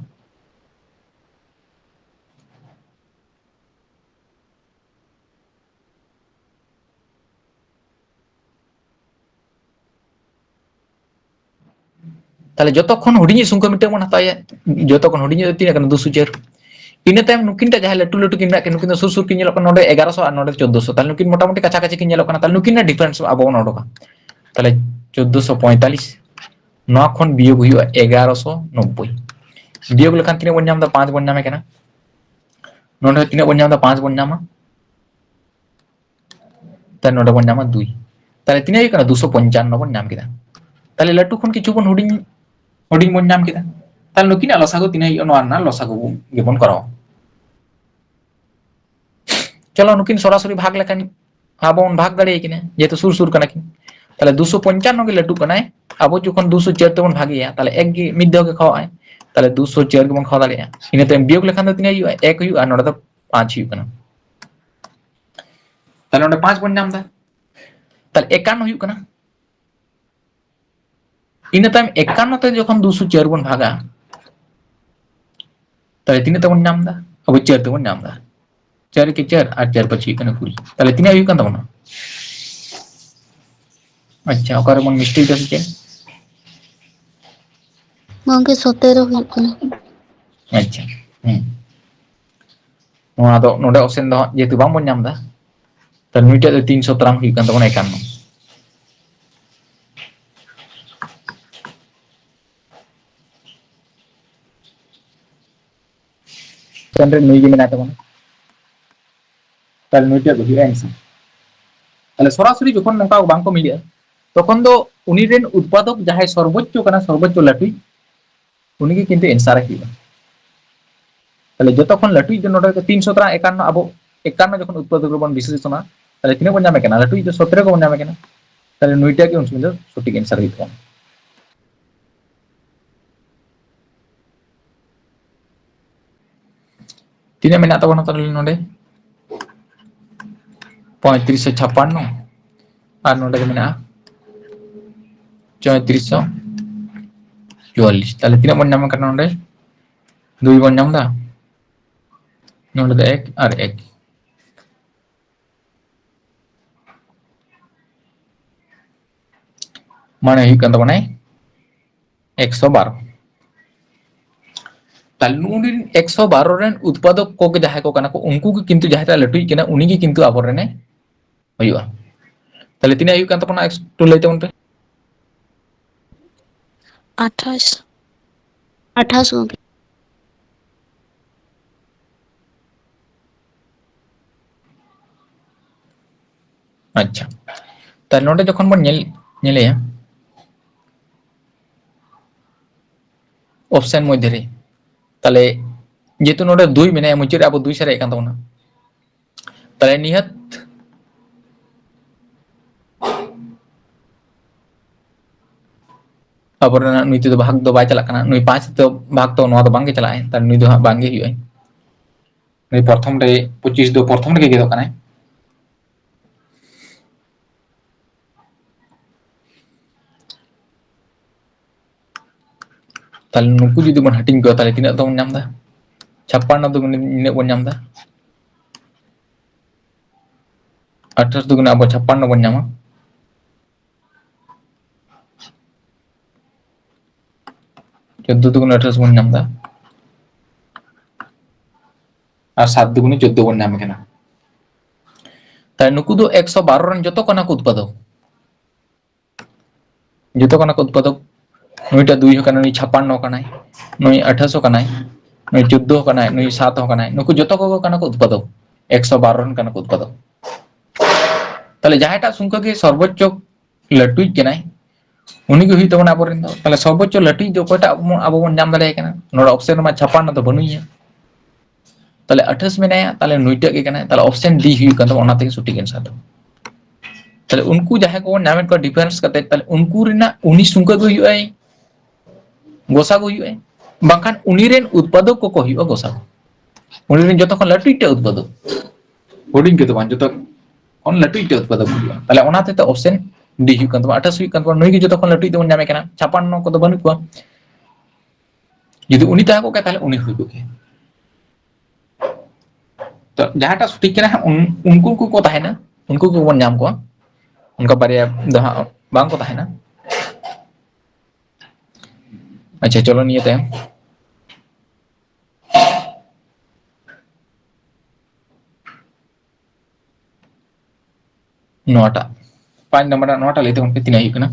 ᱛᱟᱦᱞᱮ ᱡᱚᱛᱚ ᱠᱷᱚᱱ ᱦᱩᱰᱤᱧᱤᱡ ᱥᱚᱝᱠᱷᱟ ᱢᱤᱫᱴᱟᱝ ᱵᱚᱱ ᱦᱟᱛᱟᱣᱮᱭᱟ᱾ ᱡᱚᱛᱚ ᱠᱷᱚᱱ ᱦᱩᱰᱤᱧᱤᱡ ᱫᱚ ᱛᱤᱱᱟᱹᱜ ᱠᱟᱱᱟ? ᱫᱩᱥᱚ ᱪᱟᱨ᱾ ᱤᱱᱟᱹ ᱛᱟᱭᱚᱢ ᱱᱩᱠᱤᱱ ᱴᱟᱜ ᱡᱟᱦᱟᱸᱭ ᱞᱟᱹᱴᱩ ᱞᱟᱹᱴᱩ ᱠᱤᱱ ᱢᱮᱱᱟᱜ ᱠᱤᱱ, ᱱᱩᱠᱤᱱ ᱫᱚ ᱥᱩᱨ ᱥᱩᱨ ᱠᱤᱱ ᱧᱮᱞᱚᱜ ᱠᱟᱱᱟ, ᱱᱚᱰᱮ ᱮᱜᱟᱨᱚᱥᱚ ᱟᱨ ᱱᱚᱰᱮ ᱪᱳᱫᱽᱫᱚᱥᱚ᱾ ᱛᱟᱦᱞᱮ ᱱᱩᱠᱤᱱ ᱢᱚᱴᱟᱢᱩᱴᱤ ᱠᱟᱪᱷᱟ ᱠᱟᱪᱷᱤ ᱠᱤᱱ ᱧᱮᱞᱚᱜ ᱠᱟᱱᱟ᱾ ᱛᱟᱦᱞᱮ ᱱᱩᱠᱤᱱ ᱨᱮᱱᱟᱜ ᱰᱤᱯᱷᱟᱨᱮᱱᱥ ᱟᱵᱚ ᱵᱚᱱ ᱚᱰᱚᱠᱟ᱾ ᱛᱟᱦᱞᱮ ᱪᱳᱫᱽᱫᱚᱥᱚ ᱯᱚᱸᱭᱛᱟᱞᱤᱥ, ᱱᱚᱣᱟ ᱠᱷᱚᱱ ᱵᱤᱭᱳᱜᱽ ᱦᱩᱭᱩᱜᱼᱟ ᱮᱜᱟᱨᱚᱥᱚ ᱱᱚᱵᱵᱳᱭ᱾ ᱵᱤᱭᱳᱜᱽ ᱞᱮᱠᱷᱟᱱ ᱛᱤᱱᱟᱹᱜ ᱵᱚᱱ ᱧᱟᱢ ᱮᱫᱟ? ᱯᱟᱸᱪ ᱵᱚᱱ ᱧᱟᱢᱮ ᱠᱟᱱᱟ᱾ ᱱᱚᱰᱮ ᱛᱤᱱᱟᱹᱜ ᱵᱚᱱ ᱧᱟᱢ ᱮᱫᱟ? ᱯᱟᱸᱪ ᱵᱚᱱ ᱧᱟᱢᱟ᱾ ᱛᱟᱦᱞᱮ ᱱᱚᱰᱮ ᱵᱚᱱ ᱧᱟᱢᱟ ᱫᱩᱭ᱾ ᱛᱟᱦᱞᱮ ᱛᱤᱱᱟᱹᱜ ᱦᱩᱭᱩᱜ ᱠᱟᱱᱟ? ᱫᱩᱥᱚ ᱯᱚᱧᱪᱟᱱᱱᱚ ᱵᱚᱱ ᱧᱟᱢ ᱠᱮᱫᱟ᱾ ᱛᱟᱦᱞᱮ ᱞᱟᱹᱴᱩ ᱠᱷᱚᱱ ᱠᱤᱪᱷᱩ ᱵᱚᱱ ᱦᱩᱰᱤᱧ, ᱦᱩᱰᱤᱧ ᱵᱚᱱ ᱧᱟᱢ ᱠᱮᱫᱟ᱾ ᱛᱟᱦᱞᱮ ᱱᱩᱠᱤᱱᱟᱜ ᱞᱚᱥᱟᱜᱩ ᱛᱤᱱᱟᱹᱜ ᱦᱩᱭᱩᱜᱼᱟ? ᱱᱚᱣᱟ ᱨᱮᱱᱟᱜ ᱞᱚᱥᱟᱜᱩ ᱜᱮᱵᱚᱱ ᱠᱚᱨᱟᱣᱟ᱾ ᱪᱚᱞᱚ, ᱱᱩᱠᱤᱱ ᱥᱚᱨᱟᱥᱚᱨᱤ ᱵᱷᱟᱜᱽ ᱞᱮᱠᱷᱟᱱ ᱟᱵᱚ ᱵᱚᱱ ᱵᱷᱟᱜᱽ ᱫᱟᱲᱮᱭᱟᱠᱤᱱᱟ, ᱡᱮᱦᱮᱛᱩ ᱥᱩᱨ ᱥᱩᱨ ᱠᱟᱱᱟ ᱠᱤᱱ᱾ ᱛᱟᱦᱞᱮ ᱫᱩᱥᱚ ᱯᱚᱧᱪᱟᱱᱱᱚ ᱜᱮ ᱞᱟᱹᱴᱩᱜ ᱠᱟᱱᱟᱭ, ᱟᱵᱚ ᱡᱚᱠᱷᱚᱱ ᱫᱩᱥᱚ ᱪᱟᱨ ᱛᱮᱵᱚᱱ ᱵᱷᱟᱜᱮᱭᱟ, ᱛᱟᱦᱞᱮ ᱮᱠ ᱜᱮ ᱢᱤᱫ ᱫᱷᱟᱣ ᱜᱮ ᱠᱷᱟᱣᱟᱜᱼᱟᱭ᱾ ᱛᱟᱦᱞᱮ ᱫᱩᱥᱚ ᱪᱟᱨ ᱜᱮᱵᱚᱱ ᱠᱷᱟᱣᱟ ᱫᱟᱲᱮᱭᱟᱜᱼᱟ᱾ ᱤᱱᱟᱹ ᱛᱟᱭᱚᱢ ᱵᱤᱭᱳᱜᱽ ᱞᱮᱠᱷᱟᱱ ᱫᱚ ᱛᱤᱱᱟᱹᱜ ᱦᱩᱭᱩᱜᱼᱟ? ᱮᱠ ᱦᱩᱭᱩᱜᱼᱟ, ᱟᱨ ᱱᱚᱰᱮ ᱫᱚ ᱯᱟᱸᱪ ᱦᱩᱭᱩᱜ ᱠᱟᱱᱟ᱾ ᱛᱟᱦᱞᱮ ᱚᱸᱰᱮ ᱯᱟᱸᱪ ᱵᱚᱱ ᱧᱟᱢ ᱮᱫᱟ, ᱛᱟᱦᱞᱮ ᱮᱠᱟᱱᱱᱚ ᱦᱩᱭᱩᱜ ᱠᱟᱱᱟ᱾ ᱤᱱᱟᱹ ᱛᱟᱭᱚᱢ ᱮᱠᱟᱱᱱᱚ ᱛᱮ ᱡᱚᱠᱷᱚᱱ ᱫᱩᱥᱚ ᱪᱟᱨ ᱵᱚᱱ ᱵᱷᱟᱜᱟ, ᱛᱟᱦᱞᱮ ᱛᱤᱱᱟᱹᱜ ᱛᱮᱵᱚᱱ ᱧᱟᱢ ᱮᱫᱟ? ᱟᱵᱚ ᱪᱟᱨ ᱛᱮᱵᱚᱱ ᱧᱟᱢ ᱮᱫᱟ᱾ ᱪᱟᱨ ᱮᱠᱮ ᱪᱟᱨ ᱟᱨ ᱪᱟᱨ ᱯᱟᱸᱪ ᱦᱩᱭᱩᱜ ᱠᱟᱱᱟ ᱠᱩᱲᱤ᱾ ᱛᱟᱦᱞᱮ ᱛᱤᱱᱟᱹᱜ ᱦᱩᱭᱩᱜ ᱠᱟᱱ ᱛᱟᱵᱚᱱᱟ? ᱟᱪᱪᱷᱟ, ᱚᱠᱟᱨᱮ ᱵᱚᱱ ᱢᱤᱥᱴᱮᱠ ᱫᱟ ᱥᱮ ᱪᱮᱫ? ᱜᱚᱝᱠᱮ, ᱥᱚᱛᱮᱨᱚ ᱦᱩᱭᱩᱜ ᱠᱟᱱᱟ᱾ ᱟᱪᱪᱷᱟ, ᱦᱩᱸ᱾ ᱱᱚᱣᱟ ᱫᱚ ᱱᱚᱰᱮ ᱚᱯᱥᱮᱱ ᱫᱚ ᱦᱟᱸᱜ ᱡᱮᱦᱮᱛᱩ ᱵᱟᱝᱵᱚᱱ ᱧᱟᱢ ᱮᱫᱟ, ᱛᱟᱦᱞᱮ ᱱᱩᱭᱴᱟᱜ ᱫᱚ ᱛᱤᱱ ᱥᱚᱛᱨᱟᱝ ᱦᱩᱭᱩᱜ ᱠᱟᱱ ᱛᱟᱵᱚᱱᱟ, ᱮᱠᱟᱱᱱᱚ᱾ ᱨᱮ ᱱᱩᱭ ᱜᱮ ᱢᱮᱱᱟᱭ ᱛᱟᱵᱚᱱᱟ᱾ ᱛᱟᱦᱞᱮ ᱱᱩᱭᱴᱟᱜ ᱦᱩᱭᱩᱜᱼᱟ answer᱾ ᱛᱟᱦᱞᱮ ᱥᱚᱨᱟᱥᱚᱨᱤ ᱡᱚᱠᱷᱚᱱ ᱱᱚᱝᱠᱟ ᱵᱟᱝ ᱠᱚ ᱢᱤᱞᱟᱹᱜᱼᱟ, ᱛᱚᱠᱷᱚᱱ ᱫᱚ ᱩᱱᱤ ᱨᱮᱱ ᱩᱛᱯᱟᱫᱚᱠ ᱡᱟᱦᱟᱸᱭ ᱥᱚᱨᱵᱚᱪᱪᱚ ᱠᱟᱱᱟ, ᱥᱚᱨᱵᱚᱪᱪᱚ ᱞᱟᱹᱴᱩᱭᱤᱡ, ᱩᱱᱤ ᱜᱮ ᱠᱤᱱᱛᱩ answer ᱮ ᱦᱩᱭᱩᱜᱼᱟ᱾ ᱛᱟᱦᱞᱮ ᱡᱚᱛᱚ ᱠᱷᱚᱱ ᱞᱟᱹᱴᱩᱭᱤᱡ ᱫᱚ ᱱᱚᱰᱮ ᱛᱤᱱ ᱥᱚᱛᱨᱟ ᱮᱠᱟᱱᱱᱚ, ᱟᱵᱚ ᱮᱠᱟᱱᱱᱚ ᱡᱚᱠᱷᱚᱱ ᱩᱛᱯᱟᱫᱚᱠ ᱨᱮᱵᱚᱱ ᱵᱤᱥᱞᱮᱥᱚᱱᱟ, ᱛᱟᱦᱞᱮ ᱛᱤᱱᱟᱹᱜ ᱵᱚᱱ ᱧᱟᱢᱮ ᱠᱟᱱᱟ? ᱞᱟᱹᱴᱩᱭᱤᱡ ᱫᱚ ᱥᱚᱛᱨᱚ ᱜᱮᱵᱚᱱ ᱧᱟᱢᱮ ᱠᱟᱱᱟ᱾ ᱛᱟᱦᱞᱮ ᱱᱩᱭᱴᱟᱜ ᱜᱮ ᱩᱱ ᱥᱚᱢᱚᱭ ᱫᱚ ᱥᱚᱴᱷᱤᱠ answer ᱦᱩᱭᱩᱜ ᱛᱟᱵᱚᱱᱟ᱾ ᱛᱤᱱᱟᱹᱜ ᱢᱮᱱᱟᱜ ᱛᱟᱵᱚᱱᱟ ᱛᱟᱦᱞᱮ ᱱᱚᱰᱮ? ᱯᱚᱸᱭᱛᱨᱤᱥ ᱥᱚ ᱪᱷᱟᱯᱟᱱᱱᱚ, ᱟᱨ ᱱᱚᱰᱮ ᱫᱚ ᱢᱮᱱᱟᱜᱼᱟ ᱪᱚᱭᱛᱨᱤᱥ ᱥᱚ ᱪᱩᱣᱟᱞᱞᱤᱥ᱾ ᱛᱟᱦᱞᱮ ᱛᱤᱱᱟᱹᱜ ᱵᱚᱱ ᱧᱟᱢ ᱠᱟᱱᱟ ᱱᱚᱰᱮ? ᱫᱩᱭ ᱵᱚᱱ ᱧᱟᱢ ᱮᱫᱟ᱾ ᱱᱚᱰᱮ ᱫᱚ ᱮᱠ ᱟᱨ ᱮᱠ᱾ ᱢᱟᱱᱮ ᱦᱩᱭᱩᱜ ᱠᱟᱱ ᱛᱟᱵᱚᱱᱟᱭ ᱮᱠᱥᱚ ᱵᱟᱨᱚ᱾ ᱛᱟᱦᱞᱮ ᱱᱩᱜᱼᱩ ᱱᱩᱭ ᱮᱠᱥᱚ ᱵᱟᱨᱚ ᱨᱮᱱ ᱩᱛᱯᱟᱫᱚᱠ ᱠᱚᱜᱮ ᱡᱟᱦᱟᱸᱭ ᱠᱚ ᱠᱟᱱᱟ ᱠᱚ, ᱩᱱᱠᱩ ᱜᱮ ᱠᱤᱱᱛᱩ ᱡᱟᱦᱟᱸᱭ ᱴᱟᱜ ᱞᱟᱹᱴᱩᱭᱤᱡ ᱠᱟᱱᱟ, ᱩᱱᱤ ᱜᱮ ᱠᱤᱱᱛᱩ ᱟᱵᱚᱨᱮᱱᱮ ᱦᱩᱭᱩᱜᱼᱟ᱾ ᱛᱟᱦᱞᱮ ᱛᱤᱱᱟᱹᱜ ᱦᱩᱭᱩᱜ ᱠᱟᱱ ᱛᱟᱵᱚᱱᱟ? ᱮᱠᱴᱩ ᱞᱟᱹᱭ ᱛᱟᱵᱚᱱ ᱯᱮ᱾ ᱟᱴᱷᱟᱥ᱾ ᱟᱴᱷᱟᱥ ᱜᱚᱢᱠᱮ᱾ ᱟᱪᱪᱷᱟ, ᱛᱟᱦᱞᱮ ᱱᱚᱰᱮ ᱡᱚᱠᱷᱚᱱ ᱵᱚᱱ ᱧᱮᱞ, ᱧᱮᱞᱮᱭᱟ option ᱢᱚᱫᱽᱫᱷᱮ ᱨᱮ, ᱛᱟᱦᱞᱮ ᱡᱮᱦᱮᱛᱩ ᱱᱚᱰᱮ ᱫᱩᱭ ᱢᱮᱱᱟᱭᱟ, ᱢᱩᱪᱟᱹᱫ ᱨᱮ ᱟᱵᱚ ᱫᱩᱭ ᱥᱟᱨᱮᱡ ᱠᱟᱱ ᱛᱟᱵᱚᱱᱟ, ᱛᱟᱦᱞᱮ ᱱᱤᱦᱟᱹᱛ ᱟᱵᱚᱨᱮᱱᱟᱜ ᱱᱩᱭ ᱛᱮᱫᱚ ᱵᱷᱟᱜᱽ ᱫᱚ ᱵᱟᱭ ᱪᱟᱞᱟᱜ ᱠᱟᱱᱟ, ᱱᱩᱭ ᱯᱟᱸᱪ ᱛᱮ ᱵᱷᱟᱜᱽ ᱛᱚ ᱱᱚᱣᱟ ᱫᱚ ᱵᱟᱝᱜᱮ ᱪᱟᱞᱟᱜᱼᱟ, ᱛᱟᱦᱞᱮ ᱱᱩᱭ ᱫᱚ ᱦᱟᱸᱜ ᱵᱟᱝᱜᱮ ᱦᱩᱭᱩᱜᱼᱟ᱾ ᱱᱩᱭ ᱯᱨᱚᱛᱷᱚᱢ ᱨᱮ ᱯᱚᱸᱪᱤᱥ ᱫᱚ ᱯᱨᱚᱛᱷᱚᱢ ᱨᱮᱜᱮ ᱜᱮᱫᱚᱜ ᱠᱟᱱᱟᱭ᱾ ᱛᱟᱦᱞᱮ ᱱᱩᱠᱩ ᱡᱩᱫᱤ ᱵᱚᱱ ᱦᱟᱹᱴᱤᱧ ᱠᱚᱣᱟ, ᱛᱟᱦᱞᱮ ᱛᱤᱱᱟᱹᱜ ᱛᱟᱵᱚᱱ ᱧᱟᱢ ᱮᱫᱟ? ᱪᱷᱟᱯᱯᱟᱱᱱᱚ ᱫᱩᱜᱩᱱᱮ ᱱᱤᱱᱟᱹᱜ ᱵᱚᱱ ᱧᱟᱢ ᱮᱫᱟ᱾ ᱟᱴᱷᱟᱥ ᱫᱩᱜᱩᱱᱮ ᱟᱵᱚ ᱪᱷᱟᱯᱯᱟᱱᱱᱚ ᱵᱚᱱ ᱧᱟᱢᱟ᱾ ᱪᱳᱫᱽᱫᱳ ᱫᱩᱜᱩᱱᱮ ᱟᱴᱷᱟᱥ ᱵᱚᱱ ᱧᱟᱢ ᱮᱫᱟ᱾ ᱟᱨ ᱥᱟᱛ ᱫᱩᱜᱩᱱᱮ ᱪᱳᱫᱽᱫᱳ ᱵᱚᱱ ᱧᱟᱢ ᱠᱟᱱᱟ᱾ ᱛᱟᱦᱞᱮ ᱱᱩᱠᱩ ᱫᱚ ᱮᱠᱥᱚ ᱵᱟᱨᱚ ᱨᱮᱱ ᱡᱚᱛᱚ ᱠᱟᱱᱟ ᱠᱚ ᱩᱛᱯᱟᱫᱚᱠ᱾ ᱡᱚᱛᱚ ᱠᱟᱱᱟ ᱠᱚ ᱩᱛᱯᱟᱫᱚᱠ᱾ ᱱᱩᱭᱴᱟᱜ ᱫᱩᱭ ᱦᱚᱸ ᱠᱟᱱᱟ, ᱱᱩᱭ ᱪᱷᱟᱯᱟᱱᱱᱚ ᱠᱟᱱᱟᱭ, ᱱᱩᱭ ᱟᱴᱷᱟᱥᱚ ᱠᱟᱱᱟᱭ᱾ ᱱᱩᱭ ᱪᱳᱫᱽᱫᱳ ᱠᱟᱱᱟᱭ, ᱱᱩᱭ ᱥᱟᱛ ᱦᱚᱸ ᱠᱟᱱᱟᱭ, ᱱᱩᱠᱩ ᱡᱚᱛᱚ ᱠᱚᱜᱮ ᱠᱟᱱᱟ ᱠᱚ ᱩᱛᱯᱟᱫᱚᱠ, ᱮᱠᱥᱚ ᱵᱟᱨᱚ ᱨᱮᱱ ᱠᱟᱱᱟ ᱠᱚ ᱩᱛᱯᱟᱫᱚᱠ᱾ ᱛᱟᱦᱞᱮ ᱡᱟᱦᱟᱸᱭᱴᱟᱜ ᱥᱚᱝᱠᱷᱟ ᱜᱮ ᱥᱚᱨᱵᱳᱪᱪᱚ ᱞᱟᱹᱴᱩᱭᱤᱡ ᱠᱟᱱᱟᱭ, ᱩᱱᱤ ᱜᱮ ᱦᱩᱭᱩᱜ ᱛᱟᱵᱚᱱᱟ ᱟᱵᱚᱨᱮᱱ ᱫᱚ᱾ ᱛᱟᱦᱞᱮ ᱥᱚᱨᱵᱳᱪᱪᱚ ᱞᱟᱹᱴᱩᱭᱤᱡ ᱫᱚ ᱚᱠᱚᱭᱴᱟᱜ ᱟᱵᱚ ᱵᱚᱱ, ᱟᱵᱚ ᱵᱚᱱ ᱧᱟᱢ ᱫᱟᱲᱮᱭᱟᱭ ᱠᱟᱱᱟ? ᱱᱚᱰᱮ ᱚᱯᱥᱮᱱ ᱨᱮᱢᱟ ᱪᱷᱟᱯᱟᱱᱱᱚ ᱫᱚ ᱵᱟᱹᱱᱩᱭᱟ, ᱛᱟᱦᱞᱮ ᱟᱴᱷᱟᱥ ᱢᱮᱱᱟᱭᱟ, ᱛᱟᱦᱞᱮ ᱱᱩᱭᱴᱟᱜ ᱜᱮ ᱠᱟᱱᱟᱭ, ᱛᱟᱦᱞᱮ ᱚᱯᱥᱮᱱ ᱰᱤ ᱦᱩᱭᱩᱜ ᱠᱟᱱ ᱛᱟᱵᱚᱱᱟ, ᱚᱱᱟ ᱛᱮᱜᱮ ᱥᱚᱴᱷᱤᱠ ᱮᱱᱥᱟᱨ ᱫᱚ᱾ ᱛᱟᱦᱞᱮ ᱩᱱᱠᱩ ᱡᱟᱦᱟᱸᱭ ᱠᱚᱵᱚᱱ ᱧᱟᱢᱮᱫ ᱠᱚᱣᱟ ᱰᱤᱯᱷᱟᱨᱮᱱᱥ ᱠᱟᱛᱮ, ᱛᱟᱦᱞᱮ ᱩᱱᱠᱩ ᱨᱮᱱᱟᱜ ᱩᱱᱤ ᱥᱚᱝᱠᱷᱟ ᱜᱮ ᱦᱩᱭᱩᱜᱼᱟᱭ, ᱜᱚᱥᱟᱜᱩ ᱦᱩᱭᱩᱜᱼᱟᱭ, ᱵᱟᱝᱠᱷᱟᱱ ᱩᱱᱤ ᱨᱮᱱ ᱩᱛᱯᱟᱫᱚᱠ ᱠᱚᱠᱚ ᱦᱩᱭᱩᱜᱼᱟ ᱜᱚᱥᱟᱜᱩ᱾ ᱩᱱᱤ ᱨᱮᱱ ᱡᱚᱛᱚ ᱠᱷᱚᱱ ᱞᱟᱹᱴᱩ ᱤᱡᱴᱟ ᱩᱛᱯᱟᱫᱚᱠ, ᱦᱩᱰᱤᱧ ᱠᱚᱫᱚ ᱵᱟᱝ, ᱡᱚᱛᱚ ᱠᱷᱚᱱ ᱞᱟᱹᱴᱩ ᱤᱡᱴᱟ ᱩᱛᱯᱟᱫᱚᱠ ᱦᱩᱭᱩᱜᱼᱟ᱾ ᱛᱟᱦᱞᱮ ᱚᱱᱟ ᱦᱚᱛᱮᱡ ᱛᱮ ᱚᱯᱥᱮᱱ ᱰᱤ ᱦᱩᱭᱩᱜ ᱠᱟᱱ ᱛᱟᱵᱚᱱᱟ, ᱟᱴᱷᱟᱥ ᱦᱩᱭᱩᱜ ᱠᱟᱱ ᱛᱟᱵᱚᱱᱟ, ᱱᱩᱭ ᱜᱮ ᱡᱚᱛᱚ ᱠᱷᱚᱱ ᱞᱟᱹᱴᱩ ᱤᱡ ᱫᱚᱵᱚᱱ ᱧᱟᱢᱮ ᱠᱟᱱᱟ, ᱪᱷᱟᱯᱟᱱᱱᱚ ᱠᱚᱫᱚ ᱵᱟᱹᱱᱩᱜ ᱠᱚᱣᱟ᱾ ᱡᱩᱫᱤ ᱩᱱᱤ ᱛᱟᱦᱮᱸ ᱠᱚᱜ ᱠᱮᱭᱟ, ᱛᱟᱦᱞᱮ ᱩᱱᱤ ᱦᱩᱭ ᱠᱚᱜ ᱠᱮᱭᱟ᱾ ᱛᱚ ᱡᱟᱦᱟᱸᱴᱟᱜ ᱥᱚᱴᱷᱤᱠ ᱠᱟᱱᱟ ᱦᱟᱸᱜ, ᱩᱱ-, ᱩᱱᱠᱩ ᱠᱚᱠᱚ ᱛᱟᱦᱮᱱᱟ, ᱩᱱᱠᱩ ᱠᱚᱵᱚᱱ ᱧᱟᱢ ᱠᱚᱣᱟ, ᱚᱱᱠᱟ ᱵᱟᱨᱭᱟ ᱫᱚ ᱦᱟᱸᱜ ᱵᱟᱝ ᱠᱚ ᱛᱟᱦᱮᱱᱟ᱾ ᱟᱪᱪᱷᱟ, ᱪᱚᱞᱚ ᱱᱤᱭᱟᱹ ᱛᱟᱭᱚᱢ᱾ ᱱᱚᱣᱟᱴᱟᱜ, ᱯᱟᱸᱪ ᱱᱟᱢᱵᱟᱨ ᱨᱮᱱᱟᱜ ᱱᱚᱣᱟᱴᱟᱜ ᱞᱟᱹᱭ ᱛᱟᱵᱚᱱ ᱯᱮ, ᱛᱤᱱᱟᱹᱜ ᱦᱩᱭᱩᱜ ᱠᱟᱱᱟ?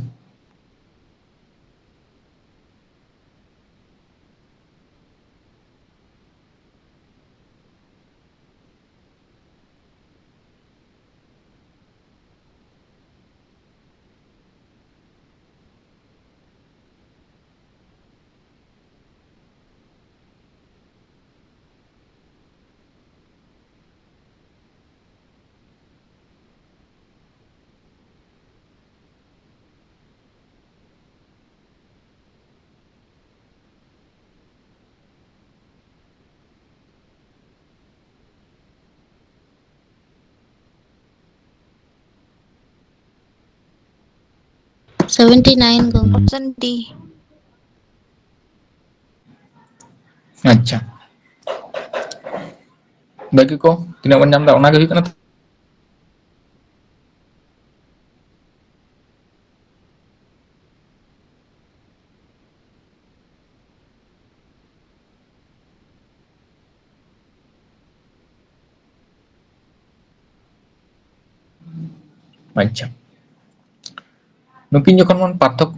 Seventy nine ᱜᱚᱢᱠᱮ᱾ Option D. ᱟᱪᱪᱷᱟ, ᱵᱟᱹᱠᱤ ᱠᱚ ᱛᱤᱱᱟᱹᱜ ᱵᱚᱱ ᱧᱟᱢ ᱮᱫᱟ, ᱚᱱᱟ ᱜᱮ ᱦᱩᱭᱩᱜ ᱠᱟᱱᱟ ᱛᱚ? ᱟᱪᱪᱷᱟ, ᱱᱩᱠᱤᱱ ᱡᱚᱠᱷᱚᱱ ᱵᱚᱱ ᱯᱟᱨᱛᱷᱚᱠ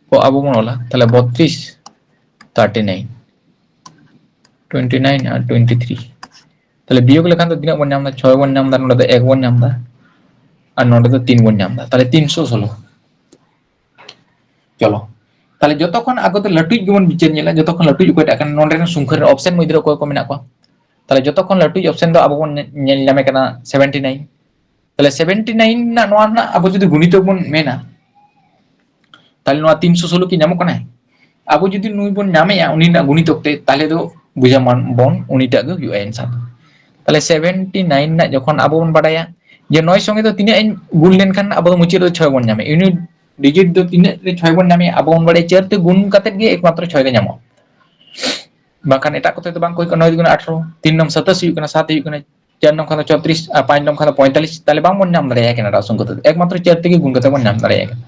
ᱠᱚ ᱟᱵᱚ ᱵᱚᱱ ᱚᱞᱟ, ᱛᱟᱦᱞᱮ ᱵᱚᱛᱨᱤᱥ, thirty nine᱾ ᱴᱩᱭᱮᱱᱴᱤ ᱱᱟᱭᱤᱱ ᱟᱨ ᱴᱩᱭᱮᱱᱴᱤ ᱛᱷᱨᱤ᱾ ᱛᱟᱦᱞᱮ ᱵᱤᱭᱳᱜ ᱞᱮᱠᱷᱟᱱ ᱫᱚ ᱛᱤᱱᱟᱹᱜ ᱵᱚᱱ ᱧᱟᱢ ᱮᱫᱟ? ᱪᱷᱚᱭ ᱵᱚᱱ ᱧᱟᱢ ᱮᱫᱟ, ᱱᱚᱰᱮ ᱫᱚ ᱮᱠ ᱵᱚᱱ ᱧᱟᱢ ᱮᱫᱟ, ᱟᱨ ᱱᱚᱰᱮ ᱫᱚ ᱛᱤᱱ ᱵᱚᱱ ᱧᱟᱢ ᱮᱫᱟ᱾ ᱛᱟᱦᱞᱮ ᱛᱤᱱᱥᱚ ᱥᱳᱞᱳ᱾ ᱪᱚᱞᱚ, ᱛᱟᱦᱞᱮ ᱡᱚᱛᱚ ᱠᱷᱚᱱ ᱟᱵᱚ ᱫᱚ ᱞᱟᱹᱴᱩᱭᱤᱡ ᱜᱮᱵᱚᱱ ᱵᱤᱪᱟᱹᱨ ᱧᱮᱞᱟ, ᱡᱚᱛᱚ ᱠᱷᱚᱱ ᱞᱟᱹᱴᱩᱭᱤᱡ ᱚᱠᱚᱭᱴᱟᱜ ᱠᱟᱱᱟ? ᱱᱚᱰᱮ ᱨᱮᱱ ᱥᱚᱝᱠᱷᱭᱟ ᱨᱮ ᱚᱯᱥᱮᱱ ᱢᱚᱫᱽᱫᱷᱮ ᱨᱮ ᱚᱠᱚᱭ ᱠᱚ ᱢᱮᱱᱟᱜ ᱠᱚᱣᱟ? ᱛᱟᱦᱞᱮ ᱡᱚᱛᱚ ᱠᱷᱚᱱ ᱞᱟᱹᱴᱩᱭᱤᱡ ᱚᱯᱥᱮᱱ ᱫᱚ ᱟᱵᱚ ᱵᱚᱱ ᱧᱮ-, ᱧᱮᱞ ᱧᱟᱢᱮ ᱠᱟᱱᱟ ᱥᱮᱵᱷᱮᱱᱴᱤ ᱱᱟᱭᱤᱱ᱾ ᱛᱟᱦᱞᱮ ᱥᱮᱵᱷᱮᱱᱴᱤ ᱱᱟᱭᱤᱱ ᱨᱮᱱᱟᱜ ᱱᱚᱣᱟ ᱨᱮᱱᱟᱜ ᱟᱵᱚ ᱡᱩᱫᱤ ᱜᱩᱱᱤᱛᱚᱠ ᱵᱚᱱ ᱢᱮᱱᱟ, ᱛᱟᱦᱞᱮ ᱱᱚᱣᱟ ᱛᱤᱱᱥᱚ ᱥᱳᱞᱳ ᱠᱤ ᱧᱟᱢᱚᱜ ᱠᱟᱱᱟᱭ? ᱟᱵᱚ ᱡᱩᱫᱤ ᱱᱩᱭ ᱵᱚᱱ ᱧᱟᱢᱮᱭᱟ ᱩᱱᱤ ᱨᱮᱱᱟᱜ ᱜᱩᱱᱤᱛᱚᱠ ᱛᱮ, ᱛᱟᱦᱞᱮ ᱫᱚ ᱵᱩᱡᱷᱟᱹᱣ ᱢᱟᱵᱚᱱ ᱩᱱᱤᱴᱟᱜ ᱜᱮ ᱦᱩᱭᱩᱜᱼᱟ ᱮᱱᱥᱟᱨ ᱫᱚ᱾ ᱛᱟᱦᱞᱮ ᱥᱮᱵᱷᱮᱱᱴᱤ ᱱᱟᱭᱤᱱ ᱨᱮᱱᱟᱜ ᱡᱚᱠᱷᱚᱱ ᱟᱵᱚ ᱵᱚᱱ ᱵᱟᱰᱟᱭᱟ ᱡᱮ ᱱᱚᱭ ᱥᱚᱸᱜᱮ ᱫᱚ ᱛᱤᱱᱟᱹᱜ ᱤᱧ ᱜᱩᱱ ᱞᱮᱱᱠᱷᱟᱱ ᱟᱵᱚ ᱫᱚ ᱢᱩᱪᱟᱹᱫ ᱨᱮ ᱪᱷᱚᱭ ᱵᱚᱱ ᱧᱟᱢᱟ, ᱤᱭᱩᱱᱤᱴ ᱰᱤᱡᱤᱴ ᱫᱚ ᱛᱤᱱᱟᱹᱜ ᱨᱮ ᱪᱷᱚᱭ ᱵᱚᱱ ᱧᱟᱢᱮᱭᱟ ᱟᱵᱚ ᱵᱚᱱ ᱵᱟᱰᱟᱭᱟ ᱪᱟᱨ ᱛᱮ ᱜᱩᱱ ᱠᱟᱛᱮ ᱜᱮ ᱮᱠᱢᱟᱛᱨᱚ ᱪᱷᱚᱭ ᱫᱚ ᱧᱟᱢᱚᱜᱼᱟ᱾ ᱵᱟᱝᱠᱷᱟᱱ ᱮᱴᱟᱜ ᱠᱚᱛᱮ ᱫᱚ ᱵᱟᱝ ᱠᱚ ᱦᱩᱭᱩᱜ ᱠᱟᱱᱟ, ᱱᱚᱭ ᱫᱩᱜᱩᱱᱮ ᱟᱴᱷᱨᱚ, ᱛᱤᱱ ᱱᱚᱝ ᱥᱟᱛᱟᱥ ᱦᱩᱭᱩᱜ ᱠᱟᱱᱟ, ᱥᱟᱛ ᱦᱩᱭᱩᱜ ᱠᱟᱱᱟ, ᱪᱟᱨ ᱱᱚᱝ ᱠᱷᱟᱱ ᱫᱚ ᱪᱷᱚᱛᱨᱤᱥ ᱟᱨ ᱯᱟᱸᱪ ᱱᱚᱝ ᱠᱷᱟᱱ ᱫᱚ ᱯᱚᱸᱭᱛᱟᱞᱞᱤᱥ, ᱛᱟᱦᱞᱮ ᱵᱟᱝᱵᱚᱱ ᱧᱟᱢ ᱫᱟᱲᱮᱭᱟᱭ ᱠᱟᱱᱟ ᱮᱴᱟᱜ ᱥᱚᱝᱠᱷᱟ ᱛᱮᱫᱚ, ᱮᱠᱢᱟᱛᱨᱚ ᱪᱟᱨ ᱛᱮᱜᱮ ᱜᱩᱱ ᱠᱟᱛᱮ ᱵᱚᱱ ᱧᱟᱢ ᱫᱟᱲᱮᱭᱟᱭ ᱠᱟᱱᱟ᱾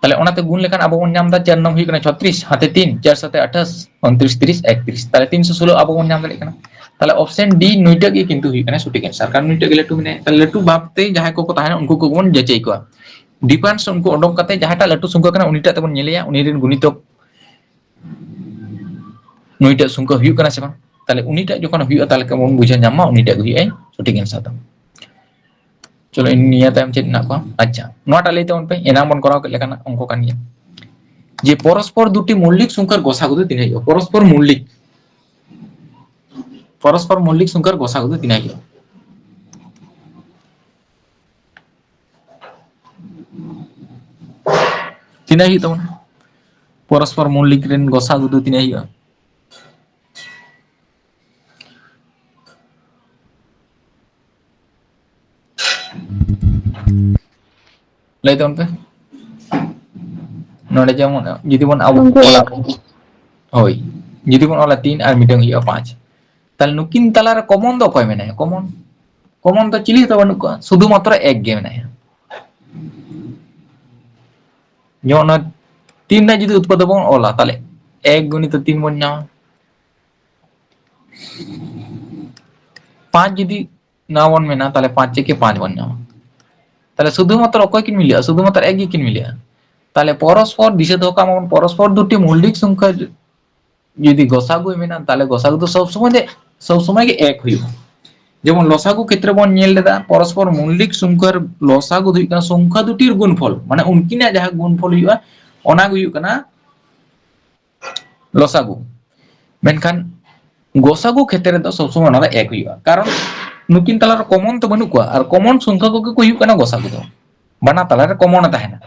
ᱛᱟᱦᱞᱮ ᱚᱱᱟᱛᱮ ᱜᱩᱱ ᱞᱮᱠᱷᱟᱱ ᱟᱵᱚ ᱵᱚᱱ ᱧᱟᱢ ᱮᱫᱟ ᱪᱟᱨ ᱱᱚᱝ ᱦᱩᱭᱩᱜ ᱠᱟᱱᱟ ᱪᱷᱚᱛᱨᱤᱥ, ᱦᱟᱛᱮ ᱛᱤᱱ, ᱪᱟᱨ ᱥᱟᱛᱮ ᱟᱴᱷᱟᱥ, ᱩᱱᱛᱨᱤᱥ, ᱛᱤᱨᱤᱥ, ᱮᱠᱛᱨᱤᱥ, ᱛᱟᱦᱞᱮ ᱛᱤᱱᱥᱚ ᱥᱳᱞᱳ ᱟᱵᱚ ᱵᱚᱱ ᱧᱟᱢ ᱫᱟᱲᱮᱭᱟᱜ ᱠᱟᱱᱟ᱾ ᱛᱟᱦᱞᱮ ᱚᱯᱥᱮᱱ ᱰᱤ ᱱᱩᱭᱴᱟᱜ ᱜᱮ ᱠᱤᱱᱛᱩ ᱦᱩᱭᱩᱜ ᱠᱟᱱᱟ ᱥᱚᱴᱷᱤᱠ ᱮᱱᱥᱟᱨ, ᱠᱟᱨᱚᱱ ᱱᱩᱭᱴᱟᱜ ᱜᱮ ᱞᱟᱹᱴᱩ ᱢᱮᱱᱟᱭᱟ᱾ ᱛᱟᱦᱞᱮ ᱞᱟᱹᱴᱩ ᱵᱷᱟᱵᱛᱮ ᱡᱟᱦᱟᱸᱭ ᱠᱚᱠᱚ ᱛᱟᱦᱮᱱᱟ ᱩᱱᱠᱩ ᱠᱚᱵᱚᱱ ᱡᱟᱪᱟᱭ ᱠᱚᱣᱟ, ᱰᱤᱯᱷᱟᱨᱮᱱᱥ ᱩᱱᱠᱩ ᱚᱰᱚᱠ ᱠᱟᱛᱮ ᱡᱟᱦᱟᱸᱭᱴᱟᱜ ᱞᱟᱹᱴᱩ ᱥᱚᱝᱠᱷᱟ ᱠᱟᱱᱟ ᱩᱱᱤᱴᱟᱜ ᱛᱮᱵᱚᱱ ᱧᱮᱞᱮᱭᱟ, ᱩᱱᱤ ᱨᱮᱱ ᱜᱩᱱᱤᱛᱚᱠ ᱱᱩᱭᱴᱟᱜ ᱥᱚᱝᱠᱷᱟ ᱦᱩᱭᱩᱜ ᱠᱟᱱᱟ ᱥᱮ ᱵᱟᱝ? ᱛᱟᱦᱞᱮ ᱩᱱᱤᱴᱟᱜ ᱡᱚᱠᱷᱚᱱ ᱦᱩᱭᱩᱜᱼᱟ, ᱛᱟᱦᱞᱮ ᱠᱷᱟᱱ ᱵᱚᱱ ᱵᱩᱡᱷᱟᱹᱣ ᱧᱟᱢᱟ ᱩᱱᱤᱴᱟᱜ ᱜᱮ ᱦᱩᱭᱩᱜᱼᱟᱭ ᱥᱚᱴᱷᱤᱠ ᱮᱱᱥᱟᱨ ᱫᱚ᱾ ᱪᱚᱞᱚ, ᱤᱧ ᱱᱤᱭᱟᱹ ᱛᱟᱭᱚᱢ ᱪᱮᱫ ᱢᱮᱱᱟᱜ ᱠᱚᱣᱟ? ᱟᱪᱪᱷᱟ, ᱱᱚᱣᱟᱴᱟᱜ ᱞᱟᱹᱭ ᱛᱟᱵᱚᱱ ᱯᱮ, ᱮᱱᱟᱝ ᱵᱚᱱ ᱠᱚᱨᱟᱣ ᱠᱮᱫ ᱞᱮᱠᱟᱱᱟᱜ ᱚᱝᱠᱚ ᱠᱟᱱ ᱜᱮᱭᱟ᱾ ᱡᱮ ᱯᱚᱨᱚᱥᱯᱚᱨ ᱫᱩᱴᱤ ᱢᱚᱞᱞᱤᱠ ᱥᱚᱝᱠᱷᱟᱨ ᱜᱚᱥᱟᱜᱩ ᱫᱚ ᱛᱤᱱᱟᱹᱜ ᱦᱩᱭᱩᱜᱼᱟ? ᱯᱚᱨᱚᱥᱯᱚᱨ ᱢᱚᱞᱞᱤᱠ, ᱯᱚᱨᱚᱥᱯᱚᱨ ᱢᱚᱞᱞᱤᱠ ᱥᱚᱝᱠᱷᱟᱨ ᱜᱚᱥᱟᱜᱩ ᱫᱚ ᱛᱤᱱᱟᱹᱜ ᱦᱩᱭᱩᱜᱼᱟ? ᱛᱤᱱᱟᱹᱜ ᱦᱩᱭᱩᱜ ᱛᱟᱵᱚᱱᱟ? ᱯᱚᱨᱚᱥᱯᱚᱨ ᱢᱚᱞᱞᱤᱠ ᱨᱮᱱ ᱜᱚᱥᱟᱜᱩ ᱫᱚ ᱛᱤᱱᱟᱹᱜ ᱦᱩᱭᱩᱜᱼᱟ? ᱞᱟᱹᱭ ᱛᱟᱵᱚᱱ ᱯᱮ᱾ ᱱᱚᱰᱮ ᱡᱮᱢᱚᱱ ᱡᱩᱫᱤ ᱵᱚᱱ ᱟᱵᱚ ᱜᱚᱝᱠᱮ, ᱚᱞᱟ, ᱦᱳᱭ, ᱡᱩᱫᱤ ᱵᱚᱱ ᱚᱞᱟ ᱛᱤᱱ ᱟᱨ ᱢᱤᱫᱴᱟᱝ ᱦᱩᱭᱩᱜᱼᱟ ᱯᱟᱸᱪ, ᱛᱟᱦᱞᱮ ᱱᱩᱠᱤᱱ ᱛᱟᱞᱟᱨᱮ ᱠᱚᱢᱚᱱ ᱫᱚ ᱚᱠᱚᱭ ᱢᱮᱱᱟᱭᱟ? ᱠᱚᱢᱚᱱ, ᱠᱚᱢᱚᱱ ᱫᱚ ᱪᱤᱞᱤ ᱦᱚᱸᱛᱚ ᱵᱟᱹᱱᱩᱜ ᱠᱚᱣᱟ, ᱥᱩᱫᱷᱩ ᱢᱟᱛᱨᱚ ᱮᱠ ᱜᱮ ᱢᱮᱱᱟᱭᱟ᱾ ᱡᱮᱢᱚᱱ ᱱᱚᱣᱟ ᱛᱤᱱ ᱨᱮᱱᱟᱜ ᱡᱩᱫᱤ ᱩᱛᱯᱟᱫᱚ ᱵᱚᱱ ᱚᱞᱟ, ᱛᱟᱦᱞᱮ ᱮᱠ ᱜᱩᱱᱤᱛᱚ ᱛᱤᱱ ᱵᱚᱱ ᱧᱟᱢᱟ᱾ ᱯᱟᱸᱪ ᱡᱩᱫᱤ ᱱᱚᱣᱟ ᱵᱚᱱ ᱢᱮᱱᱟ, ᱛᱟᱦᱞᱮ ᱯᱟᱸᱪ ᱪᱮᱠᱮ ᱯᱟᱸᱪ ᱵᱚᱱ ᱧᱟᱢᱟ᱾ ᱛᱟᱦᱞᱮ ᱥᱩᱫᱷᱩ ᱢᱟᱛᱨᱚ ᱚᱠᱚᱭ ᱠᱤᱱ ᱢᱤᱞᱟᱹᱜᱼᱟ? ᱥᱩᱫᱷᱩ ᱢᱟᱛᱨᱚ ᱮᱠ ᱜᱮᱠᱤᱱ ᱢᱤᱞᱟᱹᱜᱼᱟ᱾ ᱛᱟᱦᱞᱮ ᱯᱚᱨᱚᱥᱯᱚᱨ, ᱫᱤᱥᱟᱹ ᱫᱚᱦᱚ ᱠᱟᱜ ᱢᱟᱵᱚᱱ, ᱯᱚᱨᱚᱥᱯᱚᱨ ᱫᱩᱴᱤ ᱢᱚᱞᱞᱤᱠ ᱥᱚᱝᱠᱷᱟ ᱡᱩᱫᱤ ᱜᱚᱥᱟᱜᱩᱭ ᱢᱮᱱᱟ, ᱛᱟᱦᱚᱞᱮ ᱜᱚᱥᱟᱜᱩ ᱫᱚ ᱥᱚᱵ ᱥᱚᱢᱚᱭ ᱫᱚ, ᱥᱚᱵ ᱥᱚᱢᱚᱭ ᱜᱮ ᱮᱠ ᱦᱩᱭᱩᱜᱼᱟ᱾ ᱡᱮᱢᱚᱱ ᱞᱚᱥᱟᱜᱩ ᱠᱷᱮᱛᱨᱮ ᱵᱚᱱ ᱧᱮᱞ ᱞᱮᱫᱟ, ᱯᱚᱨᱚᱥᱯᱚᱨ ᱢᱩᱞᱞᱤᱠ ᱥᱚᱝᱠᱷᱟᱨ ᱞᱚᱥᱟᱜᱩ ᱫᱚ ᱦᱩᱭᱩᱜ ᱠᱟᱱᱟ ᱥᱚᱝᱠᱷᱟ ᱫᱩᱴᱤᱨ ᱜᱩᱱᱯᱷᱚᱞ, ᱢᱟᱱᱮ ᱩᱱᱠᱤᱱᱟᱜ ᱡᱟᱦᱟᱸ ᱜᱩᱱᱯᱷᱚᱞ ᱦᱩᱭᱩᱜᱼᱟ, ᱚᱱᱟ ᱜᱮ ᱦᱩᱭᱩᱜ ᱠᱟᱱᱟ ᱞᱚᱥᱟᱜᱩ᱾ ᱢᱮᱱᱠᱷᱟᱱ ᱜᱚᱥᱟᱜᱩ ᱠᱷᱮᱛᱨᱮ ᱨᱮᱫᱚ ᱥᱚᱵ ᱥᱚᱢᱚᱭ ᱚᱱᱟ ᱫᱚ ᱮᱠ ᱦᱩᱭᱩᱜᱼᱟ, ᱠᱟᱨᱚᱱ ᱱᱩᱠᱤᱱ ᱛᱟᱞᱟᱨᱮ ᱠᱚᱢᱚᱱ ᱛᱚ ᱵᱟᱹᱱᱩᱜ ᱠᱚᱣᱟ, ᱟᱨ ᱠᱚᱢᱚᱱ ᱥᱚᱝᱠᱷᱟ ᱠᱚᱜᱮ ᱠᱚ ᱦᱩᱭᱩᱜ ᱠᱟᱱᱟ ᱜᱚᱥᱟᱜᱩ ᱫᱚ᱾ ᱵᱟᱱᱟᱨ ᱛᱟᱞᱟᱨᱮ ᱠᱚᱢᱚᱱ ᱮ ᱛᱟᱦᱮᱱᱟ᱾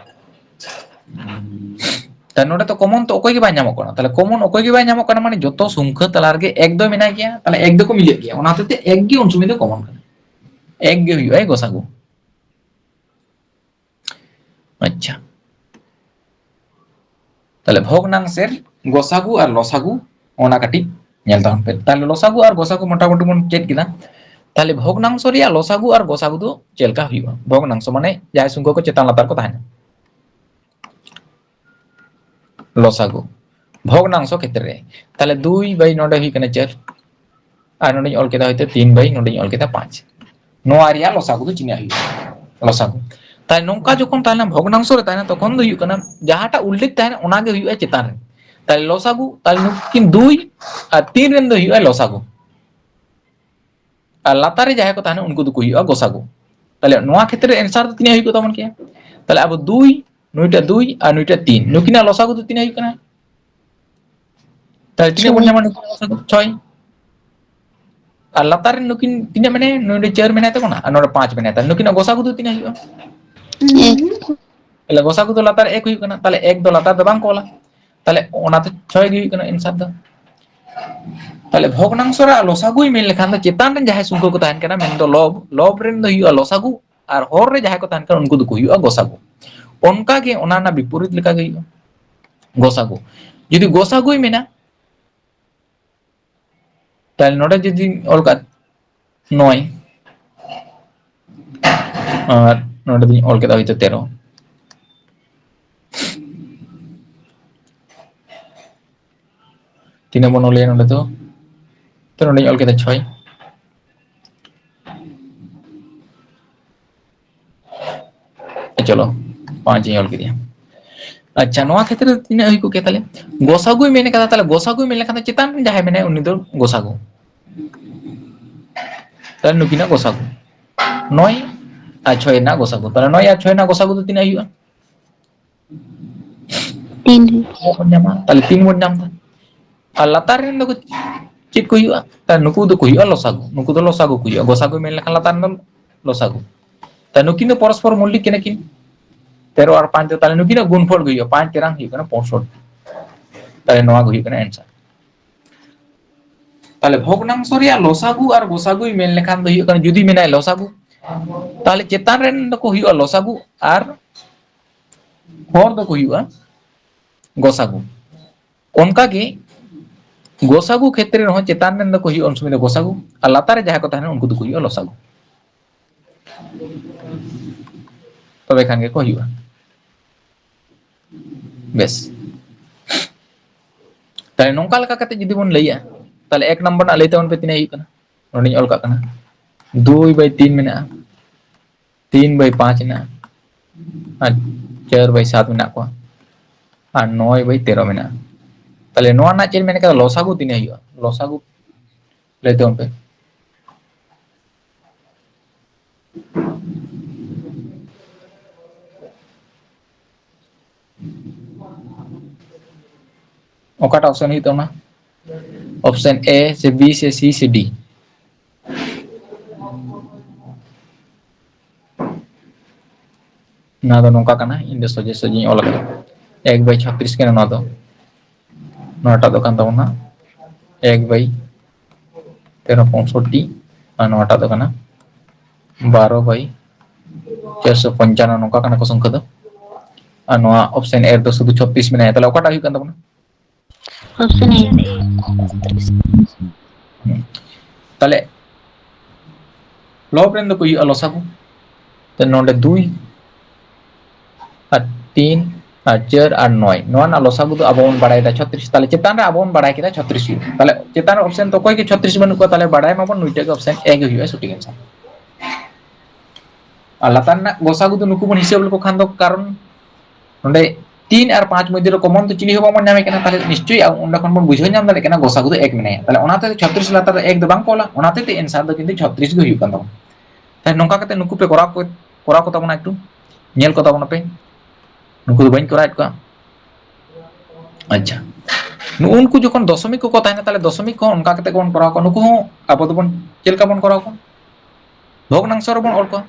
ᱛᱟᱦᱞᱮ ᱱᱚᱰᱮ ᱛᱚ ᱠᱚᱢᱚᱱ ᱛᱚ ᱚᱠᱚᱭ ᱜᱮ ᱵᱟᱭ ᱧᱟᱢᱚᱜ ᱠᱟᱱᱟ᱾ ᱛᱟᱦᱞᱮ ᱠᱚᱢᱚᱱ ᱚᱠᱚᱭ ᱜᱮ ᱵᱟᱭ ᱧᱟᱢᱚᱜ ᱠᱟᱱᱟ, ᱢᱟᱱᱮ ᱡᱚᱛᱚ ᱥᱚᱝᱠᱷᱟ ᱛᱟᱞᱟ ᱨᱮᱜᱮ ᱮᱠ ᱫᱚ ᱢᱮᱱᱟᱭ ᱜᱮᱭᱟ, ᱛᱟᱦᱞᱮ ᱮᱠ ᱫᱚᱠᱚ ᱢᱤᱞᱟᱹᱜ ᱜᱮᱭᱟ, ᱚᱱᱟ ᱦᱚᱛᱮᱡ ᱛᱮ ᱮᱠ ᱜᱮ ᱩᱱ ᱥᱚᱢᱚᱭ ᱫᱚ ᱠᱚᱢᱚᱱ ᱠᱟᱱᱟ, ᱮᱠ ᱜᱮ ᱦᱩᱭᱩᱜᱼᱟ ᱜᱚᱥᱟᱜᱩ᱾ ᱟᱪᱪᱷᱟ, ᱛᱟᱦᱞᱮ ᱵᱷᱚᱜᱽᱱᱟᱝᱥᱮᱨ ᱜᱚᱥᱟᱜᱩ ᱟᱨ ᱞᱚᱥᱟᱜᱩ ᱚᱱᱟ ᱠᱟᱹᱴᱤᱡ ᱧᱮᱞ ᱛᱟᱵᱚᱱ ᱯᱮ᱾ ᱛᱟᱦᱞᱮ ᱞᱚᱥᱟᱜᱩ ᱟᱨ ᱜᱚᱥᱟᱜᱩ ᱢᱚᱴᱟᱢᱩᱴᱤ ᱵᱚᱱ ᱪᱮᱫ ᱠᱮᱫᱟ᱾ ᱛᱟᱦᱞᱮ ᱵᱷᱚᱜᱽᱱᱟᱝᱥᱚ ᱨᱮᱭᱟᱜ ᱞᱚᱥᱟᱜᱩ ᱟᱨ ᱜᱚᱥᱟᱜᱩ ᱫᱚ ᱪᱮᱫ ᱞᱮᱠᱟ ᱦᱩᱭᱩᱜᱼᱟ? ᱵᱷᱚᱜᱽᱱᱟᱝᱥᱚ ᱢᱟᱱᱮ ᱡᱟᱦᱟᱸᱭ ᱥᱚᱝᱠᱷᱟ ᱠᱚ ᱪᱮᱛᱟᱱ ᱞᱟᱛᱟᱨ ᱠᱚ ᱛᱟᱦᱮᱱᱟ, ᱞᱚᱥᱟᱜᱩ ᱵᱷᱚᱜᱽᱱᱟᱝᱥᱚ ᱠᱷᱮᱛᱨᱮ ᱨᱮ᱾ ᱛᱟᱦᱞᱮ ᱫᱩᱭ ᱵᱟᱭ ᱱᱚᱰᱮ ᱦᱩᱭᱩᱜ ᱠᱟᱱᱟ ᱪᱟᱨ, ᱟᱨ ᱱᱚᱰᱮᱧ ᱚᱞ ᱠᱮᱫᱟ ᱦᱚᱭᱛᱳ ᱛᱤᱱ ᱵᱟᱭ ᱱᱚᱰᱮᱧ ᱚᱞ ᱠᱮᱫᱟ ᱯᱟᱸᱪ᱾ ᱱᱚᱣᱟ ᱨᱮᱭᱟᱜ ᱞᱚᱥᱟᱜᱩ ᱫᱚ ᱛᱤᱱᱟᱹᱜ ᱦᱩᱭᱩᱜᱼᱟ? ᱞᱚᱥᱟᱜᱩ᱾ ᱛᱟᱦᱞᱮ ᱱᱚᱝᱠᱟ ᱡᱚᱠᱷᱚᱱ ᱛᱟᱦᱮᱱᱟ ᱵᱷᱚᱜᱽᱱᱟᱝᱥᱚ ᱨᱮ ᱛᱟᱦᱮᱱᱟ, ᱛᱚᱠᱷᱚᱱ ᱫᱚ ᱦᱩᱭᱩᱜ ᱠᱟᱱᱟ ᱡᱟᱦᱟᱸᱴᱟᱜ ᱩᱞᱞᱮᱠᱷ ᱛᱟᱦᱮᱱᱟ ᱚᱱᱟ ᱜᱮ ᱦᱩᱭᱩᱜᱼᱟ ᱪᱮᱛᱟᱱ ᱨᱮ᱾ ᱛᱟᱦᱞᱮ ᱞᱚᱥᱟᱜᱩ, ᱛᱟᱦᱞᱮ ᱱᱩᱠᱤᱱ ᱫᱩᱭ ᱟᱨ ᱛᱤᱱ ᱨᱮᱱ ᱫᱚ ᱦᱩᱭᱩᱜᱼᱟ ᱞᱚᱥᱟᱜᱩ᱾ ᱟᱨ ᱞᱟᱛᱟᱨ ᱨᱮ ᱡᱟᱦᱟᱸᱭ ᱠᱚ ᱛᱟᱦᱮᱱᱟ ᱩᱱᱠᱩ ᱫᱚᱠᱚ ᱦᱩᱭᱩᱜᱼᱟ ᱜᱚᱥᱟᱜᱩ᱾ ᱛᱟᱦᱞᱮ ᱱᱚᱣᱟ ᱠᱷᱮᱛᱨᱮ ᱨᱮ answer ᱫᱚ ᱛᱤᱱᱟᱹᱜ ᱦᱩᱭᱩᱜ ᱛᱟᱵᱚᱱ ᱠᱮᱭᱟ? ᱛᱟᱦᱞᱮ ᱟᱵᱚ ᱫᱩᱭ, ᱱᱩᱭᱴᱟᱜ ᱫᱩᱭ ᱟᱨ ᱱᱩᱭᱴᱟᱜ ᱛᱤᱱ, ᱱᱩᱠᱤᱱᱟᱜ ᱞᱚᱥᱟᱜᱩ ᱫᱚ ᱛᱤᱱᱟᱹᱜ ᱦᱩᱭᱩᱜ ᱠᱟᱱᱟ? ᱛᱟᱦᱞᱮ ᱛᱤᱱᱟᱹᱜ ᱵᱚᱱ ᱪᱷᱚᱭ᱾ ᱧᱟᱢᱟ ᱱᱩᱠᱤᱱᱟᱜ ᱞᱚᱥᱟᱜᱩ? ᱪᱷᱚᱭ᱾ ᱟᱨ ᱞᱟᱛᱟᱨ ᱨᱮ ᱱᱩᱠᱤᱱ ᱛᱤᱱᱟᱹᱜ ᱢᱮᱱᱟᱭᱟ? ᱱᱚᱰᱮ ᱪᱟᱨ ᱢᱮᱱᱟᱭ ᱛᱟᱵᱚᱱᱟ ᱟᱨ ᱱᱚᱰᱮ ᱯᱟᱸᱪ ᱢᱮᱱᱟᱭ ᱛᱟᱵᱚᱱᱟ᱾ ᱱᱩᱠᱤᱱᱟᱜ ᱜᱚᱥᱟᱜᱩ ᱫᱚ ᱛᱤᱱᱟᱹᱜ ᱦᱩᱭᱩᱜᱼᱟ? ᱮᱠ᱾ ᱛᱟᱦᱞᱮ ᱜᱚᱥᱟᱜᱩ ᱫᱚ ᱞᱟᱛᱟᱨ ᱮᱠ ᱦᱩᱭᱩᱜ ᱠᱟᱱᱟ, ᱛᱟᱦᱞᱮ ᱮᱠ ᱫᱚ ᱞᱟᱛᱟᱨ ᱫᱚ ᱵᱟᱝ ᱠᱚ ᱚᱞᱟ, ᱛᱟᱦᱞᱮ ᱚᱱᱟᱛᱮ ᱪᱷᱚᱭ ᱜᱮ ᱦᱩᱭᱩᱜ ᱠᱟᱱᱟ answer ᱫᱚ᱾ ᱛᱟᱦᱞᱮ ᱵᱷᱚᱜᱽᱱᱟᱝᱥᱚ ᱨᱮ ᱞᱚᱥᱟᱜᱩᱭ ᱢᱮᱱ ᱞᱮᱠᱷᱟᱱ ᱫᱚ ᱪᱮᱛᱟᱱ ᱨᱮ ᱡᱟᱦᱟᱸᱭ ᱥᱚᱝᱠᱷᱟ ᱠᱚ ᱛᱟᱦᱮᱱ ᱠᱟᱱᱟ, ᱢᱮᱱᱫᱚ ᱞᱚᱵ, ᱞᱚᱵ ᱨᱮᱱ ᱫᱚ ᱦᱩᱭᱩᱜᱼᱟ ᱞᱚᱥᱟᱜᱩ, ᱟᱨ ᱦᱚᱨ ᱨᱮ ᱡᱟᱦᱟᱸᱭ ᱠᱚ ᱛᱟᱦᱮᱱ ᱠᱟᱱᱟ ᱩᱱᱠᱩ ᱫᱚᱠᱚ ᱦᱩᱭᱩᱜᱼᱟ ᱜᱚᱥᱟᱜᱩ᱾ ᱚᱱᱠᱟ ᱜᱮ ᱚᱱᱟ ᱨᱮᱱᱟᱜ ᱵᱤᱯᱚᱨᱤᱛ ᱞᱮᱠᱟ ᱜᱮ ᱦᱩᱭᱩᱜᱼᱟ ᱜᱚᱥᱟᱜᱩ᱾ ᱡᱩᱫᱤ ᱜᱚᱥᱟᱜᱩᱭ ᱢᱮᱱᱟ, ᱛᱟᱦᱞᱮ ᱱᱚᱰᱮ ᱡᱩᱫᱤᱧ ᱚᱞ ᱠᱟᱜ ᱱᱚᱭ, ᱟᱨ ᱱᱚᱰᱮ ᱫᱚᱧ ᱚᱞ ᱠᱮᱫᱟ ᱦᱚᱭᱛᱳ ᱛᱮᱨᱚ, ᱛᱤᱱᱟᱹᱜ ᱵᱚᱱ ᱚᱞᱮᱭᱟ ᱱᱚᱰᱮ ᱫᱚ? ᱛᱚ, ᱱᱚᱰᱮᱧ ᱚᱞ ᱠᱮᱫᱟ ᱪᱷᱚᱭ᱾ ᱪᱚᱞᱚ, ᱯᱟᱸᱪ ᱤᱧ ᱚᱞ ᱠᱮᱫᱮᱭᱟ᱾ ᱟᱪᱪᱷᱟ, ᱱᱚᱣᱟ ᱠᱷᱮᱛᱨᱮ ᱨᱮ ᱛᱤᱱᱟᱹᱜ ᱦᱩᱭ ᱠᱚᱜ ᱠᱮᱭᱟ ᱛᱟᱦᱞᱮ? ᱜᱚᱥᱟᱜᱩᱭ ᱢᱮᱱ ᱠᱟᱫᱟ, ᱛᱟᱦᱞᱮ ᱜᱚᱥᱟᱜᱩᱭ ᱢᱮᱱ ᱞᱮᱠᱷᱟᱱ ᱫᱚ ᱪᱮᱛᱟᱱ ᱨᱮ ᱡᱟᱦᱟᱸᱭ ᱢᱮᱱᱟᱭ ᱩᱱᱤ ᱫᱚ ᱜᱚᱥᱟᱜᱩ᱾ ᱛᱟᱦᱞᱮ ᱱᱩᱠᱤᱱᱟᱜ ᱜᱚᱥᱟᱜᱩ ᱱᱚᱭ ᱟᱨ ᱪᱷᱚᱭ ᱨᱮᱱᱟᱜ ᱜᱚᱥᱟᱜᱩ, ᱛᱟᱦᱞᱮ ᱱᱚᱭ ᱟᱨ ᱪᱷᱚᱭ ᱨᱮᱱᱟᱜ ᱜᱚᱥᱟᱜᱩ ᱫᱚ ᱛᱤᱱᱟᱹᱜ ᱦᱩᱭᱩᱜᱼᱟ? ᱛᱤᱱ᱾ ᱛᱤᱱᱟᱹᱜ ᱵᱚᱱ ᱧᱟᱢᱟ? ᱛᱟᱦᱞᱮ ᱛᱤᱱ ᱵᱚᱱ ᱧᱟᱢ ᱮᱫᱟ᱾ ᱟᱨ ᱞᱟᱛᱟᱨ ᱨᱮᱱ ᱫᱚ ᱪᱮᱫ ᱠᱚ ᱦᱩᱭᱩᱜᱼᱟ? ᱛᱟᱦᱞᱮ ᱱᱩᱠᱩ ᱫᱚᱠᱚ ᱦᱩᱭᱩᱜᱼᱟ ᱞᱚᱥᱟᱜᱩ, ᱱᱩᱠᱩ ᱫᱚ ᱞᱚᱥᱟᱜᱩ ᱠᱚ ᱦᱩᱭᱩᱜᱼᱟ᱾ ᱜᱚᱥᱟᱜᱩ ᱢᱮᱱ ᱞᱮᱠᱷᱟᱱ ᱞᱟᱛᱟᱨ ᱨᱮᱱ ᱫᱚ ᱞᱚᱥᱟᱜᱩ᱾ ᱛᱟᱦᱞᱮ ᱱᱩᱠᱤᱱ ᱫᱚ ᱯᱚᱨᱚᱥᱯᱚᱨ ᱢᱩᱞᱞᱤᱠ ᱠᱤᱱᱟ ᱠᱤᱱ, ᱛᱮᱨᱚ ᱟᱨ ᱯᱟᱸᱪ ᱫᱚ, ᱛᱟᱦᱞᱮ ᱱᱩᱠᱤᱱᱟᱜ ᱜᱩᱱᱯᱷᱚᱞ ᱜᱮ ᱦᱩᱭᱩᱜᱼᱟ, ᱯᱟᱸᱪ ᱛᱮᱨᱟᱝ ᱦᱩᱭᱩᱜ ᱠᱟᱱᱟ ᱯᱚᱸᱭᱥᱚᱴᱴᱤ᱾ ᱛᱟᱦᱞᱮ ᱱᱚᱣᱟ ᱜᱮ ᱦᱩᱭᱩᱜ ᱠᱟᱱᱟ answer᱾ ᱛᱟᱦᱞᱮ ᱵᱷᱚᱜᱽᱱᱟᱝᱥᱚ ᱨᱮᱭᱟᱜ ᱞᱚᱥᱟᱜᱩ ᱟᱨ ᱜᱚᱥᱟᱜᱩᱭ ᱢᱮᱱ ᱞᱮᱠᱷᱟᱱ ᱫᱚ ᱦᱩᱭᱩᱜ ᱠᱟᱱᱟ, ᱡᱩᱫᱤ ᱢᱮᱱᱟᱭ ᱞᱚᱥᱟᱜᱩ, ᱛᱟᱦᱞᱮ ᱪᱮᱛᱟᱱ ᱨᱮᱱ ᱫᱚᱠᱚ ᱦᱩᱭᱩᱜᱼᱟ ᱞᱚᱥᱟᱜᱩ ᱟᱨ ᱦᱚᱲ ᱫᱚᱠᱚ ᱦᱩᱭᱩᱜᱼᱟ ᱜᱚᱥᱟᱜᱩ᱾ ᱚᱱᱠᱟᱜᱮ ᱜᱚᱥᱟᱜᱩ ᱠᱷᱮᱛᱨᱮ ᱨᱮᱦᱚᱸ ᱪᱮᱛᱟᱱ ᱨᱮᱱ ᱫᱚᱠᱚ ᱦᱩᱭᱩᱜᱼᱟ ᱩᱱ ᱥᱚᱢᱚᱭ ᱫᱚ ᱜᱚᱥᱟᱜᱩ, ᱟᱨ ᱞᱟᱛᱟᱨ ᱨᱮ ᱡᱟᱦᱟᱸᱭ ᱠᱚ ᱛᱟᱦᱮᱱᱟ ᱩᱱᱠᱩ ᱫᱚᱠᱚ ᱦᱩᱭᱩᱜᱼᱟ ᱞᱚᱥᱟᱜᱩ᱾ ᱛᱚᱵᱮ ᱠᱷᱟᱱ ᱜᱮᱠᱚ ᱦᱩᱭᱩᱜᱼᱟ᱾ ᱵᱮᱥ, ᱛᱟᱦᱞᱮ ᱱᱚᱝᱠᱟ ᱞᱮᱠᱟ ᱠᱟᱛᱮ ᱡᱩᱫᱤ ᱵᱚᱱ ᱞᱟᱹᱭᱟ, ᱛᱟᱦᱞᱮ ᱮᱠ ᱱᱟᱢᱵᱟᱨ ᱨᱮᱱᱟᱜ ᱞᱟᱹᱭ ᱛᱟᱵᱚᱱ ᱯᱮ ᱛᱤᱱᱟᱹᱜ ᱦᱩᱭᱩᱜ ᱠᱟᱱᱟ? ᱱᱚᱸᱰᱮᱧ ᱚᱞ ᱠᱟᱜ ᱠᱟᱱᱟ, ᱫᱩᱭ ᱵᱟᱭ ᱛᱤᱱ ᱢᱮᱱᱟᱜᱼᱟ, ᱛᱤᱱ ᱵᱟᱭ ᱯᱟᱸᱪ ᱢᱮᱱᱟᱜᱼᱟ, ᱟᱨ ᱪᱟᱨ ᱵᱟᱭ ᱥᱟᱛ ᱢᱮᱱᱟᱜ ᱠᱚᱣᱟ, ᱟᱨ ᱱᱚᱭ ᱵᱟᱭ ᱛᱮᱨᱚ ᱢᱮᱱᱟᱜᱼᱟ᱾ ᱛᱟᱦᱞᱮ ᱱᱚᱣᱟ ᱨᱮᱱᱟᱜ ᱪᱮᱫ ᱢᱮᱱ ᱠᱟᱫᱟ? ᱞᱚᱥᱟᱜᱩ ᱛᱤᱱᱟᱹᱜ ᱦᱩᱭᱩᱜᱼᱟ? ᱞᱚᱥᱟᱜᱩ ᱞᱟᱹᱭ ᱛᱟᱵᱚᱱ ᱯᱮ᱾ ᱚᱠᱟᱴᱟᱜ option ᱦᱩᱭᱩᱜ ᱛᱟᱵᱚᱱᱟ? Option A ᱥᱮ B ᱥᱮ C ᱥᱮ D? ᱱᱚᱣᱟ ᱫᱚ ᱱᱚᱝᱠᱟ ᱠᱟᱱᱟ, ᱤᱧ ᱫᱚ ᱥᱚᱡᱷᱮ ᱥᱚᱡᱷᱮᱧ ᱚᱞ ᱟᱠᱟᱫᱟ, ᱮᱠ ᱵᱟᱭ ᱪᱷᱚᱛᱨᱤᱥ ᱠᱟᱱᱟ ᱱᱚᱣᱟ ᱫᱚ᱾ ᱱᱚᱣᱟᱴᱟᱜ ᱫᱚ ᱠᱟᱱ ᱛᱟᱵᱚᱱᱟ ᱮᱠ ᱵᱟᱭ ᱛᱮᱨᱚ ᱯᱚᱸᱭᱥᱚᱴᱴᱤ, ᱟᱨ ᱱᱚᱣᱟᱴᱟᱜ ᱫᱚ ᱠᱟᱱᱟ ᱵᱟᱨᱚ ᱵᱟᱭ ᱪᱟᱨᱥᱚ ᱯᱚᱧᱪᱟᱱᱱᱚ, ᱱᱚᱝᱠᱟ ᱠᱟᱱᱟ ᱠᱚ ᱥᱚᱝᱠᱷᱟ ᱫᱚ᱾ ᱟᱨ ᱱᱚᱣᱟ option A ᱨᱮᱫᱚ ᱥᱩᱫᱷᱩ ᱪᱷᱚᱛᱨᱤᱥ ᱢᱮᱱᱟᱭᱟ, ᱛᱟᱦᱞᱮ ᱚᱠᱟᱴᱟᱜ ᱦᱩᱭᱩᱜ ᱠᱟᱱ ᱛᱟᱵᱚᱱᱟ? Option A. ᱦᱩᱸ᱾ ᱛᱟᱦᱞᱮ ᱞᱚᱵ ᱨᱮᱱ ᱫᱚᱠᱚ ᱦᱩᱭᱩᱜᱼᱟ ᱞᱚᱥᱟᱜᱩ᱾ ᱛᱚ ᱱᱚᱰᱮ ᱫᱩᱭ ᱟᱨ ᱛᱤᱱ ᱟᱨ ᱪᱟᱨ ᱟᱨ ᱱᱚᱭ, ᱱᱚᱣᱟ ᱨᱮᱱᱟᱜ ᱞᱚᱥᱟᱜᱩ ᱫᱚ ᱟᱵᱚ ᱵᱚᱱ ᱵᱟᱲᱟᱭ ᱫᱟ ᱪᱷᱚᱛᱨᱤᱥ᱾ ᱛᱟᱦᱞᱮ ᱪᱮᱛᱟᱱ ᱨᱮ ᱟᱵᱚ ᱵᱚᱱ ᱵᱟᱲᱟᱭ ᱠᱮᱫᱟ ᱪᱷᱚᱛᱨᱤᱥ ᱦᱩᱭᱩᱜᱼᱟ᱾ ᱛᱟᱦᱞᱮ ᱪᱮᱛᱟᱱ ᱨᱮ option ᱫᱚ ᱚᱠᱚᱭ ᱜᱮ ᱪᱷᱚᱛᱨᱤᱥ ᱵᱟᱹᱱᱩᱜ ᱠᱚᱣᱟ, ᱛᱟᱦᱞᱮ ᱵᱟᱲᱟᱭ ᱢᱟᱵᱚᱱ ᱱᱩᱭᱴᱟᱜ ᱜᱮ option A ᱜᱮ ᱦᱩᱭᱩᱜᱼᱟ ᱥᱚᱴᱷᱤᱠ answer᱾ ᱟᱨ ᱞᱟᱛᱟᱨ ᱨᱮᱱᱟᱜ ᱜᱚᱥᱟᱜᱩ ᱫᱚ ᱱᱩᱠᱩ ᱵᱚᱱ ᱦᱤᱥᱟᱹᱵ ᱞᱮᱠᱚ ᱠᱷᱟᱱ ᱫᱚ, ᱠᱟᱨᱚᱱ ᱱᱚᱰᱮ ᱛᱤᱱ ᱟᱨ ᱯᱟᱸᱪ ᱢᱚᱫᱽᱫᱷᱮ ᱨᱮ common ᱫᱚ ᱪᱤᱞᱤ ᱦᱚᱸ ᱵᱟᱵᱚᱱ ᱧᱟᱢᱮ ᱠᱟᱱᱟ, ᱛᱟᱦᱚᱞᱮ ᱱᱤᱥᱪᱚᱭ ᱟᱵᱚ ᱚᱸᱰᱮ ᱠᱷᱚᱱ ᱵᱚᱱ ᱵᱩᱡᱷᱟᱹᱣ ᱧᱟᱢ ᱫᱟᱲᱮᱭᱟᱜ ᱠᱟᱱᱟ ᱜᱚᱥᱟᱜᱩ ᱫᱚ ᱮᱠ ᱢᱮᱱᱟᱭᱟ᱾ ᱛᱟᱦᱚᱞᱮ ᱚᱱᱟᱛᱮ ᱪᱷᱚᱛᱨᱤᱥ ᱞᱟᱛᱟᱨ ᱨᱮ ᱮᱠ ᱫᱚ ᱵᱟᱝ ᱠᱚ ᱚᱞᱟ, ᱚᱱᱟᱛᱮ ᱛᱮ answer ᱫᱚ ᱠᱤᱱᱛᱩ ᱪᱷᱚᱛᱨᱤᱥ ᱜᱮ ᱦᱩᱭᱩᱜ ᱠᱟᱱ ᱛᱟᱵᱚᱱᱟ᱾ ᱛᱟᱦᱚᱞᱮ ᱱᱚᱝᱠᱟ ᱠᱟᱛᱮ ᱱᱩᱠᱩ ᱯᱮ ᱠᱚᱨᱟᱣ ᱠᱚ, ᱠᱚᱨᱟᱣ ᱠᱚ ᱛᱟᱵᱚᱱᱟ ᱮᱠᱴᱩ, ᱧᱮᱞ ᱠᱚ ᱛᱟᱵᱚᱱᱟ ᱯᱮ, ᱱᱩᱠᱩ ᱫᱚ ᱵᱟᱹᱧ ᱠᱚᱨᱟᱣᱮᱫ ᱠᱚᱣᱟ᱾ ᱟᱪᱪᱷᱟ, ᱱᱩᱜᱼᱩ ᱱᱩᱠᱩ ᱡᱚᱠᱷᱚᱱ ᱫᱚᱥᱚᱢᱤᱠ ᱠᱚᱠᱚ ᱛᱟᱦᱮᱱᱟ, ᱛᱟᱦᱚᱞᱮ ᱫᱚᱥᱚᱢᱤᱠ ᱠᱚᱦᱚᱸ ᱚᱱᱠᱟ ᱠᱟᱛᱮ ᱜᱮᱵᱚᱱ ᱠᱚᱨᱟᱣ ᱠᱚᱣᱟ᱾ ᱱᱩᱠᱩ ᱦᱚᱸ ᱟᱵᱚ ᱫᱚᱵᱚᱱ ᱪᱮᱫ ᱞᱮᱠᱟ ᱵᱚᱱ ᱠᱚᱨᱟᱣ ᱠᱚᱣᱟ? ᱵᱷᱚᱜᱽᱱᱟᱝᱥᱚ ᱨᱮᱵᱚᱱ ᱚᱞ ᱠᱚᱣᱟ᱾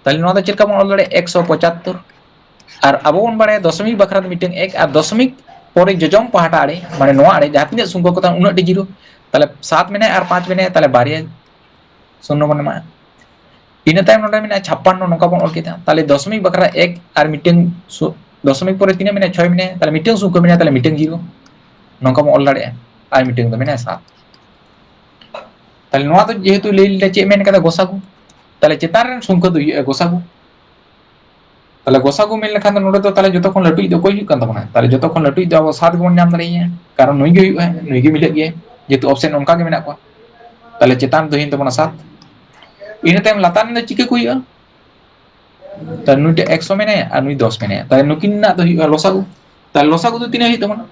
ᱛᱟᱦᱚᱞᱮ ᱱᱚᱣᱟ ᱫᱚ ᱪᱮᱫ ᱞᱮᱠᱟ ᱵᱚᱱ ᱚᱞ ᱫᱟᱲᱮᱭᱟᱜᱼᱟ? ᱮᱠᱥᱚ ᱯᱚᱸᱪᱟᱛᱛᱳᱨ᱾ ᱟᱨ ᱟᱵᱚ ᱵᱚᱱ ᱵᱟᱲᱟᱭᱟ ᱫᱚᱥᱚᱢᱤᱠ ᱵᱟᱠᱷᱨᱟ ᱫᱚ ᱢᱤᱫᱴᱟᱝ ᱮᱠ, ᱟᱨ ᱫᱚᱥᱚᱢᱤᱠ ᱯᱚᱨᱮ ᱡᱚᱡᱚᱢ ᱯᱟᱦᱴᱟ ᱟᱲᱮ, ᱢᱟᱱᱮ ᱱᱚᱣᱟ ᱟᱲᱮ ᱡᱟᱦᱟᱸ ᱛᱤᱱᱟᱹᱜ ᱥᱩᱝᱠᱷᱚ ᱠᱚ ᱛᱟᱦᱮᱱ, ᱩᱱᱟᱹᱜ ᱴᱤ ᱡᱤᱨᱳ᱾ ᱛᱟᱦᱚᱞᱮ ᱥᱟᱛ ᱢᱮᱱᱟᱭᱟ ᱟᱨ ᱯᱟᱸᱪ ᱢᱮᱱᱟᱭᱟ, ᱛᱟᱦᱚᱞᱮ ᱵᱟᱨᱭᱟ ᱥᱩᱱᱱᱚ ᱵᱚᱱ ᱮᱢᱟᱜᱼᱟ᱾ ᱤᱱᱟᱹ ᱛᱟᱭᱚᱢ ᱱᱚᱰᱮ ᱢᱮᱱᱟᱜᱼᱟ ᱪᱷᱟᱯᱯᱟᱱᱱᱚ, ᱱᱚᱝᱠᱟ ᱵᱚᱱ ᱚᱞ ᱠᱮᱫᱟ᱾ ᱛᱟᱦᱚᱞᱮ ᱫᱚᱥᱚᱢᱤᱠ ᱵᱟᱠᱷᱨᱟ ᱮᱠ ᱟᱨ ᱢᱤᱫᱴᱟᱝ ᱥᱩ-, ᱫᱚᱥᱚᱢᱤᱠ ᱯᱚᱨᱮ ᱛᱤᱱᱟᱹᱜ ᱢᱮᱱᱟᱭᱟ? ᱪᱷᱚᱭ ᱢᱮᱱᱟᱭᱟ, ᱛᱟᱦᱚᱞᱮ ᱢᱤᱫᱴᱟᱝ ᱥᱩᱝᱠᱷᱚ ᱢᱮᱱᱟᱭᱟ, ᱛᱟᱦᱚᱞᱮ ᱢᱤᱫᱴᱟᱝ ᱡᱤᱨᱳ᱾ ᱱᱚᱝᱠᱟ ᱵᱚᱱ ᱚᱞ ᱫᱟᱲᱮᱭᱟᱜᱼᱟ᱾ ᱟᱨ ᱢᱤᱫᱴᱟᱝ ᱫᱚ ᱢᱮᱱᱟᱭᱟ ᱥᱟᱛ᱾ ᱛᱟᱦᱚᱞᱮ ᱱᱚᱣᱟ ᱫᱚ ᱡᱮᱦᱮᱛᱩ ᱞᱟᱹᱭ ᱞᱮᱫᱟ ᱪᱮᱫ ᱢᱮᱱ ᱠᱟᱫᱟ? ᱜᱚᱥᱟᱜᱩ᱾ ᱛᱟᱦᱚᱞᱮ ᱪᱮᱛᱟᱱ ᱨᱮᱱ ᱥᱩᱝᱠᱷᱚ ᱫᱚ ᱦᱩᱭᱩᱜᱼᱟ ᱜᱚᱥᱟᱜᱩ᱾ ᱛᱟᱦᱚᱞᱮ ᱜᱚᱥᱟᱜᱩ ᱢᱮᱱ ᱞᱮᱠᱷᱟᱱ ᱫᱚ ᱱᱚᱰᱮ ᱫᱚ ᱛᱟᱦᱚᱞᱮ ᱡᱚᱛᱚ ᱠᱷᱚᱱ ᱞᱟᱹᱴᱩᱭᱤᱡ ᱫᱚ ᱚᱠᱚᱭ ᱦᱩᱭᱩᱜ ᱠᱟᱱ ᱛᱟᱵᱚᱱᱟ? ᱛᱟᱦᱚᱞᱮ ᱡᱚᱛᱚ ᱠᱷᱚᱱ ᱞᱟᱹᱴᱩᱭᱤᱡ ᱫᱚ ᱟᱵᱚ ᱥᱟᱛ ᱜᱮᱵᱚᱱ ᱧᱟᱢ ᱫᱟᱲᱮᱭᱟᱭᱟ, ᱠᱟᱨᱚᱱ ᱱᱩᱭ ᱜᱮ ᱦᱩᱭᱩᱜᱼᱟ, ᱱᱩᱭ ᱜᱮ ᱢᱤᱞᱟᱹᱜ ᱜᱮᱭᱟ, ᱡᱮᱦᱮᱛᱩ option ᱚᱱᱠᱟ ᱜᱮ ᱢᱮᱱᱟᱜ ᱠᱚᱣᱟ᱾ ᱛᱟᱦᱚᱞᱮ ᱪᱮᱛᱟᱱ ᱫᱚ ᱦᱩᱭᱮᱱ ᱛᱟᱵᱚᱱᱟ ᱥᱟᱛ᱾ ᱤᱱᱟᱹ ᱛᱟᱭᱚᱢ ᱞᱟᱛᱟᱨ ᱨᱮᱱ ᱫᱚ ᱪᱤᱠᱟᱹ ᱠᱚ ᱦᱩᱭᱩᱜᱼᱟ? ᱛᱟᱦᱚᱞᱮ ᱱᱩᱭᱴᱟᱜ ᱮᱠᱥᱚ ᱢᱮᱱᱟᱭᱟ ᱟᱨ ᱱᱩᱭ ᱫᱚᱥ ᱢᱮᱱᱟᱭᱟ, ᱛᱟᱦᱚᱞᱮ ᱱᱩᱠᱤᱱ ᱨᱮᱱᱟᱜ ᱫᱚ ᱦᱩᱭᱩᱜᱼᱟ ᱞᱚᱥᱟᱜᱩ᱾ ᱛᱟᱦᱚᱞᱮ ᱞᱚᱥᱟᱜᱩ ᱫᱚ ᱛᱤᱱᱟᱹᱜ ᱦᱩᱭᱩᱜ ᱛᱟᱵᱚᱱᱟ?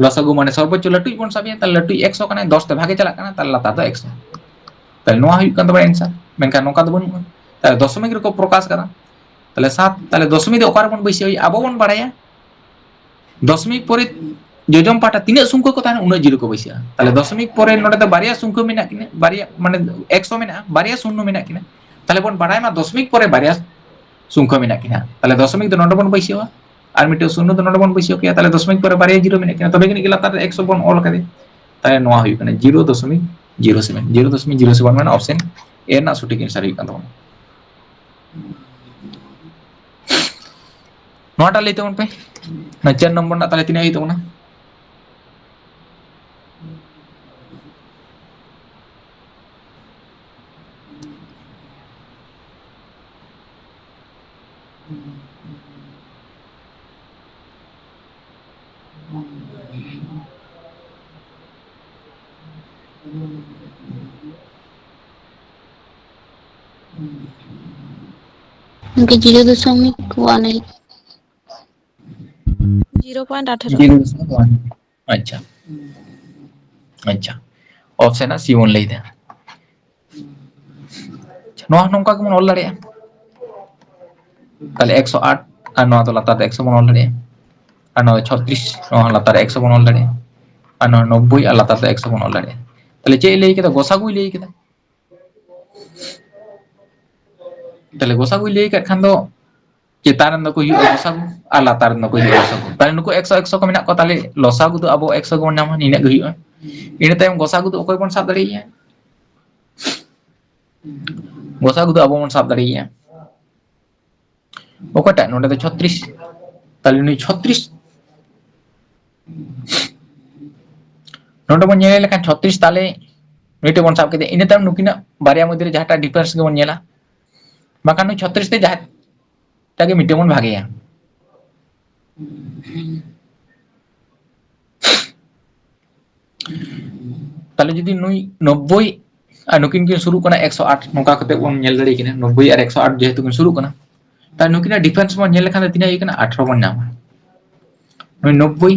ᱞᱚᱥᱟᱜᱩ ᱢᱟᱱᱮ ᱥᱚᱨᱵᱚᱪᱪᱚ ᱞᱟᱹᱴᱩᱭᱤᱡ ᱵᱚᱱ ᱥᱟᱵᱮᱭᱟ, ᱛᱟᱦᱚᱞᱮ ᱞᱟᱹᱴᱩᱭᱤᱡ ᱮᱠᱥᱚ ᱠᱟᱱᱟᱭ, ᱫᱚᱥ ᱛᱮ ᱵᱷᱟᱜᱮ ᱪᱟᱞᱟᱜ ᱠᱟᱱᱟ, ᱛᱟᱦᱚᱞᱮ ᱞᱟᱛᱟᱨ ᱫᱚ ᱮᱠᱥᱚ᱾ ᱛᱟᱦᱚᱞᱮ ᱱᱚᱣᱟ ᱦᱩᱭᱩᱜ ᱠᱟᱱ ᱛᱟᱵᱚᱱᱟ answer, ᱢᱮᱱᱠᱷᱟᱱ ᱱᱚᱝᱠᱟ ᱫᱚ ᱵᱟᱹᱱᱩᱜᱼᱟ᱾ ᱛᱟᱦᱚᱞᱮ ᱫᱚᱥᱚᱢᱤᱠ ᱨᱮᱠᱚ ᱯᱨᱚᱠᱟᱥ ᱠᱟᱫᱟ᱾ ᱛᱟᱦᱚᱞᱮ ᱥᱟᱛ, ᱛᱟᱦᱚᱞᱮ ᱫᱚᱥᱚᱢᱤᱠ ᱫᱚ ᱚᱠᱟ ᱨᱮᱵᱚᱱ ᱵᱟᱹᱭᱥᱟᱹᱣᱟ? ᱟᱵᱚ ᱵᱚᱱ ᱵᱟᱲᱟᱭᱟ ᱫᱚᱥᱚᱢᱤᱠ ᱯᱚᱨᱮ ᱡᱚᱡᱚᱢ ᱯᱟᱦᱴᱟ ᱛᱤᱱᱟᱹᱜ ᱥᱩᱝᱠᱷᱚ ᱠᱚ ᱛᱟᱦᱮᱱᱟ, ᱩᱱᱟᱹᱜ ᱡᱤᱨᱳ ᱠᱚ ᱵᱟᱹᱭᱥᱟᱹᱜᱼᱟ᱾ ᱛᱟᱦᱚᱞᱮ ᱫᱚᱥᱚᱢᱤᱠ ᱯᱚᱨᱮ ᱱᱚᱰᱮ ᱫᱚ ᱵᱟᱨᱭᱟ ᱥᱩᱝᱠᱷᱚ ᱢᱮᱱᱟᱜ ᱠᱤᱱᱟ, ᱵᱟᱨᱭᱟ ᱢᱟᱱᱮ ᱮᱠᱥᱚ ᱢᱮᱱᱟᱜᱼᱟ, ᱵᱟᱨᱭᱟ ᱥᱩᱱᱱᱚ ᱢᱮᱱᱟᱜ ᱠᱤᱱᱟ᱾ ᱛᱟᱦᱚᱞᱮ ᱵᱚᱱ ᱵᱟᱲᱟᱭ ᱢᱟ ᱫᱚᱥᱚᱢᱤᱠ ᱯᱚᱨᱮ ᱵᱟᱨᱭᱟ ᱥᱩᱝᱠᱷᱚ ᱢᱮᱱᱟᱜ ᱠᱤᱱᱟ᱾ ᱛᱟᱦᱚᱞᱮ ᱫᱚᱥᱚᱢᱤᱠ ᱫᱚ ᱱᱚᱰᱮ ᱵᱚᱱ ᱵᱟᱹᱭᱥᱟᱹᱣᱟ, ᱟᱨ ᱢᱤᱫᱴᱮᱱ ᱥᱩᱱᱱᱚ ᱫᱚ ᱱᱚᱰᱮ ᱵᱚᱱ ᱵᱟᱹᱭᱥᱟᱹᱣ ᱠᱮᱭᱟ᱾ ᱛᱟᱦᱚᱞᱮ ᱫᱚᱥᱚᱢᱤᱠ ᱯᱚᱨᱮ ᱵᱟᱨᱭᱟ ᱡᱤᱨᱳ ᱢᱮᱱᱟᱜ ᱠᱤᱱᱟ, ᱛᱚᱵᱮ ᱡᱟᱹᱱᱤᱡ ᱜᱮ ᱞᱟᱛᱟᱨ ᱨᱮ ᱮᱠᱥᱚ ᱵᱚᱱ ᱚᱞ ᱠᱟᱫᱮ᱾ ᱛᱟᱦᱚᱞᱮ ᱱᱚᱣᱟ ᱦᱩᱭᱩᱜ ᱠᱟᱱᱟ ᱡᱤᱨᱳ ᱫᱚᱥᱚᱢᱤᱠ ᱡᱤᱨᱳ ᱥᱮᱵᱷᱮᱱ, ᱡᱤᱨᱳ ᱫᱚᱥᱚᱢᱤᱠ ᱡᱤᱨᱳ ᱥᱮᱵᱷᱮᱱ ᱢᱟᱱᱮ option A ᱨᱮᱱᱟᱜ ᱥᱚᱴᱷᱤᱠ answer ᱦᱩᱭᱩᱜ ᱠᱟᱱ ᱛᱟᱵᱚᱱᱟ᱾ ᱱᱚᱣᱟᱴᱟᱜ ᱞᱟᱹᱭ ᱛᱟᱵᱚᱱ ᱯᱮ, ᱚᱱᱟ ᱪᱟᱨ ᱱᱚᱢᱵᱚᱨ ᱨᱮᱱᱟᱜ ᱛᱟᱦᱚᱞᱮ ᱛᱤᱱᱟᱹᱜ ᱦᱩᱭᱩᱜ ᱛᱟᱵᱚᱱᱟ? ᱜᱚᱢᱠᱮ, ᱡᱤᱨᱳ ᱫᱚᱥᱚᱢᱤᱠ ᱚᱣᱟᱱ ᱮᱭᱤᱴ᱾ ᱡᱤᱨᱳ ᱯᱚᱭᱮᱱᱴ ᱟᱴᱷᱟᱨᱚ᱾ ᱡᱤᱨᱳ ᱫᱚᱥᱚᱢᱤᱠ ᱚᱣᱟᱱ᱾ ᱟᱪᱪᱷᱟ, ᱟᱪᱪᱷᱟ, ᱚᱯᱥᱮᱱ ᱟᱜ ᱥᱤ ᱵᱚᱱ ᱞᱟᱹᱭ ᱫᱟ᱾ ᱱᱚᱣᱟ ᱦᱚᱸ ᱱᱚᱝᱠᱟ ᱜᱮᱵᱚᱱ ᱚᱞ ᱫᱟᱲᱮᱭᱟᱜᱼᱟ᱾ ᱛᱟᱦᱞᱮ ᱮᱠᱥᱚ ᱟᱴ ᱟᱨ ᱱᱚᱣᱟ ᱫᱚ ᱞᱟᱛᱟᱨ ᱨᱮ ᱮᱠᱥᱚ ᱵᱚᱱ ᱚᱞ ᱫᱟᱲᱮᱭᱟᱜᱼᱟ, ᱟᱨ ᱱᱚᱣᱟ ᱫᱚ ᱪᱷᱚᱛᱨᱤᱥ, ᱱᱚᱣᱟ ᱦᱚᱸ ᱞᱟᱛᱟᱨ ᱨᱮ ᱮᱠᱥᱚ ᱵᱚᱱ ᱚᱞ ᱫᱟᱲᱮᱭᱟᱜᱼᱟ, ᱟᱨ ᱱᱚᱣᱟ ᱱᱚᱵᱵᱳᱭ ᱟᱨ ᱞᱟᱛᱟᱨ ᱨᱮ ᱮᱠᱥᱚ ᱵᱚᱱ ᱚᱞ ᱫᱟᱲᱮᱭᱟᱜᱼᱟ᱾ ᱛᱟᱦᱞᱮ ᱪᱮᱫ ᱮ ᱞᱟᱹᱭ ᱠᱮᱫᱟ? ᱜᱚᱥᱟᱜᱩᱭ ᱞᱟᱹᱭ ᱠᱮᱫᱟ᱾ ᱛᱟᱦᱞᱮ ᱜᱚᱥᱟᱜᱩᱭ ᱞᱟᱹᱭ ᱠᱟᱜ ᱠᱷᱟᱱ ᱫᱚ ᱪᱮᱛᱟᱱ ᱨᱮᱱ ᱫᱚᱠᱚ ᱦᱩᱭᱩᱜᱼᱟ ᱜᱚᱥᱟᱜᱩ ᱟᱨ ᱞᱟᱛᱟᱨ ᱨᱮᱱ ᱫᱚᱠᱚ ᱦᱩᱭᱩᱜᱼᱟ ᱞᱚᱥᱟᱜᱩ᱾ ᱛᱟᱦᱞᱮ ᱱᱩᱠᱩ ᱮᱠᱥᱚ ᱮᱠᱥᱚ ᱠᱚ ᱢᱮᱱᱟᱜ ᱠᱚᱣᱟ, ᱛᱟᱦᱞᱮ ᱞᱚᱥᱟᱜᱩ ᱫᱚ ᱟᱵᱚ ᱮᱠᱥᱚ ᱜᱮᱵᱚᱱ ᱧᱟᱢᱟ, ᱱᱤᱱᱟᱹᱜ ᱜᱮ ᱦᱩᱭᱩᱜᱼᱟ᱾ ᱤᱱᱟᱹ ᱛᱟᱭᱚᱢ ᱜᱚᱥᱟᱜᱩ ᱫᱚ ᱚᱠᱚᱭ ᱵᱚᱱ ᱥᱟᱵ ᱫᱟᱲᱮᱭᱟᱭᱟ? ᱜᱚᱥᱟᱜᱩ ᱫᱚ ᱟᱵᱚ ᱵᱚᱱ ᱥᱟᱵ ᱫᱟᱲᱮᱭᱟᱭᱟ᱾ ᱚᱠᱚᱭᱴᱟᱜ? ᱱᱚᱰᱮ ᱫᱚ ᱪᱷᱚᱛᱨᱤᱥ, ᱛᱟᱦᱞᱮ ᱱᱩᱭ ᱪᱷᱚᱛᱨᱤᱥ, ᱱᱚᱰᱮ ᱵᱚᱱ ᱧᱮᱞ ᱞᱮᱠᱷᱟᱱ ᱪᱷᱚᱛᱨᱤᱥ, ᱛᱟᱦᱞᱮ ᱱᱩᱭᱴᱟᱜ ᱵᱚᱱ ᱥᱟᱵ ᱠᱮᱫᱮᱭᱟ᱾ ᱤᱱᱟᱹ ᱛᱟᱭᱚᱢ ᱱᱩᱠᱤᱱᱟᱜ ᱵᱟᱨᱭᱟ ᱢᱚᱫᱽᱫᱷᱮ ᱨᱮ ᱡᱟᱦᱟᱸᱴᱟᱜ ᱰᱤᱯᱷᱟᱨᱮᱱᱥ ᱜᱮᱵᱚᱱ ᱧᱮᱞᱟ, ᱵᱟᱠᱷᱟᱱ ᱱᱩᱭ ᱪᱷᱚᱛᱨᱤᱥ ᱛᱮ ᱡᱟᱦᱟᱸᱴᱟᱜ ᱜᱮ ᱢᱤᱫᱴᱮᱱ ᱵᱚᱱ ᱵᱷᱟᱜᱮᱭᱟ᱾ ᱛᱟᱦᱞᱮ ᱡᱩᱫᱤ ᱱᱩᱭ ᱱᱚᱵᱵᱳᱭ ᱟᱨ ᱱᱩᱠᱤᱱ ᱠᱤᱱ ᱥᱩᱨᱩᱜ ᱠᱟᱱᱟ ᱮᱠᱥᱚ ᱟᱴ, ᱱᱚᱝᱠᱟ ᱠᱟᱛᱮ ᱵᱚᱱ ᱧᱮᱞ ᱫᱟᱲᱮᱭᱟᱜ ᱠᱟᱱᱟ, ᱱᱚᱵᱵᱳᱭ ᱟᱨ ᱮᱠᱥᱚ ᱟᱴ ᱡᱮᱦᱮᱛᱩ ᱠᱤᱱ ᱥᱩᱨᱩᱜ ᱠᱟᱱᱟ, ᱛᱟᱦᱞᱮ ᱱᱩᱠᱤᱱᱟᱜ ᱰᱤᱯᱷᱟᱨᱮᱱᱥ ᱵᱚᱱ ᱧᱮᱞ ᱞᱮᱠᱷᱟᱱ ᱫᱚ ᱛᱤᱱᱟᱹᱜ ᱦᱩᱭᱩᱜ ᱠᱟᱱᱟ? ᱟᱴᱷᱨᱚ ᱵᱚᱱ ᱧᱟᱢᱟ᱾ ᱱᱩᱭ ᱱᱚᱵᱵᱳᱭ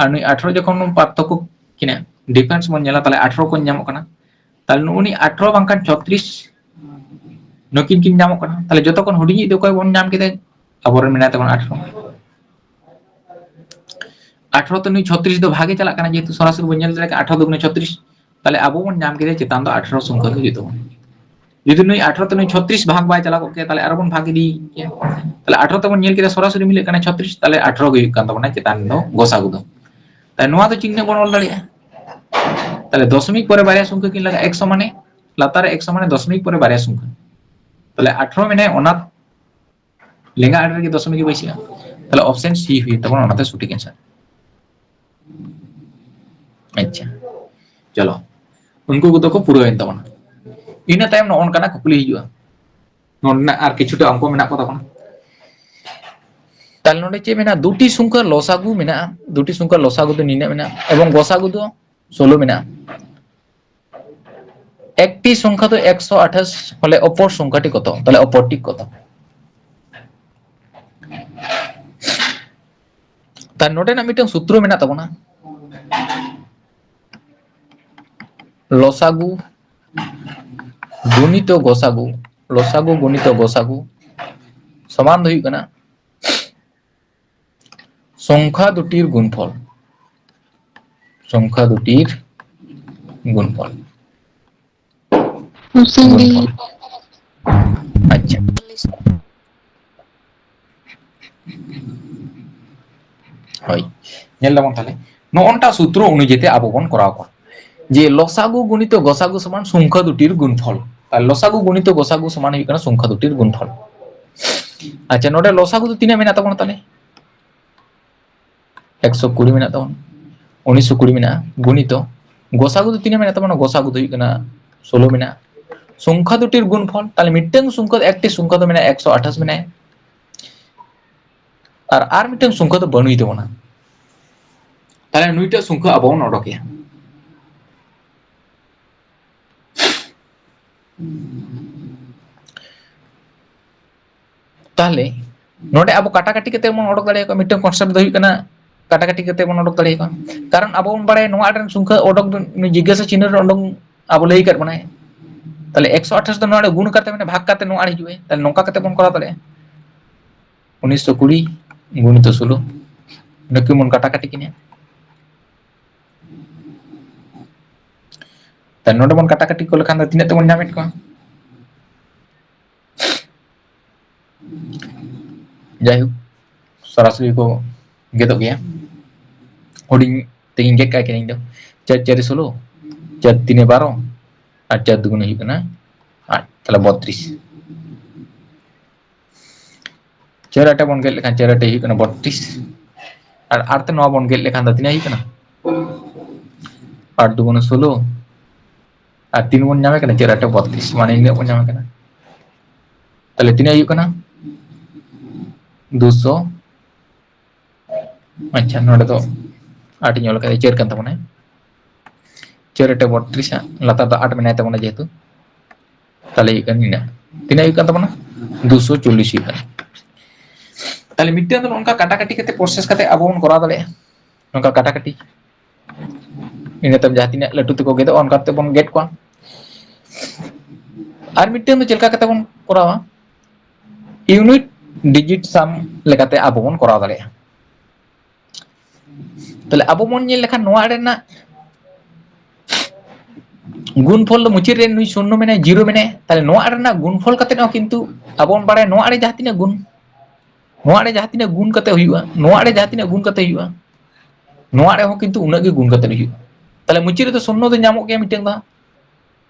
ᱟᱨ ᱱᱩᱭ ᱟᱴᱷᱨᱚ ᱡᱚᱠᱷᱚᱱ ᱵᱚᱱ ᱯᱟᱨᱛᱷᱚᱠᱠᱚ ᱠᱤᱱᱟ, ᱰᱤᱯᱷᱟᱨᱮᱱᱥ ᱵᱚᱱ ᱧᱮᱞᱟ, ᱛᱟᱦᱞᱮ ᱟᱴᱷᱨᱚ ᱠᱚ ᱧᱟᱢᱚᱜ ᱠᱟᱱᱟ᱾ ᱛᱟᱦᱞᱮ ᱱᱩᱜᱼᱩ ᱱᱩᱭ ᱟᱴᱷᱨᱚ ᱵᱟᱝᱠᱷᱟᱱ ᱪᱷᱚᱛᱨᱤᱥ ᱱᱩᱠᱤᱱ ᱠᱤᱱ ᱧᱟᱢᱚᱜ ᱠᱟᱱᱟ᱾ ᱛᱟᱦᱞᱮ ᱡᱚᱛᱚ ᱠᱷᱚᱱ ᱦᱩᱰᱤᱧᱤᱡ ᱫᱚ ᱚᱠᱚᱭ ᱵᱚᱱ ᱧᱟᱢ ᱠᱮᱫᱟ? ᱟᱵᱚᱨᱮᱱ ᱢᱮᱱᱟᱭ ᱛᱟᱵᱚᱱᱟ ᱟᱴᱷᱨᱚ᱾ ᱟᱴᱷᱨᱚ ᱛᱮ ᱱᱩᱭ ᱪᱷᱚᱛᱨᱤᱥ ᱫᱚ ᱵᱷᱟᱜᱮ ᱪᱟᱞᱟᱜ ᱠᱟᱱᱟ, ᱡᱮᱦᱮᱛᱩ ᱥᱚᱨᱟᱥᱚᱨᱤ ᱵᱚᱱ ᱧᱮᱞ ᱫᱟᱲᱮᱭᱟᱜ ᱠᱟᱱᱟ ᱟᱴᱷᱨᱚ ᱫᱩᱜᱩᱱᱮ ᱪᱷᱚᱛᱨᱤᱥ᱾ ᱛᱟᱦᱞᱮ ᱟᱵᱚ ᱵᱚᱱ ᱧᱟᱢ ᱠᱮᱫᱟ ᱪᱮᱛᱟᱱ ᱫᱚ ᱟᱴᱷᱨᱚ ᱥᱚᱝᱠᱷᱟ ᱜᱮ ᱦᱩᱭᱩᱜ ᱛᱟᱵᱚᱱᱟ᱾ ᱡᱩᱫᱤ ᱱᱩᱭ ᱟᱴᱷᱨᱚ ᱛᱮ ᱱᱩᱭ ᱪᱷᱚᱛᱨᱤᱥ ᱵᱷᱟᱜᱽ ᱵᱟᱭ ᱪᱟᱞᱟᱣ ᱠᱚᱜ ᱠᱮᱭᱟ, ᱛᱟᱦᱞᱮ ᱟᱨᱚ ᱵᱚᱱ ᱵᱷᱟᱜᱽ ᱤᱫᱤ ᱠᱮᱭᱟ᱾ ᱛᱟᱦᱞᱮ ᱟᱴᱷᱨᱚ ᱛᱮᱵᱚᱱ ᱧᱮᱞ ᱠᱮᱫᱟ ᱥᱚᱨᱟᱥᱚᱨᱤ ᱢᱤᱞᱟᱹᱜ ᱠᱟᱱᱟ ᱪᱷᱚᱛᱨᱤᱥ, ᱛᱟᱦᱞᱮ ᱟᱴᱷᱨᱚ ᱜᱮ ᱦᱩᱭᱩᱜ ᱠᱟᱱ ᱛᱟᱵᱚᱱᱟ ᱪᱮᱛᱟᱱ ᱫᱚ ᱜᱚᱥᱟᱜᱩ ᱫᱚ᱾ ᱛᱟᱦᱞᱮ ᱱᱚᱣᱟ ᱫᱚ ᱪᱤᱱᱦᱟᱹ ᱵᱚᱱ ᱚᱞ ᱫᱟᱲᱮᱭᱟᱜᱼᱟ᱾ ᱛᱟᱦᱞᱮ ᱫᱚᱥᱚᱢᱤᱠ ᱯᱚᱨᱮ ᱵᱟᱨᱭᱟ ᱥᱚᱝᱠᱷᱟ ᱠᱤᱱ ᱞᱟᱜᱟᱜᱼᱟ, ᱮᱠᱥᱚ ᱢᱟᱱᱮ ᱞᱟᱛᱟᱨ ᱨᱮ ᱮᱠᱥᱚ ᱢᱟᱱᱮ ᱫᱚᱥᱚᱢᱤᱠ ᱯᱚᱨᱮ ᱵᱟᱨᱭᱟ ᱥᱚᱝᱠᱷᱟ᱾ ᱛᱟᱦᱞᱮ ᱟᱴᱷᱨᱚ ᱢᱮᱱᱟᱭ, ᱚᱱᱟ ᱞᱮᱸᱜᱟ ᱟᱲᱮ ᱨᱮᱜᱮ ᱫᱚᱥᱚᱢᱤᱠ ᱜᱮ ᱵᱟᱹᱭᱥᱟᱹᱜᱼᱟ᱾ ᱛᱟᱦᱞᱮ ᱚᱯᱥᱮᱱ ᱥᱤ ᱦᱩᱭᱩᱜ ᱛᱟᱵᱚᱱᱟ ᱚᱱᱟᱛᱮ ᱥᱚᱴᱷᱤᱠ ᱮᱱᱥᱟᱨ᱾ ᱟᱪᱪᱷᱟ, ᱪᱚᱞᱚ, ᱩᱱᱠᱩ ᱠᱚᱫᱚ ᱠᱚ ᱯᱩᱨᱟᱹᱣᱮᱱ ᱛᱟᱵᱚᱱᱟ᱾ ᱤᱱᱟᱹ ᱛᱟᱭᱚᱢ ᱱᱚᱜᱼᱚ ᱱᱚᱝᱠᱟᱱᱟᱜ ᱠᱩᱠᱞᱤ ᱦᱤᱡᱩᱜᱼᱟ᱾ ᱱᱚᱰᱮᱱᱟᱜ ᱟᱨ ᱠᱤᱪᱷᱩᱴᱟ ᱚᱝᱠᱚ ᱢᱮᱱᱟᱜ ᱠᱚ ᱛᱟᱵᱚᱱᱟ᱾ ᱛᱟᱦᱞᱮ ᱱᱚᱰᱮ ᱪᱮᱫ ᱢᱮᱱᱟᱜᱼᱟ? ᱫᱩᱴᱤ ᱥᱚᱝᱠᱷᱟ ᱞᱚᱥᱟᱜᱩ ᱢᱮᱱᱟᱜᱼᱟ, ᱫᱩᱴᱤ ᱥᱚᱝᱠᱷᱟ ᱞᱚᱥᱟᱜᱩ ᱫᱚ ᱱᱤᱱᱟᱹᱜ ᱢᱮᱱᱟᱜᱼᱟ ᱮᱵᱚᱝ ᱜᱚᱥᱟᱜᱩ ᱫᱚ ᱥᱳᱞᱳ ᱢᱮᱱᱟᱜᱼᱟ᱾ ᱮᱠᱴᱤ ᱥᱚᱝᱠᱷᱟ ᱫᱚ ᱮᱠᱥᱚ ᱟᱴᱷᱟᱥ, ᱯᱷᱚᱞᱮ ᱚᱯᱚᱨ ᱥᱚᱝᱠᱷᱟᱴᱤ ᱠᱚᱛᱚ? ᱛᱟᱦᱞᱮ ᱚᱯᱚᱨᱴᱤ ᱠᱚᱛᱚ? ᱛᱟᱦᱞᱮ ᱱᱚᱰᱮᱱᱟᱜ ᱢᱤᱫᱴᱟᱝ ᱥᱩᱛᱨᱚ ᱢᱮᱱᱟᱜ ᱛᱟᱵᱚᱱᱟ, ᱞᱚᱥᱟᱜᱩ ᱜᱩᱱᱤᱛᱚ ᱜᱚᱥᱟᱜᱩ, ᱞᱚᱥᱟᱜᱩ ᱜᱩᱱᱤᱛᱚ ᱜᱚᱥᱟᱜᱩ ᱥᱚᱢᱟᱱ ᱫᱚ ᱦᱩᱭᱩᱜ ᱠᱟᱱᱟ ᱥᱚᱝᱠᱷᱟ ᱫᱩᱴᱤᱨ ᱜᱩᱱᱯᱷᱚᱞ, ᱥᱚᱝᱠᱷᱟ ᱫᱩᱴᱤᱨ ᱜᱩᱱᱯᱷᱚᱞ᱾ ᱜᱩᱱᱯᱷᱚᱞ᱾ ᱟᱪᱪᱷᱟ᱾ ᱦᱳᱭ, ᱧᱮᱞ ᱫᱟᱵᱚᱱ ᱛᱟᱦᱞᱮ, ᱱᱚᱜᱼᱚ ᱱᱚᱝᱠᱟ ᱥᱩᱛᱨᱚ ᱚᱱᱩᱡᱟᱭᱤ ᱛᱮ ᱟᱵᱚ ᱵᱚᱱ ᱠᱚᱨᱟᱣ ᱠᱚᱣᱟ ᱡᱮ ᱞᱚᱥᱟᱜᱩ ᱜᱩᱱᱤᱛᱚ ᱜᱚᱥᱟᱜᱩ ᱥᱚᱢᱟᱱ ᱥᱚᱝᱠᱷᱟ ᱫᱩᱴᱤᱨ ᱜᱩᱱᱯᱷᱚᱞ᱾ ᱛᱟᱦᱞᱮ ᱞᱚᱥᱟᱜᱩ ᱜᱩᱱᱤᱛᱚ ᱜᱚᱥᱟᱜᱩ ᱥᱚᱢᱟᱱ ᱦᱩᱭᱩᱜ ᱠᱟᱱᱟ ᱥᱚᱝᱠᱷᱟ ᱫᱩᱴᱤᱨ ᱜᱩᱱᱯᱷᱚᱞ᱾ ᱟᱪᱪᱷᱟ, ᱱᱚᱰᱮ ᱞᱚᱥᱟᱜᱩ ᱫᱚ ᱛᱤᱱᱟᱹᱜ ᱢᱮᱱᱟᱜ ᱛᱟᱵᱚᱱᱟ ᱛᱟᱦᱞᱮ? ᱮᱠᱥᱚ ᱠᱩᱲᱤ ᱢᱮᱱᱟᱜ ᱛᱟᱵᱚᱱᱟ, ᱩᱱᱤᱥᱥᱚ ᱠᱩᱲᱤ ᱢᱮᱱᱟᱜᱼᱟ, ᱜᱩᱱᱤᱛᱚ ᱜᱚᱥᱟᱜᱩ ᱫᱚ ᱛᱤᱱᱟᱹᱜ ᱢᱮᱱᱟᱜ ᱛᱟᱵᱚᱱᱟ? ᱜᱚᱥᱟᱜᱩ ᱫᱚ ᱦᱩᱭᱩᱜ ᱠᱟᱱᱟ ᱥᱳᱞᱳ ᱢᱮᱱᱟᱜᱼᱟ᱾ ᱥᱚᱝᱠᱷᱟ ᱫᱩᱴᱤᱨ ᱜᱩᱱᱯᱷᱚᱞ, ᱛᱟᱦᱞᱮ ᱢᱤᱫᱴᱟᱝ ᱥᱚᱝᱠᱷᱟ, ᱮᱠᱴᱤ ᱥᱚᱝᱠᱷᱟ ᱫᱚ ᱢᱮᱱᱟᱜᱼᱟ ᱮᱠᱥᱚ ᱟᱴᱷᱟᱥ ᱢᱮᱱᱟᱭᱟ, ᱟᱨ ᱟᱨ ᱢᱤᱫᱴᱟᱝ ᱥᱚᱝᱠᱷᱟ ᱫᱚ ᱵᱟᱹᱱᱩᱭ ᱛᱟᱵᱚᱱᱟ᱾ ᱛᱟᱦᱞᱮ ᱱᱩᱭᱴᱟᱜ ᱥᱚᱝᱠᱷᱟ ᱟᱵᱚ ᱵᱚᱱ ᱚᱰᱚᱠᱮᱭᱟ᱾ ᱛᱟᱦᱞᱮ ᱱᱚᱰᱮ ᱟᱵᱚ ᱠᱟᱴᱟᱠᱟᱴᱤ ᱠᱟᱛᱮ ᱵᱚᱱ ᱚᱰᱚᱠ ᱫᱟᱲᱮᱭᱟᱠᱚᱣᱟ᱾ ᱢᱤᱫᱴᱟᱝ ᱠᱚᱱᱥᱮᱯᱴ ᱫᱚ ᱦᱩᱭᱩᱜ ᱠᱟᱱᱟ ᱠᱟᱴᱟᱠᱟᱴᱤ ᱠᱟᱛᱮ ᱵᱚᱱ ᱚᱰᱚᱠ ᱫᱟᱲᱮᱭᱟᱠᱚᱣᱟ, ᱠᱟᱨᱚᱱ ᱟᱵᱚ ᱵᱚᱱ ᱵᱟᱲᱟᱭᱟ ᱱᱚᱣᱟ ᱨᱮᱱ ᱥᱚᱝᱠᱷᱟ ᱚᱰᱚᱠ ᱫᱚ ᱱᱩᱭ ᱡᱤᱜᱽᱜᱟᱥᱟ ᱪᱤᱱᱦᱟᱹ ᱨᱮ ᱚᱰᱚᱠ ᱟᱵᱚ ᱞᱟᱹᱭ ᱟᱠᱟᱫ ᱵᱚᱱᱟᱭ᱾ ᱛᱟᱦᱞᱮ ᱮᱠᱥᱚ ᱟᱴᱷᱟᱥ ᱫᱚ ᱱᱚᱣᱟ ᱨᱮ ᱜᱩᱱ ᱠᱟᱛᱮ, ᱢᱟᱱᱮ ᱵᱷᱟᱜᱽ ᱠᱟᱛᱮ ᱱᱚᱣᱟ ᱨᱮ ᱦᱤᱡᱩᱜᱼᱟ᱾ ᱛᱟᱦᱞᱮ ᱱᱚᱝᱠᱟ ᱠᱟᱛᱮ ᱵᱚᱱ ᱠᱚᱨᱟᱣ ᱫᱟᱲᱮᱭᱟᱜᱼᱟ, ᱩᱱᱤᱥᱥᱚ ᱠᱩᱲᱤ ᱜᱩᱱᱤᱛᱚ ᱥᱳᱞᱳ, ᱱᱩᱠᱤᱱ ᱵᱚᱱ ᱠᱟᱴᱟᱠᱟᱴᱤ ᱠᱤᱱᱟ᱾ ᱛᱟᱦᱞᱮ ᱱᱚᱰᱮ ᱵᱚᱱ ᱠᱟᱴᱟᱠᱟᱴᱤ ᱠᱚ ᱞᱮᱠᱷᱟᱱ ᱫᱚ ᱛᱤᱱᱟᱹᱜ ᱛᱮᱵᱚᱱ ᱧᱟᱢᱮᱫ ᱠᱚᱣᱟ? ᱡᱟᱭᱦᱳᱠ, ᱥᱚᱨᱟᱥᱚᱨᱤ ᱠᱚ ᱜᱮᱫᱚᱜ ᱜᱮᱭᱟ᱾ ᱦᱩᱰᱤᱧ ᱛᱮᱜᱤᱧ ᱜᱮᱫ ᱠᱟᱜ ᱠᱤᱱᱟ ᱤᱧ ᱫᱚ᱾ ᱪᱟᱨ ᱪᱟᱨᱮ ᱥᱳᱞᱳ, ᱪᱟᱨ ᱛᱤᱱᱮ ᱵᱟᱨᱚ, ᱟᱨ ᱪᱟᱨ ᱫᱩᱜᱩᱱᱮ ᱦᱩᱭᱩᱜ ᱠᱟᱱᱟ ᱟᱴ, ᱛᱟᱦᱞᱮ ᱵᱚᱛᱨᱤᱥ᱾ ᱪᱟᱨ ᱟᱴᱮ ᱵᱚᱱ ᱜᱮᱫ ᱞᱮᱠᱷᱟᱱ ᱪᱟᱨ ᱟᱴᱮ ᱦᱩᱭᱩᱜ ᱠᱟᱱᱟ ᱵᱚᱛᱨᱤᱥ, ᱟᱨ ᱟᱨ ᱛᱮ ᱱᱚᱣᱟ ᱵᱚᱱ ᱜᱮᱫ ᱞᱮᱠᱷᱟᱱ ᱫᱚ ᱛᱤᱱᱟᱹᱜ ᱦᱩᱭᱩᱜ ᱠᱟᱱᱟ? ᱟᱴ ᱫᱩᱜᱩᱱᱮ ᱥᱳᱞᱳ, ᱟᱨ ᱛᱤᱱ ᱵᱚᱱ ᱧᱟᱢᱮ ᱠᱟᱱᱟ? ᱪᱟᱨ ᱟᱴᱮ ᱵᱚᱛᱨᱤᱥ, ᱢᱟᱱᱮ ᱤᱱᱟᱹᱜ ᱵᱚᱱ ᱧᱟᱢᱮ ᱠᱟᱱᱟ᱾ ᱛᱟᱦᱞᱮ ᱛᱤᱱᱟᱹᱜ ᱦᱩᱭᱩᱜ ᱠᱟᱱᱟ? ᱫᱩᱥᱚ᱾ ᱟᱪᱪᱷᱟ, ᱱᱚᱰᱮ ᱫᱚ ᱟᱴ ᱤᱧ ᱚᱞ ᱠᱟᱫᱟ, ᱪᱟᱹᱨ ᱠᱟᱱ ᱛᱟᱵᱚᱱᱟ᱾ ᱪᱟᱹᱨ ᱟᱴᱮ ᱵᱚᱛᱨᱤᱥ ᱦᱟᱸᱜ, ᱞᱟᱛᱟᱨ ᱫᱚ ᱟᱴ ᱢᱮᱱᱟᱭ ᱛᱟᱵᱚᱱᱟ ᱡᱮᱦᱮᱛᱩ᱾ ᱛᱟᱦᱞᱮ ᱦᱩᱭᱩᱜ ᱠᱟᱱᱟ ᱱᱤᱱᱟᱹᱜ᱾ ᱛᱤᱱᱟᱹᱜ ᱦᱩᱭᱩᱜ ᱠᱟᱱ ᱛᱟᱵᱚᱱᱟ? ᱫᱩᱥᱚ ᱪᱚᱞᱞᱤᱥ ᱦᱩᱭᱩᱜ ᱠᱟᱱᱟ᱾ ᱛᱟᱦᱞᱮ ᱢᱤᱫᱴᱟᱝ ᱫᱚ ᱱᱚᱝᱠᱟ ᱠᱟᱴᱟᱠᱟᱴᱤ ᱠᱟᱛᱮ ᱯᱨᱚᱥᱮᱥ ᱠᱟᱛᱮ ᱟᱵᱚ ᱵᱚᱱ ᱠᱚᱨᱟᱣ ᱫᱟᱲᱮᱭᱟᱜᱼᱟ᱾ ᱱᱚᱝᱠᱟ ᱠᱟᱴᱟᱠᱟᱴᱤ, ᱤᱱᱟᱹ ᱛᱟᱭᱚᱢ ᱡᱟᱦᱟᱸ ᱛᱤᱱᱟᱹᱜ ᱞᱟᱹᱴᱩ ᱛᱮᱠᱚ ᱜᱮᱫᱚᱜᱼᱟ, ᱚᱱᱠᱟ ᱠᱟᱛᱮ ᱵᱚᱱ ᱜᱮᱫ ᱠᱚᱣᱟ᱾ ᱟᱨ ᱢᱤᱫᱴᱟᱝ ᱫᱚ ᱪᱮᱫ ᱞᱮᱠᱟ ᱠᱟᱛᱮ ᱵᱚᱱ ᱠᱚᱨᱟᱣᱟ, ᱤᱭᱩᱱᱤᱴ ᱰᱤᱡᱤᱴ ᱥᱟᱢ ᱞᱮᱠᱟᱛᱮ ᱟᱵᱚ ᱵᱚᱱ ᱠᱚᱨᱟᱣ ᱫᱟᱲᱮᱭᱟᱜᱼᱟ᱾ ᱛᱟᱦᱞᱮ ᱟᱵᱚ ᱵᱚᱱ ᱧᱮᱞ ᱞᱮᱠᱷᱟᱱ ᱱᱚᱣᱟ ᱨᱮᱱᱟᱜ ᱜᱩᱱᱯᱷᱚᱞ ᱫᱚ ᱢᱩᱪᱟᱹᱫ ᱨᱮ ᱱᱩᱭ ᱥᱩᱱᱱᱚ ᱢᱮᱱᱟᱭ, ᱡᱤᱨᱳ ᱢᱮᱱᱟᱭ, ᱛᱟᱦᱞᱮ ᱱᱚᱣᱟ ᱨᱮᱱᱟᱜ ᱜᱩᱱᱯᱷᱚᱞ ᱠᱟᱛᱮ ᱦᱚᱸ ᱠᱤᱱᱛᱩ ᱟᱵᱚ ᱵᱚᱱ ᱵᱟᱲᱟᱭᱟ ᱱᱚᱣᱟ ᱨᱮ ᱡᱟᱦᱟᱸ ᱛᱤᱱᱟᱹᱜ ᱜᱩᱱ, ᱱᱚᱣᱟ ᱨᱮ ᱡᱟᱦᱟᱸ ᱛᱤᱱᱟᱹᱜ ᱜᱩᱱ ᱠᱟᱛᱮ ᱦᱩᱭᱩᱜᱼᱟ, ᱱᱚᱣᱟ ᱨᱮ ᱡᱟᱦᱟᱸ ᱛᱤᱱᱟᱹᱜ ᱜᱩᱱ ᱠᱟᱛᱮ ᱦᱩᱭᱩᱜᱼᱟ, ᱱᱚᱣᱟ ᱨᱮᱦᱚᱸ ᱠᱤᱱᱛᱩ ᱩᱱᱟᱹᱜ ᱜᱮ ᱜᱩᱱ ᱠᱟᱛᱮ ᱦᱩᱭᱩᱜᱼᱟ᱾ ᱛᱟᱦᱞᱮ ᱢᱩᱪᱟᱹᱫ ᱨᱮᱫᱚ ᱥᱩᱱᱱᱚ ᱫᱚ ᱧᱟᱢᱚᱜ ᱜᱮᱭᱟ ᱢᱤᱫᱴᱟᱝ ᱫᱚ ᱦᱟᱸᱜ᱾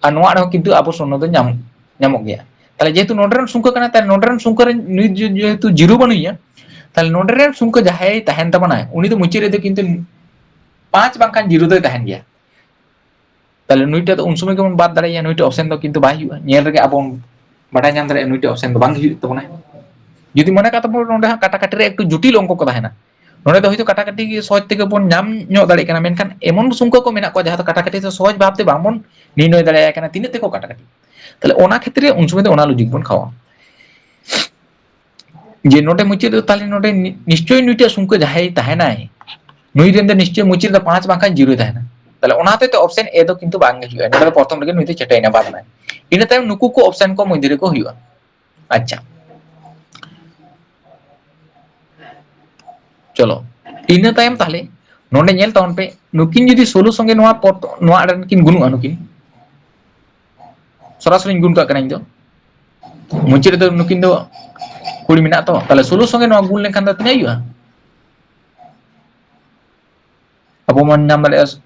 ᱟᱨ ᱱᱚᱣᱟ ᱨᱮᱦᱚᱸ ᱠᱤᱱᱛᱩ ᱟᱵᱚ ᱥᱩᱱᱱᱚ ᱫᱚ ᱧᱟᱢ, ᱧᱟᱢᱚᱜ ᱜᱮᱭᱟ᱾ ᱛᱟᱦᱞᱮ ᱡᱮᱦᱮᱛᱩ ᱱᱚᱰᱮ ᱨᱮᱱ ᱥᱚᱝᱠᱷᱟ ᱠᱟᱱᱟ, ᱛᱟᱦᱞᱮ ᱱᱚᱰᱮ ᱨᱮᱱ ᱥᱚᱝᱠᱷᱟ ᱨᱮ ᱱᱩᱭ ᱡᱮ-, ᱡᱮᱦᱮᱛᱩ ᱡᱤᱨᱳ ᱵᱟᱹᱱᱩᱭᱟ, ᱛᱟᱦᱞᱮ ᱱᱚᱰᱮ ᱨᱮᱱ ᱥᱚᱝᱠᱷᱟ ᱡᱟᱦᱟᱸᱭ ᱛᱟᱦᱮᱱ ᱛᱟᱵᱚᱱᱟᱭ, ᱩᱱᱤ ᱫᱚ ᱢᱩᱪᱟᱹᱫ ᱨᱮᱫᱚ ᱠᱤᱱᱛᱩ ᱯᱟᱸᱪ ᱵᱟᱝᱠᱷᱟᱱ ᱡᱤᱨᱳ ᱫᱚᱭ ᱛᱟᱦᱮᱱ ᱜᱮᱭᱟ᱾ ᱛᱟᱦᱞᱮ ᱱᱩᱭᱴᱟᱜ ᱫᱚ ᱩᱱ ᱥᱚᱢᱚᱭ ᱜᱮᱵᱚᱱ ᱵᱟᱫ ᱫᱟᱲᱮᱭᱟᱜᱼᱟ, ᱱᱩᱭᱴᱟᱜ ᱚᱯᱥᱮᱱ ᱫᱚ ᱠᱤᱱᱛᱩ ᱵᱟᱭ ᱦᱩᱭᱩᱜᱼᱟ᱾ ᱧᱮᱞ ᱨᱮᱜᱮ ᱟᱵᱚ ᱵᱚᱱ ᱵᱟᱰᱟᱭ ᱧᱟᱢ ᱫᱟᱲᱮᱭᱟᱜᱼᱟ ᱱᱩᱭᱴᱟᱜ ᱚᱯᱥᱮᱱ ᱫᱚ ᱵᱟᱝ ᱦᱩᱭᱩᱜ ᱛᱟᱵᱚᱱᱟ᱾ ᱡᱩᱫᱤ ᱢᱚᱱᱮ ᱠᱟᱜ ᱛᱟᱵᱚᱱ ᱱᱚᱰᱮ ᱦᱟᱸᱜ ᱠᱟᱴᱟᱠᱟᱴᱤ ᱨᱮ ᱮᱠᱴᱩ ᱡᱚᱴᱤᱞ ᱚᱝᱠᱚ ᱠᱚ ᱛᱟᱦᱮᱱᱟ, ᱱᱚᱰᱮ ᱫᱚ ᱦᱚᱭᱛᱳ ᱠᱟᱴᱟᱠᱟᱴᱤ ᱜᱮ ᱥᱚᱦᱚᱡ ᱛᱮᱜᱮ ᱵᱚᱱ ᱧᱟᱢ ᱧᱚᱜ ᱫᱟᱲᱮᱭᱟᱜ ᱠᱟᱱᱟ, ᱢᱮᱱᱠᱷᱟᱱ ᱮᱢᱚᱱ ᱥᱚᱝᱠᱷᱟ ᱠᱚ ᱢᱮᱱᱟᱜ ᱠᱚᱣᱟ ᱡᱟᱦᱟᱸ ᱫᱚ ᱠᱟᱴᱟᱠᱟᱴᱤ ᱫᱚ ᱥᱚᱦᱚᱡ ᱵᱷᱟᱵ ᱛᱮ ᱵᱟᱝᱵᱚᱱ ᱱᱤᱨᱱᱚᱭ ᱫᱟᱲᱮᱭᱟᱭ ᱠᱟᱱᱟ ᱛᱤᱱᱟᱹᱜ ᱛᱮᱠᱚ ᱠᱟᱴᱟᱠᱟᱴᱤ᱾ ᱛᱟᱦᱞᱮ ᱚᱱᱟ ᱠᱷᱮᱛᱨᱮ ᱩᱱ ᱥᱚᱢᱚᱭ ᱫᱚ ᱚᱱᱟ ᱞᱚᱡᱤᱠ ᱵᱚᱱ ᱠᱷᱟᱣᱟ᱾ ᱡᱮ ᱱᱚᱰᱮ ᱢᱩᱪᱟᱹᱫ ᱨᱮ ᱛᱟᱦᱞᱮ ᱱᱚᱰᱮ ᱱᱤ-, ᱱᱤᱥᱪᱚᱭ ᱱᱩᱭᱴᱟᱜ ᱥᱚᱝᱠᱷᱟ ᱡᱟᱦᱟᱸᱭ ᱛᱟᱦᱮᱱᱟᱭ, ᱱᱩᱭ ᱨᱮᱱ ᱫᱚ ᱱᱤᱥᱪᱚᱭ ᱢᱩᱪᱟᱹᱫ ᱨᱮ ᱯᱟᱸᱪ ᱵᱟᱝᱠᱷᱟᱱ ᱡᱤᱨᱳᱭ ᱛᱟᱦᱮᱱᱟ᱾ ᱛᱟᱦᱞᱮ ᱚᱱᱟ ᱦᱚᱛᱮᱡ ᱛᱮ ᱚᱯᱥᱮᱱ ᱮ ᱫᱚ ᱠᱤᱱᱛᱩ ᱵᱟᱝ ᱜᱮ ᱦᱩᱭᱩᱜᱼᱟ, ᱱᱚᱰᱮ ᱫᱚ ᱯᱨᱚᱛᱷᱚᱢ ᱨᱮᱜᱮ ᱱᱩᱭ ᱫᱚ ᱪᱷᱟᱹᱴᱟᱹᱭᱮᱱᱟ, ᱵᱟᱫ ᱮᱱᱟᱭ᱾ ᱤᱱᱟᱹ ᱛᱟᱭᱚᱢ ᱱᱩᱠᱩ ᱠᱚ ᱚᱯᱥᱮᱱ ᱠᱚ ᱢᱚᱫᱽᱫᱷᱮ ᱨᱮᱠᱚ ᱦᱩᱭᱩᱜᱼᱟ᱾ ᱟᱪᱪᱷᱟ, ᱪᱚᱞᱚ, ᱤᱱᱟᱹ ᱛᱟᱭᱚᱢ ᱛᱟᱦᱞᱮ ᱱᱚᱰᱮ ᱧᱮᱞ ᱛᱟᱵᱚᱱ ᱯᱮ, ᱱᱩᱠᱤᱱ ᱡᱩᱫᱤ ᱥᱳᱞᱳ ᱥᱚᱸᱜᱮ ᱱᱚᱣᱟ ᱯᱚᱫ, ᱱᱚᱣᱟ ᱨᱮᱱ ᱠᱤᱱ ᱜᱩᱱᱩᱜᱼᱟ, ᱱᱩᱠᱤᱱ ᱥᱚᱨᱟᱥᱚᱨᱤᱧ ᱜᱩᱱ ᱠᱟᱜ ᱠᱟᱱᱟ ᱤᱧ ᱫᱚ, ᱢᱩᱪᱟᱹᱫ ᱨᱮᱫᱚ ᱱᱩᱠᱤᱱ ᱫᱚ ᱠᱩᱲᱤ ᱢᱮᱱᱟᱜ ᱛᱚ, ᱛᱟᱦᱞᱮ ᱥᱳᱞᱳ ᱥᱚᱸᱜᱮ ᱱᱚᱣᱟ ᱜᱩᱱ ᱞᱮᱱᱠᱷᱟᱱ ᱫᱚ ᱛᱤᱱᱟᱹᱜ ᱦᱩᱭᱩᱜᱼᱟ? ᱟᱵᱚ ᱵᱚᱱ ᱧᱟᱢ ᱫᱟᱲᱮᱭᱟᱜᱼᱟ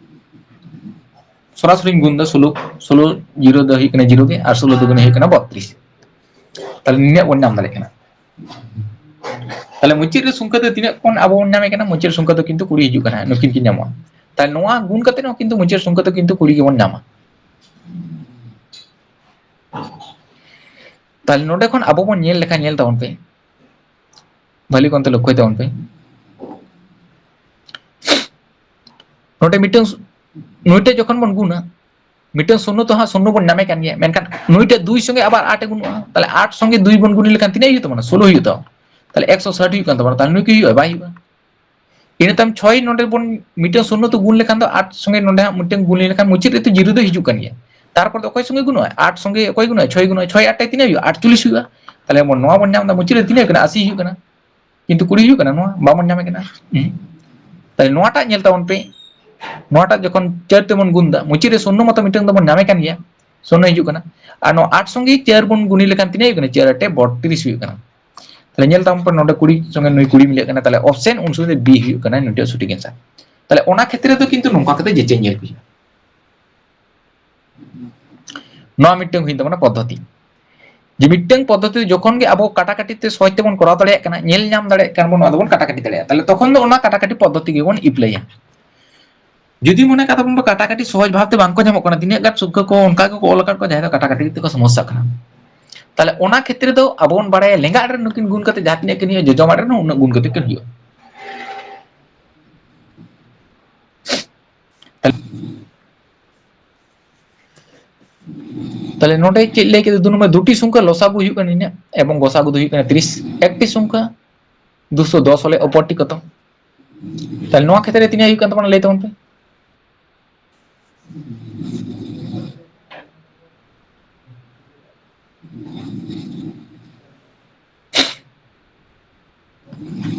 ᱥᱚᱨᱟᱥᱚᱨᱤ ᱜᱩᱱ ᱫᱚ ᱥᱳᱞᱳ, ᱥᱳᱞᱳ ᱡᱤᱨᱳ ᱫᱚ ᱦᱩᱭᱩᱜ ᱠᱟᱱᱟ ᱡᱤᱨᱳ ᱜᱮ, ᱟᱨ ᱥᱳᱞᱳ ᱫᱩᱜᱩᱱᱮ ᱦᱩᱭᱩᱜ ᱠᱟᱱᱟ ᱵᱚᱛᱛᱨᱤᱥ᱾ ᱛᱟᱦᱞᱮ ᱱᱤᱱᱟᱹᱜ ᱵᱚᱱ ᱧᱟᱢ ᱫᱟᱲᱮᱭᱟᱜ ᱠᱟᱱᱟ᱾ ᱛᱟᱦᱞᱮ ᱢᱩᱪᱟᱹᱫ ᱨᱮ ᱥᱚᱝᱠᱷᱟ ᱫᱚ ᱛᱤᱱᱟᱹᱜ ᱠᱷᱚᱱ ᱟᱵᱚ ᱵᱚᱱ ᱧᱟᱢᱮ ᱠᱟᱱᱟ? ᱢᱩᱪᱟᱹᱫ ᱥᱚᱝᱠᱷᱟ ᱫᱚ ᱠᱤᱱᱛᱩ ᱠᱩᱲᱤ ᱦᱤᱡᱩᱜ ᱠᱟᱱᱟ, ᱱᱩᱠᱤᱱ ᱠᱤᱱ ᱧᱟᱢᱚᱜᱼᱟ᱾ ᱛᱟᱦᱞᱮ ᱱᱚᱣᱟ ᱜᱩᱱ ᱠᱟᱛᱮ ᱦᱚᱸ ᱠᱤᱱᱛᱩ ᱢᱩᱪᱟᱹᱫ ᱥᱚᱝᱠᱷᱟ ᱫᱚ ᱠᱤᱱᱛᱩ ᱠᱩᱲᱤ ᱜᱮᱵᱚᱱ ᱧᱟᱢᱟ᱾ ᱛᱟᱦᱞᱮ ᱱᱚᱰᱮ ᱠᱷᱚᱱ ᱟᱵᱚ ᱵᱚᱱ ᱧᱮᱞ ᱞᱮᱠᱷᱟᱱ, ᱧᱮᱞ ᱛᱟᱵᱚᱱ ᱯᱮ, ᱵᱷᱟᱹᱞᱤ ᱠᱚᱱᱛᱮ ᱞᱚᱠᱠᱷᱚᱭ ᱛᱟᱵᱚᱱ ᱯᱮ᱾ ᱱᱚᱰᱮ ᱢᱤᱫᱴᱟᱝ, ᱱᱩᱭᱴᱟᱜ ᱡᱚᱠᱷᱚᱱ ᱵᱚᱱ ᱜᱩᱱᱟ, ᱢᱤᱫᱴᱟᱝ ᱥᱩᱱᱱᱚ ᱛᱚ ᱦᱟᱸᱜ ᱥᱩᱱᱱᱚ ᱵᱚᱱ ᱧᱟᱢᱮ ᱠᱟᱱ ᱜᱮᱭᱟ, ᱢᱮᱱᱠᱷᱟᱱ ᱱᱩᱭᱴᱟᱜ ᱫᱩᱭ ᱥᱚᱸᱜᱮ ᱟᱵᱟᱨ ᱟᱴ ᱮ ᱜᱩᱱᱚᱜᱼᱟ, ᱛᱟᱦᱞᱮ ᱟᱴ ᱥᱚᱸᱜᱮ ᱫᱩᱭ ᱵᱚᱱ ᱜᱩᱱ ᱞᱮᱠᱷᱟᱱ ᱛᱤᱱᱟᱹᱜ ᱦᱩᱭᱩᱜ ᱛᱟᱵᱚᱱᱟ? ᱥᱳᱞᱳ ᱦᱩᱭᱩᱜ ᱛᱟᱵᱚᱱᱟ᱾ ᱛᱟᱦᱚᱞᱮ ᱮᱠᱥᱚ ᱥᱟᱴ ᱦᱩᱭᱩᱜ ᱠᱟᱱ ᱛᱟᱵᱚᱱᱟ, ᱛᱟᱦᱚᱞᱮ ᱱᱩᱭ ᱠᱤ ᱦᱩᱭᱩᱜᱼᱟ? ᱵᱟᱭ ᱦᱩᱭᱩᱜᱼᱟ᱾ ᱤᱱᱟᱹ ᱛᱟᱭᱚᱢ ᱪᱷᱚᱭ ᱱᱚᱰᱮ ᱵᱚᱱ ᱢᱤᱫᱴᱟᱝ ᱥᱩᱱᱱᱚ ᱛᱮ ᱜᱩᱱ ᱞᱮᱠᱷᱟᱱ ᱫᱚ ᱟᱴ ᱥᱚᱸᱜᱮ ᱱᱚᱰᱮ ᱦᱟᱸᱜ ᱢᱤᱫᱴᱟᱝ ᱜᱩᱱ ᱞᱮᱠᱷᱟᱱ ᱢᱩᱪᱟᱹᱫ ᱨᱮ ᱛᱚ ᱡᱤᱨᱳ ᱫᱚ ᱦᱤᱡᱩᱜ ᱠᱟᱱ ᱜᱮᱭᱟ᱾ ᱛᱟᱨᱯᱚᱨ ᱫᱚ ᱚᱠᱚᱭ ᱥᱚᱸᱜᱮ ᱜᱩᱱᱚᱜᱼᱟ? ᱟᱴ ᱥᱚᱸᱜᱮ ᱚᱠᱚᱭ ᱜᱩᱱᱚᱜᱼᱟ? ᱪᱷᱚᱭ ᱜᱩᱱᱚᱜᱼᱟ᱾ ᱪᱷᱚᱭ ᱟᱴ ᱛᱤᱱᱟᱹᱜ ᱦᱩᱭᱩᱜᱼᱟ? ᱟᱴᱪᱚᱞᱞᱤᱥ ᱦᱩᱭᱩᱜᱼᱟ᱾ ᱛᱟᱦᱚᱞᱮ ᱱᱚᱣᱟ ᱵᱚᱱ ᱧᱟᱢ ᱮᱫᱟ, ᱢᱩᱪᱟᱹᱫ ᱨᱮ ᱛᱤᱱᱟᱹᱜ ᱦᱩᱭᱩᱜ ᱠᱟᱱᱟ? ᱟᱥᱤ ᱦᱩᱭᱩᱜ ᱠᱟᱱᱟ᱾ ᱠᱤᱱᱛᱩ ᱠᱩᱲᱤ ᱦᱩᱭᱩᱜ ᱠᱟᱱᱟ, ᱱᱚᱣᱟ ᱵᱟᱵᱚᱱ ᱧᱟᱢᱮᱫ ᱠᱟᱱᱟ᱾ ᱦᱩᱸ᱾ ᱛᱟᱦᱞᱮ ᱱᱚᱣᱟᱴᱟᱜ ᱧᱮᱞ ᱛᱟᱵᱚᱱ ᱯᱮ, ᱱᱚᱣᱟᱴᱟᱜ ᱡᱚᱠᱷᱚᱱ ᱪᱟᱨ ᱛᱮᱵᱚᱱ ᱜᱩᱱ ᱫᱟ, ᱢᱩᱪᱟᱹᱫ ᱨᱮ ᱥᱩᱱᱱᱚ ᱢᱟᱛᱚ ᱢᱤᱫᱴᱟᱝ ᱫᱚᱵᱚᱱ ᱧᱟᱢᱮ ᱠᱟᱱ ᱜᱮᱭᱟ, ᱥᱩᱱᱱᱚ ᱦᱤᱡᱩᱜ ᱠᱟᱱᱟ᱾ ᱟᱨ ᱱᱚᱣᱟ ᱟᱴ ᱥᱚᱸᱜᱮ ᱪᱟᱨ ᱵᱚᱱ ᱜᱩᱱᱤ ᱞᱮᱠᱷᱟᱱ ᱛᱤᱱᱟᱹᱜ ᱦᱩᱭᱩᱜ ᱠᱟᱱᱟ? ᱪᱟᱨ ᱟᱴᱮ ᱵᱚᱛᱛᱨᱤᱥ ᱦᱩᱭᱩᱜ ᱠᱟᱱᱟ᱾ ᱛᱟᱦᱞᱮ ᱧᱮᱞ ᱛᱟᱵᱚᱱ ᱯᱮ, ᱱᱚᱰᱮ ᱠᱩᱲᱤ ᱥᱚᱸᱜᱮ ᱱᱩᱭ ᱠᱩᱲᱤ ᱢᱤᱞᱟᱹᱜ ᱠᱟᱱᱟ, ᱛᱟᱦᱞᱮ option ᱩᱱ ᱥᱚᱢᱚᱭ ᱫᱚ B ᱦᱩᱭᱩᱜ ᱠᱟᱱᱟ ᱱᱚᱰᱮ ᱥᱚᱴᱷᱤᱠ answer᱾ ᱛᱟᱦᱞᱮ ᱚᱱᱟ ᱠᱷᱮᱛᱨᱮ ᱫᱚ ᱠᱤᱱᱛᱩ ᱱᱚᱝᱠᱟ ᱠᱟᱛᱮ ᱡᱮᱪᱮᱧ ᱧᱮᱞ ᱦᱩᱭᱩᱜᱼᱟ᱾ ᱱᱚᱣᱟ ᱢᱤᱫᱴᱟᱝ ᱦᱩᱭᱩᱜ ᱛᱟᱵᱚᱱᱟ ᱯᱚᱫᱽᱫᱷᱚᱛᱤ, ᱡᱮ ᱢᱤᱫᱴᱟᱝ ᱯᱚᱫᱽᱫᱷᱚᱛᱤ ᱡᱚᱠᱷᱚᱱ ᱜᱮ ᱟᱵᱚ ᱠᱟᱴᱟᱠᱟᱴᱤ ᱛᱮ ᱥᱚᱦᱚᱡ ᱛᱮᱵᱚᱱ ᱠᱚᱨᱟᱣ ᱫᱟᱲᱮᱭᱟᱜ ᱠᱟᱱᱟ, ᱧᱮᱞ ᱧᱟᱢ ᱫᱟᱲᱮᱭᱟᱜ ᱠᱟᱱᱟ ᱵᱚᱱ, ᱟᱫᱚ ᱵᱚᱱ ᱠᱟᱴᱟᱠᱟᱴᱤ ᱫᱟᱲᱮᱭᱟᱜᱼᱟ, ᱛᱟᱦᱞᱮ ᱛᱚᱠᱷᱚᱱ ᱫᱚ ᱚᱱᱟ ᱠᱟᱴᱟᱠᱟᱴᱤ ᱯᱚᱫᱽᱫᱷᱚᱛᱤ ᱜᱮᱵᱚᱱ ᱮᱯᱞᱟᱭᱟ᱾ ᱡᱩᱫᱤ ᱢᱚᱱᱮ ᱠᱟᱜ ᱛᱟᱵᱚᱱ ᱯᱮ ᱠᱟᱴᱟᱠᱟᱴᱤ ᱥᱚᱦᱚᱡ ᱵᱷᱟᱵ ᱛᱮ ᱵᱟᱝ ᱠᱚ ᱧᱟᱢᱚᱜ ᱠᱟᱱᱟ, ᱛᱤᱱᱟᱹᱜ ᱜᱟᱱ ᱥᱚᱝᱠᱷᱟ ᱠᱚ ᱚᱱᱠᱟ ᱜᱮᱠᱚ ᱚᱞ ᱟᱠᱟᱫ ᱠᱚᱣᱟ ᱡᱟᱦᱟᱸᱭ ᱫᱚ ᱠᱟᱴᱟᱠᱟᱴᱤ ᱛᱮᱠᱚ ᱥᱚᱢᱚᱥᱥᱟ ᱠᱟᱱᱟ, ᱛᱟᱦᱞᱮ ᱚᱱᱟ ᱠᱷᱮᱛᱨᱮ ᱫᱚ ᱟᱵᱚ ᱵᱚᱱ ᱵᱟᱲᱟᱭᱟ ᱞᱮᱸᱜᱟ ᱟᱲᱮ ᱨᱮ ᱱᱩᱠᱤᱱ ᱜᱩᱱ ᱠᱟᱛᱮ ᱡᱟᱦᱟᱸ ᱛᱤᱱᱟᱹᱜ ᱠᱤᱱ ᱦᱩᱭᱩᱜᱼᱟ, ᱡᱚᱡᱚᱢ ᱟᱲᱮ ᱨᱮᱦᱚᱸ ᱩᱱᱟᱹᱜ ᱜᱩᱱ ᱠᱟᱛᱮ ᱠᱤᱱ ᱦᱩᱭᱩᱜᱼᱟ᱾ ᱛᱟᱦᱞᱮ ᱱᱚᱰᱮ ᱪᱮᱫ ᱞᱟᱹᱭ ᱠᱮᱫᱟ? ᱫᱩ ᱱᱚᱢᱵᱚᱨ ᱫᱩᱴᱤ ᱥᱚᱝᱠᱷᱟ ᱞᱚᱥᱟᱜᱩ ᱦᱩᱭᱩᱜ ᱠᱟᱱᱟ ᱱᱤᱱᱟᱹᱜ ᱮᱵᱚᱝ ᱜᱚᱥᱟᱜᱩ ᱫᱚ ᱦᱩᱭᱩᱜ ᱠᱟᱱᱟ ᱛᱤᱨᱤᱥ᱾ ᱮᱠᱴᱤ ᱥᱚᱝᱠᱷᱟ ᱫᱩᱥᱚ ᱫᱚᱥ ᱦᱚᱞᱮ ᱚᱯᱚᱨᱴᱤ ᱠᱚᱛᱚ? ᱛᱟᱦᱞᱮ ᱱᱚᱣᱟ ᱠᱷᱮᱛᱨᱮ ᱛᱤᱱᱟᱹᱜ ᱦᱩᱭᱩᱜ ᱠᱟᱱ ᱛᱟᱵᱚᱱᱟ ᱞᱟᱹᱭ ᱛᱟᱵᱚᱱ ᱯᱮ?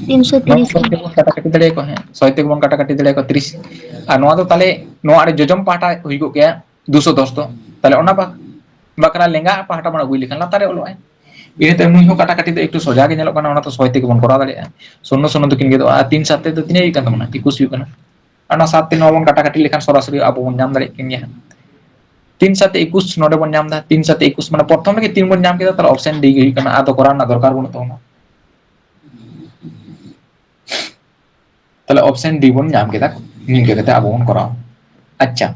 ᱛᱤᱱᱥᱚ ᱛᱤᱨᱤᱥ ᱱᱚᱣᱟ ᱠᱟᱱᱟ᱾ ᱛᱮᱵᱚᱱ ᱠᱟᱴᱟᱠᱟᱴᱤ ᱫᱟᱲᱮᱭᱟᱠᱚᱣᱟ, ᱦᱮᱸ, ᱥᱚᱭ ᱛᱮᱜᱮ ᱵᱚᱱ ᱠᱟᱴᱟᱠᱟᱴᱤ ᱫᱟᱲᱮᱭᱟᱠᱚᱣᱟ ᱛᱤᱨᱤᱥ᱾ ᱟᱨ ᱱᱚᱣᱟ ᱫᱚ ᱛᱟᱦᱞᱮ ᱱᱚᱣᱟ ᱟᱹᱰᱤ ᱡᱚᱡᱚᱢ ᱯᱟᱦᱴᱟ ᱦᱩᱭ ᱠᱚᱜ ᱜᱮᱭᱟ ᱫᱩᱥᱚ ᱫᱚᱥ ᱫᱚ, ᱛᱟᱦᱞᱮ ᱚᱱᱟ ᱵᱟ-, ᱵᱟᱠᱷᱨᱟ ᱞᱮᱸᱜᱟ ᱯᱟᱦᱴᱟ ᱵᱚᱱ ᱟᱹᱜᱩᱭ ᱞᱮᱠᱷᱟᱱ ᱞᱟᱛᱟᱨ ᱨᱮ ᱚᱞᱚᱜᱼᱟᱭ᱾ ᱤᱱᱟᱹᱛᱮ ᱱᱩᱭ ᱦᱚᱸ ᱠᱟᱴᱟᱠᱟᱴᱤ ᱫᱚ ᱮᱠᱴᱩ ᱥᱚᱡᱟ ᱜᱮ ᱧᱮᱞᱚᱜ ᱠᱟᱱᱟ, ᱚᱱᱟ ᱫᱚ ᱥᱚᱭ ᱛᱮᱜᱮ ᱵᱚᱱ ᱠᱚᱨᱟᱣ ᱫᱟᱲᱮᱭᱟᱜᱼᱟ᱾ ᱥᱩᱱᱱᱚ ᱥᱩᱱᱱᱚ ᱫᱚᱠᱤᱱ ᱜᱮᱫᱚᱜᱼᱟ᱾ ᱟᱨ ᱛᱤᱱ ᱥᱟᱛ ᱛᱮᱫᱚ ᱛᱤᱱᱟᱹᱜ ᱦᱩᱭᱩᱜ ᱠᱟᱱ ᱛᱟᱵᱚᱱᱟ? ᱮᱠᱩᱥ ᱦᱩᱭᱩᱜ ᱠᱟᱱᱟ᱾ ᱟᱨ ᱚᱱᱟ ᱥᱟᱛ ᱛᱮ ᱱᱚᱣᱟ ᱵᱚᱱ ᱠᱟᱴᱟᱠᱟᱴᱤ ᱞᱮᱠᱷᱟᱱ ᱥᱚᱨᱟᱥᱚᱨᱤ ᱟᱵᱚ ᱵᱚᱱ ᱧᱟᱢ ᱫᱟᱲᱮᱭᱟᱜ ᱠᱟᱱ ᱜᱮᱭᱟ ᱦᱟᱸᱜ᱾ ᱛᱤᱱ ᱥᱟᱛᱮ ᱮᱠᱩᱥ ᱱᱚᱰᱮ ᱵᱚᱱ ᱧᱟᱢ ᱮᱫᱟ, ᱛᱤᱱ ᱥᱟᱛᱮ ᱮᱠᱩᱥ ᱢᱟᱱᱮ ᱯᱨᱚᱛᱷᱚᱢ ᱨᱮᱜᱮ ᱛᱤᱱ ᱵᱚᱱ ᱧᱟᱢ ᱠᱮᱫᱟ, ᱛᱟᱦᱞᱮ option D ᱜᱮ ᱦᱩᱭᱩᱜ ᱠᱟᱱᱟ, ᱟᱫᱚ ᱠᱚᱨᱟᱣ ᱨᱮᱱᱟᱜ ᱫᱚᱨᱠᱟᱨ ᱵᱟᱹᱱᱩᱜ ᱛᱟᱵᱚᱱᱟ᱾ ᱛᱟᱦᱞᱮ option D ᱵᱚᱱ ᱧᱟᱢ ᱠᱮᱫᱟ, ᱱᱤᱝᱠᱟᱹ ᱠᱟᱛᱮ ᱟᱵᱚ ᱵᱚᱱ ᱠᱚᱨᱟᱣᱟ᱾ ᱟᱪᱪᱷᱟ,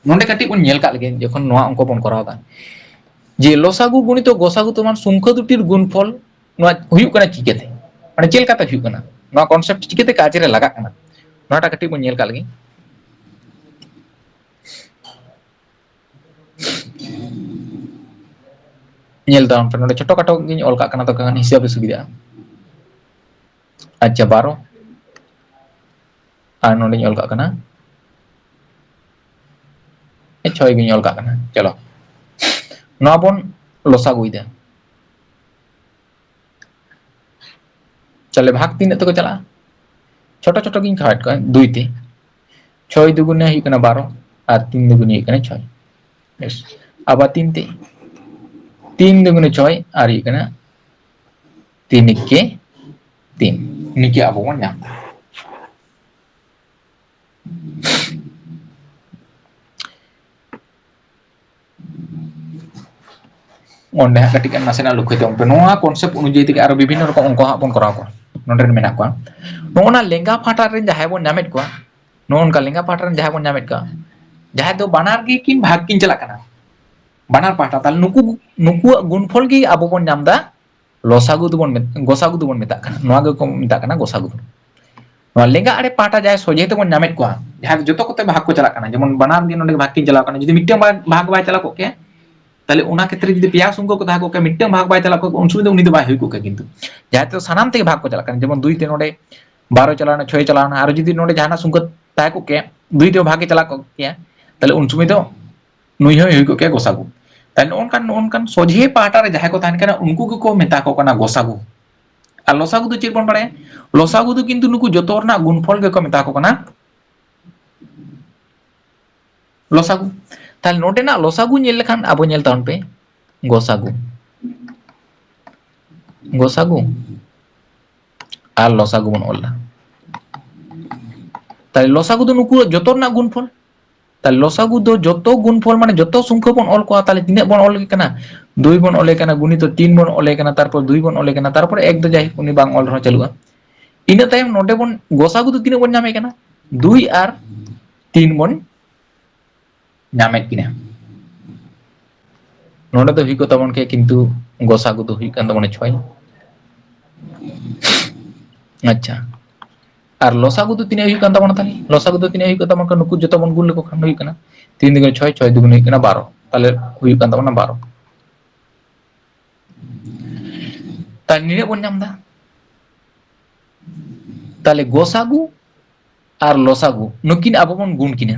ᱱᱚᱰᱮ ᱠᱟᱹᱴᱤᱡ ᱵᱚᱱ ᱧᱮᱞ ᱠᱟᱜ ᱞᱮᱜᱮ, ᱡᱚᱠᱷᱚᱱ ᱱᱚᱣᱟ ᱚᱝᱠᱚ ᱵᱚᱱ ᱠᱚᱨᱟᱣ ᱮᱫᱟ, ᱡᱮ ᱞᱚᱥᱟᱜᱩ ᱜᱩᱬᱤᱛᱚ ᱜᱚᱥᱟᱜᱩ ᱛᱚᱢᱟᱱ ᱥᱚᱝᱠᱷᱟ ᱫᱩᱴᱤᱨ ᱜᱩᱱᱯᱷᱚᱞ, ᱱᱚᱣᱟ ᱦᱩᱭᱩᱜ ᱠᱟᱱᱟ ᱪᱤᱠᱟᱹᱛᱮ, ᱢᱟᱱᱮ ᱪᱮᱫ ᱞᱮᱠᱟᱛᱮ ᱦᱩᱭᱩᱜ ᱠᱟᱱᱟ, ᱱᱚᱣᱟ concept ᱪᱤᱠᱟᱹᱛᱮ ᱠᱟᱡᱽ ᱨᱮ ᱞᱟᱜᱟᱜ ᱠᱟᱱᱟ, ᱱᱚᱣᱟᱴᱟᱜ ᱠᱟᱹᱴᱤᱡ ᱵᱚᱱ ᱧᱮᱞ ᱠᱟᱜ ᱞᱮᱜᱮ᱾ ᱧᱮᱞ ᱛᱟᱵᱚᱱ ᱯᱮ, ᱱᱚᱰᱮ ᱪᱷᱳᱴᱳ ᱠᱷᱟᱴᱳ ᱜᱤᱧ ᱚᱞ ᱠᱟᱜ ᱠᱟᱱᱟ, ᱛᱚᱠᱷᱟᱱ ᱦᱤᱥᱟᱹᱵ ᱨᱮ ᱥᱩᱵᱤᱫᱷᱟᱜᱼᱟ᱾ ᱟᱪᱪᱷᱟ, ᱵᱟᱨᱚ, ᱟᱨ ᱱᱚᱰᱮᱧ ᱚᱞ ᱠᱟᱜ ᱠᱟᱱᱟ, ᱪᱷᱚᱭ ᱜᱤᱧ ᱚᱞ ᱠᱟᱜ ᱠᱟᱱᱟ᱾ ᱪᱚᱞᱚ, ᱱᱚᱣᱟ ᱵᱚᱱ ᱞᱚᱥᱟᱜᱩᱭᱮᱫᱟ᱾ ᱛᱟᱦᱞᱮ ᱵᱷᱟᱜᱽ ᱛᱤᱱᱟᱹᱜ ᱛᱮᱠᱚ ᱪᱟᱞᱟᱜᱼᱟ? ᱪᱷᱳᱴᱳ ᱪᱷᱳᱴᱳ ᱜᱤᱧ ᱠᱷᱟᱣᱟᱭᱮᱫ ᱠᱚᱣᱟ, ᱫᱩᱭ ᱛᱮ᱾ ᱪᱷᱚᱭ ᱫᱩᱜᱩᱱᱮ ᱦᱩᱭᱩᱜ ᱠᱟᱱᱟ ᱵᱟᱨᱚ, ᱟᱨ ᱛᱤᱱ ᱫᱩᱜᱩᱱᱮ ᱦᱩᱭᱩᱜ ᱠᱟᱱᱟ ᱪᱷᱚᱭ᱾ ᱵᱮᱥ, ᱟᱵᱟᱨ ᱛᱤᱱ ᱛᱮ, ᱛᱤᱱ ᱫᱩᱜᱩᱱᱮ ᱪᱷᱚᱭ, ᱟᱨ ᱦᱩᱭᱩᱜ ᱠᱟᱱᱟ ᱛᱤᱱ ᱮᱠᱮ ᱛᱤᱱ᱾ ᱱᱤᱝᱠᱟᱹ ᱟᱵᱚ ᱵᱚᱱ ᱧᱟᱢ ᱮᱫᱟ᱾ ᱚᱸᱰᱮ ᱦᱟᱸᱜ ᱠᱟᱹᱴᱤᱡ ᱱᱟᱥᱮᱱᱟᱜ ᱞᱚᱠᱠᱷᱚᱭ ᱛᱟᱵᱚᱱ ᱯᱮ, ᱱᱚᱣᱟ concept ᱚᱱᱩᱡᱟᱭᱤ ᱛᱮᱜᱮ ᱟᱨᱚ ᱵᱤᱵᱷᱤᱱᱱᱚ ᱨᱚᱠᱚᱢ ᱚᱝᱠᱚ ᱦᱟᱸᱜ ᱵᱚᱱ ᱠᱚᱨᱟᱣ ᱠᱚᱣᱟ᱾ ᱱᱚᱸᱰᱮ ᱨᱮ ᱢᱮᱱᱟᱜ ᱠᱚᱣᱟ, ᱱᱚᱜᱼᱚ ᱱᱟ ᱞᱮᱸᱜᱟ ᱯᱟᱦᱴᱟ ᱨᱮᱱ ᱡᱟᱦᱟᱸᱭ ᱵᱚᱱ ᱧᱟᱢᱮᱫ ᱠᱚᱣᱟ, ᱱᱚᱜᱼᱚ ᱱᱚᱝᱠᱟ ᱞᱮᱸᱜᱟ ᱯᱟᱦᱴᱟ ᱨᱮᱱ ᱡᱟᱦᱟᱸᱭ ᱵᱚᱱ ᱧᱟᱢᱮᱫ ᱠᱚᱣᱟ, ᱡᱟᱦᱟᱸᱭ ᱫᱚ ᱵᱟᱱᱟᱨ ᱜᱮ ᱠᱤᱱ ᱵᱷᱟᱜᱽ ᱠᱤᱱ ᱪᱟᱞᱟᱜ ᱠᱟᱱᱟ, ᱵᱟᱱᱟᱨ ᱯᱟᱦᱴᱟ, ᱛᱟᱦᱞᱮ ᱱᱩᱠᱩ, ᱱᱩᱠᱩᱣᱟᱜ ᱜᱩᱱᱯᱷᱚᱞ ᱜᱮ ᱟᱵᱚ ᱵᱚᱱ ᱧᱟᱢ ᱮᱫᱟ ᱞᱚᱥᱟᱜᱩ ᱫᱚᱵᱚᱱ ᱢᱮᱛ-, ᱜᱚᱥᱟᱜᱩ ᱫᱚᱵᱚᱱ ᱢᱮᱛᱟᱜ ᱠᱟᱱᱟ᱾ ᱱᱚᱣᱟ ᱜᱮᱠᱚ ᱢᱮᱛᱟᱜ ᱠᱟᱱᱟ ᱜᱚᱥᱟᱜᱩ ᱫᱚ᱾ ᱱᱚᱣᱟ ᱞᱮᱸᱜᱟ ᱟᱲᱮ ᱯᱟᱦᱴᱟ ᱡᱟᱦᱟᱸᱭ ᱥᱚᱡᱷᱮ ᱛᱮᱵᱚᱱ ᱧᱟᱢᱮᱫ ᱠᱚᱣᱟ, ᱡᱟᱦᱟᱸᱭ ᱫᱚ ᱡᱚᱛᱚ ᱠᱚᱛᱮ ᱵᱷᱟᱜᱽ ᱠᱚ ᱪᱟᱞᱟᱜ ᱠᱟᱱᱟ, ᱡᱮᱢᱚᱱ ᱵᱟᱱᱟᱨ ᱜᱮ ᱱᱚᱰᱮ ᱵᱷᱟᱜᱽ ᱠᱤᱱ ᱪᱟᱞᱟᱣ ᱠᱟᱱᱟ, ᱡᱩᱫᱤ ᱢᱤᱫᱴᱟᱝ ᱵᱷᱟᱜᱽ, ᱵᱷᱟᱜᱽ ᱵᱟᱭ ᱪᱟᱞᱟᱣ ᱠᱚᱜ ᱠᱮᱭᱟ, ᱛᱟᱦᱞᱮ ᱚᱱᱟ ᱠᱷᱮᱛᱨᱮ ᱡᱩᱫᱤ ᱯᱮᱭᱟ ᱥᱚᱝᱠᱷᱚ ᱠᱚ ᱛᱟᱦᱮᱸ ᱠᱚᱜ ᱠᱮᱭᱟ, ᱢᱤᱫᱴᱟᱝ ᱵᱷᱟᱜᱽ ᱵᱟᱭ ᱪᱟᱞᱟᱣ ᱠᱚᱜ ᱠᱮᱭᱟ, ᱩᱱ ᱥᱚᱢᱚᱭ ᱫᱚ ᱩᱱᱤ ᱫᱚ ᱵᱟᱭ ᱦᱩᱭ ᱠᱚᱜ ᱠᱮᱭᱟ᱾ ᱠᱤᱱᱛᱩ ᱡᱟᱦᱟᱸᱭ ᱫᱚ ᱥᱟᱱᱟᱢ ᱛᱮᱜᱮ ᱵᱷᱟᱜᱽ ᱠᱚ ᱪᱟᱞᱟᱜ ᱠᱟᱱᱟ, ᱡᱮᱢᱚᱱ ᱫᱩᱭ ᱛᱮ ᱱᱚᱰᱮ ᱵᱟᱨᱚ ᱪᱟᱞᱟᱣᱱᱟ, ᱪᱷᱚᱭ ᱪᱟᱞᱟᱣᱱᱟ, ᱟᱨᱚ ᱡᱩᱫᱤ ᱱᱚᱰᱮ ᱡᱟᱦᱟᱱᱟᱜ ᱥᱚᱝᱠᱷᱚ ᱛᱟᱦᱮᱸ ᱠᱚᱜ ᱠᱮᱭᱟ, ᱫᱩᱭ ᱛᱮ ᱵᱷᱟᱜᱽ ᱮ ᱪᱟᱞᱟᱣ ᱠᱚᱜ ᱠᱮᱭᱟ, ᱛᱟᱦᱞᱮ ᱩᱱ ᱥᱚᱢᱚᱭ ᱫᱚ ᱱᱩᱭ ᱦᱚᱸᱭ ᱦᱩᱭ ᱠᱚᱜ ᱠᱮᱭᱟ ᱜᱚᱥᱟᱜᱩ᱾ ᱛᱟᱦᱞᱮ ᱱᱚᱜᱼᱚ ᱱᱚᱝᱠᱟᱱ, ᱱᱚᱜᱼᱚ ᱱᱚᱝᱠᱟᱱ ᱥᱚᱡᱷᱮ ᱯᱟᱦᱴᱟ ᱨᱮ ᱡᱟᱦᱟᱸᱭ ᱠᱚ ᱛᱟᱦᱮᱱ ᱠᱟᱱᱟ, ᱩᱱᱠᱩ ᱜᱮᱠᱚ ᱢᱮᱛᱟ ᱠᱚ ᱠᱟᱱᱟ ᱜᱚᱥᱟᱜᱩ᱾ ᱟᱨ ᱞᱚᱥᱟᱜᱩ ᱫᱚ ᱪᱮᱫ ᱵᱚᱱ ᱵᱟᱲᱟᱭᱟ? ᱞᱚᱥᱟᱜᱩ ᱫᱚ ᱠᱤᱱᱛᱩ ᱱᱩᱠᱩ ᱡᱚᱛᱚ ᱨᱮᱱᱟᱜ ᱜᱩᱱᱯᱷᱚᱞ ᱜᱮᱠᱚ ᱢᱮᱛᱟ ᱠᱚ ᱠᱟᱱᱟ ᱞᱚᱥᱟᱜᱩ᱾ ᱛᱟᱦᱞᱮ ᱱᱚᱰᱮᱱᱟᱜ ᱞᱚᱥᱟᱜᱩ ᱧᱮᱞ ᱞᱮᱠᱷᱟᱱ ᱟᱵᱚ ᱧᱮᱞ ᱛᱟᱵᱚᱱ ᱯᱮ, ᱜᱚᱥᱟᱜᱩ, ᱜᱚᱥᱟᱜᱩ ᱟᱨ ᱞᱚᱥᱟᱜᱩ ᱵᱚᱱ ᱚᱞ ᱮᱫᱟ᱾ ᱛᱟᱦᱞᱮ ᱞᱚᱥᱟᱜᱩ ᱫᱚ ᱱᱩᱠᱩᱣᱟᱜ ᱡᱚᱛᱚ ᱨᱮᱱᱟᱜ ᱜᱩᱱᱯᱷᱚᱞ᱾ ᱛᱟᱦᱞᱮ ᱞᱚᱥᱟᱜᱩ ᱫᱚ ᱡᱚᱛᱚ ᱜᱩᱱᱯᱷᱚᱞ, ᱢᱟᱱᱮ ᱡᱚᱛᱚ ᱥᱚᱝᱠᱷᱚ ᱵᱚᱱ ᱚᱞ ᱠᱚᱣᱟ, ᱛᱟᱦᱞᱮ ᱛᱤᱱᱟᱹᱜ ᱵᱚᱱ ᱚᱞ ᱠᱟᱱᱟ? ᱫᱩᱭ ᱵᱚᱱ ᱚᱞᱮ ᱠᱟᱱᱟ, ᱜᱩᱱᱤᱛᱚ ᱛᱤᱱ ᱵᱚᱱ ᱚᱞᱮ ᱠᱟᱱᱟ, ᱛᱟᱨᱯᱚᱨ ᱫᱩᱭ ᱵᱚᱱ ᱚᱞᱮ ᱠᱟᱱᱟ, ᱛᱟᱨᱯᱚᱨ ᱮᱠ ᱫᱚ ᱡᱟᱭᱦᱳᱠ ᱩᱱᱤ ᱵᱟᱝ ᱚᱞ ᱨᱮᱦᱚᱸ ᱪᱟᱹᱞᱩᱜᱼᱟ᱾ ᱤᱱᱟᱹ ᱛᱟᱭᱚᱢ ᱱᱚᱰᱮ ᱵᱚᱱ ᱜᱚᱥᱟᱜᱩ ᱫᱚ ᱛᱤᱱᱟᱹᱜ ᱵᱚᱱ ᱧᱟᱢᱮ ᱠᱟᱱᱟ? ᱫᱩᱭ ᱟᱨ ᱛᱤᱱ ᱵᱚᱱ ᱧᱟᱢᱮᱫ ᱠᱤᱱᱟ᱾ ᱱᱚᱰᱮ ᱫᱚ ᱦᱩᱭᱩᱜ ᱠᱟᱱ ᱛᱟᱵᱚᱱ ᱠᱮᱭᱟ, ᱠᱤᱱᱛᱩ ᱜᱚᱥᱟᱜᱩ ᱫᱚ ᱦᱩᱭᱩᱜ ᱠᱟᱱ ᱛᱟᱵᱚᱱᱟ ᱪᱷᱚᱭ᱾ ᱟᱪᱪᱷᱟ, ᱟᱨ ᱞᱚᱥᱟᱜᱩ ᱫᱚ ᱛᱤᱱᱟᱹᱜ ᱦᱩᱭᱩᱜ ᱠᱟᱱ ᱛᱟᱵᱚᱱᱟ? ᱛᱟᱦᱞᱮ ᱞᱚᱥᱟᱜᱩ ᱫᱚ ᱛᱤᱱᱟᱹᱜ ᱦᱩᱭᱩᱜ ᱠᱟᱱ ᱛᱟᱵᱚᱱᱟ? ᱱᱩᱠᱩ ᱡᱚᱛᱚ ᱵᱚᱱ ᱜᱩᱱ ᱞᱮᱠᱚ ᱠᱷᱟᱱ ᱦᱩᱭᱩᱜ ᱠᱟᱱᱟ ᱛᱤᱱ ᱫᱩᱜᱩᱱᱮ ᱪᱷᱚᱭ, ᱪᱷᱚᱭ ᱫᱩᱜᱩᱱᱮ ᱦᱩᱭᱩᱜ ᱠᱟᱱᱟ ᱵᱟᱨᱚ, ᱛᱟᱦᱞᱮ ᱦᱩᱭᱩᱜ ᱠᱟᱱ ᱛᱟᱵᱚᱱᱟ ᱵᱟᱨᱚ᱾ ᱛᱟᱦᱞᱮ ᱱᱤᱱᱟᱹᱜ ᱵᱚᱱ ᱧᱟᱢ ᱮᱫᱟ᱾ ᱛᱟᱦᱞᱮ ᱜᱚᱥᱟᱜᱩ ᱟᱨ ᱞᱚᱥᱟᱜᱩ ᱱᱩᱠᱤᱱ ᱟᱵᱚ ᱵᱚᱱ ᱜᱩᱱ ᱠᱤᱱᱟ᱾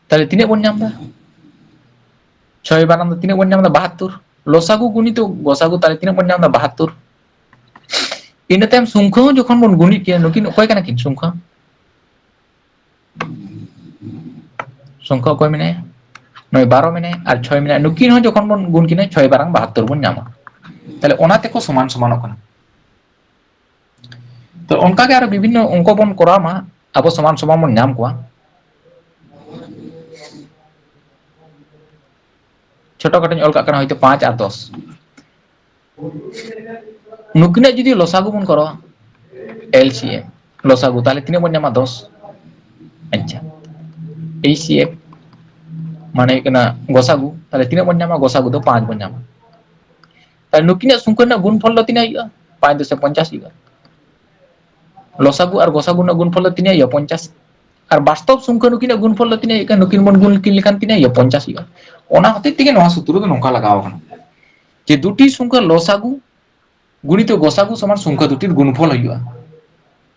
ᱛᱟᱦᱞᱮ ᱛᱤᱱᱟᱹᱜ ᱵᱚᱱ ᱧᱟᱢ ᱮᱫᱟ? ᱪᱷᱚᱭ ᱵᱟᱨᱟᱝ ᱫᱚ ᱛᱤᱱᱟᱹᱜ ᱵᱚᱱ ᱧᱟᱢ ᱮᱫᱟ? ᱵᱟᱦᱟᱛᱛᱳᱨ᱾ ᱞᱚᱥᱟᱜᱩ ᱜᱩᱱᱤᱛᱚ ᱜᱚᱥᱟᱜᱩ, ᱛᱟᱦᱞᱮ ᱛᱤᱱᱟᱹᱜ ᱵᱚᱱ ᱧᱟᱢ ᱮᱫᱟ? ᱵᱟᱦᱟᱛᱛᱳᱨ᱾ ᱤᱱᱟᱹ ᱛᱟᱭᱚᱢ ᱥᱚᱝᱠᱷᱟ ᱦᱚᱸ ᱡᱚᱠᱷᱚᱱ ᱵᱚᱱ ᱜᱩᱱᱤᱛ ᱠᱤᱱᱟ, ᱱᱩᱠᱤᱱ ᱚᱠᱚᱭ ᱠᱟᱱᱟ ᱠᱤᱱ ᱥᱚᱝᱠᱷᱟ? ᱥᱚᱝᱠᱷᱟ ᱚᱠᱚᱭ ᱢᱮᱱᱟᱭᱟ? ᱱᱚᱜᱼᱚᱭ ᱵᱟᱨᱚ ᱢᱮᱱᱟᱭᱟ ᱟᱨ ᱪᱷᱚᱭ ᱢᱮᱱᱟᱭᱟ᱾ ᱱᱩᱠᱤᱱ ᱦᱚᱸ ᱡᱚᱠᱷᱚᱱ ᱵᱚᱱ ᱜᱩᱱ ᱠᱤᱱᱟ, ᱪᱷᱚᱭ ᱵᱟᱨᱟᱝ ᱵᱟᱦᱟᱛᱛᱳᱨ ᱵᱚᱱ ᱧᱟᱢᱟ᱾ ᱛᱟᱦᱞᱮ ᱚᱱᱟ ᱛᱮᱠᱚ ᱥᱚᱢᱟᱱ ᱥᱚᱢᱟᱱᱚᱜ ᱠᱟᱱᱟ᱾ ᱛᱚ ᱚᱱᱠᱟ ᱜᱮ ᱟᱨᱚ ᱵᱤᱵᱷᱤᱱᱱᱚ ᱚᱝᱠᱚ ᱵᱚᱱ ᱠᱚᱨᱟᱣ ᱢᱟ, ᱟᱵᱚ ᱥᱚᱢᱟᱱ ᱥᱚᱢᱟᱱ ᱵᱚᱱ ᱧᱟᱢ ᱠᱚᱣᱟ᱾ ᱪᱷᱳᱴᱳ ᱠᱷᱟᱴᱳᱧ ᱚᱞ ᱠᱟᱜ ᱠᱟᱱᱟ, ᱦᱚᱭᱛᱳ ᱯᱟᱸᱪ ᱟᱨ ᱫᱚᱥ᱾ ᱱᱩᱠᱤᱱᱟᱜ ᱡᱩᱫᱤ ᱞᱚᱥᱟᱜᱩ ᱵᱚᱱ ᱠᱚᱨᱟᱣᱟ, ᱮᱞ ᱥᱤ ᱮᱢ, ᱞᱚᱥᱟᱜᱩ, ᱛᱟᱦᱞᱮ ᱛᱤᱱᱟᱹᱜ ᱵᱚᱱ ᱧᱟᱢᱟ? ᱫᱚᱥ᱾ ᱟᱪᱪᱷᱟ, ᱮᱭᱤᱪ ᱥᱤ ᱮᱯᱷ ᱢᱟᱱᱮ ᱦᱩᱭᱩᱜ ᱠᱟᱱᱟ ᱜᱚᱥᱟᱜᱩ, ᱛᱟᱦᱞᱮ ᱛᱤᱱᱟᱹᱜ ᱵᱚᱱ ᱧᱟᱢᱟ? ᱜᱚᱥᱟᱜᱩ ᱫᱚ ᱯᱟᱸᱪ ᱵᱚᱱ ᱧᱟᱢᱟ᱾ ᱛᱟᱦᱞᱮ ᱱᱩᱠᱤᱱᱟᱜ ᱥᱚᱝᱠᱷᱟ ᱨᱮᱱᱟᱜ ᱜᱩᱱᱯᱷᱚᱞ ᱫᱚ ᱛᱤᱱᱟᱹᱜ ᱦᱩᱭᱩᱜᱼᱟ? ᱯᱟᱸᱪ ᱫᱚᱥᱮ ᱯᱚᱧᱪᱟᱥ ᱦᱩᱭᱩᱜᱼᱟ᱾ ᱞᱚᱥᱟᱜᱩ ᱟᱨ ᱜᱚᱥᱟᱜᱩ ᱨᱮᱱᱟᱜ ᱜᱩᱱᱯᱷᱚᱞ ᱫᱚ ᱛᱤᱱᱟᱹᱜ ᱦᱩᱭᱩᱜᱼᱟ? ᱯᱚᱧᱪᱟᱥ᱾ ᱟᱨ ᱵᱟᱥᱛᱚᱵ ᱥᱚᱝᱠᱷᱟ ᱱᱩᱠᱤᱱᱟᱜ ᱜᱩᱱᱯᱷᱚᱞ ᱫᱚ ᱛᱤᱱᱟᱹᱜ ᱦᱩᱭᱩᱜ ᱠᱟᱱᱟ? ᱱᱩᱠᱤᱱ ᱵᱚᱱ ᱜᱩᱱ ᱠᱤᱱ ᱞᱮᱠᱷᱟᱱ ᱛᱤᱱᱟᱹᱜ ᱦᱩᱭᱩᱜᱼᱟ? ᱯᱚᱧᱪᱟᱥ ᱦᱩᱭᱩᱜᱼᱟ᱾ ᱚᱱᱟ ᱦᱚᱛᱮᱡ ᱛᱮᱜᱮ ᱱᱚᱣᱟ ᱥᱩᱛᱨᱚ ᱫᱚ ᱱᱚᱝᱠᱟ ᱞᱟᱜᱟᱣ ᱟᱠᱟᱱᱟ, ᱡᱮ ᱫᱩᱴᱤ ᱥᱚᱝᱠᱷᱟ ᱞᱚᱥᱟᱜᱩ ᱜᱩᱱᱤᱛᱚ ᱜᱚᱥᱟᱜᱩ ᱥᱚᱢᱟᱱ ᱥᱚᱝᱠᱷᱟ ᱫᱩᱴᱤᱨ ᱜᱩᱱᱯᱷᱚᱞ ᱦᱩᱭᱩᱜᱼᱟ᱾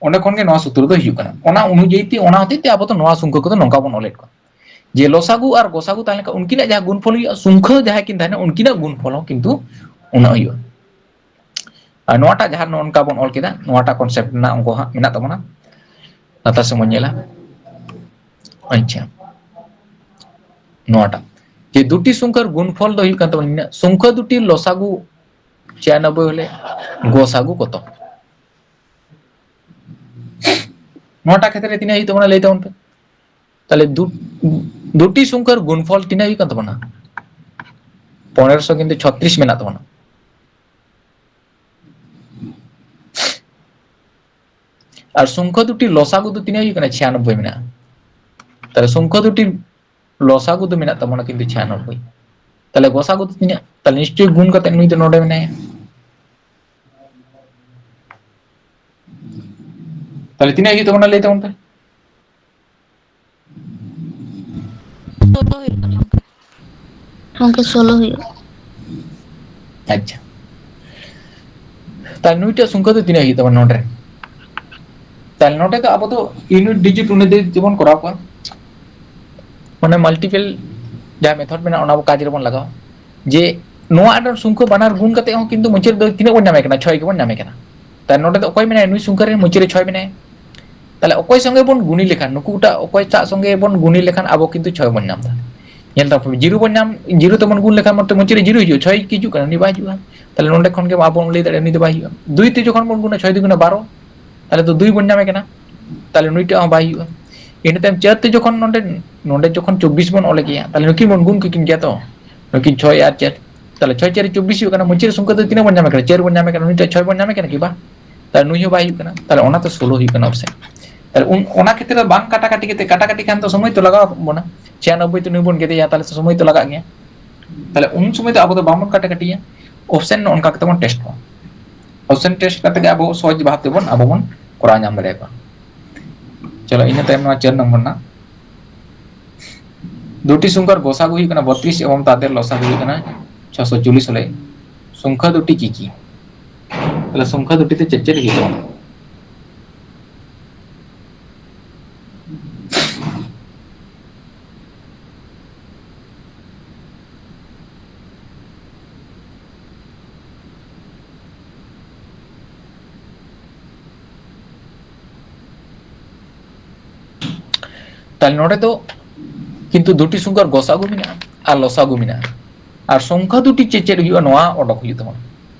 ᱚᱸᱰᱮ ᱠᱷᱚᱱ ᱜᱮ ᱱᱚᱣᱟ ᱥᱩᱛᱨᱚ ᱫᱚ ᱦᱤᱡᱩᱜ ᱠᱟᱱᱟ᱾ ᱚᱱᱟ ᱚᱱᱩᱡᱟᱭᱤ ᱛᱮ, ᱚᱱᱟ ᱦᱚᱛᱮᱡ ᱛᱮ ᱟᱵᱚ ᱫᱚ ᱱᱚᱣᱟ ᱥᱚᱝᱠᱷᱟ ᱠᱚᱫᱚ ᱱᱚᱝᱠᱟ ᱵᱚᱱ ᱚᱞᱮᱫ ᱠᱚᱣᱟ, ᱡᱮ ᱞᱚᱥᱟᱜᱩ ᱟᱨ ᱜᱚᱥᱟᱜᱩ ᱛᱟᱦᱮᱸ ᱞᱮᱱᱠᱷᱟᱱ ᱩᱱᱠᱤᱱᱟᱜ ᱡᱟᱦᱟᱸ ᱜᱩᱱᱯᱷᱚᱞ ᱦᱩᱭᱩᱜᱼᱟ, ᱥᱚᱝᱠᱷᱟ ᱡᱟᱦᱟᱸ ᱠᱤᱱ ᱛᱟᱦᱮᱱᱟ ᱩᱱᱠᱤᱱᱟᱜ ᱜᱩᱱᱯᱷᱚᱞ ᱦᱚᱸ ᱠᱤᱱᱛᱩ ᱩᱱᱟᱹᱜ ᱦᱩᱭᱩᱜᱼᱟ᱾ ᱟᱨ ᱱᱚᱣᱟᱴᱟᱜ ᱡᱟᱦᱟᱸ ᱱᱚᱜᱼᱚ ᱱᱚᱝᱠᱟ ᱵᱚᱱ ᱚᱞ ᱠᱮᱫᱟ, ᱱᱚᱣᱟᱴᱟᱜ concept ᱨᱮᱱᱟᱜ ᱚᱝᱠᱚ ᱦᱟᱸᱜ ᱢᱮᱱᱟᱜ ᱛᱟᱵᱚᱱᱟ᱾ ᱞᱟᱛᱟᱨ ᱥᱮᱫ ᱵᱚᱱ ᱧᱮᱞᱟ᱾ ᱟᱪᱪᱷᱟ, ᱱᱚᱣᱟᱴᱟᱜ ᱡᱮ ᱫᱩᱴᱤ ᱥᱚᱝᱠᱷᱟᱨ ᱜᱩᱱᱯᱷᱚᱞ ᱫᱚ ᱦᱩᱭᱩᱜ ᱠᱟᱱ ᱛᱟᱵᱚᱱᱟ ᱱᱤᱱᱟᱹᱜ, ᱥᱚᱝᱠᱷᱟ ᱫᱩᱴᱤ ᱞᱚᱥᱟᱜᱩ ᱪᱷᱤᱭᱟᱱᱚᱵᱵᱳᱭ ᱦᱚᱞᱮ ᱜᱚᱥᱟᱜᱩ ᱠᱚᱛᱚ? ᱱᱚᱣᱟᱴᱟᱜ ᱠᱷᱮᱛᱨᱮ ᱛᱤᱱᱟᱹᱜ ᱦᱩᱭᱩᱜ ᱛᱟᱵᱚᱱᱟ ᱞᱟᱹᱭ ᱛᱟᱵᱚᱱ ᱯᱮ? ᱛᱟᱦᱞᱮ ᱫᱩ-, ᱫᱩᱴᱤ ᱥᱚᱝᱠᱷᱟᱨ ᱜᱩᱱᱯᱷᱚᱞ ᱛᱤᱱᱟᱹᱜ ᱦᱩᱭᱩᱜ ᱠᱟᱱ ᱛᱟᱵᱚᱱᱟ? ᱯᱚᱱᱮᱨᱚᱥᱚ ᱠᱤᱱᱛᱩ ᱪᱷᱚᱛᱨᱤᱥ ᱢᱮᱱᱟᱜ ᱛᱟᱵᱚᱱᱟ᱾ ᱟᱨ ᱥᱚᱝᱠᱷᱟ ᱫᱩᱴᱤ ᱞᱚᱥᱟᱜᱩ ᱫᱚ ᱛᱤᱱᱟᱹᱜ ᱦᱩᱭᱩᱜ ᱠᱟᱱᱟ? ᱪᱷᱤᱭᱟᱱᱚᱵᱵᱳᱭ ᱢᱮᱱᱟᱜᱼᱟ᱾ ᱛᱟᱦᱞᱮ ᱥᱚᱝᱠᱷᱟ ᱫᱩᱴᱤ ᱞᱚᱥᱟᱜᱩ ᱫᱚ ᱢᱮᱱᱟᱜ ᱛᱟᱵᱚᱱᱟ ᱠᱤᱱᱛᱩ ᱪᱷᱤᱭᱟᱱᱚᱵᱵᱳᱭ᱾ ᱛᱟᱦᱞᱮ ᱜᱚᱥᱟᱜᱩ ᱫᱚ ᱛᱤᱱᱟᱹᱜ? ᱛᱟᱦᱞᱮ ᱱᱤᱥᱪᱚᱭ ᱜᱩᱱ ᱠᱟᱛᱮ ᱱᱩᱭ ᱫᱚ ᱱᱚᱰᱮ ᱢᱮᱱᱟᱭᱟ᱾ ᱛᱟᱦᱞᱮ ᱛᱤᱱᱟᱹᱜ ᱦᱩᱭᱩᱜ ᱛᱟᱵᱚᱱᱟ ᱞᱟᱹᱭ ᱛᱟᱵᱚᱱ ᱯᱮ? ᱜᱚᱢᱠᱮ, ᱥᱳᱞᱳ ᱦᱩᱭᱩᱜᱼᱟ᱾ ᱟᱪᱪᱷᱟ, ᱛᱟᱦᱞᱮ ᱱᱩᱭᱴᱟᱜ ᱥᱚᱝᱠᱷᱟ ᱫᱚ ᱛᱤᱱᱟᱹᱜ ᱦᱩᱭᱩᱜ ᱛᱟᱵᱚᱱᱟ ᱱᱚᱰᱮ? ᱛᱟᱦᱞᱮ ᱱᱚᱰᱮ ᱫᱚ ᱟᱵᱚ ᱫᱚ unit digit ᱚᱱᱩᱡᱟᱭᱤ ᱛᱮᱵᱚᱱ ᱠᱚᱨᱟᱣ ᱠᱚᱣᱟ᱾ ᱢᱟᱱᱮ multiple ᱡᱟᱦᱟᱸ method ᱢᱮᱱᱟᱜᱼᱟ, ᱚᱱᱟ ᱠᱟᱡᱽ ᱨᱮᱵᱚᱱ ᱞᱟᱜᱟᱣᱟ᱾ ᱡᱮ ᱱᱚᱣᱟ ᱟᱨ ᱥᱚᱝᱠᱷᱟ ᱵᱟᱱᱟᱨ ᱜᱩᱱ ᱠᱟᱛᱮ ᱦᱚᱸ ᱠᱤᱱᱛᱩ ᱢᱩᱪᱟᱹᱫ ᱨᱮᱫᱚ ᱛᱤᱱᱟᱹᱜ ᱵᱚᱱ ᱧᱟᱢᱮ ᱠᱟᱱᱟ? ᱪᱷᱚᱭ ᱜᱮᱵᱚᱱ ᱧᱟᱢᱮ ᱠᱟᱱᱟ᱾ ᱛᱟᱦᱞᱮ ᱱᱚᱰᱮ ᱫᱚ ᱚᱠᱚᱭ ᱢᱮᱱᱟᱭᱟ? ᱱᱩᱭ ᱥᱚᱝᱠᱷᱟ ᱨᱮ ᱢᱩᱪᱟᱹᱫ ᱨᱮ ᱪᱷᱚᱭ ᱢᱮᱱᱟᱭᱟ᱾ ᱛᱟᱦᱞᱮ ᱚᱠᱚᱭ ᱥᱚᱸᱜᱮ ᱵᱚᱱ ᱜᱩᱱᱤ ᱞᱮᱠᱷᱟᱱ, ᱱᱩᱠᱩᱴᱟᱜ ᱚᱠᱚᱭᱴᱟᱜ ᱥᱚᱸᱜᱮ ᱵᱚᱱ ᱜᱩᱱᱤ ᱞᱮᱠᱷᱟᱱ ᱟᱵᱚ ᱠᱤᱱᱛᱩ ᱪᱷᱚᱭ ᱵᱚᱱ ᱧᱟᱢ ᱮᱫᱟ? ᱧᱮᱞ ᱛᱟᱵᱚᱱ ᱯᱮ, zero ᱵᱚᱱ ᱧᱟᱢ, zero ᱛᱮᱵᱚᱱ ᱜᱩᱱ ᱞᱮᱠᱷᱟᱱ ᱢᱟᱛᱚ ᱢᱩᱪᱟᱹᱫ ᱨᱮ zero ᱦᱤᱡᱩᱜᱼᱟ, ᱪᱷᱚᱭ ᱦᱤᱡᱩᱜ ᱠᱟᱱᱟ, ᱩᱱᱤ ᱵᱟᱭ ᱦᱤᱡᱩᱜᱼᱟ᱾ ᱛᱟᱦᱞᱮ ᱱᱚᱰᱮ ᱠᱷᱚᱱ ᱜᱮ ᱟᱵᱚ ᱵᱚᱱ ᱞᱟᱹᱭ ᱫᱟᱲᱮᱭᱟᱜᱼᱟ ᱩᱱᱤ ᱫᱚ ᱵᱟᱭ ᱦᱤᱡᱩᱜᱼᱟ᱾ ᱫᱩᱭ ᱛᱮ ᱡᱚᱠᱷᱚᱱ ᱵᱚᱱ ᱜᱩᱱᱟ, ᱪᱷᱚᱭ ᱫᱩ ᱜᱩᱱᱟ ᱵᱟᱨᱚ, ᱛᱟᱦᱞᱮ ᱫᱚ ᱫᱩᱭ ᱵᱚᱱ ᱧᱟᱢᱮ ᱠᱟᱱᱟ, ᱛᱟᱦᱞᱮ ᱱᱩᱭᱴᱟᱜ ᱦᱚᱸ ᱵᱟᱭ ᱦᱩᱭᱩᱜᱼᱟ᱾ ᱤᱱᱟᱹ ᱛᱟᱭᱚᱢ ᱪᱟᱨ ᱛᱮ ᱡᱚᱠᱷᱚᱱ ᱱᱚᱰᱮ, ᱱᱚᱰᱮ ᱡᱚᱠᱷᱚᱱ ᱪᱚᱵᱵᱤᱥ ᱵᱚᱱ ᱚᱞᱮ ᱜᱮᱭᱟ, ᱛᱟᱦᱞᱮ ᱱᱩᱠᱤᱱ ᱵᱚᱱ ᱜᱩᱱ ᱠᱤᱠᱤᱱ ᱜᱮᱭᱟ ᱛᱚ, ᱱᱩᱠᱤᱱ ᱪᱷᱚᱭ ᱟᱨ ᱪᱟᱨ, ᱛᱟᱦᱞᱮ ᱪᱷᱚᱭ ᱪᱟᱨ ᱪᱚᱵᱵᱤᱥ ᱦᱩᱭᱩᱜ ᱠᱟᱱᱟ, ᱢᱩᱪᱟᱹᱫ ᱨᱮ ᱥᱚᱝᱠᱷᱟ ᱫᱚ ᱛᱤᱱᱟᱹᱜ ᱵᱚᱱ ᱧᱟᱢᱮ ᱠᱟᱱᱟ? ᱪᱟᱨ ᱵᱚᱱ ᱧᱟᱢᱮ ᱠᱟᱱᱟ, ᱱᱩᱭᱴᱟᱜ ᱪᱷᱚᱭ ᱵᱚᱱ ᱧᱟᱢᱮ ᱠᱟᱱᱟ ᱠᱤ ᱵᱟᱝ? ᱛᱟᱦᱞᱮ ᱱᱩᱭ ᱦᱚᱸ ᱵᱟᱭ ᱦᱩᱭᱩᱜ ᱠᱟᱱᱟ, ᱛᱟᱦᱞᱮ ᱚᱱᱟ ᱛᱚ ᱥᱳᱞᱳ ᱦᱩᱭᱩᱜ ᱠᱟᱱᱟ option᱾ ᱛᱟᱦᱞᱮ ᱩᱱ, ᱚᱱᱟ ᱠᱷᱮᱛᱨᱮ ᱫᱚ ᱵᱟᱝ ᱠᱟᱴᱟᱠᱟᱴᱤ ᱠᱟᱛᱮ, ᱠᱟᱴᱟᱠᱟᱴᱤ ᱠᱷᱟᱱ ᱫᱚ ᱥᱚᱢᱚᱭ ᱛᱚ ᱞᱟᱜᱟᱣ ᱵᱚᱱᱟ, ᱪᱷᱤᱭᱟᱱᱚᱵᱵᱳᱭ ᱛᱮ ᱱᱩᱭ ᱵᱚᱱ ᱜᱮᱫᱮᱭᱟ, ᱛᱟᱦᱞᱮ ᱥᱚᱢᱚᱭ ᱛᱚ ᱞᱟᱜᱟᱜ ᱜᱮᱭᱟ᱾ ᱛᱟᱦᱞᱮ ᱩᱱ ᱥᱚᱢᱚᱭ ᱫᱚ ᱟᱵᱚ ᱫᱚ ᱵᱟᱵᱚᱱ ᱠᱟᱴᱟᱠᱟᱴᱤᱭᱟ, option ᱱᱚᱜᱼᱚ ᱱᱚᱝᱠᱟ ᱠᱟᱛᱮ ᱵᱚᱱ test ᱠᱚᱣᱟ᱾ Option test ᱠᱟᱛᱮ ᱜᱮ ᱟᱵᱚ ᱥᱚᱦᱚᱡ ᱵᱷᱟᱵ ᱛᱮᱵᱚᱱ, ᱟᱵᱚ ᱵᱚᱱ ᱠᱚᱨᱟᱣ ᱧᱟᱢ ᱫᱟᱲᱮᱭᱟᱠᱚᱣᱟ᱾ ᱪᱚᱞᱚ, ᱤᱱᱟᱹ ᱛᱟᱭᱚᱢ ᱱᱚᱣᱟ ᱪᱟᱨ ᱱᱚᱢᱵᱚᱨ ᱨᱮᱱᱟᱜ ᱫᱩᱴᱤ ᱥᱚᱝᱠᱷᱟᱨ ᱜᱚᱥᱟᱜᱩ ᱦᱩᱭᱩᱜ ᱠᱟᱱᱟ ᱵᱚᱛᱨᱤᱥ ᱮᱵᱚᱝ ᱛᱟᱫᱮᱨ ᱞᱚᱥᱟᱜᱩ ᱦᱩᱭᱩᱜ ᱠᱟᱱᱟ ᱪᱷᱚᱥᱚ ᱪᱚᱞᱞᱤᱥ ᱦᱚᱞᱮ ᱥᱚᱝᱠᱷᱟ ᱫᱩᱴᱤ ᱠᱤ ᱠᱤ? ᱛᱟᱦᱞᱮ ᱥᱚᱝᱠᱷᱟ ᱫᱩᱴᱤ ᱛᱮ ᱪᱮᱫ ᱪᱮᱫ ᱦᱩᱭᱩᱜ ᱛᱟᱵᱚᱱᱟ? ᱛᱟᱦᱞᱮ ᱱᱚᱰᱮ ᱫᱚ ᱠᱤᱱᱛᱩ ᱫᱩᱴᱤ ᱥᱚᱝᱠᱷᱟᱨ ᱜᱚᱥᱟᱜᱩ ᱢᱮᱱᱟᱜᱼᱟ ᱟᱨ ᱞᱚᱥᱟᱜᱩ ᱢᱮᱱᱟᱜᱼᱟ, ᱟᱨ ᱥᱚᱝᱠᱷᱟ ᱫᱩᱴᱤ ᱪᱮᱫ ᱪᱮᱫ ᱦᱩᱭᱩᱜᱼᱟ ᱱᱚᱣᱟ ᱚᱰᱚᱠ ᱦᱩᱭᱩᱜ ᱛᱟᱵᱚᱱᱟ᱾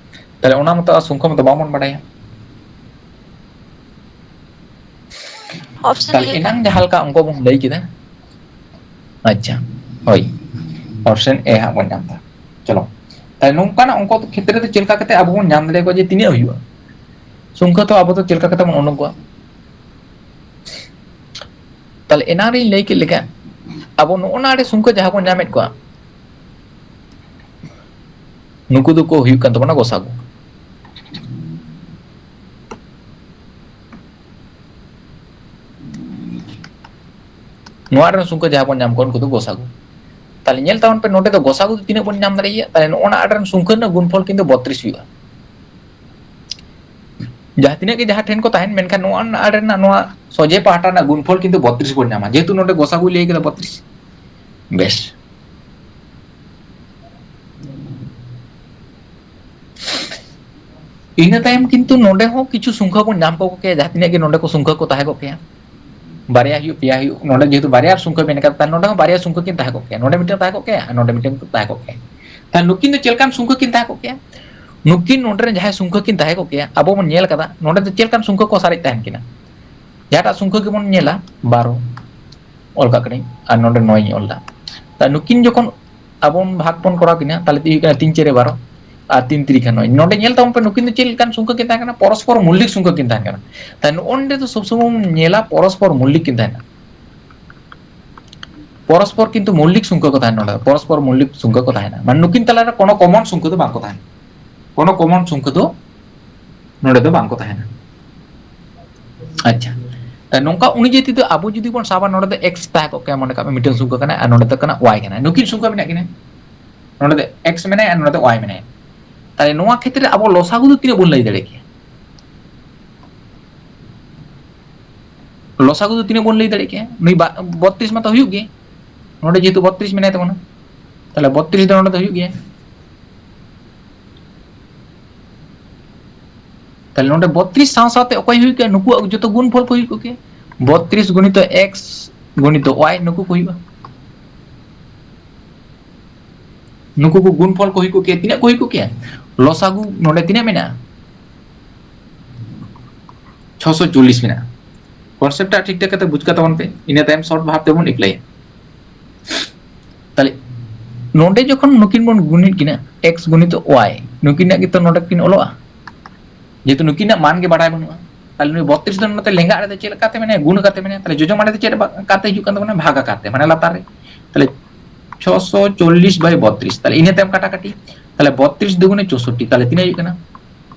ᱛᱟᱦᱞᱮ ᱚᱱᱟ ᱢᱚᱛᱚ ᱟᱨ ᱥᱚᱝᱠᱷᱟ ᱢᱚᱛᱚ ᱵᱟᱵᱚᱱ ᱵᱟᱰᱟᱭᱟ᱾ Option ᱛᱟᱦᱞᱮ A᱾ ᱮᱱᱟᱝ ᱡᱟᱦᱟᱸ ᱞᱮᱠᱟ ᱚᱝᱠᱚ ᱵᱚᱱ ᱞᱟᱹᱭ ᱠᱮᱫᱟ, ᱟᱪᱪᱷᱟ, ᱦᱳᱭ, option A ᱦᱟᱸᱜ ᱵᱚᱱ ᱧᱟᱢ ᱮᱫᱟ᱾ ᱪᱚᱞᱚ, ᱛᱟᱦᱞᱮ ᱱᱚᱝᱠᱟᱱᱟᱜ ᱚᱝᱠᱚ ᱠᱷᱮᱛᱨᱮ ᱫᱚ ᱪᱮᱫ ᱞᱮᱠᱟ ᱠᱟᱛᱮ ᱟᱵᱚ ᱵᱚᱱ ᱧᱟᱢ ᱫᱟᱲᱮᱭᱟᱠᱚᱣᱟ ᱡᱮ ᱛᱤᱱᱟᱹᱜ ᱦᱩᱭᱩᱜᱼᱟ? ᱥᱚᱝᱠᱷᱟ ᱛᱚ ᱟᱵᱚ ᱫᱚ ᱪᱮᱫ ᱞᱮᱠᱟ ᱠᱟᱛᱮ ᱵᱚᱱ ᱩᱰᱩᱠ ᱠᱚᱣᱟ? ᱛᱟᱦᱞᱮ ᱮᱱᱟᱝ ᱨᱤᱧ ᱞᱟᱹᱭ ᱠᱮᱫ ᱞᱮᱠᱟ, ᱟᱵᱚ ᱱᱚᱜᱼᱚ ᱱᱟ ᱨᱮ ᱥᱚᱝᱠᱷᱟ ᱡᱟᱦᱟᱸ ᱵᱚᱱ ᱧᱟᱢᱮᱫ ᱠᱚᱣᱟ, ᱱᱩᱠᱩ ᱫᱚᱠᱚ ᱦᱩᱭᱩᱜ ᱠᱟᱱ ᱛᱟᱵᱚᱱᱟ ᱜᱚᱥᱟᱜᱩ᱾ ᱱᱚᱣᱟ ᱨᱮᱱ ᱥᱚᱝᱠᱷᱟ ᱡᱟᱦᱟᱸ ᱵᱚᱱ ᱧᱟᱢ ᱠᱚᱣᱟ, ᱩᱱᱠᱩ ᱫᱚ ᱜᱚᱥᱟᱜᱩ᱾ ᱛᱟᱦᱞᱮ ᱧᱮᱞ ᱛᱟᱵᱚᱱ ᱯᱮ, ᱱᱚᱰᱮ ᱫᱚ ᱜᱚᱥᱟᱜᱩ ᱫᱚ ᱛᱤᱱᱟᱹᱜ ᱵᱚᱱ ᱧᱟᱢ ᱫᱟᱲᱮᱭᱟᱜᱼᱟ? ᱛᱟᱦᱞᱮ ᱱᱚᱜᱼᱚ ᱱᱟ ᱟᱲᱮ ᱨᱮᱱ ᱥᱚᱝᱠᱷᱭᱟ ᱨᱮᱱᱟᱜ ᱜᱩᱱᱯᱷᱚᱞ ᱠᱤᱱᱛᱩ ᱵᱚᱛᱨᱤᱥ ᱦᱩᱭᱩᱜᱼᱟ᱾ ᱡᱟᱦᱟᱸ ᱛᱤᱱᱟᱹᱜ ᱜᱮ ᱡᱟᱦᱟᱸ ᱴᱷᱮᱱ ᱠᱚ ᱛᱟᱦᱮᱱ, ᱢᱮᱱᱠᱷᱟᱱ ᱱᱚᱣᱟ ᱨᱮᱱᱟᱜ ᱟᱲᱮ ᱨᱮᱱᱟᱜ ᱱᱚᱣᱟ ᱥᱚᱡᱷᱮ ᱯᱟᱦᱴᱟ ᱨᱮᱱᱟᱜ ᱜᱩᱱᱯᱷᱚᱞ ᱠᱤᱱᱛᱩ ᱵᱚᱛᱨᱤᱥ ᱵᱚᱱ ᱧᱟᱢᱟ, ᱡᱮᱦᱮᱛᱩ ᱱᱚᱰᱮ ᱜᱚᱥᱟᱜᱩᱭ ᱞᱟᱹᱭ ᱠᱮᱫᱟ ᱵᱚᱛᱨᱤᱥ᱾ ᱵᱮᱥ, ᱤᱱᱟᱹ ᱛᱟᱭᱚᱢ ᱠᱤᱱᱛᱩ ᱱᱚᱰᱮ ᱦᱚᱸ ᱠᱤᱪᱷᱩ ᱥᱚᱝᱠᱷᱭᱟ ᱵᱚᱱ ᱧᱟᱢ ᱠᱚ ᱠᱮᱭᱟ, ᱡᱟᱦᱟᱸ ᱛᱤᱱᱟᱹᱜ ᱜᱮ ᱱᱚᱰᱮ ᱠᱚ ᱥᱚᱝᱠᱷᱭᱟ ᱠᱚ ᱛᱟᱦᱮᱸ ᱠᱚᱜ ᱠᱮᱭᱟ, ᱵᱟᱨᱭᱟ ᱦᱩᱭᱩᱜ, ᱯᱮᱭᱟ ᱦᱩᱭᱩᱜ, ᱱᱚᱰᱮ ᱡᱮᱦᱮᱛᱩ ᱵᱟᱨᱭᱟ ᱥᱚᱝᱠᱷᱭᱟ ᱢᱮᱱᱟᱜ ᱠᱟᱫᱟ, ᱛᱟᱦᱞᱮ ᱱᱚᱰᱮ ᱦᱚᱸ ᱵᱟᱨᱭᱟ ᱥᱚᱝᱠᱷᱭᱟ ᱠᱤᱱ ᱛᱟᱦᱮᱸ ᱠᱚᱜ ᱠᱮᱭᱟ, ᱱᱚᱰᱮ ᱢᱤᱫᱴᱟᱝ ᱛᱟᱦᱮᱸ ᱠᱚᱜ ᱠᱮᱭᱟ ᱟᱨ ᱱᱚᱰᱮ ᱢᱤᱫᱴᱟᱝ ᱛᱟᱦᱮᱸ ᱠᱚᱜ ᱠᱮᱭᱟ᱾ ᱛᱟᱦᱞᱮ ᱱᱩᱠᱤᱱ ᱫᱚ ᱪᱮᱫ ᱞᱮᱠᱟᱱ ᱥᱚᱝᱠᱷᱭᱟ ᱠᱤᱱ ᱛᱟᱦᱮᱸ ᱠᱚᱜ ᱠᱮᱭᱟ? ᱱᱩᱠᱤᱱ ᱱᱚᱰᱮ ᱨᱮᱱ ᱡᱟᱦᱟᱸᱭ ᱥᱚᱝᱠᱷᱭᱟ ᱠᱤᱱ ᱛᱟᱦᱮᱸ ᱠᱚᱜ ᱠᱮᱭᱟ, ᱟᱵᱚ ᱵᱚᱱ ᱧᱮᱞ ᱠᱟᱫᱟ, ᱱᱚᱰᱮ ᱫᱚ ᱪᱮᱫ ᱞᱮᱠᱟᱱ ᱥᱚᱝᱠᱷᱭᱟ ᱠᱚ ᱥᱟᱨᱮᱡ ᱛᱟᱦᱮᱱ ᱠᱤᱱᱟ? ᱡᱟᱦᱟᱸᱴᱟᱜ ᱥᱚᱝᱠᱷᱭᱟ ᱜᱮᱵᱚᱱ ᱧᱮᱞᱟ, ᱵᱟᱨᱚ ᱚᱞ ᱠᱟᱜ ᱠᱟᱹᱱᱟᱹᱧ, ᱟᱨ ᱱᱚᱰᱮ ᱱᱚᱭ ᱤᱧ ᱚᱞ ᱮᱫᱟ᱾ ᱛᱟᱦᱞᱮ ᱱᱩᱠᱤᱱ ᱡᱚᱠᱷᱚᱱ ᱟᱵᱚ ᱵᱚᱱ ᱵᱷᱟᱜᱽ ᱵᱚᱱ ᱠᱚᱨᱟᱣ ᱠᱤᱱᱟ, ᱛᱟᱦᱞᱮ ᱦᱩᱭᱩᱜ ᱠᱟᱱᱟ ᱛᱤᱱ ᱪᱟᱹᱨᱮ ᱵᱟᱨᱚ ᱟᱨ ᱛᱤᱱ ᱛᱤᱨᱤᱠᱷᱟ ᱱᱚᱭ᱾ ᱱᱚᱰᱮ ᱧᱮᱞ ᱛᱟᱵᱚᱱ ᱯᱮ, ᱱᱩᱠᱤᱱ ᱫᱚ ᱪᱮᱫ ᱞᱮᱠᱟᱱ ᱥᱚᱝᱠᱷᱭᱟ ᱠᱤᱱ ᱛᱟᱦᱮᱸ ᱠᱟᱱᱟ? ᱯᱚᱨᱚᱥᱯᱚᱨ ᱢᱚᱞᱞᱤᱠ ᱥᱚᱝᱠᱷᱭᱟ ᱠᱤᱱ ᱛᱟᱦᱮᱸ ᱠᱟᱱᱟ᱾ ᱛᱟᱦᱞᱮ ᱱᱚᱜᱼᱚ ᱱᱚᱰᱮ ᱫᱚ ᱥᱚᱵ ᱥᱚᱢᱚᱭ ᱵᱚᱱ ᱧᱮᱞᱟ, ᱯᱚᱨᱚᱥᱯᱚᱨ ᱢᱚᱞᱞᱤᱠ ᱠᱤᱱ ᱛᱟᱦᱮᱱᱟ᱾ ᱯᱚᱨᱚᱥᱯᱚᱨ ᱠᱤᱱᱛᱩ ᱢᱚᱞᱞᱤᱠ ᱥᱚᱝᱠᱷᱭᱟ ᱠᱚ ᱛᱟᱦᱮᱱᱟ, ᱱᱚᱰᱮ ᱫᱚ ᱯᱚᱨᱚᱥᱯᱚᱨ ᱢᱚᱞᱞᱤᱠ ᱥᱚᱝᱠᱷᱭᱟ ᱠᱚ ᱛᱟᱦᱮᱱᱟ, ᱢᱟᱱᱮ ᱱᱩᱠᱤᱱ ᱛᱟᱞᱟᱨᱮ ᱠᱳᱱᱳ ᱠᱚᱢᱚᱱ ᱥᱚᱝᱠᱷᱭᱟ ᱫᱚ ᱵᱟᱝ ᱠᱚ ᱛᱟᱦᱮᱱᱟ, ᱠᱳᱱᱳ ᱠᱚᱢᱚᱱ ᱥᱚᱝᱠᱷᱭᱟ ᱫᱚ ᱱᱚᱰᱮ ᱫᱚ ᱵᱟᱝ ᱠᱚ ᱛᱟᱦᱮᱱᱟ᱾ ᱟᱪᱪᱷᱟ, ᱛᱟᱦᱞᱮ ᱱᱚᱝᱠᱟ ᱚᱱᱩᱡᱟᱭᱤ ᱛᱮᱫᱚ ᱟᱵᱚ ᱡᱩᱫᱤ ᱵᱚᱱ ᱥᱟᱵᱟ, ᱱᱚᱰᱮ ᱫᱚ ᱮᱠᱥ ᱛᱟᱦᱮᱸ ᱠᱚᱜ ᱠᱮᱭᱟ, ᱢᱚᱱᱮ ᱠᱟᱜ ᱢᱮ ᱢᱤᱫᱴᱟᱝ ᱥᱚᱝᱠᱷᱭᱟ ᱠᱟᱱᱟ ᱟᱨ ᱱᱚᱰᱮ ᱫᱚ ᱠᱟᱱᱟ ᱳᱣᱟᱭ ᱠᱟᱱᱟ, ᱱᱩᱠᱤᱱ ᱥᱚᱝᱠᱷᱭᱟ ᱢᱮᱱᱟᱜ ᱠᱤᱱᱟ, ᱱᱚᱰᱮ ᱫᱚ ᱮᱠᱥ ᱢᱮᱱᱟᱭᱟ ᱟᱨ ᱱᱚᱰᱮ ᱫᱚ ᱳᱣᱟᱭ ᱢᱮᱱᱟᱭᱟ᱾ ᱛᱟᱦᱞᱮ ᱱᱚᱣᱟ ᱠᱷᱮᱛᱨᱮ ᱟᱵᱚ ᱞᱚᱥᱟᱜᱩ ᱫᱚ ᱛᱤᱱᱟᱹᱜ ᱵᱚᱱ ᱞᱟᱹᱭ ᱫᱟᱲᱮ ᱠᱮᱭᱟ? ᱞᱚᱥᱟᱜᱩ ᱫᱚ ᱛᱤᱱᱟᱹᱜ ᱵᱚᱱ ᱞᱟᱹᱭ ᱫᱟᱲᱮ ᱠᱮᱭᱟ? ᱱᱩᱭ ᱵᱟ-, ᱵᱚᱛᱨᱤᱥ ᱢᱟᱛᱚ ᱦᱩᱭᱩᱜ ᱜᱮ, ᱱᱚᱰᱮ ᱡᱮᱦᱮᱛᱩ ᱵᱚᱛᱨᱤᱥ ᱢᱮᱱᱟᱭ ᱛᱟᱵᱚᱱᱟ, ᱛᱟᱦᱞᱮ ᱵᱚᱛᱨᱤᱥ ᱫᱚ ᱱᱚᱰᱮ ᱫᱚ ᱦᱩᱭᱩᱜ ᱜᱮᱭᱟ᱾ ᱛᱟᱦᱞᱮ ᱱᱚᱰᱮ ᱵᱚᱛᱨᱤᱥ ᱥᱟᱶ ᱥᱟᱶᱛᱮ ᱚᱠᱚᱭ ᱦᱩᱭᱩᱜ ᱠᱮᱭᱟ? ᱱᱩᱠᱩᱣᱟᱜ ᱡᱚᱛᱚ ᱜᱩᱱᱯᱷᱚᱞ ᱠᱚ ᱦᱩᱭ ᱠᱚᱜ ᱠᱮᱭᱟ, ᱵᱚᱛᱨᱤᱥ ᱜᱩᱱᱤᱛᱚ ᱮᱠᱥ ᱜᱩᱱᱤᱛᱚ ᱳᱣᱟᱭ, ᱱᱩᱠᱩ ᱠᱚ ᱦᱩᱭᱩᱜᱼᱟ᱾ ᱱᱩᱠᱩ ᱠᱚ ᱜᱩᱱᱯᱷᱚᱞ ᱠᱚ ᱦᱩᱭ ᱠᱚᱜ ᱠᱮᱭᱟ, ᱛᱤᱱᱟᱹᱜ ᱠᱚ ᱦᱩᱭ ᱠᱚᱜ ᱠᱮᱭᱟ? ᱞᱚᱥᱟᱜᱩ ᱱᱚᱰᱮ ᱛᱤᱱᱟᱹᱜ ᱢᱮᱱᱟᱜᱼᱟ? ᱪᱷᱚᱥᱚ ᱪᱚᱞᱞᱤᱥ ᱢᱮᱱᱟᱜᱼᱟ᱾ ᱠᱚᱱᱥᱮᱯᱴ ᱴᱟᱜ ᱴᱷᱤᱠ ᱴᱷᱟᱠ ᱠᱟᱛᱮ ᱵᱩᱡᱽ ᱠᱟᱛᱟ ᱵᱚᱱ ᱯᱮ, ᱤᱱᱟᱹ ᱛᱟᱭᱚᱢ ᱥᱚᱨᱴ ᱵᱷᱟᱵ ᱛᱮᱵᱚᱱ ᱮᱯᱞᱟᱭᱟ᱾ ᱛᱟᱦᱞᱮ ᱱᱚᱰᱮ ᱡᱚᱠᱷᱚᱱ ᱱᱩᱠᱤᱱ ᱵᱚᱱ ᱜᱩᱱᱮᱫ ᱠᱤᱱᱟ, ᱮᱠᱥ ᱜᱩᱱᱤᱛᱚ ᱳᱣᱟᱭ, ᱱᱩᱠᱤᱱᱟᱜ ᱜᱮᱛᱚ ᱱᱚᱰᱮ ᱠᱤᱱ ᱚᱞᱚᱜᱼᱟ, ᱡᱮᱦᱮᱛᱩ ᱱᱩᱠᱤᱱᱟᱜ ᱢᱟᱱ ᱜᱮ ᱵᱟᱰᱟᱭ ᱵᱟᱹᱱᱩᱜᱼᱟ᱾ ᱛᱟᱦᱞᱮ ᱱᱩᱭ ᱵᱚᱛᱨᱤᱥ ᱫᱚ ᱱᱚᱛᱮ ᱞᱮᱸᱜᱟ ᱟᱲᱮ ᱫᱚ ᱪᱮᱫ ᱞᱮᱠᱟᱛᱮ ᱢᱮᱱᱟᱭᱟ? ᱜᱩᱱ ᱠᱟᱛᱮ ᱢᱮᱱᱟᱭᱟ᱾ ᱛᱟᱦᱞᱮ ᱡᱚᱡᱚᱢ ᱟᱲᱮ ᱫᱚ ᱪᱮᱫ ᱵᱟ-, ᱠᱟᱛᱮ ᱦᱤᱡᱩᱜ ᱠᱟᱱ ᱛᱟᱵᱚᱱᱟ? ᱵᱷᱟᱜ ᱟᱠᱟᱛᱮ, ᱢᱟᱱᱮ ᱞᱟᱛᱟᱨ ᱨᱮ᱾ ᱛᱟᱦᱞᱮ ᱪᱷᱚᱥᱚ ᱪᱚᱞᱞᱤᱥ by ᱵᱚᱛᱨᱤᱥ, ᱛᱟᱦᱞᱮ ᱤᱱᱟᱹ ᱛᱟᱭᱚᱢ ᱠᱟᱴᱟᱠᱟᱴᱤ, ᱛᱟᱦᱞᱮ ᱵᱚᱛᱨᱤᱥ ᱫᱩᱜᱩᱱᱮ ᱪᱳᱥᱳᱴᱴᱤ, ᱛᱟᱦᱞᱮ ᱛᱤᱱᱟᱹᱜ ᱦᱩᱭᱩᱜ ᱠᱟᱱᱟ?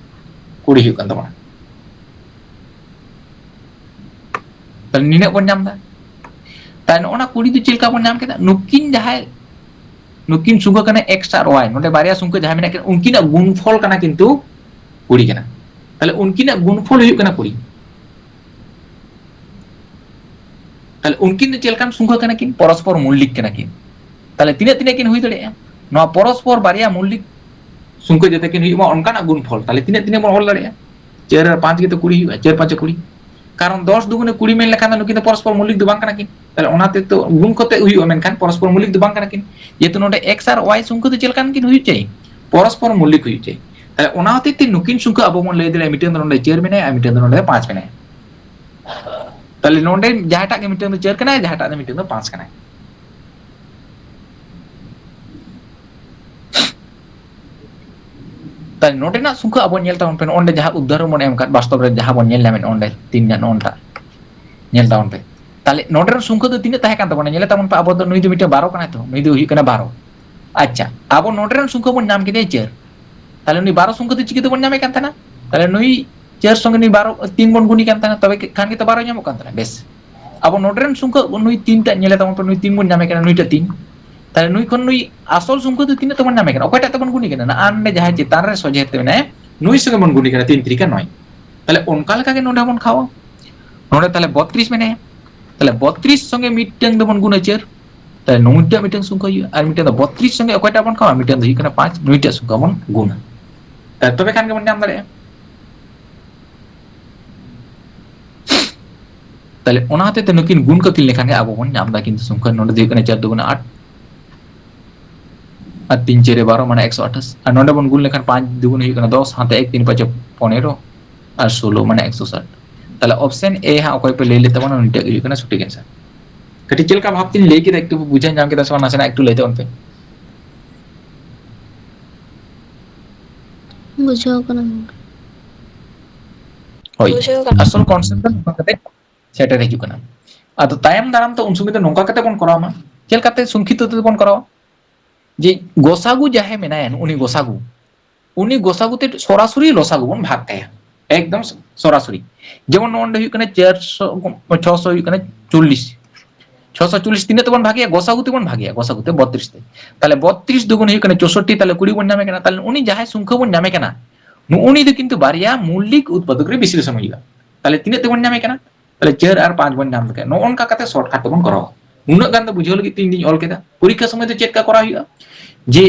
ᱠᱩᱲᱤ ᱦᱩᱭᱩᱜ ᱠᱟᱱ ᱛᱟᱵᱚᱱᱟ᱾ ᱛᱟᱦᱞᱮ ᱱᱤᱱᱟᱹᱜ ᱵᱚᱱ ᱧᱟᱢ ᱮᱫᱟ᱾ ᱛᱟᱦᱞᱮ ᱱᱚᱜᱼᱚ ᱱᱟ ᱠᱩᱲᱤ ᱫᱚ ᱪᱮᱫ ᱞᱮᱠᱟ ᱵᱚᱱ ᱧᱟᱢ ᱠᱮᱫᱟ? ᱱᱩᱠᱤᱱ ᱡᱟᱦᱟᱸᱭ ᱱᱩᱠᱤᱱ ᱥᱚᱝᱠᱷᱟ ᱠᱟᱱᱟ ᱮᱠᱥ ᱟᱨ ᱣᱟᱭ, ᱱᱚᱰᱮ ᱵᱟᱨᱭᱟ ᱥᱚᱝᱠᱷᱟ ᱡᱟᱦᱟᱸ ᱢᱮᱱᱟᱜ ᱠᱤᱱ, ᱩᱱᱠᱤᱱᱟᱜ ᱜᱩᱱᱯᱷᱚᱞ ᱠᱟᱱᱟ ᱠᱤᱱᱛᱩ ᱠᱩᱲᱤ ᱠᱟᱱᱟ᱾ ᱛᱟᱦᱞᱮ ᱩᱱᱠᱤᱱᱟᱜ ᱜᱩᱱᱯᱷᱚᱞ ᱦᱩᱭᱩᱜ ᱠᱟᱱᱟ ᱠᱩᱲᱤ᱾ ᱛᱟᱦᱞᱮ ᱩᱱᱠᱤᱱ ᱫᱚ ᱪᱮᱫ ᱞᱮᱠᱟᱱ ᱥᱚᱝᱠᱷᱟ ᱠᱟᱱᱟ ᱠᱤᱱ? ᱯᱚᱨᱚᱥᱯᱚᱨ ᱢᱩᱞᱞᱤᱠ ᱠᱟᱱᱟ ᱠᱤᱱ᱾ ᱛᱟᱦᱞᱮ ᱛᱤᱱᱟᱹᱜ ᱛᱤᱱᱟᱹᱜ ᱠᱤᱱ ᱦᱩᱭ ᱫᱟᱲᱮᱭᱟᱜᱼᱟ? ᱱᱚᱣᱟ ᱯᱚᱨᱚᱥᱯᱚᱨ ᱵᱟᱨᱭᱟ ᱢᱩᱞᱞᱤᱠ ᱥᱚᱝᱠᱷᱟ ᱡᱟᱛᱮ ᱠᱤᱱ ᱦᱩᱭᱩᱜ ᱢᱟ ᱚᱱᱠᱟᱱᱟᱜ ᱜᱩᱱᱯᱷᱚᱞ᱾ ᱛᱟᱦᱞᱮ ᱛᱤᱱᱟᱹᱜ ᱛᱤᱱᱟᱹᱜ ᱵᱚᱱ ᱚᱞ ᱫᱟᱲᱮᱭᱟᱜᱼᱟ? ᱪᱟᱨ ᱟᱨ ᱯᱟᱸᱪ ᱜᱮᱛᱚ ᱠᱩᱲᱤ ᱦᱩᱭᱩᱜᱼᱟ, ᱪᱟᱨ ᱯᱟᱸᱪᱮ ᱠᱩᱲᱤ᱾ ᱠᱟᱨᱚᱱ ᱫᱚᱥ ᱫᱩᱜᱩᱱᱮ ᱠᱩᱲᱤ ᱢᱮᱱ ᱞᱮᱠᱷᱟᱱ ᱫᱚ ᱱᱩᱠᱤᱱ ᱫᱚ ᱯᱚᱨᱚᱥᱯᱚᱨ ᱢᱩᱞᱞᱤᱠ ᱫᱚ ᱵᱟᱝ ᱠᱟᱱᱟ ᱠᱤᱱ᱾ ᱛᱟᱦᱞᱮ ᱚᱱᱟᱛᱮ ᱛᱚ ᱜᱩᱱ ᱠᱟᱛᱮ ᱦᱩᱭᱩᱜᱼᱟ, ᱢᱮᱱᱠᱷᱟᱱ ᱯᱚᱨᱚᱥᱯᱚᱨ ᱢᱩᱞᱞᱤᱠ ᱫᱚ ᱵᱟᱝ ᱠᱟᱱᱟ ᱠᱤᱱ᱾ ᱡᱮᱦᱮᱛᱩ ᱱᱚᱰᱮ ᱮᱠᱥ ᱟᱨ ᱣᱟᱭ ᱥᱚᱝᱠᱷᱟ ᱫᱚ ᱪᱮᱫ ᱞᱮᱠᱟᱱ ᱠᱤᱱ ᱦᱩᱭᱩᱜ ᱪᱟᱭ? ᱯᱚᱨᱚᱥᱯᱚᱨ ᱢᱩᱞᱞᱤᱠ ᱦᱩᱭᱩᱜ ᱪᱟᱭ᱾ ᱛᱟᱦᱞᱮ ᱚᱱᱟ ᱦᱚᱛᱮᱡ ᱛᱮ ᱱᱩᱠᱤᱱ ᱥᱚᱝᱠᱷᱟ ᱟᱵᱚ ᱵᱚᱱ ᱞᱟᱹᱭ ᱫᱟᱲᱮᱭᱟᱜᱼᱟ, ᱢᱤᱫᱴᱟᱝ ᱫᱚ ᱱᱚᱰᱮ ᱪᱟᱨ ᱢᱮᱱᱟᱭᱟ ᱟᱨ ᱢᱤᱫᱴᱟᱝ ᱫᱚ ᱱᱚᱰᱮ ᱯᱟᱸᱪ ᱢᱮᱱᱟᱭᱟ᱾ ᱛᱟᱦᱞᱮ ᱱᱚᱰᱮ ᱡᱟᱦᱟᱸᱴᱟᱜ ᱜᱮ ᱢᱤᱫᱴᱟᱝ ᱫᱚ ᱪᱟᱨ ᱠᱟᱱᱟᱭ, ᱡᱟᱦᱟᱸᱴᱟᱜ ᱫᱚ ᱢᱤᱫᱴᱟᱝ ᱫᱚ ᱯᱟᱸᱪ ᱠᱟᱱᱟᱭ᱾ ᱛᱟᱦᱞᱮ ᱱᱚᱰᱮᱱᱟᱜ ᱥᱚᱝᱠᱷᱟ ᱟᱵᱚ ᱧᱮᱞ ᱛᱟᱵᱚᱱ ᱯᱮ, ᱱᱚᱜᱼᱚᱭ ᱡᱟᱦᱟᱸ ᱩᱫᱟᱦᱚᱨᱚᱱ ᱵᱚᱱ ᱮᱢ ᱟᱠᱟᱫ, ᱵᱟᱥᱛᱚᱵ ᱨᱮ ᱡᱟᱦᱟᱸ ᱵᱚᱱ ᱧᱮᱞ ᱧᱟᱢᱮᱫ ᱱᱚᱰᱮ ᱛᱤᱱ ᱨᱮᱱᱟᱜ ᱱᱚᱜᱼᱚᱭ ᱴᱟᱜ, ᱧᱮᱞ ᱛᱟᱵᱚᱱ ᱯᱮ᱾ ᱛᱟᱦᱞᱮ ᱱᱚᱰᱮ ᱨᱮᱱ ᱥᱚᱝᱠᱷᱟ ᱫᱚ ᱛᱤᱱᱟᱹᱜ ᱛᱟᱦᱮᱸ ᱠᱟᱱ ᱛᱟᱵᱚᱱᱟ? ᱧᱮᱞ ᱛᱟᱵᱚᱱ ᱯᱮ, ᱟᱵᱚ ᱫᱚ ᱱᱩᱭ ᱫᱚ ᱢᱤᱫᱴᱟᱝ ᱵᱟᱨᱚ ᱠᱟᱱᱟᱭ ᱛᱚ, ᱱᱩᱭ ᱫᱚ ᱦᱩᱭᱩᱜ ᱠᱟᱱᱟ ᱵᱟᱨᱚ᱾ ᱟᱪᱪᱷᱟ, ᱟᱵᱚ ᱱᱚᱰᱮ ᱨᱮᱱ ᱥᱚᱝᱠᱷᱟ ᱵᱚᱱ ᱧᱟᱢ ᱠᱮᱫᱮᱭᱟ ᱪᱟᱨ᱾ ᱛᱟᱦᱞᱮ ᱱᱩᱭ ᱵᱟᱨᱚ ᱥᱚᱝᱠᱷᱟ ᱫᱚ ᱪᱤᱠᱟᱹ ᱛᱮᱵᱚᱱ ᱧᱟᱢᱮ ᱠᱟᱱ ᱛᱟᱦᱮᱱᱟ? ᱛᱟᱦᱞᱮ ᱱᱩᱭ ᱪᱟᱨ ᱥᱚᱸᱜᱮ ᱱᱩᱭ ᱵᱟᱨᱚ, ᱛᱤᱱ ᱵᱚᱱ ᱜᱩᱱᱤ ᱠᱟᱱ ᱛᱟᱦᱮᱱᱟ, ᱛᱚᱵᱮ ᱠᱷᱟᱱ ᱜᱮᱛᱚ ᱵᱟᱨᱚ ᱧᱟᱢᱚᱜ ᱠᱟᱱ ᱛᱟᱦᱮᱱᱟ᱾ ᱵᱮᱥ, ᱟᱵᱚ ᱱᱚᱰᱮ ᱨᱮᱱ ᱥᱚᱝᱠᱷᱟ ᱱᱩᱭ ᱛᱤᱱ ᱴᱟᱜ ᱧᱮᱞᱮ ᱛᱟᱵᱚᱱ ᱯᱮ, ᱱᱩᱭ ᱛᱤᱱ ᱵᱚᱱ ᱧᱟᱢᱮ ᱠᱟᱱᱟ, ᱱᱩᱭᱴᱟᱜ ᱛᱤᱱ᱾ ᱛᱟᱦᱞᱮ ᱱᱩᱭ ᱠᱷᱚᱱ ᱱᱩᱭ ᱟᱥᱚᱞ ᱥᱚᱝᱠᱷᱟ ᱫᱚ ᱛᱤᱱᱟᱹᱜ ᱛᱮᱵᱚᱱ ᱧᱟᱢᱮ ᱠᱟᱱᱟ? ᱚᱠᱚᱭᱴᱟᱜ ᱛᱮᱵᱚᱱ ᱜᱩᱱᱤ ᱠᱟᱱᱟ? ᱱᱟᱜᱼᱟ ᱱᱚᱰᱮ ᱡᱟᱦᱟᱸᱭ ᱪᱮᱛᱟᱱ ᱨᱮ ᱥᱚᱡᱷᱮ ᱛᱮ ᱢᱮᱱᱟᱭᱟ, ᱱᱩᱭ ᱥᱚᱸᱜᱮ ᱵᱚᱱ ᱜᱩᱱᱤ ᱠᱟᱱᱟ, ᱛᱤᱱ ᱛᱤᱨᱤᱠᱟ ᱱᱚᱭ᱾ ᱛᱟᱦᱞᱮ ᱚᱱᱠᱟ ᱞᱮᱠᱟ ᱜᱮ ᱱᱚᱰᱮ ᱵᱚᱱ ᱠᱷᱟᱣᱟ᱾ ᱱᱚᱰᱮ ᱛᱟᱦᱞᱮ ᱵᱚᱛᱨᱤᱥ ᱢᱮᱱᱟᱭᱟ, ᱛᱟᱦᱞᱮ ᱵᱚᱛᱨᱤᱥ ᱥᱚᱸᱜᱮ ᱢᱤᱫᱴᱟᱝ ᱫᱚᱵᱚᱱ ᱜᱩᱱᱟ ᱪᱟᱨ, ᱛᱟᱦᱞᱮ ᱱᱩᱭᱴᱟᱜ ᱢᱤᱫᱴᱟᱝ ᱥᱚᱝᱠᱷᱟ ᱦᱩᱭᱩᱜᱼᱟ, ᱟᱨ ᱢᱤᱫᱴᱟᱝ ᱫᱚ ᱵᱚᱛᱨᱤᱥ ᱥᱚᱸᱜᱮ ᱚᱠᱚᱭᱴᱟᱜ ᱵᱚᱱ ᱠᱷᱟᱣᱟ? ᱢᱤᱫᱴᱟᱝ ᱫᱚ ᱦᱩᱭᱩᱜ ᱠᱟᱱᱟ ᱯᱟᱸᱪ, ᱱᱩᱭᱴᱟᱜ ᱥᱚᱝᱠᱷᱟ ᱵᱚᱱ ᱜᱩᱱᱟ᱾ ᱛᱟᱦᱞᱮ ᱛᱚᱵᱮ ᱠᱷᱟᱱ ᱜᱮᱵᱚᱱ ᱧᱟᱢ ᱫᱟᱲᱮᱭᱟᱜᱼᱟ᱾ ᱛᱟᱦᱞᱮ ᱚᱱᱟ ᱦᱚᱛᱮᱡ ᱛᱮ ᱱᱩᱠᱤᱱ ᱜᱩᱱ ᱠᱟᱹᱠᱤᱱ ᱞᱮᱠᱷᱟᱱ ᱜᱮ ᱟᱵᱚ ᱵᱚᱱ ᱧᱟᱢ ᱮᱫᱟ ᱠᱤᱱᱛᱩ ᱥᱚᱝᱠᱷᱟ᱾ ᱱᱚᱰᱮ ᱫᱚ ᱦᱩᱭᱩᱜ ᱠᱟᱱᱟ ᱪᱟᱨ ᱫᱩᱜᱩᱱ ᱟᱴ, ᱟᱨ ᱛᱤᱱ ᱪᱟᱨᱮ ᱵᱟᱨᱚ, ᱢᱟᱱᱮ ᱮᱠᱥᱚ ᱟᱴᱷᱟᱥ᱾ ᱟᱨ ᱱᱚᱰᱮ ᱵᱚᱱ ᱜᱩᱱ ᱞᱮᱠᱷᱟᱱ ᱯᱟᱸᱪ ᱫᱩᱜᱩᱱ ᱦᱩᱭᱩᱜ ᱠᱟᱱᱟ ᱫᱚᱥ, ᱦᱟᱱᱛᱮ ᱮᱠ ᱛᱤᱱ ᱯᱟᱸᱪᱮ ᱯᱚᱱᱮᱨᱚ, ᱟᱨ ᱥᱳᱞᱳ, ᱢᱟᱱᱮ ᱮᱠᱥᱚ ᱥᱟᱴ᱾ ᱛᱟᱦᱞᱮ option A ᱦᱟᱸᱜ ᱚᱠᱚᱭ ᱯᱮ ᱞᱟᱹᱭ ᱞᱮᱫ ᱛᱟᱵᱚᱱᱟ, ᱩᱱᱤᱴᱟᱜ ᱜᱮ ᱦᱩᱭᱩᱜ ᱠᱟᱱᱟ ᱥᱚᱴᱷᱤᱠ answer᱾ ᱠᱟᱹᱴᱤᱡ ᱪᱮᱫ ᱞᱮᱠᱟ ᱵᱷᱟᱵ ᱛᱤᱧ ᱞᱟᱹᱭ ᱠᱮᱫᱟ, ᱮᱠᱴᱩ ᱵᱩᱡᱷᱟᱹᱣ ᱧᱟᱢ ᱠᱮᱫᱟ ᱥᱮ ᱵᱟᱝ? ᱱᱟᱥᱮᱱᱟᱜ ᱮᱠᱴᱩ ᱞᱟᱹᱭ ᱛᱟᱵᱚᱱ ᱯᱮ᱾ ᱵᱩᱡᱷᱟᱹᱣ ᱠᱟᱱᱟ ᱜᱚᱝᱠᱮ᱾ ᱦᱳᱭ, ᱵᱩᱡᱷᱟᱹᱣ ᱠᱟᱱᱟ᱾ ᱟᱥᱚᱞ concept ᱫᱚ ᱱᱚᱝᱠᱟ ᱠᱟᱛᱮ ᱥᱮᱴᱮᱨ ᱦᱤᱡᱩᱜ ᱠᱟᱱᱟ᱾ ᱟᱫᱚ ᱛᱟᱭᱚᱢ ᱫᱟᱨᱟᱢ ᱛᱮ ᱩᱱ ᱥᱚᱢᱚᱭ ᱫᱚ ᱱᱚᱝᱠᱟ ᱠᱟᱛᱮ ᱵᱚᱱ ᱠᱚᱨᱟᱣ ᱢᱟ᱾ ᱪᱮᱫ ᱞᱮᱠᱟᱛᱮ ᱥᱚᱝᱠᱷᱤᱯᱛᱚ ᱛᱮᱵᱚᱱ ᱠᱚᱨᱟᱣᱟ? ᱡᱮ ᱜᱚᱥᱟᱜᱩ ᱡᱟᱦᱟᱸᱭ ᱢᱮᱱᱟᱭᱟ, ᱩᱱᱤ ᱜᱚᱥᱟᱜᱩ, ᱩᱱᱤ ᱜᱚᱥᱟᱜᱩ ᱛᱮ ᱥᱚᱨᱟᱥᱚᱨᱤ ᱞᱚᱥᱟᱜᱩ ᱵᱚᱱ ᱵᱷᱟᱜᱽ ᱠᱟᱭᱟ, ᱮᱠᱫᱚᱢ ᱥᱚᱨᱟᱥᱚᱨᱤ᱾ ᱡᱮᱢᱚᱱ ᱱᱚᱰᱮ ᱦᱩᱭᱩᱜ ᱠᱟᱱᱟ ᱪᱟᱨᱥᱚ, ᱪᱷᱚᱥᱚ ᱦᱩᱭᱩᱜ ᱠᱟᱱᱟ ᱪᱚᱞᱞᱤᱥ, ᱪᱷᱚᱥᱚ ᱪᱚᱞᱞᱤᱥ ᱛᱤᱱᱟᱹᱜ ᱛᱮᱵᱚᱱ ᱵᱷᱟᱜᱮᱭᱟ? ᱜᱚᱥᱟᱜᱩ ᱛᱮᱵᱚᱱ ᱵᱷᱟᱜᱮᱭᱟ, ᱜᱚᱥᱟᱜᱩ ᱛᱮ ᱵᱚᱛᱨᱤᱥ ᱛᱮ᱾ ᱛᱟᱦᱚᱞᱮ ᱵᱚᱛᱨᱤᱥ ᱫᱩᱜᱩᱱ ᱦᱩᱭᱩᱜ ᱠᱟᱱᱟ ᱪᱳᱥᱳᱴᱴᱤ, ᱛᱟᱦᱚᱞᱮ ᱠᱩᱲᱤ ᱵᱚᱱ ᱧᱟᱢᱮ ᱠᱟᱱᱟ᱾ ᱛᱟᱦᱚᱞᱮ ᱩᱱᱤ ᱡᱟᱦᱟᱸᱭ ᱥᱚᱝᱠᱷᱭᱟ ᱵᱚᱱ ᱧᱟᱢᱮ ᱠᱟᱱᱟ, ᱱᱩᱜᱼᱩ ᱱᱩᱭ ᱫᱚ ᱠᱤᱱᱛᱩ ᱵᱟᱨᱭᱟ ᱢᱳᱣᱞᱤᱠ ᱩᱛᱯᱟᱫᱚᱠ ᱨᱮ ᱵᱤᱥᱞᱮᱥᱚᱱ ᱦᱩᱭᱩᱜᱼᱟ᱾ ᱛᱟᱦᱚᱞᱮ ᱛᱤᱱᱟᱹᱜ ᱛᱮᱵᱚᱱ ᱧᱟᱢᱮ ᱠᱟᱱᱟ? ᱛᱟᱦᱚᱞᱮ ᱪᱟᱨ ᱟᱨ ᱯᱟᱸᱪ ᱵᱚᱱ ᱧᱟᱢ ᱞᱮᱠᱷᱟᱱ᱾ ᱱᱚᱜᱼᱚ ᱱᱚᱝᱠᱟ ᱠᱟᱛᱮ shortcut ᱛᱮᱵᱚᱱ ᱠᱚᱨᱟᱣᱟ᱾ ᱩᱱᱟᱹᱜ ᱜᱟᱱ ᱫᱚ ᱵᱩᱡᱷᱟᱹᱣ ᱞᱟᱹᱜᱤᱫ ᱛᱮ ᱤᱧ ᱫᱩᱧ ᱚᱞ ᱠᱮᱫᱟ᱾ ᱯᱚᱨᱤᱠᱠᱷᱟ ᱥᱚᱢᱚᱭ ᱫᱚ ᱪᱮᱫ ᱞᱮᱠᱟ ᱠᱚᱨᱟᱣ ᱦᱩᱭᱩᱜᱼᱟ? ᱡᱮ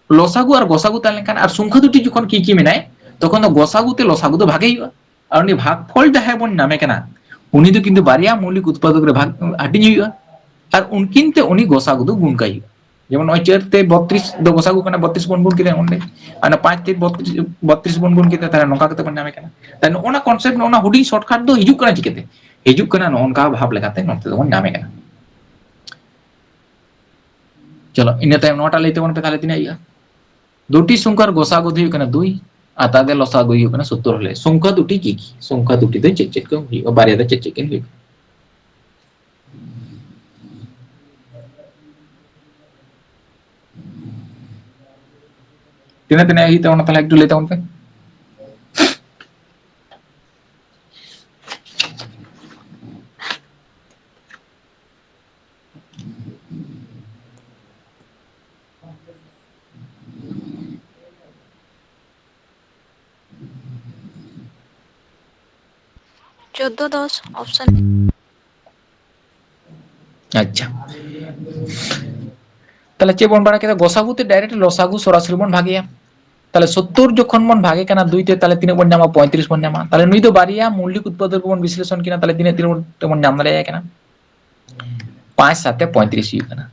ᱞᱚᱥᱟᱜᱩ ᱟᱨ ᱜᱚᱥᱟᱜᱩ ᱛᱟᱦᱮᱸ ᱞᱮᱱᱠᱷᱟᱱ ᱟᱨ ᱥᱚᱝᱠᱷᱭᱟ ᱫᱩᱴᱤ ᱡᱚᱠᱷᱚᱱ ᱠᱤ ᱠᱤ ᱢᱮᱱᱟᱭ, ᱛᱚᱠᱷᱚᱱ ᱫᱚ ᱜᱚᱥᱟᱜᱩ ᱛᱮ ᱞᱚᱥᱟᱜᱩ ᱫᱚ ᱵᱷᱟᱜᱮ ᱦᱩᱭᱩᱜᱼᱟ᱾ ᱟᱨ ᱩᱱᱤ ᱵᱷᱟᱜᱽᱯᱷᱚᱞ ᱡᱟᱦᱟᱸᱭ ᱵᱚᱱ ᱧᱟᱢᱮ ᱠᱟᱱᱟ, ᱩᱱᱤ ᱫᱚ ᱠᱤᱱᱛᱩ ᱵᱟᱨᱭᱟ ᱢᱳᱣᱞᱤᱠ ᱩᱛᱯᱟᱫᱚᱠ ᱨᱮ ᱵᱷᱟᱜᱽ, ᱦᱟᱹᱴᱤᱧ ᱦᱩᱭᱩᱜᱼᱟ᱾ ᱟᱨ ᱩᱱᱠᱤᱱ ᱛᱮ ᱩᱱᱤ ᱜᱚᱥᱟᱜᱩ ᱫᱚ ᱜᱩᱱ ᱠᱟᱭ ᱦᱩᱭᱩᱜᱼᱟ᱾ ᱡᱮᱢᱚᱱ ᱱᱚᱜᱼᱚᱭ ᱪᱟᱨ ᱛᱮ ᱵᱚᱛᱨᱤᱥ ᱫᱚ ᱜᱚᱥᱟᱜᱩ ᱠᱟᱱᱟ, ᱵᱚᱛᱨᱤᱥ ᱵᱚᱱ ᱜᱩᱱ ᱠᱮᱫᱟ ᱚᱸᱰᱮ᱾ ᱟᱨ ᱚᱱᱟ ᱯᱟᱸᱪ ᱛᱮ ᱵᱚᱛᱨᱤᱥ, ᱵᱚᱛᱨᱤᱥ ᱵᱚᱱ ᱜᱩᱱ ᱠᱮᱫᱟ, ᱛᱟᱦᱚᱞᱮ ᱱᱚᱝᱠᱟ ᱠᱟᱛᱮ ᱵᱚᱱ ᱧᱟᱢᱮ ᱠᱟᱱᱟ᱾ ᱛᱟᱦᱚᱞᱮ ᱱᱚᱜᱼᱚ ᱱᱟ concept, ᱱᱚᱜᱼᱚ ᱱᱟ ᱦᱩᱰᱤᱧ shortcut ᱫᱚ ᱦᱤᱡᱩᱜ ᱠᱟᱱᱟ ᱪᱤᱠᱟᱹᱛᱮ? ᱦᱤᱡᱩᱜ ᱠᱟᱱᱟ ᱱᱚᱜᱼᱚ ᱱᱚᱝᱠᱟ ᱵᱷᱟᱵᱽ ᱞᱮᱠᱟᱛᱮ ᱱᱚᱛᱮ ᱫᱚᱵᱚᱱ ᱧᱟᱢᱮ ᱠᱟᱱᱟ᱾ ᱪᱚᱞᱚ, ᱤᱱᱟᱹ ᱛᱟᱭᱚᱢ ᱱᱚᱣᱟᱴᱟᱜ ᱞᱟᱹᱭ ᱛᱟᱵᱚᱱ ᱯᱮ, ᱛᱟᱦᱚᱞᱮ ᱛᱤᱱᱟᱹᱜ ᱦᱩᱭᱩᱜᱼᱟ? ᱫᱩᱴᱤ ᱥᱚᱝᱠᱷᱭᱟᱨ ᱜᱚᱥᱟᱜᱩ ᱫᱚ ᱦᱩᱭᱩᱜ ᱠᱟᱱᱟ ᱫᱩᱭ, ᱟᱨ ᱛᱟᱦᱚᱞᱮ ᱞᱚᱥᱟᱜᱩ ᱦᱩᱭᱩᱜ ᱠᱟᱱᱟ ᱥᱚᱛᱛᱚᱨ᱾ ᱦᱚᱞᱮ ᱥᱚᱝᱠᱷᱭᱟ ᱫᱩᱴᱤ ᱠᱤ ᱠᱤ? ᱥᱚᱝᱠᱷᱭᱟ ᱫᱩᱴᱤ ᱫᱚ ᱪᱮᱫ ᱪᱮᱫ ᱠᱚ ᱦᱩᱭᱩᱜᱼᱟ? ᱵᱟᱨᱭᱟ ᱫᱚ ᱪᱮᱫ ᱪᱮᱫ ᱠᱤᱱ ᱦᱩᱭᱩᱜᱼᱟ? ᱛᱤᱱᱟᱹᱜ ᱛᱤᱱᱟᱹᱜ ᱦᱩᱭᱩᱜ ᱛᱟᱵᱚᱱᱟ, ᱛᱟᱦᱚᱞᱮ ᱮᱠᱴᱩ ᱞᱟᱹᱭ ᱛᱟᱵᱚᱱ ᱯᱮ᱾ ᱪᱳᱫᱽᱫᱳ ᱫᱚᱥ option᱾ ᱟᱪᱪᱷᱟ, ᱛᱟᱦᱚᱞᱮ ᱪᱮᱫ ᱵᱚᱱ ᱵᱟᱲᱟᱭ ᱠᱮᱫᱟ? ᱜᱚᱥᱟᱜᱩ ᱛᱮ direct ᱞᱚᱥᱟᱜᱩ ᱥᱚᱨᱟᱥᱚᱨᱤ ᱵᱚᱱ ᱵᱷᱟᱜᱮᱭᱟ᱾ ᱛᱟᱦᱚᱞᱮ ᱥᱚᱛᱛᱚᱨ ᱡᱚᱠᱷᱚᱱ ᱵᱚᱱ ᱵᱷᱟᱜᱮ ᱠᱟᱱᱟ ᱫᱩᱭ ᱛᱮ, ᱛᱟᱦᱚᱞᱮ ᱛᱤᱱᱟᱹᱜ ᱵᱚᱱ ᱧᱟᱢᱟ? ᱯᱚᱸᱭᱛᱨᱤᱥ ᱵᱚᱱ ᱧᱟᱢᱟ᱾ ᱛᱟᱦᱚᱞᱮ ᱱᱩᱭ ᱫᱚ ᱵᱟᱨᱭᱟ ᱢᱳᱣᱞᱤᱠ ᱩᱛᱯᱟᱫᱚᱠ ᱨᱮᱵᱚᱱ ᱵᱤᱥᱞᱮᱥᱚᱱ ᱠᱤᱱᱟ, ᱛᱟᱦᱚᱞᱮ ᱛᱤᱱᱟᱹᱜ ᱛᱮᱵᱚᱱ ᱧᱟᱢ ᱫᱟᱲᱮᱭᱟᱭ ᱠᱟᱱᱟ? ᱯᱟᱸᱪ ᱥᱟᱛᱮ ᱯᱚᱸᱭᱛᱨᱤᱥ ᱦᱩᱭᱩᱜ ᱠᱟᱱᱟ᱾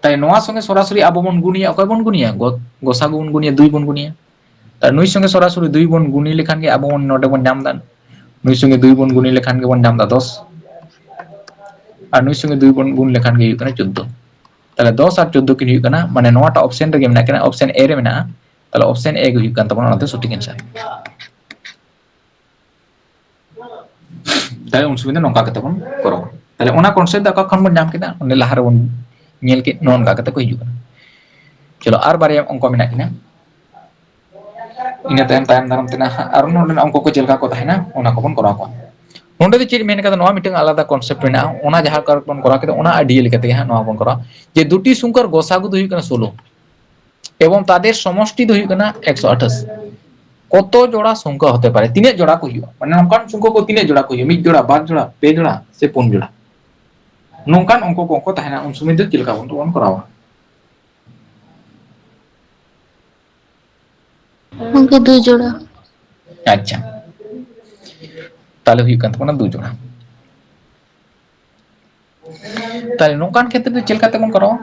ᱛᱟᱦᱚᱞᱮ ᱱᱚᱣᱟ ᱥᱚᱸᱜᱮ ᱥᱚᱨᱟᱥᱚᱨᱤ ᱟᱵᱚ ᱵᱚᱱ ᱜᱩᱱᱤᱭᱟ᱾ ᱚᱠᱚᱭ ᱵᱚᱱ ᱜᱩᱱᱤᱭᱟ? ᱜᱚ-, ᱜᱚᱥᱟᱜᱩ ᱵᱚᱱ ᱜᱩᱱᱤᱭᱟ, ᱫᱩᱭ ᱵᱚᱱ ᱜᱩᱱᱤᱭᱟ᱾ ᱛᱟᱦᱚᱞᱮ ᱱᱩᱭ ᱥᱚᱸᱜᱮ ᱥᱚᱨᱟᱥᱚᱨᱤ ᱫᱩᱭ ᱵᱚᱱ ᱜᱩᱱᱤ ᱞᱮᱠᱷᱟᱱ ᱜᱮ ᱟᱵᱚ ᱵᱚᱱ, ᱱᱚᱰᱮ ᱵᱚᱱ ᱧᱟᱢ ᱮᱫᱟ, ᱱᱩᱭ ᱥᱚᱸᱜᱮ ᱫᱩᱭ ᱵᱚᱱ ᱜᱩᱱᱤ ᱞᱮᱠᱷᱟᱱ ᱜᱮᱵᱚᱱ ᱧᱟᱢ ᱮᱫᱟ ᱫᱚᱥ᱾ ᱟᱨ ᱱᱩᱭ ᱥᱚᱸᱜᱮ ᱫᱩᱭ ᱵᱚᱱ ᱜᱩᱱ ᱞᱮᱠᱷᱟᱱ ᱜᱮ ᱦᱩᱭᱩᱜ ᱠᱟᱱᱟ ᱪᱳᱫᱽᱫᱳ᱾ ᱛᱟᱦᱚᱞᱮ ᱫᱚᱥ ᱟᱨ ᱪᱳᱫᱽᱫᱳ ᱠᱤᱱ ᱦᱩᱭᱩᱜ ᱠᱟᱱᱟ, ᱢᱟᱱᱮ ᱱᱚᱣᱟᱴᱟᱜ option ᱨᱮᱜᱮ ᱢᱮᱱᱟᱜ ᱠᱤᱱᱟ, option A ᱨᱮ ᱢᱮᱱᱟᱜᱼᱟ᱾ ᱛᱟᱦᱚᱞᱮ option A ᱜᱮ ᱦᱩᱭᱩᱜ ᱠᱟᱱ ᱛᱟᱵᱚᱱᱟ ᱚᱱᱟᱛᱮ ᱥᱚᱴᱷᱤᱠ answer᱾ ᱛᱟᱦᱚᱞᱮ ᱩᱱ ᱥᱚᱢᱚᱭ ᱫᱚ ᱱᱚᱝᱠᱟ ᱠᱟᱛᱮ ᱵᱚᱱ ᱠᱚᱨᱟᱣᱟ᱾ ᱛᱟᱦᱚᱞᱮ ᱚᱱᱟ concept ᱫᱚ ᱚᱠᱟ ᱠᱷᱚᱱ ᱵᱚᱱ ᱧᱟᱢ ᱠᱮᱫᱟ? ᱚᱸᱰᱮ ᱞᱟᱦᱟ ᱨᱮᱵᱚᱱ ᱧᱮᱞ ᱠᱮᱫ, ᱱᱚᱜᱼᱚ ᱱᱚᱝᱠᱟ ᱠᱟᱛᱮ ᱠᱚ ᱦᱤᱡᱩᱜ ᱠᱟᱱᱟ᱾ ᱪᱚᱞᱚ, ᱟᱨ ᱵᱟᱨᱭᱟ ᱚᱝᱠᱚ ᱢᱮᱱᱟᱜ ᱠᱤᱱᱟ᱾ ᱤᱱᱟᱹ ᱛᱟᱭᱚᱢ, ᱛᱟᱭᱚᱢ ᱫᱟᱨᱟᱢ ᱛᱮᱱᱟᱜ ᱦᱟᱸᱜ ᱟᱨ ᱱᱚᱰᱮᱱᱟᱜ ᱚᱝᱠᱚ ᱠᱚ ᱪᱮᱫ ᱞᱮᱠᱟ ᱠᱚ ᱛᱟᱦᱮᱱᱟ, ᱚᱱᱟ ᱠᱚᱵᱚᱱ ᱠᱚᱨᱟᱣ ᱠᱚᱣᱟ᱾ ᱱᱚᱰᱮ ᱫᱚ ᱪᱮᱫ ᱢᱮᱱ ᱠᱟᱫᱟ, ᱱᱚᱣᱟ ᱢᱤᱫᱴᱟᱝ ᱟᱞᱟᱫᱟ concept ᱢᱮᱱᱟᱜᱼᱟ, ᱚᱱᱟ ᱡᱟᱦᱟᱸ ᱠᱟᱨᱚᱱ ᱵᱚᱱ ᱠᱚᱨᱟᱣ ᱠᱮᱫᱟ, ᱚᱱᱟ idea ᱞᱮᱠᱟᱛᱮ ᱜᱮ ᱦᱟᱸᱜ ᱱᱚᱣᱟ ᱵᱚᱱ ᱠᱚᱨᱟᱣᱟ, ᱡᱮ ᱫᱩᱴᱤ ᱥᱚᱝᱠᱷᱟᱨ ᱜᱚᱥᱟᱜᱩ ᱫᱚ ᱦᱩᱭᱩᱜ ᱠᱟᱱᱟ ᱥᱳᱞᱳ, ᱮᱵᱚᱝ ᱛᱟᱫᱮᱨ ᱥᱚᱢᱚᱥᱴᱤ ᱫᱚ ᱦᱩᱭᱩᱜ ᱠᱟᱱᱟ ᱮᱠᱥᱚ ᱟᱴᱷᱟᱥ᱾ ᱠᱚᱛᱚ ᱡᱚᱲᱟ ᱥᱚᱝᱠᱷᱟ ᱦᱚᱛᱮ ᱯᱟᱨᱮ, ᱛᱤᱱᱟᱹᱜ ᱡᱚᱲᱟ ᱠᱚ ᱦᱩᱭᱩᱜᱼᱟ, ᱢᱟᱱᱮ ᱱᱚᱝᱠᱟᱱ ᱥᱚᱝᱠᱷᱟ ᱠᱚ ᱛᱤᱱᱟᱹᱜ ᱡᱚᱲᱟ ᱠᱚ ᱦᱩᱭᱩᱜᱼᱟ, ᱢᱤᱫ ᱡᱚᱲᱟ, ᱵᱟᱨ ᱡᱚᱲᱟ, ᱯᱮ ᱡᱚᱲᱟ ᱥᱮ ᱯᱩᱱ ᱡᱚᱲᱟ, ᱱᱚᱝᱠᱟᱱ ᱚᱝᱠᱚ ᱠᱚ ᱚᱝᱠᱚ ᱛᱟᱦᱮᱱᱟ, ᱩᱱ ᱥᱚᱢᱚᱭ ᱫᱚ ᱪᱮᱫ ᱞᱮᱠᱟ ᱵᱚᱱ, ᱵᱚᱱ ᱠᱚᱨᱟᱣᱟ? ᱜᱚᱝᱠᱮ, ᱫᱩ ᱡᱚᱲᱟ᱾ ᱟᱪᱪᱷᱟ, ᱛᱟᱦᱞᱮ ᱦᱩᱭᱩᱜ ᱠᱟᱱ ᱛᱟᱵᱚᱱᱟ ᱫᱩ ᱡᱚᱲᱟ᱾ ᱛᱟᱦᱞᱮ ᱱᱚᱝᱠᱟᱱ ᱠᱷᱮᱛᱨᱮ ᱫᱚ ᱪᱮᱫ ᱞᱮᱠᱟᱛᱮ ᱵᱚᱱ ᱠᱚᱨᱟᱣᱟ?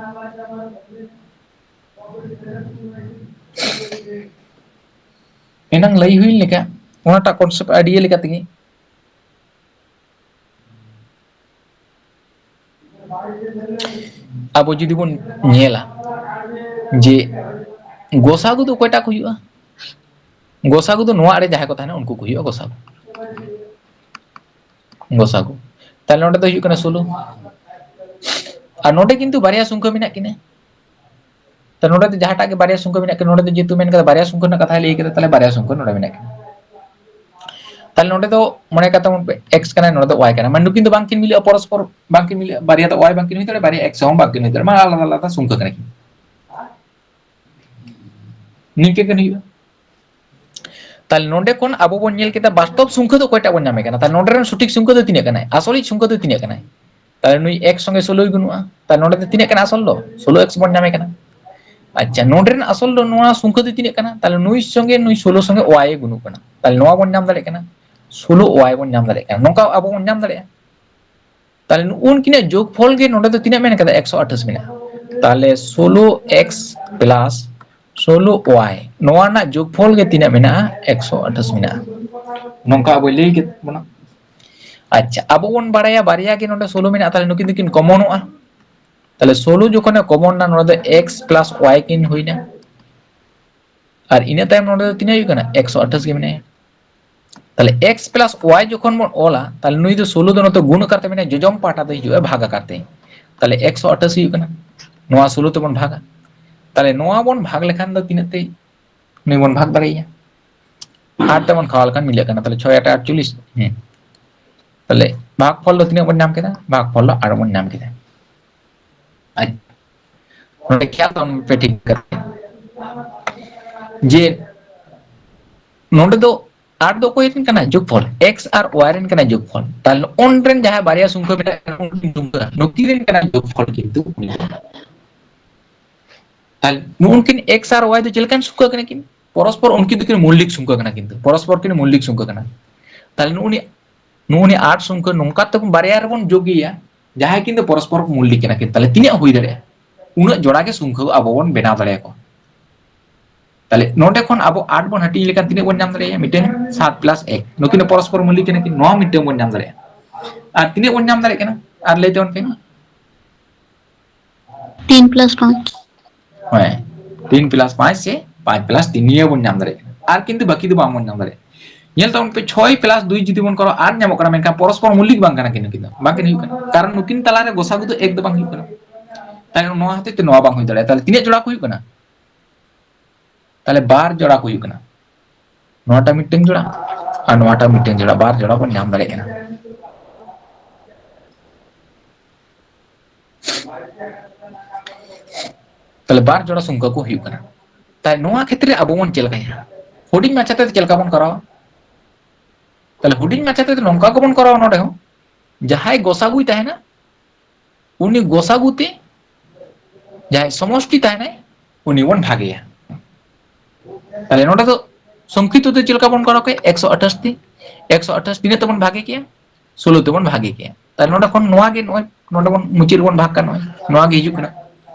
ᱮᱱᱟᱝ ᱞᱟᱹᱭ ᱦᱩᱭ ᱞᱮᱠᱟ, ᱚᱱᱟᱴᱟᱜ concept idea ᱞᱮᱠᱟ ᱛᱮᱜᱮ ᱟᱵᱚ ᱡᱩᱫᱤ ᱵᱚᱱ ᱧᱮᱞᱟ ᱡᱮ ᱜᱚᱥᱟᱜᱩ ᱫᱚ ᱚᱠᱚᱭᱴᱟᱜ ᱠᱚ ᱦᱩᱭᱩᱜᱼᱟ? ᱜᱚᱥᱟᱜᱩ ᱫᱚ ᱱᱚᱣᱟ ᱟᱲᱮ ᱡᱟᱦᱟᱸᱭ ᱠᱚ ᱛᱟᱦᱮᱱᱟ, ᱩᱱᱠᱩ ᱠᱚ ᱦᱩᱭᱩᱜᱼᱟ ᱜᱚᱥᱟᱜᱩ᱾ ᱜᱚᱥᱟᱜᱩ᱾ ᱛᱟᱦᱞᱮ ᱱᱚᱰᱮ ᱫᱚ ᱦᱩᱭᱩᱜ ᱠᱟᱱᱟ ᱥᱳᱞᱳ᱾ ᱟᱨ ᱱᱚᱰᱮ ᱠᱤᱱᱛᱩ ᱵᱟᱨᱭᱟ ᱥᱚᱝᱠᱷᱟ ᱢᱮᱱᱟᱜ ᱠᱤᱱᱟ᱾ ᱛᱚ ᱱᱚᱰᱮ ᱫᱚ ᱡᱟᱦᱟᱸᱴᱟᱜ ᱜᱮ ᱵᱟᱨᱭᱟ ᱥᱚᱝᱠᱷᱟ ᱢᱮᱱᱟᱜ ᱠᱤᱱᱟ, ᱱᱚᱰᱮ ᱫᱚ ᱡᱮᱦᱮᱛᱩ ᱢᱮᱱ ᱠᱟᱫᱟ ᱵᱟᱨᱭᱟ ᱥᱚᱝᱠᱷᱟ ᱨᱮᱱᱟᱜ ᱠᱟᱛᱷᱟᱭ ᱞᱟᱹᱭ ᱠᱟᱫᱟ, ᱛᱟᱦᱞᱮ ᱵᱟᱨᱭᱟ ᱥᱚᱝᱠᱷᱟ ᱱᱚᱰᱮ ᱢᱮᱱᱟᱜ ᱠᱤᱱᱟ᱾ ᱛᱟᱦᱞᱮ ᱱᱚᱰᱮ ᱫᱚ ᱢᱚᱱᱮ ᱠᱟᱜ ᱛᱟᱵᱚᱱ ᱯᱮ, x ᱠᱟᱱᱟ, ᱱᱚᱰᱮ ᱫᱚ y ᱠᱟᱱᱟ, ᱢᱟᱱᱮ ᱱᱩᱠᱤᱱ ᱫᱚ ᱵᱟᱝᱠᱤᱱ ᱢᱤᱞᱟᱹᱜᱼᱟ ᱯᱚᱨᱚᱥᱯᱚᱨ, ᱵᱟᱝᱠᱤᱱ ᱢᱤᱞᱟᱹᱜᱼᱟ, ᱵᱟᱨᱭᱟ ᱫᱚ y ᱵᱟᱝᱠᱤᱱ ᱦᱩᱭ ᱫᱟᱲᱮᱭᱟᱜᱼᱟ, ᱵᱟᱨᱭᱟ x ᱦᱚᱸ ᱵᱟᱝᱠᱤᱱ ᱦᱩᱭ ᱫᱟᱲᱮᱭᱟᱜᱼᱟ, ᱢᱟᱱᱮ ᱟᱞᱟᱫᱟ ᱟᱞᱟᱫᱟ ᱥᱚᱝᱠᱷᱟ ᱠᱟᱱᱟ ᱠᱤᱱ᱾ ᱱᱤᱝᱠᱟᱹ ᱜᱮ ᱦᱩᱭᱩᱜᱼᱟ᱾ ᱛᱟᱦᱞᱮ ᱱᱚᱰᱮ ᱠᱷᱚᱱ ᱟᱵᱚ ᱵᱚᱱ ᱧᱮᱞ ᱠᱮᱫᱟ ᱵᱟᱥᱛᱚᱵ ᱥᱚᱝᱠᱷᱟ ᱫᱚ ᱚᱠᱚᱭᱴᱟᱜ ᱵᱚᱱ ᱧᱟᱢᱮ ᱠᱟᱱᱟ, ᱛᱟᱦᱞᱮ ᱱᱚᱰᱮ ᱨᱮᱱ ᱥᱚᱴᱷᱤᱠ ᱥᱚᱝᱠᱷᱟ ᱫᱚ ᱛᱤᱱᱟᱹᱜ ᱠᱟᱱᱟᱭ, ᱟᱥᱚᱞᱤᱡ ᱥᱚᱝᱠᱷᱟ ᱫᱚ ᱛᱤᱱᱟᱹᱜ ᱠᱟᱱᱟᱭ? ᱛᱟᱦᱞᱮ ᱱᱩᱭ x ᱥᱚᱸᱜᱮ ᱥᱳᱞᱳᱭ ᱜᱩᱱᱩᱜᱼᱟ, ᱛᱟᱦᱞᱮ ᱱᱚᱰᱮ ᱫᱚ ᱛᱤᱱᱟᱹᱜ ᱠᱟᱱᱟ ᱟᱥᱚᱞ ᱫᱚ? ᱥᱳᱞᱳ x ᱵᱚᱱ ᱧᱟᱢᱮ ᱠᱟᱱᱟ᱾ ᱟᱪᱪᱷᱟ, ᱱᱚᱰᱮ ᱨᱮᱱ ᱟᱥᱚᱞ ᱫᱚ ᱱᱚᱣᱟ ᱥᱚᱝᱠᱷᱟ ᱫᱚ ᱛᱤᱱᱟᱹᱜ ᱠᱟᱱᱟ? ᱛᱟᱦᱞᱮ ᱱᱩᱭ ᱥᱚᱸᱜᱮ, ᱱᱩᱭ ᱥᱳᱞᱳ ᱥᱚᱸᱜᱮ y ᱮ ᱜᱩᱱᱩᱜ ᱠᱟᱱᱟ, ᱛᱟᱦᱞᱮ ᱱᱚᱣᱟ ᱵᱚᱱ ᱧᱟᱢ ᱫᱟᱲᱮᱭᱟᱜ ᱠᱟᱱᱟ, ᱥᱳᱞᱳ y ᱵᱚᱱ ᱧᱟᱢ ᱫᱟᱲᱮᱭᱟᱜ ᱠᱟᱱᱟ, ᱱᱚᱝᱠᱟ ᱟᱵᱚ ᱵᱚᱱ ᱧᱟᱢ ᱫᱟᱲᱮᱭᱟᱜᱼᱟ᱾ ᱛᱟᱦᱞᱮ ᱱᱩᱜᱼᱩ ᱱᱩᱠᱤᱱᱟᱜ ᱡᱳᱜᱽᱯᱷᱚᱞ ᱜᱮ ᱱᱚᱰᱮ ᱫᱚ ᱛᱤᱱᱟᱹᱜ ᱢᱮᱱ ᱠᱟᱫᱟ? ᱮᱠᱥᱚ ᱟᱴᱷᱟᱥ ᱢᱮᱱᱟᱜᱼᱟ᱾ ᱛᱟᱦᱞᱮ ᱥᱳᱞᱳ x ᱯᱞᱟᱥ ᱥᱳᱞᱳ y, ᱱᱚᱣᱟ ᱨᱮᱱᱟᱜ ᱡᱳᱜᱽᱯᱷᱚᱞ ᱜᱮ ᱛᱤᱱᱟᱹᱜ ᱢᱮᱱᱟᱜᱼᱟ? ᱮᱠᱥᱚ ᱟᱴᱷᱟᱥ ᱢᱮᱱᱟᱜᱼᱟ᱾ ᱱᱚᱝᱠᱟ ᱟᱵᱚᱭ ᱞᱟᱹᱭ ᱠᱮᱫ ᱵᱚᱱᱟ᱾ ᱟᱪᱪᱷᱟ, ᱟᱵᱚ ᱵᱚᱱ ᱵᱟᱲᱟᱭᱟ ᱵᱟᱨᱭᱟ ᱜᱮ ᱱᱚᱰᱮ ᱥᱳᱞᱳ ᱢᱮᱱᱟᱜᱼᱟ, ᱛᱟᱦᱞᱮ ᱱᱩᱠᱤᱱ ᱫᱚᱠᱤᱱ ᱠᱚᱢᱚᱱᱚᱜᱼᱟ᱾ ᱛᱟᱦᱞᱮ ᱥᱳᱞᱳ ᱡᱚᱠᱷᱚᱱᱮ ᱠᱚᱢᱚᱱ ᱱᱟ, ᱱᱚᱰᱮ ᱫᱚ x ᱯᱞᱟᱥ y ᱠᱤᱱ ᱦᱩᱭᱱᱟ᱾ ᱟᱨ ᱤᱱᱟᱹ ᱛᱟᱭᱚᱢ ᱱᱚᱰᱮ ᱫᱚ ᱛᱤᱱᱟᱹᱜ ᱦᱩᱭᱩᱜ ᱠᱟᱱᱟ? ᱮᱠᱥᱚ ᱟᱴᱷᱟᱥ ᱜᱮ ᱢᱮᱱᱟᱭᱟ᱾ ᱛᱟᱦᱞᱮ x ᱯᱞᱟᱥ y ᱡᱚᱠᱷᱚᱱ ᱵᱚᱱ ᱚᱞᱟ, ᱛᱟᱦᱞᱮ ᱱᱩᱭ ᱫᱚ ᱥᱳᱞᱳ ᱫᱚ ᱱᱚᱛᱮ ᱜᱩᱱ ᱟᱠᱟᱨ ᱛᱮ ᱢᱮᱱᱟᱭᱟ, ᱡᱚᱡᱚᱢ ᱯᱟᱦᱴᱟ ᱫᱚ ᱦᱤᱡᱩᱜᱼᱟ ᱵᱷᱟᱜᱽ ᱟᱠᱟᱨ ᱛᱮ᱾ ᱛᱟᱦᱞᱮ ᱮᱠᱥᱚ ᱟᱴᱷᱟᱥ ᱦᱩᱭᱩᱜ ᱠᱟᱱᱟ᱾ ᱱᱚᱣᱟ ᱥᱳᱞᱳ ᱛᱮᱵᱚᱱ ᱵᱷᱟᱜᱟ᱾ ᱛᱟᱦᱞᱮ ᱱᱚᱣᱟ ᱵᱚᱱ ᱵᱷᱟᱜᱽ ᱞᱮᱠᱷᱟᱱ ᱫᱚ ᱛᱤᱱᱟᱹᱜ ᱛᱮ ᱱᱩᱭ ᱵᱚᱱ ᱵᱷᱟᱜᱽ ᱫᱟᱲᱮᱭᱟᱭᱟ? ᱟᱴ ᱛᱮᱵᱚᱱ ᱠᱷᱟᱣᱟ ᱞᱮᱠᱷᱟᱱ ᱢᱤᱞᱟᱹᱜ ᱠᱟᱱᱟ᱾ ᱛᱟᱦᱞᱮ ᱪᱷᱚᱭ ᱟᱴ ᱟᱴᱪᱚᱞᱞᱤᱥ᱾ ᱦᱮᱸ᱾ ᱛᱟᱦᱞᱮ ᱵᱷᱟᱜᱽᱯᱷᱚᱞ ᱫᱚ ᱛᱤᱱᱟᱹᱜ ᱵᱚᱱ ᱧᱟᱢ ᱠᱮᱫᱟ? ᱵᱷᱟᱜᱽᱯᱷᱚᱞ ᱫᱚ ᱟᱴ ᱵᱚᱱ ᱧᱟᱢ ᱠᱮᱫᱟ᱾ ᱟᱪᱪᱷᱟ, ᱱᱚᱰᱮ ᱠᱷᱮᱭᱟᱞ ᱛᱟᱵᱚᱱ ᱯᱮ ᱴᱷᱤᱠ ᱠᱟᱛᱮ ᱡᱮ ᱱᱚᱰᱮ ᱫᱚ ᱟᱴ ᱫᱚ ᱚᱠᱚᱭ ᱨᱮᱱ ᱠᱟᱱᱟ? ᱡᱳᱜᱽᱯᱷᱚᱞ᱾ X ᱟᱨ Y ᱨᱮᱱ ᱠᱟᱱᱟ ᱡᱳᱜᱽᱯᱷᱚᱞ᱾ ᱛᱟᱦᱞᱮ ᱩᱱ ᱨᱮᱱ ᱡᱟᱦᱟᱸᱭ ᱵᱟᱨᱭᱟ ᱥᱚᱝᱠᱷᱭᱟ ᱢᱮᱱᱟᱜ ᱠᱟᱱᱟ, ᱩᱱᱠᱤᱱ ᱥᱚᱝᱠᱷᱭᱟ, ᱱᱩᱠᱤᱱ ᱨᱮᱱ ᱠᱟᱱᱟ ᱡᱳᱜᱽᱯᱷᱚᱞ ᱠᱤᱱᱛᱩ ᱩᱱᱤ ᱫᱚ᱾ ᱛᱟᱦᱞᱮ ᱱᱩᱜᱼᱩᱱᱠᱤᱱ X ᱟᱨ Y ᱫᱚ ᱪᱮᱫ ᱞᱮᱠᱟᱱ ᱥᱚᱝᱠᱷᱭᱟ ᱠᱟᱱᱟ ᱠᱤᱱ? ᱯᱚᱨᱚᱥᱯᱚᱨ ᱩᱱᱠᱤᱱ ᱫᱚᱠᱤᱱ ᱢᱚᱞᱞᱤᱠ ᱥᱚᱝᱠᱷᱭᱟ ᱠᱟᱱᱟ, ᱠᱤᱱᱛᱩ ᱯᱚᱨᱚᱥᱯᱚᱨ ᱠᱤᱱ ᱢᱚᱞᱞᱤᱠ ᱥᱚᱝᱠᱷᱭᱟ ᱠᱟᱱᱟ᱾ ᱛᱟᱦᱞᱮ ᱱᱩᱜᱼᱩᱱᱤ ᱱᱩᱜᱼᱩᱱᱤ ᱟᱴ ᱥᱚᱝᱠᱷᱭᱟ ᱱᱚᱝᱠᱟ ᱛᱮᱵᱚᱱ ᱵᱟᱨᱭᱟ ᱨᱮᱵᱚᱱ ᱡᱳᱜᱽ ᱮᱭᱟ, ᱡᱟᱦᱟᱸᱭ ᱠᱤᱱ ᱫᱚ ᱯᱚᱨᱚᱥᱯᱚᱨ ᱢᱚᱞᱞᱤᱠ ᱠᱟᱱᱟ ᱠᱤᱱ᱾ ᱛᱟᱦᱞᱮ ᱛᱤᱱᱟᱹᱜ ᱦᱩᱭ ᱫᱟᱲᱮᱭᱟᱜᱼᱟ? ᱩᱱᱟᱹᱜ ᱡᱚᱲᱟ ᱜᱮ ᱥᱚᱝᱠᱷᱭᱟ ᱟᱵᱚ ᱵᱚᱱ ᱵᱮᱱᱟᱣ ᱫᱟᱲᱮᱭᱟᱠᱚᱣᱟ᱾ ᱛᱟᱦᱞᱮ ᱱᱚᱰᱮ ᱠᱷᱚᱱ ᱟᱵᱚ ᱟᱴ ᱵᱚᱱ ᱦᱟᱹᱴᱤᱧ ᱞᱮᱠᱷᱟᱱ ᱛᱤᱱᱟᱹᱜ ᱵᱚᱱ ᱧᱟᱢ ᱫᱟᱲᱮᱭᱟᱜᱼᱟ? ᱢᱤᱫᱴᱮᱱ ᱥᱟᱛ plus ᱮᱠ, ᱱᱩᱠᱤᱱ ᱫᱚ ᱯᱚᱨᱚᱥᱯᱚᱨ ᱢᱚᱞᱞᱤᱠ ᱠᱟᱱᱟ ᱠᱤᱱ, ᱱᱚᱣᱟ ᱢᱤᱫᱴᱮᱱ ᱵᱚᱱ ᱧᱟᱢ ᱫᱟᱲᱮᱭᱟᱜᱼᱟ᱾ ᱟᱨ ᱛᱤᱱᱟᱹᱜ ᱵᱚᱱ ᱧᱟᱢ ᱫᱟᱲᱮᱭᱟᱜ ᱠᱟᱱᱟ? ᱟᱨ ᱞᱟᱹᱭ ᱛᱟᱵᱚᱱ ᱯᱮ᱾ ᱛᱤᱱ ᱯᱞᱟᱥ ᱯᱟᱸᱪ᱾ ᱦᱮᱸ, ᱛᱤᱱ plus ᱯᱟᱸᱪ ᱥᱮ ᱯᱟᱸᱪ plus ᱛᱤᱱ, ᱱᱤᱭᱟᱹ ᱵᱚᱱ ᱧᱟᱢ ᱫᱟᱲᱮᱭᱟᱜ ᱠᱟᱱᱟ᱾ ᱟᱨ ᱠᱤᱱᱛᱩ ᱵᱟᱹᱠᱤ ᱫᱚ ᱵᱟᱝ ᱵᱚᱱ ᱧᱟᱢ ᱫᱟᱲᱮᱭᱟᱜᱼᱟ᱾ ᱧᱮᱞ ᱛᱟᱵᱚᱱ ᱯᱮ, ᱪᱷᱚᱭ plus ᱫᱩᱭ ᱡᱩᱫᱤ ᱵᱚᱱ ᱠᱚᱨᱟᱣᱟ, ᱟᱨ ᱧᱟᱢᱚᱜ ᱠᱟᱱᱟ, ᱢᱮᱱᱠᱷᱟᱱ ᱯᱚᱨᱚᱥᱯᱚᱨ ᱢᱚᱞᱞᱤᱠ ᱵᱟᱝ ᱠᱟᱱᱟ ᱠᱤᱱ ᱱᱩᱠᱤᱱ ᱫᱚ, ᱵᱟᱝ ᱠᱤᱱ ᱦᱩᱭᱩᱜ ᱠᱟᱱᱟ, ᱠᱟᱨᱚᱱ ᱱᱩᱠᱤᱱ ᱛᱟᱞᱟᱨᱮ ᱜᱚᱥᱟᱜᱩ ᱫᱚ ᱮᱠ ᱫᱚ ᱵᱟᱝ ᱦᱩᱭᱩᱜ ᱠᱟᱱᱟ᱾ ᱛᱟᱦᱞᱮ ᱱᱚᱣᱟ ᱦᱚᱛᱮᱡ ᱛᱮ ᱱᱚᱣᱟ ᱵᱟᱝ ᱦᱩᱭ ᱫᱟᱲᱮᱭᱟᱜᱼᱟ᱾ ᱛᱟᱦᱞᱮ ᱛᱤᱱᱟᱹᱜ ᱡᱚᱲᱟ ᱠᱚ ᱦᱩᱭᱩᱜ ᱠᱟᱱᱟ? ᱛᱟᱦᱞᱮ ᱵᱟᱨ ᱡᱚᱲᱟ ᱠᱚ ᱦᱩᱭᱩᱜ ᱠᱟᱱᱟ, ᱱᱚᱣᱟᱴᱟᱜ ᱢᱤᱫᱴᱟᱝ ᱡᱚᱲᱟ ᱟᱨ ᱱᱚᱣᱟᱴᱟᱜ ᱢᱤᱫᱴᱟᱝ ᱡᱚᱲᱟ, ᱵᱟᱨ ᱡᱚᱲᱟ ᱵᱚᱱ ᱧᱟᱢ ᱫᱟᱲᱮᱭᱟᱜ ᱠᱟᱱᱟ᱾ ᱛᱟᱦᱞᱮ ᱵᱟᱨ ᱡᱚᱲᱟ ᱥᱚᱝᱠᱷᱭᱟ ᱠᱚ ᱦᱩᱭᱩᱜ ᱠᱟᱱᱟ᱾ ᱛᱟᱦᱞᱮ ᱱᱚᱣᱟ ᱠᱷᱮᱛᱨᱮ ᱟᱵᱚ ᱵᱚᱱ ᱪᱮᱫ ᱞᱮᱠᱟᱭᱟ? ᱦᱩᱰᱤᱧ ᱢᱟᱪᱷᱟ ᱛᱮ ᱪᱮᱫ ᱞᱮᱠᱟ ᱵᱚᱱ ᱠᱚᱨᱟᱣᱟ? ᱛᱟᱦᱞᱮ ᱦᱩᱰᱤᱧ ᱢᱟᱪᱷᱟ ᱛᱮᱫᱚ ᱱᱚᱝᱠᱟ ᱜᱮᱵᱚᱱ ᱠᱚᱨᱟᱣᱟ ᱱᱚᱰᱮ ᱦᱚᱸ, ᱡᱟᱦᱟᱸᱭ ᱜᱚᱥᱟᱜᱩᱭ ᱛᱟᱦᱮᱱᱟ, ᱩᱱᱤ ᱜᱚᱥᱟᱜᱩ ᱛᱮ ᱡᱟᱦᱟᱸᱭ ᱥᱚᱢᱚᱥᱴᱤ ᱛᱟᱦᱮᱱᱟᱭ, ᱩᱱᱤ ᱵᱚᱱ ᱵᱷᱟᱜᱮᱭᱟ᱾ ᱛᱟᱦᱞᱮ ᱱᱚᱰᱮ ᱫᱚ ᱥᱚᱝᱠᱷᱤᱯᱛᱚ ᱛᱮ ᱪᱮᱫ ᱞᱮᱠᱟ ᱵᱚᱱ ᱠᱚᱨᱟᱣ ᱠᱮᱫ? ᱮᱠᱥᱚ ᱟᱴᱷᱟᱥ ᱛᱮ, ᱮᱠᱥᱚ ᱟᱴᱷᱟᱥ ᱛᱤᱱᱟᱹᱜ ᱛᱮᱵᱚᱱ ᱵᱷᱟᱜᱮ ᱠᱮᱭᱟ? ᱥᱳᱞᱳ ᱛᱮᱵᱚᱱ ᱵᱷᱟᱜᱮ ᱠᱮᱭᱟ᱾ ᱛᱟᱦᱞᱮ ᱱᱚᱰᱮ ᱠᱷᱚᱱ ᱱᱚᱣᱟ ᱜᱮ, ᱱᱚᱜᱼᱚᱭ ᱱᱚᱰᱮ ᱵᱚᱱ ᱢᱩᱪᱟᱹᱫ ᱨᱮᱵᱚᱱ ᱵᱷᱟᱜᱽ ᱠᱟᱜ, ᱱᱚᱜᱼᱚᱭ ᱱᱚᱣᱟ ᱜᱮ ᱦᱤᱡᱩᱜ ᱠᱟᱱᱟ᱾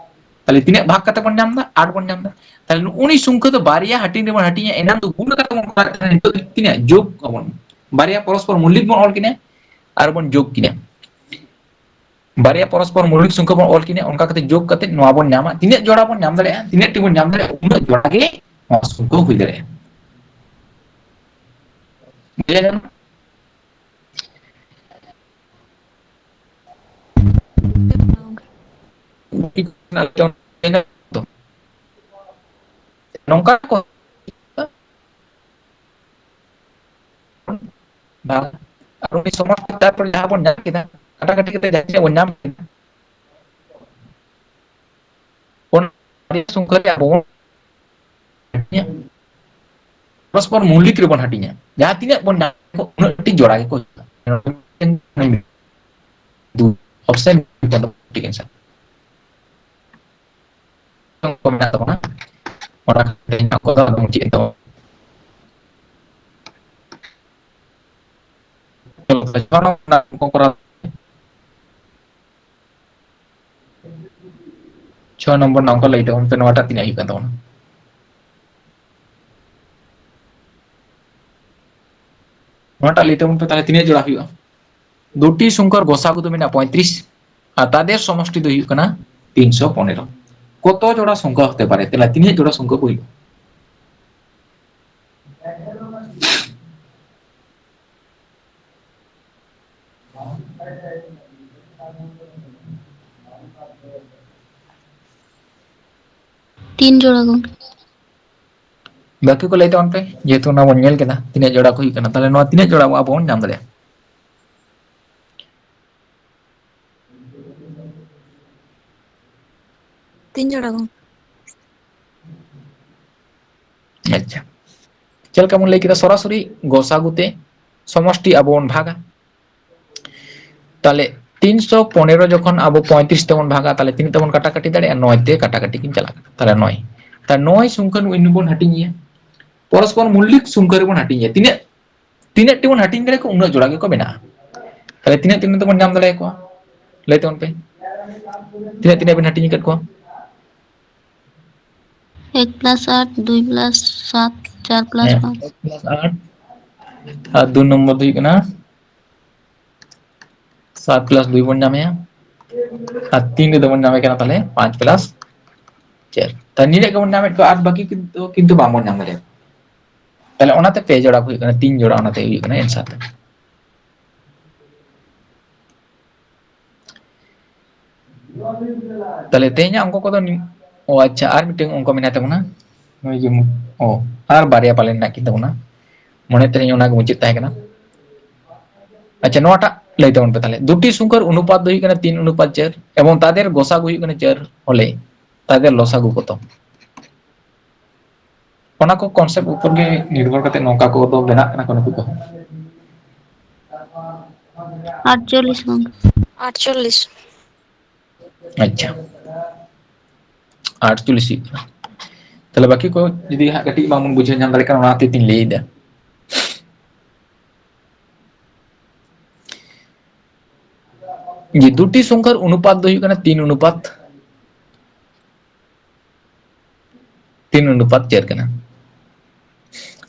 ᱛᱟᱦᱞᱮ ᱛᱤᱱᱟᱹᱜ ᱵᱷᱟᱜᱽ ᱠᱟᱛᱮ ᱵᱚᱱ ᱧᱟᱢ ᱮᱫᱟ? ᱟᱴ ᱵᱚᱱ ᱧᱟᱢ ᱮᱫᱟ᱾ ᱛᱟᱦᱞᱮ ᱱᱩᱜᱼᱩ ᱱᱩᱭ ᱥᱚᱝᱠᱷᱭᱟ ᱫᱚ ᱵᱟᱨᱭᱟ ᱦᱟᱹᱴᱤᱧ ᱨᱮᱵᱚᱱ ᱦᱟᱹᱴᱤᱧᱟ, ᱮᱱᱟᱝ ᱫᱚ ᱜᱩᱱ ᱠᱟᱛᱮ ᱵᱚᱱ ᱠᱚᱨᱟᱣ ᱛᱟᱦᱮᱸᱫ, ᱱᱤᱛᱚᱜ ᱫᱚ ᱛᱤᱱᱟᱹᱜ? ᱡᱳᱜᱽ ᱟᱵᱚᱱ᱾ ᱵᱟᱨᱭᱟ ᱯᱚᱨᱚᱥᱯᱚᱨ ᱢᱚᱞᱞᱤᱠ ᱵᱚᱱ ᱚᱞ ᱠᱤᱱᱟ ᱟᱨ ᱵᱚᱱ ᱡᱳᱜᱽ ᱠᱤᱱᱟ᱾ ᱵᱟᱨᱭᱟ ᱯᱚᱨᱚᱥᱯᱚᱨ ᱢᱚᱞᱞᱤᱠ ᱥᱚᱝᱠᱷᱭᱟ ᱵᱚᱱ ᱚᱞ ᱠᱤᱱᱟ, ᱚᱱᱠᱟ ᱠᱟᱛᱮ ᱡᱳᱜᱽ ᱠᱟᱛᱮ ᱱᱚᱣᱟ ᱵᱚᱱ ᱧᱟᱢᱟ᱾ ᱛᱤᱱᱟᱹᱜ ᱡᱚᱲᱟ ᱵᱚᱱ ᱧᱟᱢ ᱫᱟᱲᱮᱭᱟᱜᱼᱟ, ᱛᱤᱱᱟᱹᱜ ᱴᱤ ᱵᱚᱱ ᱧᱟᱢ ᱫᱟᱲᱮᱭᱟᱜᱼᱟ, ᱩᱱᱟᱹᱜ ᱡᱚᱲᱟ ᱜᱮ ᱱᱚᱣᱟ ᱥᱚᱝᱠᱷᱭᱟ ᱦᱩᱭ ᱫᱟᱲᱮᱭᱟᱜᱼᱟ᱾ ᱵᱩᱡᱷᱟᱹᱣ ᱧᱟᱢ? ᱱᱚᱝᱠᱟ ᱠᱚ ᱵᱟᱝ, ᱟᱨ ᱩᱱᱤ ᱥᱚᱢᱟᱱ ᱛᱟᱨᱯᱚᱨᱮ ᱡᱟᱦᱟᱸ ᱵᱚᱱ ᱧᱟᱢ ᱠᱮᱫᱟ, ᱠᱟᱴᱟᱠᱟᱴᱤ ᱠᱟᱛᱮ ᱡᱟᱦᱟᱸ ᱛᱤᱱᱟᱹᱜ ᱵᱚᱱ ᱧᱟᱢ ᱠᱮᱫᱟ, ᱚᱱᱟ ᱥᱚᱝᱠᱷᱟ ᱨᱮ ᱟᱵᱚ ᱵᱚᱱ ᱦᱟᱹᱴᱤᱧᱟ, ᱯᱚᱨᱚᱥᱯᱚᱨ ᱢᱩᱞᱤᱠ ᱨᱮᱵᱚᱱ ᱦᱟᱹᱴᱤᱧᱟ᱾ ᱡᱟᱦᱟᱸ ᱛᱤᱱᱟᱹᱜ ᱵᱚᱱ ᱧᱟᱢ ᱠᱚ, ᱩᱱᱟᱹᱜ ᱴᱤ ᱡᱚᱲᱟ ᱜᱮᱠᱚ ᱦᱩᱭᱩᱜᱼᱟ᱾ ᱫᱩ option ᱴᱷᱤᱠ ᱟᱱᱥᱟᱨ᱾ ᱠᱚ ᱢᱮᱱᱟᱜ ᱛᱟᱵᱚᱱᱟ, ᱚᱱᱟ ᱠᱷᱟᱹᱛᱤᱨ ᱛᱮ ᱱᱚᱣᱟ ᱠᱚᱫᱚ ᱟᱫᱚ ᱢᱩᱪᱟᱹᱫ ᱮᱱ ᱛᱟᱵᱚᱱᱟ᱾ ᱪᱷᱚ ᱱᱚᱢᱵᱚᱨ ᱨᱮᱱᱟᱜ ᱚᱝᱠᱚ ᱠᱚᱨᱟᱣ᱾ ᱪᱷᱚ ᱱᱚᱢᱵᱚᱨ ᱨᱮᱱᱟᱜ ᱚᱝᱠᱚ ᱞᱟᱹᱭ ᱛᱟᱵᱚᱱ ᱯᱮ, ᱱᱚᱣᱟᱴᱟᱜ ᱛᱤᱱᱟᱹᱜ ᱦᱩᱭᱩᱜ ᱠᱟᱱ ᱛᱟᱵᱚᱱᱟ? ᱱᱚᱣᱟᱴᱟᱜ ᱞᱟᱹᱭ ᱛᱟᱵᱚᱱ ᱯᱮ, ᱛᱟᱦᱞᱮ ᱛᱤᱱᱟᱹᱜ ᱡᱚᱲᱟ ᱦᱩᱭᱩᱜᱼᱟ? ᱫᱩᱴᱤ ᱥᱚᱝᱠᱷᱟᱨ ᱜᱚᱥᱟᱜᱩ ᱫᱚ ᱢᱮᱱᱟᱜᱼᱟ ᱯᱚᱸᱭᱛᱨᱤᱥ, ᱟᱨ ᱛᱟᱫᱮᱨ ᱥᱚᱢᱚᱥᱴᱤ ᱫᱚ ᱦᱩᱭᱩᱜ ᱠᱟᱱᱟ ᱛᱤᱱᱥᱚ ᱯᱚᱱᱮᱨᱚ᱾ ᱠᱚᱛᱚ ᱡᱚᱲᱟ ᱥᱚᱝᱠᱷᱟ ᱦᱚᱛᱮ ᱯᱟᱨᱮ? ᱛᱟᱦᱞᱮ ᱛᱤᱱᱟᱹᱜ ᱡᱚᱲᱟ ᱥᱚᱝᱠᱷᱟ ᱠᱚ ᱦᱩᱭᱩᱜᱼᱟ? ᱛᱤᱱ ᱡᱚᱲᱟ ᱜᱚᱝᱠᱮ᱾ ᱵᱟᱹᱠᱤ ᱠᱚ ᱞᱟᱹᱭ ᱛᱟᱵᱚᱱ ᱯᱮ, ᱡᱮᱦᱮᱛᱩ ᱚᱱᱟ ᱵᱚᱱ ᱧᱮᱞ ᱠᱮᱫᱟ ᱛᱤᱱᱟᱹᱜ ᱡᱚᱲᱟ ᱠᱚ ᱦᱩᱭᱩᱜ ᱠᱟᱱᱟ, ᱛᱟᱦᱞᱮ ᱱᱚᱣᱟ ᱛᱤᱱᱟᱹᱜ ᱡᱚᱲᱟ ᱟᱵᱚ ᱵᱚᱱ ᱧᱟᱢ ᱫᱟᱲᱮᱭᱟᱜᱼᱟ? ᱛᱤᱱ ᱡᱚᱲᱟ ᱜᱚᱝᱠᱮ? ᱟᱪᱪᱷᱟ, ᱪᱮᱫ ᱞᱮᱠᱟ ᱵᱚᱱ ᱞᱟᱹᱭ ᱠᱮᱫᱟ, ᱥᱚᱨᱟᱥᱚᱨᱤ ᱜᱚᱥᱟᱜᱩ ᱛᱮ ᱥᱚᱢᱚᱥᱴᱤ ᱟᱵᱚ ᱵᱚᱱ ᱵᱷᱟᱜᱟ᱾ ᱛᱟᱦᱞᱮ ᱛᱤᱱᱥᱚ ᱯᱚᱱᱮᱨᱚ ᱡᱚᱠᱷᱚᱱ ᱟᱵᱚ ᱯᱚᱸᱭᱛᱨᱤᱥ ᱛᱮᱵᱚᱱ ᱵᱷᱟᱜᱟ, ᱛᱟᱦᱞᱮ ᱛᱤᱱᱟᱹᱜ ᱛᱮᱵᱚᱱ ᱠᱟᱴᱟᱠᱟᱴᱤ ᱫᱟᱲᱮᱭᱟᱜᱼᱟ? ᱱᱚᱭ ᱛᱮ ᱠᱟᱴᱟᱠᱟᱴᱤ ᱠᱤᱱ ᱪᱟᱞᱟᱜ ᱠᱟᱱᱟ, ᱛᱟᱦᱞᱮ ᱱᱚᱭ᱾ ᱛᱟᱦᱞᱮ ᱱᱚᱭ ᱥᱚᱝᱠᱷᱟ ᱱᱩᱭ ᱵᱚᱱ ᱦᱟᱹᱴᱤᱧᱮᱭᱟ, ᱯᱚᱨᱚᱥᱯᱚᱨ ᱢᱩᱞᱞᱤᱠ ᱥᱚᱝᱠᱷᱟ ᱨᱮᱵᱚᱱ ᱦᱟᱹᱴᱤᱧᱮᱭᱟ᱾ ᱛᱤᱱᱟᱹᱜ, ᱛᱤᱱᱟᱹᱜ ᱴᱤ ᱵᱚᱱ ᱦᱟᱹᱴᱤᱧ ᱫᱟᱲᱮᱭᱟᱠᱚᱣᱟ, ᱩᱱᱟᱹᱜ ᱡᱚᱲᱟ ᱜᱮᱠᱚ ᱵᱮᱱᱟᱜᱼᱟ᱾ ᱛᱟᱦᱞᱮ ᱛᱤᱱᱟᱹᱜ, ᱛᱤᱱᱟᱹᱜ ᱛᱮᱵᱚᱱ ᱧᱟᱢ ᱫᱟᱲᱮᱭᱟᱠᱚᱣᱟ? ᱞᱟᱹᱭ ᱛᱟᱵᱚᱱ ᱯᱮ, ᱛᱤᱱᱟᱹᱜ, ᱛᱤᱱᱟᱹᱜ ᱵᱮᱱ ᱦᱟᱹᱴᱤᱧ ᱟᱠᱟᱫ ᱠᱚᱣᱟ? ᱮᱠ ᱯᱞᱟᱥ ᱟᱴ, ᱫᱩᱭ ᱯᱞᱟᱥ ᱥᱟᱛ, ᱪᱟᱨ ᱯᱞᱟᱥ ᱦᱮᱸ, ᱯᱟᱸᱪ᱾ ᱮᱠ ᱯᱞᱟᱥ ᱟᱴ, ᱟᱨ ᱫᱩ ᱱᱚᱢᱵᱚᱨ ᱫᱚ ᱦᱩᱭᱩᱜ ᱠᱟᱱᱟ ᱥᱟᱛ ᱯᱞᱟᱥ ᱫᱩᱭ ᱵᱚᱱ ᱧᱟᱢᱮᱭᱟ, ᱟᱨ ᱛᱤᱱ ᱨᱮᱫᱚ ᱵᱚᱱ ᱧᱟᱢᱮ ᱠᱟᱱᱟ ᱛᱟᱦᱞᱮ ᱯᱟᱸᱪ ᱯᱞᱟᱥ ᱪᱟᱨ᱾ ᱛᱟᱦᱞᱮ ᱱᱤᱱᱟᱹᱜ ᱜᱮᱵᱚᱱ ᱧᱟᱢᱮᱫ ᱠᱚᱣᱟ, ᱟᱨ ᱵᱟᱹᱠᱤ ᱠᱤᱱᱛᱩ, ᱠᱤᱱᱛᱩ ᱵᱟᱝᱵᱚᱱ ᱧᱟᱢ ᱫᱟᱲᱮᱭᱟᱜᱼᱟ᱾ ᱛᱟᱦᱞᱮ ᱚᱱᱟᱛᱮ ᱯᱮ ᱡᱚᱲᱟ ᱦᱩᱭᱩᱜ ᱠᱟᱱᱟ, ᱛᱤᱱ ᱡᱚᱲᱟ ᱚᱱᱟᱛᱮ ᱦᱩᱭᱩᱜ ᱠᱟᱱᱟ ᱮᱱᱥᱟᱨ ᱫᱚ᱾ ᱛᱟᱦᱞᱮ ᱛᱮᱦᱮᱧᱟᱜ ᱚᱝᱠᱚ ᱠᱚᱫᱚ ᱱᱤ-, ᱚ ᱟᱪᱪᱷᱟ, ᱟᱨ ᱢᱤᱫᱴᱮᱱ ᱚᱝᱠᱚ ᱢᱮᱱᱟᱜ ᱛᱟᱵᱚᱱᱟ, ᱱᱩᱭ ᱡᱮ ᱢᱩ-, ᱚ, ᱟᱨ ᱵᱟᱨᱭᱟ ᱯᱟᱞᱮᱱ ᱢᱮᱱᱟᱜ ᱠᱤᱱ ᱛᱟᱵᱚᱱᱟ, ᱢᱚᱱᱮ ᱛᱮᱦᱮᱧ ᱚᱱᱟ ᱜᱮ ᱢᱩᱪᱟᱹᱫ ᱛᱟᱦᱮᱸ ᱠᱟᱱᱟ᱾ ᱟᱪᱪᱷᱟ, ᱱᱚᱣᱟᱴᱟᱜ ᱞᱟᱹᱭ ᱛᱟᱵᱚᱱ ᱯᱮ ᱛᱟᱦᱞᱮ᱾ ᱫᱩᱴᱤ ᱥᱚᱝᱠᱷᱟᱨ ᱚᱱᱩᱯᱟᱛ ᱫᱚ ᱦᱩᱭᱩᱜ ᱠᱟᱱᱟ ᱛᱤᱱ ᱚᱱᱩᱯᱟᱛ ᱪᱟᱨ, ᱮᱵᱚᱝ ᱛᱟᱫᱮᱨ ᱜᱚᱥᱟᱜᱩ ᱦᱩᱭᱩᱜ ᱠᱟᱱᱟ ᱪᱟᱨ ᱦᱚᱞᱮ, ᱛᱟᱫᱮᱨ ᱞᱚᱥᱟᱜᱩ ᱠᱚᱛᱚ? ᱚᱱᱟ ᱠᱚ concept ᱩᱯᱚᱨ ᱜᱮ ᱱᱤᱨᱵᱷᱚᱨ ᱠᱟᱛᱮ ᱱᱚᱝᱠᱟ ᱠᱚ ᱫᱚ ᱵᱮᱱᱟᱜ ᱠᱟᱱᱟ ᱠᱚ ᱱᱩᱠᱩ ᱠᱚᱦᱚᱸ᱾ ᱟᱴᱪᱚᱞᱞᱤᱥ ᱜᱚᱝᱠᱮ᱾ ᱟᱴᱪᱚᱞᱞᱤᱥ᱾ ᱟᱪᱪᱷᱟ, ᱟᱴᱪᱚᱞᱞᱤᱥ ᱦᱩᱭᱩᱜ ᱠᱟᱱᱟ᱾ ᱛᱟᱦᱞᱮ ᱵᱟᱹᱠᱤ ᱠᱚ ᱡᱩᱫᱤ ᱦᱟᱸᱜ ᱠᱟᱹᱴᱤᱡ ᱵᱟᱝᱵᱚᱱ ᱵᱩᱡᱷᱟᱹᱣ ᱧᱟᱢ ᱫᱟᱲᱮᱭᱟᱜ ᱠᱟᱱᱟ, ᱚᱱᱟ ᱦᱚᱛᱮᱡ ᱛᱤᱧ ᱞᱟᱹᱭᱮᱫᱟ᱾ ᱡᱮ ᱫᱩᱴᱤ ᱥᱚᱝᱠᱷᱟᱨ ᱚᱱᱩᱯᱟᱛ ᱫᱚ ᱦᱩᱭᱩᱜ ᱠᱟᱱᱟ ᱛᱤᱱ ᱚᱱᱩᱯᱟᱛ, ᱛᱤᱱ ᱚᱱᱩᱯᱟᱛ ᱪᱟᱨ ᱠᱟᱱᱟ᱾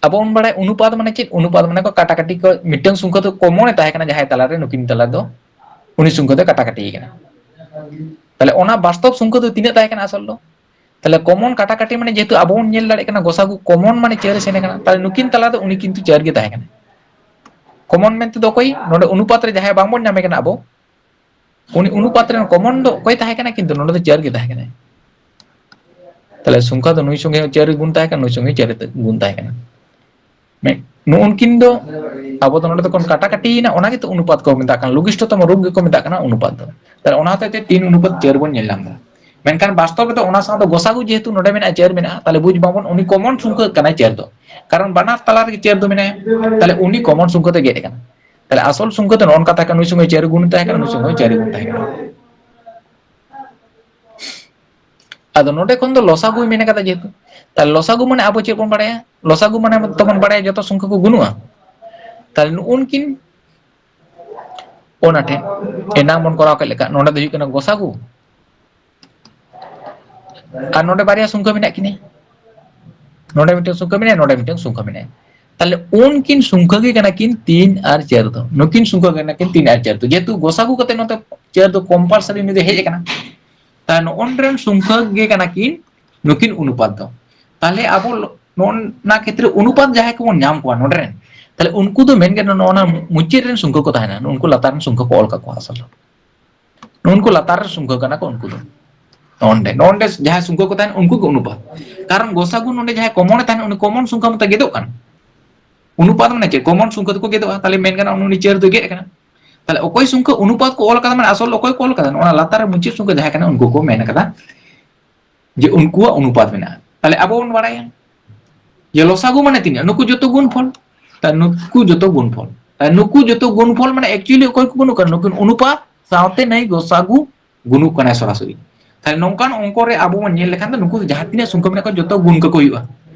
ᱟᱵᱚ ᱵᱚᱱ ᱵᱟᱲᱟᱭᱟ ᱚᱱᱩᱯᱟᱛ ᱢᱟᱱᱮ ᱪᱮᱫ? ᱚᱱᱩᱯᱟᱛ ᱢᱟᱱᱮ ᱠᱚ ᱠᱟᱴᱟᱠᱟᱴᱤ ᱠᱚ, ᱢᱤᱫᱴᱟᱝ ᱥᱚᱝᱠᱷᱟ ᱫᱚ common ᱮ ᱛᱟᱦᱮᱸ ᱠᱟᱱᱟ ᱡᱟᱦᱟᱸᱭ ᱛᱟᱞᱟᱨᱮ, ᱱᱩᱠᱤᱱ ᱛᱟᱞᱟ ᱫᱚ, ᱩᱱᱤ ᱥᱚᱝᱠᱷᱟ ᱫᱚ ᱠᱟᱴᱟᱠᱟᱴᱤ ᱠᱟᱱᱟ᱾ ᱛᱟᱦᱞᱮ ᱚᱱᱟ ᱵᱟᱥᱛᱚᱵ ᱥᱚᱝᱠᱷᱟ ᱫᱚ ᱛᱤᱱᱟᱹᱜ ᱛᱟᱦᱮᱸ ᱠᱟᱱᱟ ᱟᱥᱚᱞ ᱫᱚ? ᱛᱟᱦᱞᱮ common ᱠᱟᱴᱟᱠᱟᱴᱤ ᱢᱟᱱᱮ ᱡᱮᱦᱮᱛᱩ ᱟᱵᱚ ᱵᱚᱱ ᱧᱮᱞ ᱫᱟᱲᱮᱭᱟᱜ ᱠᱟᱱᱟ ᱜᱚᱥᱟᱜᱩ common ᱢᱟᱱᱮ ᱪᱟᱨ ᱮ ᱥᱮᱱ ᱠᱟᱱᱟ, ᱛᱟᱦᱞᱮ ᱱᱩᱠᱤᱱ ᱛᱟᱞᱟ ᱫᱚ ᱩᱱᱤ ᱠᱤᱱᱛᱩ ᱪᱟᱨ ᱜᱮ ᱛᱟᱦᱮᱸ ᱠᱟᱱᱟ᱾ Common ᱢᱮᱱᱛᱮ ᱫᱚ ᱚᱠᱚᱭ? ᱱᱚᱰᱮ ᱚᱱᱩᱯᱟᱛ ᱨᱮ ᱡᱟᱦᱟᱸᱭ ᱵᱟᱝᱵᱚᱱ ᱧᱟᱢᱮ ᱠᱟᱱᱟ ᱟᱵᱚ, ᱩᱱᱤ ᱚᱱᱩᱯᱟᱛ ᱨᱮᱱ common ᱫᱚ ᱚᱠᱚᱭ ᱛᱟᱦᱮᱸ ᱠᱟᱱᱟ? ᱠᱤᱱᱛᱩ ᱱᱚᱰᱮ ᱫᱚ ᱪᱟᱨ ᱜᱮ ᱛᱟᱦᱮᱸ ᱠᱟᱱᱟᱭ᱾ ᱛᱟᱦᱞᱮ ᱥᱚᱝᱠᱷᱟ ᱫᱚ ᱱᱩᱭ ᱥᱚᱸᱜᱮ ᱦᱚᱸ ᱪᱟᱨ ᱜᱩᱱ ᱛᱟᱦᱮᱸ ᱠᱟᱱᱟ, ᱱᱩᱭ ᱥᱚᱸᱜᱮ ᱪᱟᱨ ᱜᱩᱱ ᱛᱟᱦᱮᱸ ᱠᱟᱱᱟ᱾ ᱢᱮ-, ᱱᱩᱜᱼᱩᱱᱠᱤᱱ ᱫᱚ ᱟᱵᱚ ᱫᱚ ᱱᱚᱰᱮ ᱫᱚᱠᱚ ᱠᱟᱴᱟᱠᱟᱴᱤᱭᱮᱱᱟ, ᱚᱱᱟ ᱜᱮᱛᱚ ᱚᱱᱩᱯᱟᱛ ᱠᱚ ᱢᱮᱛᱟᱜ ᱠᱟᱱᱟ, ᱞᱚᱜᱤᱥᱴᱷᱚᱛᱚᱢ ᱨᱩᱯ ᱜᱮᱠᱚ ᱢᱮᱛᱟᱜ ᱠᱟᱱᱟ ᱚᱱᱩᱯᱟᱛ ᱫᱚ᱾ ᱛᱟᱦᱞᱮ ᱚᱱᱟ ᱦᱚᱛᱮᱡ ᱛᱮ ᱛᱤᱱ ᱚᱱᱩᱯᱟᱛ ᱪᱟᱨ ᱵᱚᱱ ᱧᱮᱞ ᱧᱟᱢ ᱮᱫᱟ᱾ ᱢᱮᱱᱠᱷᱟᱱ ᱵᱟᱥᱛᱚᱵ ᱨᱮᱫᱚ ᱚᱱᱟ ᱥᱟᱶ ᱫᱚ ᱜᱚᱥᱟᱜᱩ ᱡᱮᱦᱮᱛᱩ ᱱᱚᱰᱮ ᱢᱮᱱᱟᱜᱼᱟ, ᱪᱟᱨ ᱢᱮᱱᱟᱜᱼᱟ, ᱛᱟᱦᱞᱮ ᱵᱩᱡᱽ ᱢᱟᱵᱚᱱ ᱩᱱᱤ common ᱥᱚᱝᱠᱷᱟ ᱠᱟᱱᱟᱭ ᱪᱟᱨ ᱫᱚ, ᱠᱟᱨᱚᱱ ᱵᱟᱱᱟᱨ ᱛᱟᱞᱟ ᱨᱮᱜᱮ ᱪᱟᱨ ᱫᱚ ᱢᱮᱱᱟᱭᱟ, ᱛᱟᱦᱞᱮ ᱩᱱᱤ common ᱥᱚᱝᱠᱷᱟ ᱫᱚ ᱜᱮᱫ ᱟᱠᱟᱱᱟ᱾ ᱛᱟᱦᱞᱮ ᱟᱥᱚᱞ ᱥᱚᱝᱠᱷᱟ ᱫᱚ ᱱᱚᱜᱼᱚ ᱱᱚᱝᱠᱟ ᱛᱟᱦᱮᱸ ᱠᱟᱱᱟ, ᱱᱩᱭ ᱥᱚᱸᱜᱮ ᱪᱟᱨ ᱜᱩᱱ ᱛᱟᱦᱮᱸ ᱠᱟᱱᱟ, ᱱᱩᱭ ᱥᱚᱸᱜᱮ ᱪᱟᱨ ᱜᱩᱱ ᱛᱟᱦᱮᱸ ᱠᱟᱱᱟ᱾ ᱟᱫᱚ ᱱᱚᱰᱮ ᱠᱷᱚᱱ ᱫᱚ ᱞᱚᱥᱟᱜᱩᱭ ᱢᱮᱱ ᱠᱟᱫᱟ ᱡᱮᱦᱮᱛᱩ, ᱛᱟᱦᱞᱮ ᱞᱚᱥᱟᱜᱩ ᱢᱟᱱᱮ ᱟᱵᱚ ᱪᱮᱫ ᱵᱚᱱ ᱵᱟᱲᱟᱭᱟ? ᱞᱚᱥᱟᱜᱩ ᱢᱟᱱᱮ ᱛᱚᱵᱚᱱ ᱵᱟᱲᱟᱭᱟ ᱡᱚᱛᱚ ᱥᱚᱝᱠᱷᱟ ᱠᱚ ᱜᱩᱱᱩᱜᱼᱟ᱾ ᱛᱟᱦᱞᱮ ᱱᱩᱜᱼᱩᱱᱠᱤᱱ ᱚᱱᱟ ᱴᱷᱮᱱ ᱮᱱᱟᱝ ᱵᱚᱱ ᱠᱚᱨᱟᱣ ᱠᱮᱫ ᱞᱮᱠᱟ, ᱱᱚᱰᱮ ᱫᱚ ᱦᱩᱭᱩᱜ ᱠᱟᱱᱟ ᱜᱚᱥᱟᱜᱩ, ᱟᱨ ᱱᱚᱰᱮ ᱵᱟᱨᱭᱟ ᱥᱚᱝᱠᱷᱟ ᱢᱮᱱᱟᱜ ᱠᱤᱱᱟ, ᱱᱚᱰᱮ ᱢᱤᱫᱴᱟᱝ ᱥᱚᱝᱠᱷᱟ ᱢᱮᱱᱟᱭᱟ, ᱱᱚᱰᱮ ᱢᱤᱫᱴᱟᱝ ᱥᱚᱝᱠᱷᱟ ᱢᱮᱱᱟᱭᱟ᱾ ᱛᱟᱦᱞᱮ ᱩᱱᱠᱤᱱ ᱥᱚᱝᱠᱷᱟ ᱜᱮ ᱠᱟᱱᱟ ᱠᱤᱱ ᱛᱤᱱ ᱟᱨ ᱪᱟᱨ ᱫᱚ᱾ ᱱᱩᱠᱤᱱ ᱥᱚᱝᱠᱷᱟ ᱜᱮ ᱠᱟᱱᱟ ᱠᱤᱱ ᱛᱤᱱ ᱟᱨ ᱪᱟᱨ ᱫᱚ᱾ ᱡᱮᱦᱮᱛᱩ ᱜᱚᱥᱟᱜᱩ ᱠᱟᱛᱮ ᱱᱚᱛᱮ ᱪᱟᱨ ᱫᱚ compulsory ᱱᱩᱭ ᱫᱚ ᱦᱮᱡ ᱟᱠᱟᱱᱟ᱾ ᱛᱟᱦᱞᱮ ᱱᱚᱜᱼᱚ ᱱᱚᱰᱮ ᱨᱮᱱ ᱥᱚᱝᱠᱷᱟ ᱜᱮ ᱠᱟᱱᱟ ᱠᱤᱱ ᱱᱩᱠᱤᱱ ᱚᱱᱩᱯᱟᱛ ᱫᱚ᱾ ᱛᱟᱦᱞᱮ ᱟᱵᱚ ᱞᱚ-, ᱱᱚᱜᱼᱚ ᱱᱟ ᱠᱷᱮᱛᱨᱮ ᱚᱱᱩᱯᱟᱛ ᱡᱟᱦᱟᱸᱭ ᱠᱚᱵᱚᱱ ᱧᱟᱢ ᱠᱚᱣᱟ ᱱᱚᱰᱮ ᱨᱮᱱ, ᱛᱟᱦᱞᱮ ᱩᱱᱠᱩ ᱫᱚ ᱢᱮᱱ ᱜᱟᱱᱚᱜᱼᱟ ᱱᱚᱜᱼᱚ ᱱᱟ ᱢᱩᱪᱟᱹᱫ ᱨᱮᱱ ᱥᱚᱝᱠᱷᱟ ᱠᱚ ᱛᱟᱦᱮᱱᱟ, ᱩᱱᱠᱩ ᱞᱟᱛᱟᱨ ᱨᱮᱱ ᱥᱚᱝᱠᱷᱟ ᱠᱚ ᱚᱞ ᱠᱟᱠᱚᱣᱟ ᱟᱥᱚᱞ ᱫᱚ᱾ ᱱᱩᱜᱼᱩ ᱱᱩᱠᱩ ᱞᱟᱛᱟᱨ ᱨᱮ ᱥᱚᱝᱠᱷᱟ ᱠᱟᱱᱟ ᱠᱚ ᱩᱱᱠᱩ ᱫᱚ᱾ ᱱᱚᱰᱮ, ᱱᱚᱰᱮ ᱡᱟᱦᱟᱸᱭ ᱥᱚᱝᱠᱷᱟ ᱠᱚ ᱛᱟᱦᱮᱱ, ᱩᱱᱠᱩ ᱜᱮ ᱚᱱᱩᱯᱟᱛ᱾ ᱠᱟᱨᱚᱱ ᱜᱚᱥᱟᱜᱩ ᱱᱚᱰᱮ ᱡᱟᱦᱟᱸᱭ common ᱮ ᱛᱟᱦᱮᱱ, ᱩᱱᱤ common ᱥᱚᱝᱠᱷᱟ ᱢᱚᱛᱚ ᱜᱮᱫᱚᱜ ᱠᱟᱱᱟ᱾ ᱚᱱᱩᱯᱟᱛ ᱢᱟᱱᱮ ᱪᱮᱫ? ᱠᱚᱢᱚᱱ ᱥᱚᱝᱠᱷᱟ ᱫᱚᱠᱚ ᱜᱮᱫᱚᱜᱼᱟ, ᱛᱟᱦᱚᱞᱮ ᱢᱮᱱ ᱜᱟᱱᱚᱜᱼᱟ ᱩᱱᱤ ᱪᱟᱹᱨ ᱫᱚ ᱜᱮᱫ ᱟᱠᱟᱱᱟ᱾ ᱛᱟᱦᱚᱞᱮ ᱚᱠᱚᱭ ᱥᱚᱝᱠᱷᱟ ᱚᱱᱩᱯᱟᱛ ᱠᱚ ᱚᱞ ᱟᱠᱟᱫᱟ, ᱢᱟᱱᱮ ᱟᱥᱚᱞ ᱚᱠᱚᱭ ᱠᱚ ᱚᱞ ᱟᱠᱟᱫᱟ, ᱱᱚᱣᱟ ᱞᱟᱛᱟᱨ ᱨᱮ ᱢᱩᱪᱟᱹᱫ ᱥᱚᱝᱠᱷᱟ ᱡᱟᱦᱟᱸ ᱠᱟᱱᱟ, ᱩᱱᱠᱩ ᱠᱚ ᱢᱮᱱ ᱟᱠᱟᱫᱟ ᱡᱮ ᱩᱱᱠᱩᱣᱟᱜ ᱚᱱᱩᱯᱟᱛ ᱢᱮᱱᱟᱜᱼᱟ᱾ ᱛᱟᱦᱚᱞᱮ ᱟᱵᱚ ᱵᱚᱱ ᱵᱟᱲᱟᱭᱟ ᱡᱮ ᱞᱚᱥᱟᱜᱩ ᱢᱟᱱᱮ ᱛᱤᱱᱟᱹᱜ? ᱱᱩᱠᱩ ᱡᱚᱛᱚ ᱜᱩᱱᱯᱷᱚᱞ᱾ ᱛᱟᱦᱞᱮ ᱱᱩᱠᱩ ᱡᱚᱛᱚ ᱜᱩᱱᱯᱷᱚᱞ᱾ ᱛᱟᱦᱞᱮ ᱱᱩᱠᱩ ᱡᱚᱛᱚ ᱜᱩᱱᱯᱷᱚᱞ ᱢᱟᱱᱮ actually ᱚᱠᱚᱭ ᱠᱚ ᱵᱟᱹᱱᱩᱜ ᱠᱚᱣᱟ? ᱱᱩᱠᱤᱱ ᱚᱱᱩᱯᱟᱛ ᱥᱟᱶᱛᱮ ᱱᱟᱹᱭ ᱜᱚᱥᱟᱜᱩ ᱜᱩᱱᱩᱜ ᱠᱟᱱᱟᱭ ᱥᱚᱨᱟᱥᱚᱨᱤ᱾ ᱛᱟᱦᱞᱮ ᱱᱚᱝᱠᱟᱱ ᱚᱝᱠᱚ ᱨᱮ ᱟᱵᱚ ᱵᱚᱱ ᱧᱮᱞ ᱞᱮᱠᱷᱟᱱ ᱫᱚ ᱱᱩᱠᱩ ᱡᱟᱦᱟᱸ ᱛᱤᱱᱟᱹᱜ ᱥᱚᱝᱠᱷᱟ ᱢᱮᱱᱟᱜ ᱠᱚᱣᱟ ᱡᱚᱛᱚ ᱜᱩᱱ ᱠᱟᱠᱚ ᱦᱩᱭᱩᱜᱼᱟ᱾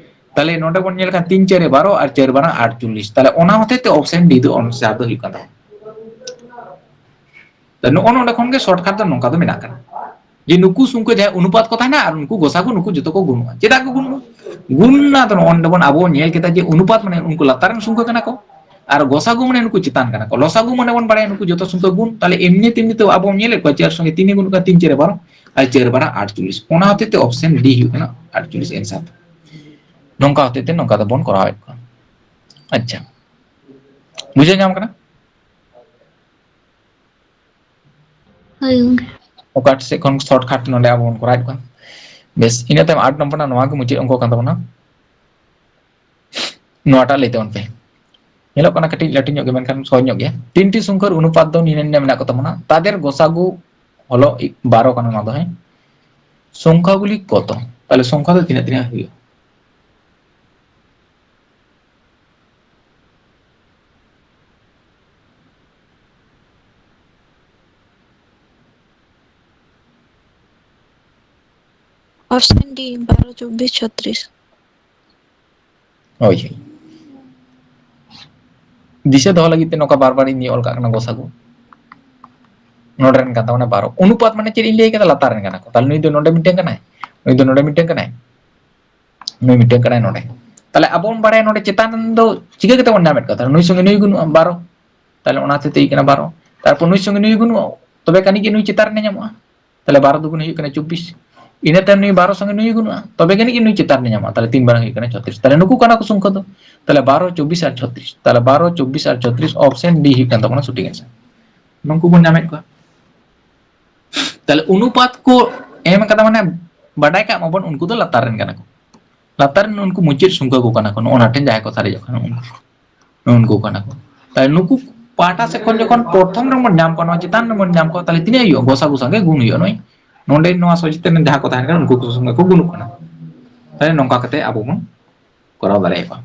ᱛᱟᱦᱞᱮ ᱱᱚᱰᱮ ᱵᱚᱱ ᱧᱮᱞ ᱞᱮᱠᱷᱟᱱ ᱛᱤᱱ ᱪᱟᱨᱮ ᱵᱟᱨᱚ ᱟᱨ ᱪᱟᱨ ᱵᱟᱨᱟ ᱟᱴᱪᱚᱞᱞᱤᱥ᱾ ᱛᱟᱦᱞᱮ ᱚᱱᱟ ᱦᱚᱛᱮ ᱛᱮ option D ᱫᱚ answer ᱫᱚ ᱦᱩᱭᱩᱜ ᱠᱟᱱ ᱛᱟᱵᱚᱱᱟ᱾ ᱛᱚ, ᱱᱚᱜᱼᱚ ᱱᱚᱰᱮ ᱠᱷᱚᱱ ᱜᱮ shortcut ᱫᱚ ᱱᱚᱝᱠᱟ ᱫᱚ ᱢᱮᱱᱟᱜ ᱠᱟᱱᱟ ᱡᱮ ᱱᱩᱠᱩ ᱥᱚᱝᱠᱷᱟ ᱡᱟᱦᱟᱸᱭ ᱚᱱᱩᱯᱟᱛ ᱠᱚ ᱛᱟᱦᱮᱱᱟ ᱟᱨ ᱱᱩᱠᱩ ᱜᱚᱥᱟᱜᱩ, ᱱᱩᱠᱩ ᱡᱚᱛᱚ ᱠᱚ ᱜᱩᱱᱚᱜᱼᱟ᱾ ᱪᱮᱫᱟᱜ ᱠᱚ ᱜᱩᱱᱚᱜᱼᱟ? ᱜᱩᱱ ᱱᱟ ᱫᱚ ᱱᱚᱜᱼᱚ ᱱᱚᱰᱮ ᱵᱚᱱ ᱟᱵᱚ ᱵᱚᱱ ᱧᱮᱞ ᱠᱮᱫᱟ ᱡᱮ ᱚᱱᱩᱯᱟᱛ ᱢᱟᱱᱮ ᱩᱱᱠᱩ ᱞᱟᱛᱟᱨ ᱨᱮᱱ ᱥᱚᱝᱠᱷᱟ ᱠᱟᱱᱟ ᱠᱚ ᱟᱨ ᱜᱚᱥᱟᱜᱩ ᱢᱟᱱᱮ ᱱᱩᱠᱩ ᱪᱮᱛᱟᱱ ᱠᱟᱱᱟ ᱠᱚ᱾ ᱞᱚᱥᱟᱜᱩ ᱢᱟᱱᱮ ᱵᱚᱱ ᱵᱟᱲᱟᱭᱟ ᱱᱩᱠᱩ ᱡᱚᱛᱚ ᱥᱚᱝᱠᱷᱟ ᱜᱩᱱ, ᱛᱟᱦᱞᱮ ᱮᱢᱱᱤ ᱛᱮᱢᱱᱤ ᱛᱮ ᱟᱵᱚ ᱵᱚᱱ ᱧᱮᱞᱮᱫ ᱠᱚᱣᱟ ᱪᱟᱨ ᱥᱚᱸᱜᱮ ᱛᱤᱱ ᱮ ᱜᱩᱱᱚᱜ ᱠᱟᱱᱟ, ᱛᱤᱱ ᱪᱟᱨᱮ ᱵᱟᱨᱚ ᱟᱨ ᱪᱟᱨ ᱵᱟᱨᱟ ᱟᱴᱪᱚᱞᱞᱤᱥ᱾ ᱚᱱᱟ ᱦᱚᱛᱮᱡ ᱛᱮ option D ᱦᱩᱭᱩᱜ ᱠᱟᱱᱟ ᱟᱴᱪᱚᱞᱞᱤᱥ answer᱾ ᱱᱚᱝᱠᱟ ᱦᱚᱛᱮᱡ ᱛᱮ ᱱᱚᱝᱠᱟ ᱫᱚᱵᱚᱱ ᱠᱚᱨᱟᱣᱮᱫ ᱠᱚᱣᱟ᱾ ᱟᱪᱪᱷᱟ, ᱵᱩᱡᱷᱟᱹᱣ ᱧᱟᱢ ᱠᱟᱱᱟ? ᱦᱳᱭ ᱜᱚᱝᱠᱮ᱾ ᱚᱠᱟ ᱥᱮᱫ ᱠᱷᱚᱱ shortcut ᱱᱚᱰᱮ ᱟᱵᱚ ᱵᱚᱱ ᱠᱚᱨᱟᱣᱮᱫ ᱠᱚᱣᱟ᱾ ᱵᱮᱥ, ᱤᱱᱟᱹ ᱛᱟᱭᱚᱢ ᱟᱴ ᱱᱚᱢᱵᱚᱨ ᱨᱮᱱᱟᱜ ᱱᱚᱣᱟ ᱜᱮ ᱢᱩᱪᱟᱹᱫ ᱚᱝᱠᱚ ᱠᱟᱱ ᱛᱟᱵᱚᱱᱟ᱾ ᱱᱚᱣᱟᱴᱟᱜ ᱞᱟᱹᱭ ᱛᱟᱵᱚᱱ ᱯᱮ᱾ ᱧᱮᱞᱚᱜ ᱠᱟᱱᱟ ᱠᱟᱹᱴᱤᱡ ᱞᱟᱹᱴᱩ ᱧᱚᱜ ᱜᱮ, ᱢᱮᱱᱠᱷᱟᱱ ᱥᱚᱦᱚᱡ ᱧᱚᱜ ᱜᱮᱭᱟ᱾ ᱛᱤᱱᱴᱤ ᱥᱚᱝᱠᱷᱟᱨ ᱚᱱᱩᱯᱟᱛ ᱫᱚ ᱱᱤᱱᱟᱹ ᱱᱤᱱᱟᱹ ᱢᱮᱱᱟᱜ ᱠᱚ ᱛᱟᱵᱚᱱᱟ, ᱛᱟᱫᱮᱨ ᱜᱚᱥᱟᱜᱩ ᱦᱚᱞᱚ ᱵᱟᱨᱚ ᱠᱟᱱᱟ ᱱᱚᱣᱟ ᱫᱚ, ᱦᱮᱸ᱾ ᱥᱚᱝᱠᱷᱟᱜᱩᱞᱤ ᱠᱚᱛᱚ? ᱛᱟᱦᱞᱮ ᱥᱚᱝᱠᱷᱟ ᱫᱚ ᱛᱤᱱᱟᱹᱜ ᱛᱤᱱᱟᱹᱜ ᱦᱩᱭᱩᱜᱼᱟ? Option D, ᱵᱟᱨᱚ, ᱪᱚᱵᱵᱤᱥ, ᱪᱷᱚᱛᱨᱤᱥ᱾ ᱦᱳᱭ, ᱦᱳᱭ᱾ ᱫᱤᱥᱟᱹ ᱫᱚᱦᱚ ᱞᱟᱹᱜᱤᱫ ᱛᱮ ᱱᱚᱝᱠᱟ ᱵᱟᱨ ᱵᱟᱨ ᱤᱧ ᱚᱞ ᱠᱟᱜ ᱠᱟᱱᱟ ᱜᱚᱥᱟᱜᱩ᱾ ᱱᱚᱰᱮ ᱨᱮᱱ ᱠᱟᱱ ᱛᱟᱵᱚᱱᱟ ᱵᱟᱨᱚ᱾ ᱚᱱᱩᱯᱟᱛ ᱢᱟᱱᱮ ᱪᱮᱫ ᱤᱧ ᱞᱟᱹᱭ ᱠᱟᱫᱟ? ᱞᱟᱛᱟᱨ ᱨᱮᱱ ᱠᱟᱱᱟ ᱠᱚ᱾ ᱛᱟᱦᱞᱮ ᱱᱩᱭ ᱫᱚ ᱱᱚᱰᱮ ᱢᱤᱫᱴᱮᱱ ᱠᱟᱱᱟᱭ, ᱱᱩᱭ ᱫᱚ ᱱᱚᱰᱮ ᱢᱤᱫᱴᱮᱱ ᱠᱟᱱᱟᱭ, ᱱᱩᱭ ᱢᱤᱫᱴᱮᱱ ᱠᱟᱱᱟᱭ ᱱᱚᱰᱮ᱾ ᱛᱟᱦᱞᱮ ᱟᱵᱚ ᱵᱚᱱ ᱵᱟᱲᱟᱭᱟ ᱱᱚᱰᱮ ᱪᱮᱛᱟᱱ ᱨᱮᱱ ᱫᱚ ᱪᱤᱠᱟᱹ ᱠᱟᱛᱮ ᱵᱚᱱ ᱧᱟᱢᱮᱫ ᱠᱚᱣᱟ? ᱛᱟᱦᱞᱮ ᱱᱩᱭ ᱥᱚᱸᱜᱮ ᱱᱩᱭ ᱜᱩᱱᱩᱜᱼᱟ, ᱵᱟᱨᱚ᱾ ᱛᱟᱦᱞᱮ ᱚᱱᱟ ᱦᱚᱛᱮᱡ ᱛᱮ ᱦᱩᱭᱩᱜ ᱠᱟᱱᱟ ᱵᱟᱨᱚ᱾ ᱛᱟᱨᱯᱚᱨ ᱱᱩᱭ ᱥᱚᱸᱜᱮ ᱱᱩᱭ ᱜᱩᱱᱩᱜᱼᱟ, ᱛᱚᱵᱮ ᱠᱟᱹᱱᱤ ᱜᱮ ᱱᱩᱭ ᱪᱮᱛᱟᱱ ᱨᱮ ᱧᱟᱢᱚᱜᱼᱟ᱾ ᱛᱟᱦᱞᱮ ᱵᱟᱨᱚ ᱫᱩᱜᱩᱱ ᱦᱩᱭᱩᱜ ᱠᱟᱱᱟ ᱪᱚᱵᱵᱤᱥ᱾ ᱤᱱᱟᱹ ᱛᱟᱭᱚᱢ ᱱᱩᱭ ᱵᱟᱨᱚ ᱥᱚᱸᱜᱮ ᱱᱩᱭ ᱜᱩᱱᱩᱜᱼᱟ, ᱛᱚᱵᱮ ᱡᱟᱹᱱᱤᱡ ᱜᱮ ᱱᱩᱭ ᱪᱮᱛᱟᱱ ᱨᱮ ᱧᱟᱢᱚᱜᱼᱟ᱾ ᱛᱟᱦᱞᱮ ᱛᱤᱱ ᱵᱟᱨ ᱦᱩᱭᱩᱜ ᱠᱟᱱᱟ ᱪᱷᱚᱛᱨᱤᱥ᱾ ᱛᱟᱦᱞᱮ ᱱᱩᱠᱩ ᱠᱟᱱᱟ ᱠᱚ ᱥᱚᱝᱠᱷᱟ ᱫᱚ᱾ ᱛᱟᱦᱞᱮ ᱵᱟᱨᱚ, ᱪᱚᱵᱵᱤᱥ ᱟᱨ ᱪᱷᱚᱛᱨᱤᱥ᱾ ᱛᱟᱦᱞᱮ ᱵᱟᱨᱚ, ᱪᱚᱵᱵᱤᱥ ᱟᱨ ᱪᱷᱚᱛᱨᱤᱥ, option D ᱦᱩᱭᱩᱜ ᱠᱟᱱ ᱛᱟᱵᱚᱱᱟ ᱥᱚᱴᱷᱤᱠ answer᱾ ᱱᱩᱠᱩ ᱵᱚᱱ ᱧᱟᱢᱮᱫ ᱠᱚᱣᱟ᱾ ᱛᱟᱦᱞᱮ ᱚᱱᱩᱯᱟᱛ ᱠᱚ ᱮᱢ ᱠᱟᱫᱟ, ᱢᱟᱱᱮ ᱵᱟᱰᱟᱭ ᱠᱟᱜ ᱢᱟᱵᱚᱱ ᱩᱱᱠᱩ ᱫᱚ ᱞᱟᱛᱟᱨ ᱨᱮᱱ ᱠᱟᱱᱟ ᱠᱚ᱾ ᱞᱟᱛᱟᱨ ᱨᱮᱱ ᱩᱱᱠᱩ ᱢᱩᱪᱟᱹᱫ ᱥᱚᱝᱠᱷᱟ ᱠᱚ ᱠᱟᱱᱟ ᱠᱚ, ᱱᱚᱜᱼᱚ ᱱᱟ ᱴᱷᱮᱱ ᱡᱟᱦᱟᱸᱭ ᱠᱚ ᱥᱟᱨᱮᱡᱚᱜ ᱠᱟᱱᱟ ᱩᱱᱠᱩ᱾ ᱩᱱᱠᱩ ᱠᱟᱱᱟ ᱠᱚ᱾ ᱛᱟᱦᱞᱮ ᱱᱩᱠᱩ ᱯᱟᱦᱴᱟ ᱥᱮᱫ ᱠᱷᱚᱱ ᱡᱚᱠᱷᱚᱱ ᱯᱨᱚᱛᱷᱚᱢ ᱨᱮᱵᱚᱱ ᱧᱟᱢ ᱠᱚᱣᱟ, ᱱᱚᱣᱟ ᱪᱮᱛᱟᱱ ᱨᱮᱵᱚᱱ ᱧᱟᱢ ᱠᱚᱣᱟ, ᱛᱟᱦᱞᱮ ᱛᱤᱱᱟᱹᱜ ᱦᱩᱭᱩᱜᱼᱟ? ᱜᱚᱥᱟᱜᱩ ᱥᱟᱸᱜᱮ ᱜᱩᱱ ᱦᱩᱭᱩᱜᱼᱟ᱾ ᱱᱚᱜᱼᱚᱭ ᱱᱚᱰᱮ ᱱᱚᱣᱟ ᱥᱚᱪᱮᱛᱚᱱ ᱨᱮ ᱡᱟᱦᱟᱸ ᱠᱚ ᱛᱟᱦᱮᱱ ᱠᱟᱱᱟ, ᱩᱱᱠᱩ ᱠᱚ ᱥᱚᱸᱜᱮ ᱠᱚ ᱜᱩᱱᱚᱜ ᱠᱟᱱᱟ᱾ ᱛᱟᱦᱞᱮ ᱱᱚᱝᱠᱟ ᱠᱟᱛᱮ ᱟᱵᱚ ᱵᱚᱱ ᱠᱚᱨᱟᱣ ᱫᱟᱲᱮᱭᱟᱜᱼᱟ᱾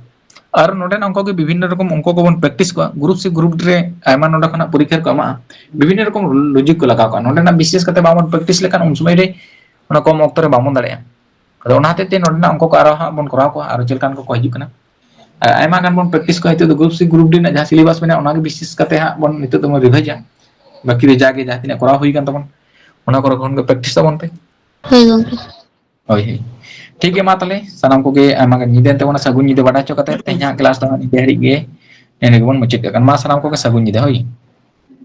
ᱟᱨ ᱱᱚᱰᱮ ᱱᱚᱝᱠᱟ ᱜᱮ ᱵᱤᱵᱷᱤᱱᱱᱚ ᱨᱚᱠᱚᱢ ᱚᱝᱠᱚ ᱠᱚᱵᱚᱱ ᱯᱨᱮᱠᱴᱤᱥ ᱠᱚᱣᱟ᱾ ᱜᱨᱩᱯ ᱥᱤ ᱜᱨᱩᱯ ᱰᱤ ᱨᱮ ᱟᱭᱢᱟ ᱱᱚᱰᱮ ᱠᱷᱚᱱᱟᱜ ᱯᱚᱨᱤᱠᱠᱷᱟ ᱠᱚ ᱮᱢᱟᱜᱼᱟ, ᱵᱤᱵᱷᱤᱱᱱᱚ ᱨᱚᱠᱚᱢ ᱞᱚᱡᱤᱠ ᱠᱚ ᱞᱟᱜᱟᱣ ᱠᱟᱜᱼᱟ᱾ ᱱᱚᱰᱮᱱᱟᱜ ᱵᱤᱥᱮᱥ ᱠᱟᱛᱮ ᱵᱟᱵᱚᱱ ᱯᱨᱮᱠᱴᱤᱥ ᱞᱮᱠᱷᱟᱱ ᱩᱱ ᱥᱚᱢᱚᱭ ᱨᱮ ᱚᱱᱟ ᱠᱚᱢ ᱚᱠᱛᱚ ᱨᱮ ᱵᱟᱵᱚᱱ ᱫᱟᱲᱮᱭᱟᱜᱼᱟ᱾ ᱟᱫᱚ ᱚᱱᱟ ᱦᱚᱛᱮᱡ ᱛᱮ ᱱᱚᱰᱮᱱᱟᱜ ᱚᱝᱠᱚ ᱠᱚ ᱟᱨᱚ ᱦᱟᱸᱜ ᱵᱚᱱ ᱠᱚᱨᱟᱣ ᱠᱚᱣᱟ, ᱟᱨᱚ ᱪᱮᱫ ᱞᱮᱠᱟᱱ ᱠᱚᱠᱚ ᱦᱤᱡᱩᱜ ᱠᱟᱱᱟ᱾ ᱟᱨ ᱟᱭᱢᱟ ᱜᱟᱱ ᱵᱚᱱ ᱯᱨᱮᱠᱴᱤᱥ ᱠᱚᱣᱟ᱾ ᱱᱤᱛᱚᱜ ᱫᱚ ᱜᱨᱩᱯ ᱥᱤ ᱜᱨᱩᱯ ᱰᱤ ᱨᱮᱱᱟᱜ ᱡᱟᱦᱟᱸ ᱥᱤᱞᱮᱵᱟᱥ ᱢᱮᱱᱟᱜᱼᱟ, ᱚᱱᱟᱜᱮ ᱵᱤᱥᱮᱥ ᱠᱟᱛᱮ ᱦᱟᱸᱜ ᱵᱚᱱ ᱱᱤᱛᱚᱜ ᱫᱚᱵᱚᱱ ᱨᱤᱵᱷᱟᱭᱤᱡᱟ᱾ ᱵᱟᱹᱠᱤ ᱫᱚ ᱡᱟᱜᱮ ᱡᱟᱦᱟᱸ ᱛᱤᱱᱟᱹᱜ ᱠᱚᱨᱟᱣ ᱦᱩᱭ ᱠᱟᱱ ᱛᱟᱵᱚᱱ, ᱚᱱᱟ ᱠᱚᱨᱮ ᱠᱷᱚᱱ ᱜᱮ ᱯᱨᱮᱠᱴᱤᱥ ᱛᱟᱵᱚᱱ ᱯᱮ᱾ ᱦᱳᱭ ᱜᱚᱝᱠᱮ᱾ ᱦᱳᱭ, ᱦᱳᱭ᱾ ᱴᱷᱤᱠ ᱜᱮᱭᱟ, ᱢᱟ ᱛᱟᱦᱞᱮ ᱥᱟᱱᱟᱢ ᱠᱚᱜᱮ ᱟᱭᱢᱟ ᱜᱟᱱ ᱧᱤᱫᱟᱹ ᱮᱱ ᱛᱟᱵᱚᱱᱟ᱾ ᱥᱟᱹᱜᱩᱱ ᱧᱤᱫᱟᱹ ᱵᱟᱰᱟᱭ ᱦᱚᱪᱚ ᱠᱟᱛᱮ ᱛᱮᱦᱮᱧᱟᱜ ᱠᱞᱟᱥ ᱫᱚ ᱦᱟᱸᱜ ᱱᱤᱝᱠᱟᱹ ᱦᱟᱹᱨᱤᱡ ᱜᱮ ᱱᱮᱰᱮ ᱜᱮᱵᱚᱱ ᱢᱩᱪᱟᱹᱫ ᱠᱟᱜ ᱠᱟᱱᱟ᱾ ᱢᱟ ᱥᱟᱱᱟᱢ ᱠᱚᱜᱮ ᱥᱟᱹᱜᱩᱱ ᱧᱤᱫᱟᱹ, ᱦᱳᱭ᱾